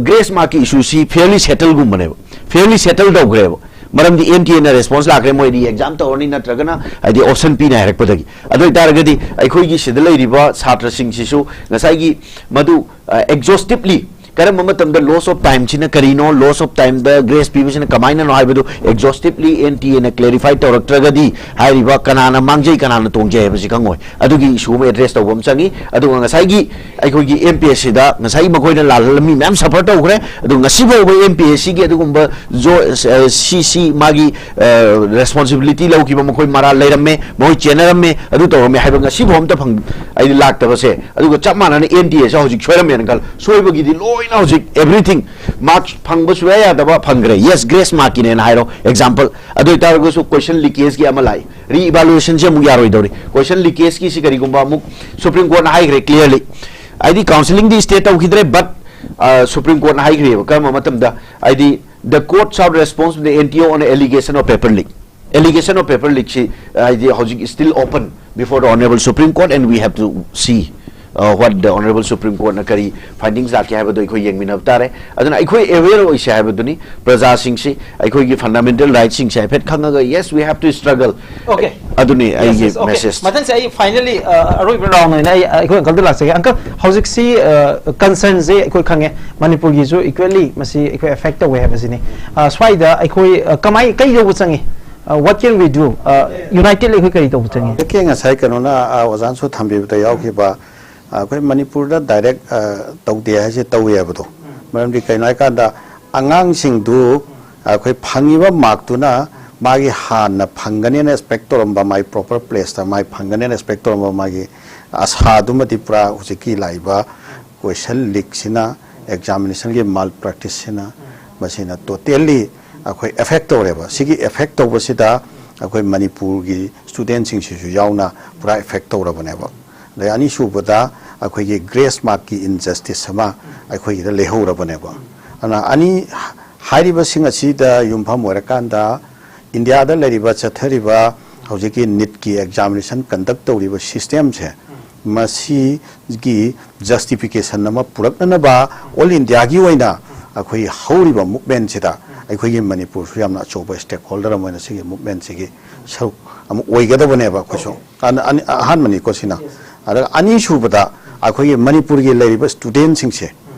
ꯒ꯭ꯔꯦꯁ ꯃꯥꯔꯛꯀꯤ ꯏꯁꯨꯁꯤ ꯐꯤꯌꯔꯂꯤ ꯁꯦꯇꯜꯒꯨꯝꯕꯅꯦꯕ, ꯐꯤꯌꯔꯂꯤ ꯁꯦꯇꯜ ꯇꯧꯈ꯭ꯔꯦꯕ꯫ ꯃꯔꯝꯗꯤ ꯑꯦꯟ ꯇꯤ ꯑꯦꯅ ꯔꯦꯁꯄꯣꯟꯁ ꯂꯥꯛꯈ꯭ꯔꯦ, ꯃꯣꯏꯗꯤ ꯑꯦꯛꯖꯥꯝ ꯇꯧꯔꯅꯤ ꯅꯠꯇ꯭ꯔꯒꯅ ꯍꯥꯏꯗꯤ ꯑꯣꯞꯁꯟ ꯄꯤꯅꯤ ꯍꯥꯏꯔꯛꯄꯗꯒꯤ꯫ ꯑꯗꯨ ꯑꯣꯏꯇꯥꯔꯒꯗꯤ ꯑꯩꯈꯣꯏꯒꯤ ꯁꯤꯗ ꯂꯩꯔꯤꯕ ꯁꯥꯇ꯭ꯔꯁꯤꯡꯁꯤꯁꯨ ꯉꯁꯥꯏꯒꯤ ꯃꯗꯨ ꯑꯦꯛꯖꯣꯁꯇꯤꯞꯂꯤ ꯀꯔꯝꯕ ꯃꯇꯝꯗ ꯂꯣꯁ ꯑꯣꯐ ꯇꯥꯏꯝꯁꯤꯅ ꯀꯔꯤꯅꯣ, ꯂꯣꯁ ꯑꯣꯐ ꯇꯥꯏꯝꯗ ꯒ꯭ꯔꯦꯁ ꯄꯤꯕꯁꯤꯅ ꯀꯃꯥꯏꯅꯅꯣ ꯍꯥꯏꯕꯗꯨ ꯑꯦꯛꯖꯣꯁꯇꯤꯞꯂꯤ ꯑꯦꯟ ꯇꯤ ꯑꯦꯅ ꯀ꯭ꯂꯦꯔꯤꯐꯥꯏ ꯇꯧꯔꯛꯇ꯭ꯔꯒꯗꯤ ꯍꯥꯏꯔꯤꯕ ꯀꯅꯥꯅ ꯃꯥꯡꯖꯩ ꯀꯅꯥꯅ ꯇꯣꯡꯖꯩ ꯍꯥꯏꯕꯁꯤ ꯈꯪꯉꯣꯏ꯫ ꯑꯗꯨꯒꯤ ꯏꯁꯨ ꯑꯃ ꯑꯦꯗ꯭ꯔꯦꯁ ꯇꯧꯕ ꯑꯃ ꯆꯪꯉꯤ꯫ ꯑꯗꯨꯒ ꯉꯁꯥꯏꯒꯤ ꯑꯩꯈꯣꯏꯒꯤ ꯑꯦꯝ ꯄꯤ ꯑꯦꯁ ꯁꯤꯗ ꯉꯁꯥꯏꯒꯤ ꯃꯈꯣꯏꯅ ꯂꯥꯜꯍꯜꯂ ꯃꯤ ꯃꯌꯥꯝ ꯁꯐꯔ ꯇꯧꯈ꯭ꯔꯦ꯫ ꯑꯗꯨ ꯉꯁꯤ ꯐꯥꯎꯕ ꯑꯦꯝ ꯄꯤ ꯑꯦꯁ ꯁꯤꯒꯤ ꯑꯗꯨꯒꯨꯝꯕ ꯖꯣ-, ꯑ, ꯁꯤ ꯁꯤ ꯃꯥꯒꯤ ꯔꯦꯁꯄꯣꯟꯁꯤꯕꯤꯂꯤꯇꯤ ꯂꯧꯈꯤꯕ ꯃꯈꯣꯏ ꯃꯔꯥꯜ ꯂꯩꯔꯝꯃꯦ, ꯃꯈꯣꯏ ꯆꯦꯟꯅꯔꯝꯃꯦ, ꯑꯗꯨ ꯇꯧꯔꯝꯃꯦ ꯍꯥꯏꯕ ꯉꯁꯤ ꯐꯥꯎ ꯑꯝꯇ ꯐꯪ-, ꯑꯩꯗꯤ ꯂꯥꯛꯇꯕꯁꯦ꯫ ꯑꯗꯨꯒ ꯆꯞ ꯃꯥꯟꯅꯅ ꯑꯦꯟ ꯇꯤ ꯑꯦꯁ ꯍꯧꯖꯤꯛ ꯁꯣꯏꯔꯝꯃꯦꯅ ꯈꯜꯂꯣ, ꯁꯣꯏꯕꯒꯤꯗꯤ ꯂꯣꯏꯅ ꯍꯧꯖꯤꯛ ꯑꯦꯚ꯭ꯔꯤꯊꯤꯡ ꯃꯥꯔꯛꯁ ꯐꯪꯕ ꯁꯨꯡꯌꯥ ꯌꯥꯗꯕ ꯐꯪꯈ꯭ꯔꯦ꯫ ꯌꯦꯁ, ꯒ꯭ꯔꯦꯁ ꯃꯥꯔꯛꯀꯤꯅꯦꯅ ꯍꯥꯏꯔꯣ ꯑꯦꯛꯖꯥꯝꯄꯜ꯫ ꯑꯗꯨ ꯑꯣꯏꯇꯥꯔꯒꯁꯨ ꯀꯣꯏꯁꯟ ꯂꯤꯀꯦꯖꯀꯤ ꯑꯃ ꯂꯥꯛꯏ, ꯔꯤ ꯏꯚꯥꯂꯨꯑꯦꯁꯟꯁꯦ ꯑꯃꯨꯛ ꯌꯥꯔꯣꯏꯗꯧꯔꯤ꯫ ꯀꯣꯏꯁꯟ ꯂꯤꯀꯦꯖꯀꯤꯁꯤ ꯀꯔꯤꯒꯨꯝꯕ ꯑꯃꯨꯛ ꯁꯨꯄ꯭ꯔꯤꯝ ꯀꯣꯔꯠꯅ ꯍꯥꯏꯈ꯭ꯔꯦ ꯀ꯭ꯂꯤꯌꯔꯂꯤ, ꯍꯥꯏꯗꯤ ꯀꯥꯎꯟꯁꯤꯂꯤꯡꯗꯤ ꯁ꯭ꯇꯦ ꯇꯧꯈꯤꯗ꯭ꯔꯦ, ꯕꯠ ꯁꯨꯄ꯭ꯔꯤꯝ ꯀꯣꯔꯠꯅ ꯍꯥꯏꯈ꯭ꯔꯦꯕ ꯀꯔꯝꯕ ꯃꯇꯝꯗ, ꯍꯥꯏꯗꯤ the court shall respond to the N T O on allegation of paper leak. Allegation of paper leak ꯁꯤ ꯍꯥꯏꯗꯤ ꯍꯧꯖꯤꯛ still open before the Honorable Supreme Court and we have to see uh, what the Honorable Supreme Courtꯅ ꯀꯔꯤ ꯐꯥꯏꯟꯗꯤꯡꯁ ꯂꯥꯛꯀꯦ ꯍꯥꯏꯕꯗꯣ ꯑꯩꯈꯣꯏ ꯌꯦꯡꯃꯤꯟꯅꯕ ꯇꯥꯔꯦ꯫ ꯑꯗꯨꯅ ꯑꯩꯈꯣꯏ ꯑꯦꯋꯦꯌꯔ ꯑꯣꯏꯁꯦ ꯍꯥꯏꯕꯗꯨꯅꯤ, ꯄ꯭ꯔꯖꯥꯁꯤꯡꯁꯤ ꯑꯩꯈꯣꯏꯒꯤ ꯐꯟꯗꯥꯃꯦꯟꯇꯦꯜ ꯔꯥꯏꯠꯁꯤꯡꯁꯦ ꯍꯥꯏꯐꯦꯠ ꯈꯪꯉꯒ yes, we have to struggle. Okay. ꯑꯗꯨꯅꯤ Yes, ꯑꯩꯒꯤ yes, okay. ꯃꯦꯁꯦꯖ꯫ ꯃꯊꯪꯁꯦ ꯑꯩ finally, ꯑ, ꯑꯔꯣꯏꯕ ꯔꯥꯎꯟ ꯑꯣꯏꯅ ꯑꯩ ꯑꯩꯈꯣꯏ ꯑꯪꯀꯜꯗ ꯂꯥꯛꯆꯒꯦ꯫ ꯑꯪꯀꯜ, ꯍꯧꯖꯤꯛꯁꯤ ꯀꯟꯁꯔꯟꯁꯦ ꯑꯩꯈꯣꯏ ꯈꯪꯉꯦ, ꯃꯅꯤꯄꯨꯔꯒꯤꯁꯨ ꯏꯀ꯭ꯋꯦꯂꯤ ꯃꯁꯤ ꯑꯩꯈꯣꯏ ꯑꯦꯐꯦꯛ ꯇꯧꯋꯦ ꯍꯥꯏꯕꯁꯤꯅꯤ꯫ ꯑ, ꯁ꯭ꯋꯥꯏꯗ ꯑꯩꯈꯣꯏ, ꯑ, ꯀꯃꯥꯏ ꯀꯩ ꯇꯧꯕ ꯆꯪꯉꯤ? What can we do? Unitedly ꯑꯩꯈꯣꯏ ꯀꯔꯤ ꯇꯧꯕ ꯆꯪꯉꯤ? ꯍꯧꯖꯤꯛꯀꯤ ꯉꯁꯥꯏ ꯀꯩꯅꯣꯅ, ꯑ, ꯑꯣꯖꯥꯅꯁꯨ ꯊꯝꯕꯤꯕꯗ ꯌꯥꯎꯈꯤꯕ, ꯑ, ꯑꯩꯈꯣꯏ ꯃꯅꯤꯄꯨꯔꯗ ꯗꯥꯏꯔꯦꯛ, ꯑ, ꯇꯧꯗꯦ ꯍꯥꯏꯁꯦ ꯇꯧꯏ ꯍꯥꯏꯕꯗꯣ꯫ ꯃꯔꯝꯗꯤ ꯀꯩꯅꯣ ꯍꯥꯏꯀꯥꯟꯗ ꯑꯉꯥꯡꯁꯤꯡꯗꯨ ꯑꯩꯈꯣꯏ ꯐꯪꯉꯤꯕ ꯃꯥꯔꯛꯇꯨꯅ ꯃꯥꯒꯤ ꯍꯥꯟꯅ ꯐꯪꯒꯅꯦꯅ ꯑꯦꯛꯁꯄꯦꯛ ꯇꯧꯔꯝꯕ, ꯃꯥꯒꯤ ꯄ꯭ꯔꯣꯄꯔ ꯄ꯭ꯂꯦꯁꯇ ꯃꯥꯒꯤ ꯐꯪꯒꯅꯦꯅ ꯑꯦꯛꯁꯄꯦꯛ ꯇꯧꯔꯝꯕ ꯃꯥꯒꯤ ꯑꯁꯥꯗꯨꯃꯗꯤ ꯄꯨꯔꯥ ꯍꯧꯖꯤꯛꯀꯤ ꯂꯥꯛꯏꯕ ꯀꯣꯏꯁꯟ ꯂꯤꯛꯁꯤꯅ, ꯑꯦꯛꯖꯥꯃꯤꯅꯦꯁꯟꯒꯤ ꯃꯥꯜ ꯄ꯭ꯔꯦꯛꯇꯤꯁꯁꯤꯅ ꯃꯁꯤꯅ ꯇꯣꯇꯦꯜꯂꯤ ꯑꯩꯈꯣꯏ ꯑꯦꯐꯦꯛ ꯇꯧꯔꯦꯕ꯫ ꯁꯤꯒꯤ ꯑꯦꯐꯦꯛ ꯇꯧꯕꯁꯤꯗ ꯑꯩꯈꯣꯏ ꯃꯅꯤꯄꯨꯔꯒꯤ ꯁ꯭ꯇꯨꯗꯦꯟꯁꯤꯡꯁꯤꯁꯨ ꯌꯥꯎꯅ ꯄꯨꯔꯥ ꯑꯦꯐꯦꯛ ꯇꯧꯔꯕꯅꯦꯕ꯫ ꯑꯗꯩ ꯑꯅꯤꯁꯨꯕꯗ ꯑꯩꯈꯣꯏꯒꯤ ꯒ꯭ꯔꯦꯁ ꯃꯥꯔꯛꯀꯤ ꯏꯟꯖꯁꯇꯤꯁ ꯑꯃ ꯑꯩꯈꯣꯏꯒꯤꯗ ꯂꯩꯍꯧꯔꯕꯅꯦꯕ꯫ ꯑꯗꯨꯅ ꯑꯅꯤ ꯍꯥꯏꯔꯤꯕꯁꯤꯡ ꯑꯁꯤꯗ ꯌꯨꯝꯐꯝ ꯑꯣꯏꯔꯀꯥꯟꯗ ꯏꯟꯗꯤꯌꯥꯗ ꯂꯩꯔꯤꯕ, ꯆꯠꯊꯔꯤꯕ ꯍꯧꯖꯤꯛꯀꯤ ꯅꯤꯠꯀꯤ ꯑꯦꯛꯖꯥꯃꯤꯅꯦꯁꯟ ꯀꯟꯗꯛ ꯇꯧꯔꯤꯕ ꯁꯤꯁꯇꯦꯝꯁꯦ, ꯃꯁꯤꯒꯤ ꯖꯁꯇꯤꯐꯤꯀꯦꯁꯟ ꯑꯃ ꯄꯨꯔꯛꯅꯅꯕ ꯑꯣꯜ ꯏꯟꯗꯤꯌꯥꯒꯤ ꯑꯣꯏꯅ ꯑꯩꯈꯣꯏꯒꯤ ꯍꯧꯔꯤꯕ ꯃꯨꯞꯃꯦꯟꯁꯤꯗ ꯑꯩꯈꯣꯏꯒꯤ ꯃꯅꯤꯄꯨꯔꯁꯨ ꯌꯥꯝꯅ ꯑꯆꯧꯕ ꯁ꯭ꯇꯦꯛꯍꯣꯜꯗꯔ ꯑꯃ ꯑꯣꯏꯅ ꯁꯤꯒꯤ ꯃꯨꯞꯃꯦꯟꯁꯤꯒꯤ ꯁꯔꯨꯛ ꯑꯃ ꯑꯣꯏꯒꯗꯕꯅꯦꯕ ꯑꯩꯈꯣꯏꯁꯨ꯫ ꯑꯅ-, ꯑꯅꯤ-, ꯑꯍꯥꯟꯕꯅꯤꯀꯣ ꯁꯤꯅ꯫ ꯑꯗꯨꯒ ꯑꯅꯤꯁꯨꯕꯗ ꯑꯩꯈꯣꯏꯒꯤ ꯃꯅꯤꯄꯨꯔꯒꯤ ꯂꯩꯔꯤꯕ ꯁ꯭ꯇꯨꯗꯦꯟꯁꯤꯡꯁꯦ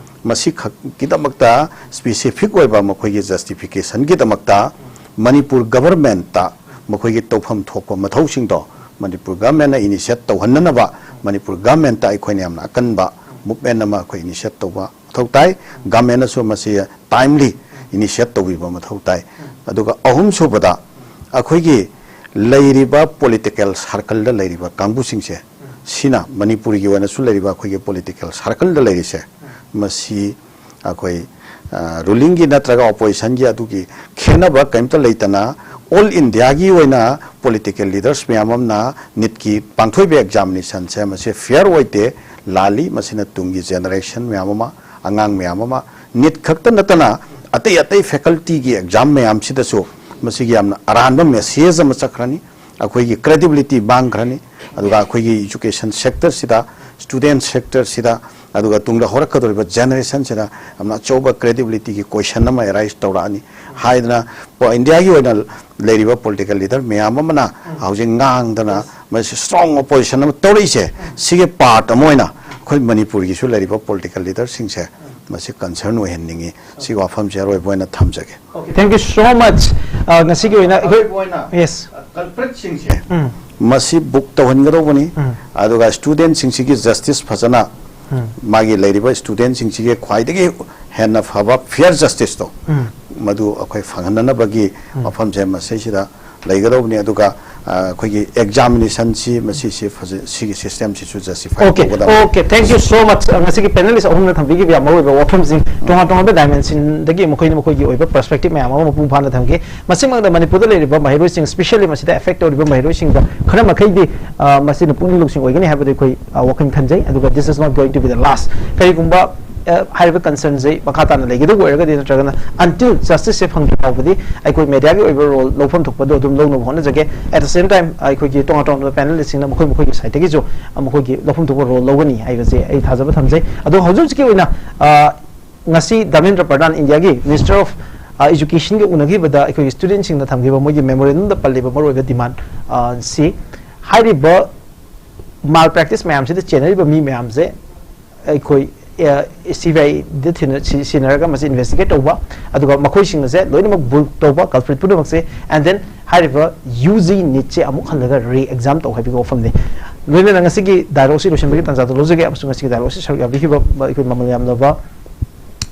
ꯃꯁꯤꯈꯛꯀꯤꯗꯃꯛꯇ ꯁ꯭ꯄꯦꯁꯤꯐꯤꯛ ꯑꯣꯏꯕ ꯃꯈꯣꯏꯒꯤ ꯖꯁꯇꯤꯐꯤꯀꯦꯁꯟꯒꯤꯗꯃꯛꯇ ꯃꯅꯤꯄꯨꯔ ꯒꯚꯔꯟꯃꯦꯟꯠꯇ ꯃꯈꯣꯏꯒꯤ ꯇꯧꯐꯝ ꯊꯣꯛꯄ ꯃꯊꯧꯁꯤꯡꯗꯣ ꯃꯅꯤꯄꯨꯔ ꯒꯚꯔꯟꯃꯦꯟꯠꯅ ꯏꯅꯤꯁꯤꯌꯦꯠ ꯇꯧꯍꯟꯅꯅꯕ ꯃꯅꯤꯄꯨꯔ ꯒꯚꯔꯟꯃꯦꯟꯠꯇ ꯑꯩꯈꯣꯏꯅ ꯌꯥꯝꯅ ꯑꯀꯟꯕ ꯃꯨꯞꯃꯦꯟꯠ ꯑꯃ ꯑꯩꯈꯣꯏ ꯏꯅꯤꯁꯤꯌꯦꯠ ꯇꯧꯕ ꯃꯊꯧ ꯇꯥꯏ꯫ ꯒꯚꯔꯟꯃꯦꯟꯠꯅꯁꯨ ꯃꯁꯤ ꯇꯥꯏꯝꯂꯤ ꯏꯅꯤꯁꯤꯌꯦꯠ ꯇꯧꯕꯤꯕ ꯃꯊꯧ ꯇꯥꯏ꯫ ꯑꯗꯨꯒ ꯑꯍꯨꯝꯁꯨꯕꯗ ꯑꯩꯈꯣꯏꯒꯤ ꯂꯩꯔꯤꯕ ꯄꯣꯂꯤꯇꯤꯀꯦꯜ ꯁꯥꯔꯀꯜꯗ ꯂꯩꯔꯤꯕ ꯀꯥꯡꯕꯨꯁꯤꯡꯁꯦ ꯁꯤꯅ ꯃꯅꯤꯄꯨꯔꯒꯤ ꯑꯣꯏꯅꯁꯨ ꯂꯩꯔꯤꯕ ꯑꯩꯈꯣꯏꯒꯤ ꯄꯣꯂꯤꯇꯤꯀꯦꯜ ꯁꯥꯔꯀꯜꯗ ꯂꯩꯔꯤꯁꯦ ꯃꯁꯤ ꯑꯩꯈꯣꯏ, ꯑ, ꯔꯨꯂꯤꯡꯒꯤ ꯅꯠꯇ꯭ꯔꯒ ꯑꯣꯄꯣꯖꯤꯁꯟꯒꯤ ꯑꯗꯨꯒꯤ ꯈꯦꯠꯅꯕ ꯀꯔꯤꯝꯇ ꯂꯩꯇꯅ ꯑꯣꯜ ꯏꯟꯗꯤꯌꯥꯒꯤ ꯑꯣꯏꯅ ꯄꯣꯂꯤꯇꯤꯀꯦꯜ ꯂꯤꯗꯔꯁ ꯃꯌꯥꯝ ꯑꯃꯅ ꯅꯤꯠꯀꯤ ꯄꯥꯡꯊꯣꯛꯏꯕ ꯑꯦꯛꯖꯥꯃꯤꯅꯦꯁꯟꯁꯦ ꯃꯁꯤ ꯐꯤꯌꯔ ꯑꯣꯏꯗꯦ, ꯂꯥꯜꯂꯤ, ꯃꯁꯤꯅ ꯇꯨꯡꯒꯤ ꯖꯦꯅꯦꯔꯦꯁꯟ ꯃꯌꯥꯝ ꯑꯃ, ꯑꯉꯥꯡ ꯃꯌꯥꯝ ꯑꯃ, ꯅꯤꯠ ꯈꯛꯇ ꯅꯠꯇꯅ ꯑꯇꯩ ꯑꯇꯩ ꯐꯦꯀꯜꯇꯤꯒꯤ ꯑꯦꯛꯖꯥꯝ ꯃꯌꯥꯝꯁꯤꯗꯁꯨ ꯃꯁꯤꯒꯤ ꯌꯥꯝꯅ ꯑꯔꯥꯟꯕ ꯃꯦꯁꯦꯖ ꯑꯃ ꯆꯠꯈ꯭ꯔꯅꯤ꯫ ꯑꯩꯈꯣꯏꯒꯤ ꯀ꯭ꯔꯦꯗꯤꯕꯤꯂꯤꯇꯤ ꯃꯥꯡꯈ꯭ꯔꯅꯤ꯫ ꯑꯗꯨꯒ ꯑꯩꯈꯣꯏꯒꯤ ꯏꯖꯨꯀꯦꯁꯟ ꯁꯦꯛꯇꯔꯁꯤꯗ, ꯁ꯭ꯇꯨꯗꯦꯟ ꯁꯦꯛꯇꯔꯁꯤꯗ, ꯑꯗꯨꯒ ꯇꯨꯡꯗ ꯍꯧꯔꯛꯀꯗꯧꯔꯤꯕ ꯖꯦꯅꯦꯔꯦꯁꯟꯁꯤꯗ ꯌꯥꯝꯅ ꯑꯆꯧꯕ ꯀ꯭ꯔꯦꯗꯤꯕꯤꯂꯤꯇꯤꯒꯤ ꯀꯣꯏꯁꯟ ꯑꯃ ꯑꯦꯔꯥꯏꯁ ꯇꯧꯔꯛꯑꯅꯤ ꯍꯥꯏꯗꯅ, ꯄ-, ꯏꯟꯗꯤꯌꯥꯒꯤ ꯑꯣꯏꯅ ꯂꯩꯔꯤꯕ ꯄꯣꯂꯤꯇꯤꯀꯦꯜ ꯂꯤꯗꯔ ꯃꯌꯥꯝ ꯑꯃꯅ ꯍꯧꯖꯤꯛ ꯉꯥꯡꯗꯅ ꯃꯁꯤ ꯁ꯭ꯇ꯭ꯔꯣꯡ ꯑꯣꯄꯣꯖꯤꯁꯟ ꯑꯃ ꯇꯧꯔꯛꯏꯁꯦ, ꯁꯤꯒꯤ ꯄꯥꯔꯠ ꯑꯃ ꯑꯣꯏꯅ ꯑꯩꯈꯣꯏ ꯃꯅꯤꯄꯨꯔꯒꯤꯁꯨ ꯂꯩꯔꯤꯕ ꯄꯣꯂꯤꯇꯤꯀꯦꯜ ꯂꯤꯗꯔꯁꯤꯡꯁꯦ ꯃꯁꯤ ꯀꯟꯁꯔꯟ ꯑꯣꯏꯍꯟꯅꯤꯡꯉꯤ꯫ ꯁꯤꯒꯤ ꯋꯥꯐꯝꯁꯦ ꯑꯔꯣꯏꯕ ꯑꯣꯏꯅ ꯊꯝꯖꯒꯦ꯫ Thank you so much꯫ ꯑ, ꯉꯁꯤꯒꯤ ꯑꯣꯏꯅ ꯑꯩꯈꯣꯏ, ꯑꯔꯣꯏꯕ ꯑꯣꯏꯅ, yes, ꯀꯜꯄ꯭ꯔꯤꯠꯁꯤꯡꯁꯦ ꯎꯝ꯫ ꯃꯁꯤ ꯕꯨꯛ ꯇꯧꯍꯟꯒꯗꯧꯕꯅꯤ꯫ ꯎꯝ꯫ ꯑꯗꯨꯒ ꯁ꯭ꯇꯨꯗꯦꯟꯁꯤꯡꯁꯤꯒꯤ ꯖꯁꯇꯤꯁ ꯐꯖꯅ, ꯎꯝ꯫ ꯃꯥꯒꯤ ꯂꯩꯔꯤꯕ ꯁ꯭ꯇꯨꯗꯦꯟꯁꯤꯡꯁꯤꯒꯤ ꯈ꯭ꯋꯥꯏꯗꯒꯤ ꯍꯦꯟꯅ ꯐꯕ ꯐꯤꯌꯔ ꯖꯁꯇꯤꯁꯇꯣ ꯎꯝ꯫ ꯃꯗꯨ ꯑꯩꯈꯣꯏ ꯐꯪꯍꯟꯅꯅꯕꯒꯤ ꯎꯝ꯫ ꯋꯥꯐꯝꯁꯦ ꯃꯁꯤꯁꯤꯗ ꯂꯩꯒꯗꯧꯕꯅꯤ꯫ ꯑꯗꯨꯒ, ꯑ, ꯑꯩꯈꯣꯏꯒꯤ ꯑꯦꯛꯖꯥꯃꯤꯅꯦꯁꯟꯁꯤ ꯃꯁꯤꯁꯤ ꯐꯖ-, ꯁꯤꯒꯤ ꯁꯤꯁꯇꯦꯝꯁꯤꯁꯨ ꯖꯁꯇꯤꯐꯥꯏ Okay, ꯇꯧꯒꯗꯕꯅꯤ꯫ Okay, thank you so much꯫ ꯑ, ꯉꯁꯤꯒꯤ ꯄꯦꯅꯦꯂꯤꯁ ꯑꯍꯨꯝꯅ ꯊꯝꯕꯤꯈꯤꯕ ꯌꯥꯝ ꯃꯔꯨꯑꯣꯏꯕ ꯋꯥꯐꯝꯁꯤꯡ, ꯇꯣꯉꯥꯟ ꯇꯣꯉꯥꯟꯕ ꯗꯥꯏꯃꯦꯟꯁꯟꯗꯒꯤ ꯃꯈꯣꯏꯅ ꯃꯈꯣꯏꯒꯤ ꯑꯣꯏꯕ ꯄꯔꯁꯄꯦꯛꯇꯤꯞ ꯃꯌꯥꯝ ꯑꯃ ꯃꯄꯨꯡ ꯐꯥꯅ ꯊꯝꯈꯤ꯫ ꯃꯁꯤꯃꯛꯇ ꯃꯅꯤꯄꯨꯔꯗ ꯂꯩꯔꯤꯕ ꯃꯍꯩꯔꯣꯏꯁꯤꯡ, ꯁ꯭ꯄꯤꯁꯦꯜꯂꯤ ꯃꯁꯤꯗ ꯑꯦꯐꯦꯛ ꯇꯧꯔꯤꯕ ꯃꯍꯩꯔꯣꯏꯁꯤꯡꯗ ꯈꯔ ꯃꯈꯩꯗꯤ, ꯑ, ꯃꯁꯤꯅ ꯄꯨꯛꯅꯤꯡ ꯂꯧꯁꯤꯡ ꯑꯣꯏꯒꯅꯤ ꯍꯥꯏꯕꯗꯨ ꯑꯩꯈꯣꯏ, ꯑ, ꯋꯥꯈꯜ ꯈꯟꯖꯩ꯫ ꯑꯗꯨꯒ this is not going to be the last꯫ ꯀꯔꯤꯒꯨꯝꯕ ꯍꯥꯏꯔꯤꯕ ꯀꯟꯁꯔꯟꯁꯦ ꯃꯈꯥ ꯇꯥꯅ ꯂꯩꯒꯗꯧꯕ ꯑꯣꯏꯔꯒꯗꯤ, ꯅꯠꯇ꯭ꯔꯒꯅ until justice ꯁꯦ ꯐꯪꯗ꯭ꯔꯤ ꯐꯥꯎꯕꯗꯤ ꯑꯩꯈꯣꯏ ꯃꯦꯗꯤꯌꯥꯒꯤ ꯑꯣꯏꯕ ꯔꯣꯜ ꯂꯧꯐꯝ ꯊꯣꯛꯄꯗꯣ ꯑꯗꯨꯝ ꯂꯧꯅꯕ ꯍꯣꯠꯅꯖꯒꯦ꯫ At the same time, ꯑꯩꯈꯣꯏꯒꯤ ꯇꯣꯉꯥꯟ ꯇꯣꯉꯥꯟꯕ ꯄꯦꯅꯦꯂꯤꯁꯁꯤꯡꯅ ꯃꯈꯣꯏ ꯃꯈꯣꯏꯒꯤ ꯁꯥꯏꯠꯇꯒꯤꯁꯨ ꯃꯈꯣꯏꯒꯤ ꯂꯧꯐꯝ ꯊꯣꯛꯄ ꯔꯣꯜ ꯂꯧꯒꯅꯤ ꯍꯥꯏꯕꯁꯦ ꯑꯩ ꯊꯥꯖꯕ ꯊꯝꯖꯩ꯫ ꯑꯗꯣ ꯍꯧꯖꯤꯛ ꯍꯧꯖꯤꯛꯀꯤ ꯑꯣꯏꯅ, ꯑ, ꯉꯁꯤ ꯙꯔꯃꯦꯟꯗ꯭ꯔ ꯄ꯭ꯔꯙꯥꯟ, ꯏꯟꯗꯤꯌꯥꯒꯤ Minister of, ꯑ, Education ꯒ ꯎꯅꯈꯤꯕꯗ ꯑꯩꯈꯣꯏꯒꯤ ꯁ꯭ꯇꯨꯗꯦꯟꯠꯁꯤꯡꯅ ꯊꯝꯈꯤꯕ ꯃꯣꯏꯒꯤ ꯃꯦꯃꯣꯔꯦꯟꯗꯝꯗ ꯄꯜꯂꯤꯕ ꯃꯔꯨꯑꯣꯏꯕ ꯗꯤꯃꯥꯟ, ꯑ, ꯁꯤ ꯍꯥꯏꯔꯤꯕ ꯃꯥꯜ ꯄ꯭ꯔꯦꯛꯇꯤꯁ ꯃꯌꯥꯝꯁꯤꯗ ꯆꯦꯟꯅꯔꯤꯕ ꯃꯤ ꯃꯌꯥꯝꯁꯦ ꯑꯩꯈꯣꯏ, ꯑ, CBI ꯗ ꯊꯤꯅ-, ꯁꯤ-, ꯁꯤꯟꯅꯔꯒ ꯃꯁꯤ ꯏꯟꯚꯦꯁꯇꯤꯒꯦꯠ ꯇꯧꯕ, ꯑꯗꯨꯒ ꯃꯈꯣꯏꯁꯤꯡ ꯑꯁꯦ ꯂꯣꯏꯅꯃꯛ ꯕꯨꯜ ꯇꯧꯕ, ꯀꯜꯄ꯭ꯔꯤꯠ ꯄꯨꯝꯅꯃꯛꯁꯦ, and then ꯍꯥꯏꯔꯤꯕ UG NEET ꯁꯦ ꯑꯃꯨꯛ ꯍꯜꯂꯒ ꯔꯤ ꯑꯦꯛꯖꯥꯝ ꯇꯧ ꯍꯥꯏꯕꯒꯤ ꯋꯥꯐꯝꯅꯤ꯫ ꯂꯣꯏꯅꯅ ꯉꯁꯤꯒꯤ ꯗꯥꯏꯂꯣꯒꯁꯤ ꯂꯣꯏꯁꯤꯟꯕꯒꯤ ꯇꯥꯟꯖꯥꯗꯣ ꯂꯧꯖꯒꯦ, ꯑꯃꯁꯨꯡ ꯉꯁꯤꯒꯤ ꯗꯥꯏꯂꯣꯒꯁꯤ ꯁꯔꯨꯛ ꯌꯥꯕꯤꯈꯤꯕ ꯑꯩꯈꯣꯏ ꯃꯃꯜ ꯌꯥꯝꯂꯕ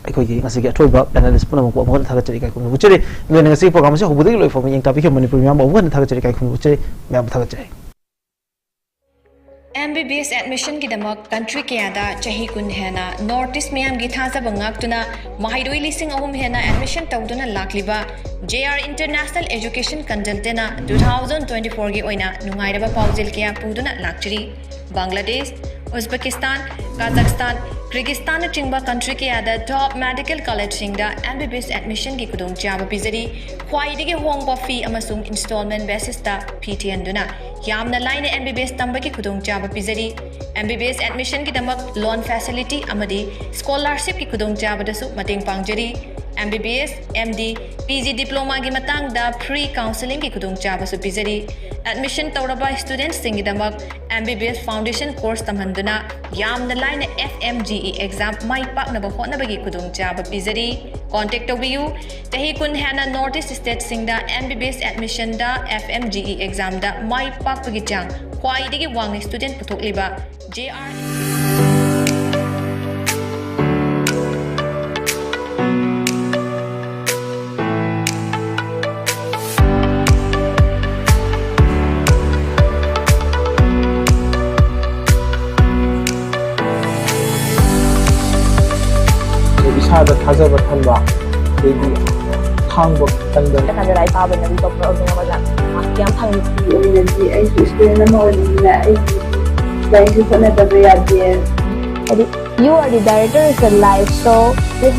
ꯑꯩꯈꯣꯏꯒꯤ ꯉꯁꯤꯒꯤ ꯑꯊꯣꯏꯕ ꯄꯦꯅꯦꯂꯤꯁ ꯄꯨꯝꯅꯃꯛꯄꯨ ꯑꯃꯨꯛ ꯍꯟꯅ ꯊꯥꯒꯠꯆꯔꯤ, ꯏꯀꯥꯏ ꯈꯨꯝꯅꯕ ꯎꯠꯆꯔꯤ꯫ ꯂꯣꯏꯅꯅ ꯉꯁꯤꯒꯤ ꯄ꯭ꯔꯣꯒ꯭ꯔꯥꯝ ꯑꯁꯤ ꯍꯧꯕꯗꯒꯤ ꯂꯣꯏ ꯐꯥꯎꯕ ꯌꯦꯡ ꯇꯥꯕꯤꯈꯤꯕ ꯃꯅꯤꯄꯨꯔ ꯃꯤꯌꯥꯝꯕꯨ ꯑꯃꯨꯛ ꯍꯟꯅ ꯊꯥꯒꯠꯆꯔꯤ, ꯏꯀꯥꯏ ꯈꯨꯝꯅꯕ ꯎꯠꯆꯔꯤ꯫ ꯃꯌꯥꯝꯕꯨ ꯊꯥꯒꯠꯆꯔꯤ꯫ MBBS admission ꯒꯤꯗꯃꯛ country ꯀꯌꯥꯗ ꯆꯍꯤ ꯀꯨꯟ ꯍꯦꯟꯅ North East ꯃꯤꯌꯥꯝꯒꯤ ꯊꯥꯖꯕ ꯉꯥꯛꯇꯨꯅ ꯃꯍꯩꯔꯣꯏ ꯂꯤꯁꯤꯡ ꯑꯍꯨꯝ ꯍꯦꯟꯅ admission ꯇꯧꯗꯨꯅ ꯂꯥꯛꯂꯤꯕ JR International Education Consultant ꯅ two thousand twenty four ꯒꯤ ꯑꯣꯏꯅ ꯅꯨꯡꯉꯥꯏꯔꯕ ꯄꯥꯎꯖꯦꯜ ꯀꯌꯥ ꯄꯨꯗꯨꯅ ꯂꯥꯛꯆꯔꯤ꯫ ꯕꯪꯒ꯭ꯂꯥꯗꯦꯁ, ꯎꯖꯕꯦꯀꯤꯁꯇꯥꯟ, ꯀꯥꯖꯥꯛꯁꯇꯥꯟ, ꯀꯤꯔꯒꯤꯁꯇꯥꯟꯅꯆꯤꯡꯕ country ꯀꯌꯥꯗ top medical college ꯁꯤꯡꯗ MBBS admission ꯒꯤ ꯈꯨꯗꯣꯡꯆꯥꯕ ꯄꯤꯖꯔꯤ꯫ ꯈ꯭ꯋꯥꯏꯗꯒꯤ ꯍꯣꯡꯕ fee ꯑꯃꯁꯨꯡ installment basis ꯇ fee ꯊꯤꯍꯟꯗꯨꯅ ꯌꯥꯝꯅ ꯂꯥꯏꯅ MBBS ꯇꯝꯕꯒꯤ ꯈꯨꯗꯣꯡꯆꯥꯕ ꯄꯤꯖꯔꯤ꯫ MBBS admission ꯒꯤꯗꯃꯛ loan facility ꯑꯃꯗꯤ scholarship ꯀꯤ ꯈꯨꯗꯣꯡꯆꯥꯕꯗꯁꯨ ꯃꯇꯦꯡ ꯄꯥꯡꯖꯔꯤ꯫ MBBS, MD, PG diploma ꯒꯤ ꯃꯇꯥꯡꯗ free counselling ꯒꯤ ꯈꯨꯗꯣꯡꯆꯥꯕꯁꯨ ꯄꯤꯖꯔꯤ꯫ Admission ꯇꯧꯔꯕ student ꯁꯤꯡꯒꯤꯗꯃꯛ MBBS foundation course ꯇꯝꯍꯟꯗꯨꯅ ꯌꯥꯝꯅ ꯂꯥꯏꯅ FMGE exam ꯃꯥꯏ ꯄꯥꯛꯅꯕ ꯍꯣꯠꯅꯕꯒꯤ ꯈꯨꯗꯣꯡꯆꯥꯕ ꯄꯤꯖꯔꯤ꯫ Contact ꯇꯧꯕꯤꯌꯨ꯫ ꯆꯍꯤ ꯀꯨꯟ ꯍꯦꯟꯅ North East state ꯁꯤꯡꯗ MBBS admission ꯗ FMGE exam ꯗ ꯃꯥꯏ ꯄꯥꯛꯄꯒꯤ ꯆꯥꯡ ꯈ꯭ꯋꯥꯏꯗꯒꯤ ꯋꯥꯡꯅ student ꯄꯨꯊꯣꯛꯂꯤꯕ JR ꯏꯁꯥꯗ ꯊꯥꯖꯕ ꯊꯝꯕ, ꯑꯗꯩꯗꯤ ꯈꯥꯡꯕ ꯀꯟꯕ꯫ ꯀꯥꯟꯗ ꯂꯥꯏꯔꯤꯛ ꯄꯥꯕꯅꯗꯤ doctor ꯑꯣꯏꯕ ꯉꯝꯃꯣꯏꯗ꯭ꯔꯥ? Mark ꯌꯥꯝ ꯐꯪꯉꯤ꯫ ꯑꯩꯒꯤ ꯑꯣꯏꯅꯗꯤ ꯑꯩꯁꯨ student ꯑꯃ ꯑꯣꯏꯕꯅꯤꯅ ꯑꯩꯒꯤ ꯂꯥꯏꯔꯤꯛꯁꯨ ꯍꯣꯠꯅꯗꯕ ꯌꯥꯗꯦ꯫ ꯍꯥꯏꯗꯤ You are the director of the live show with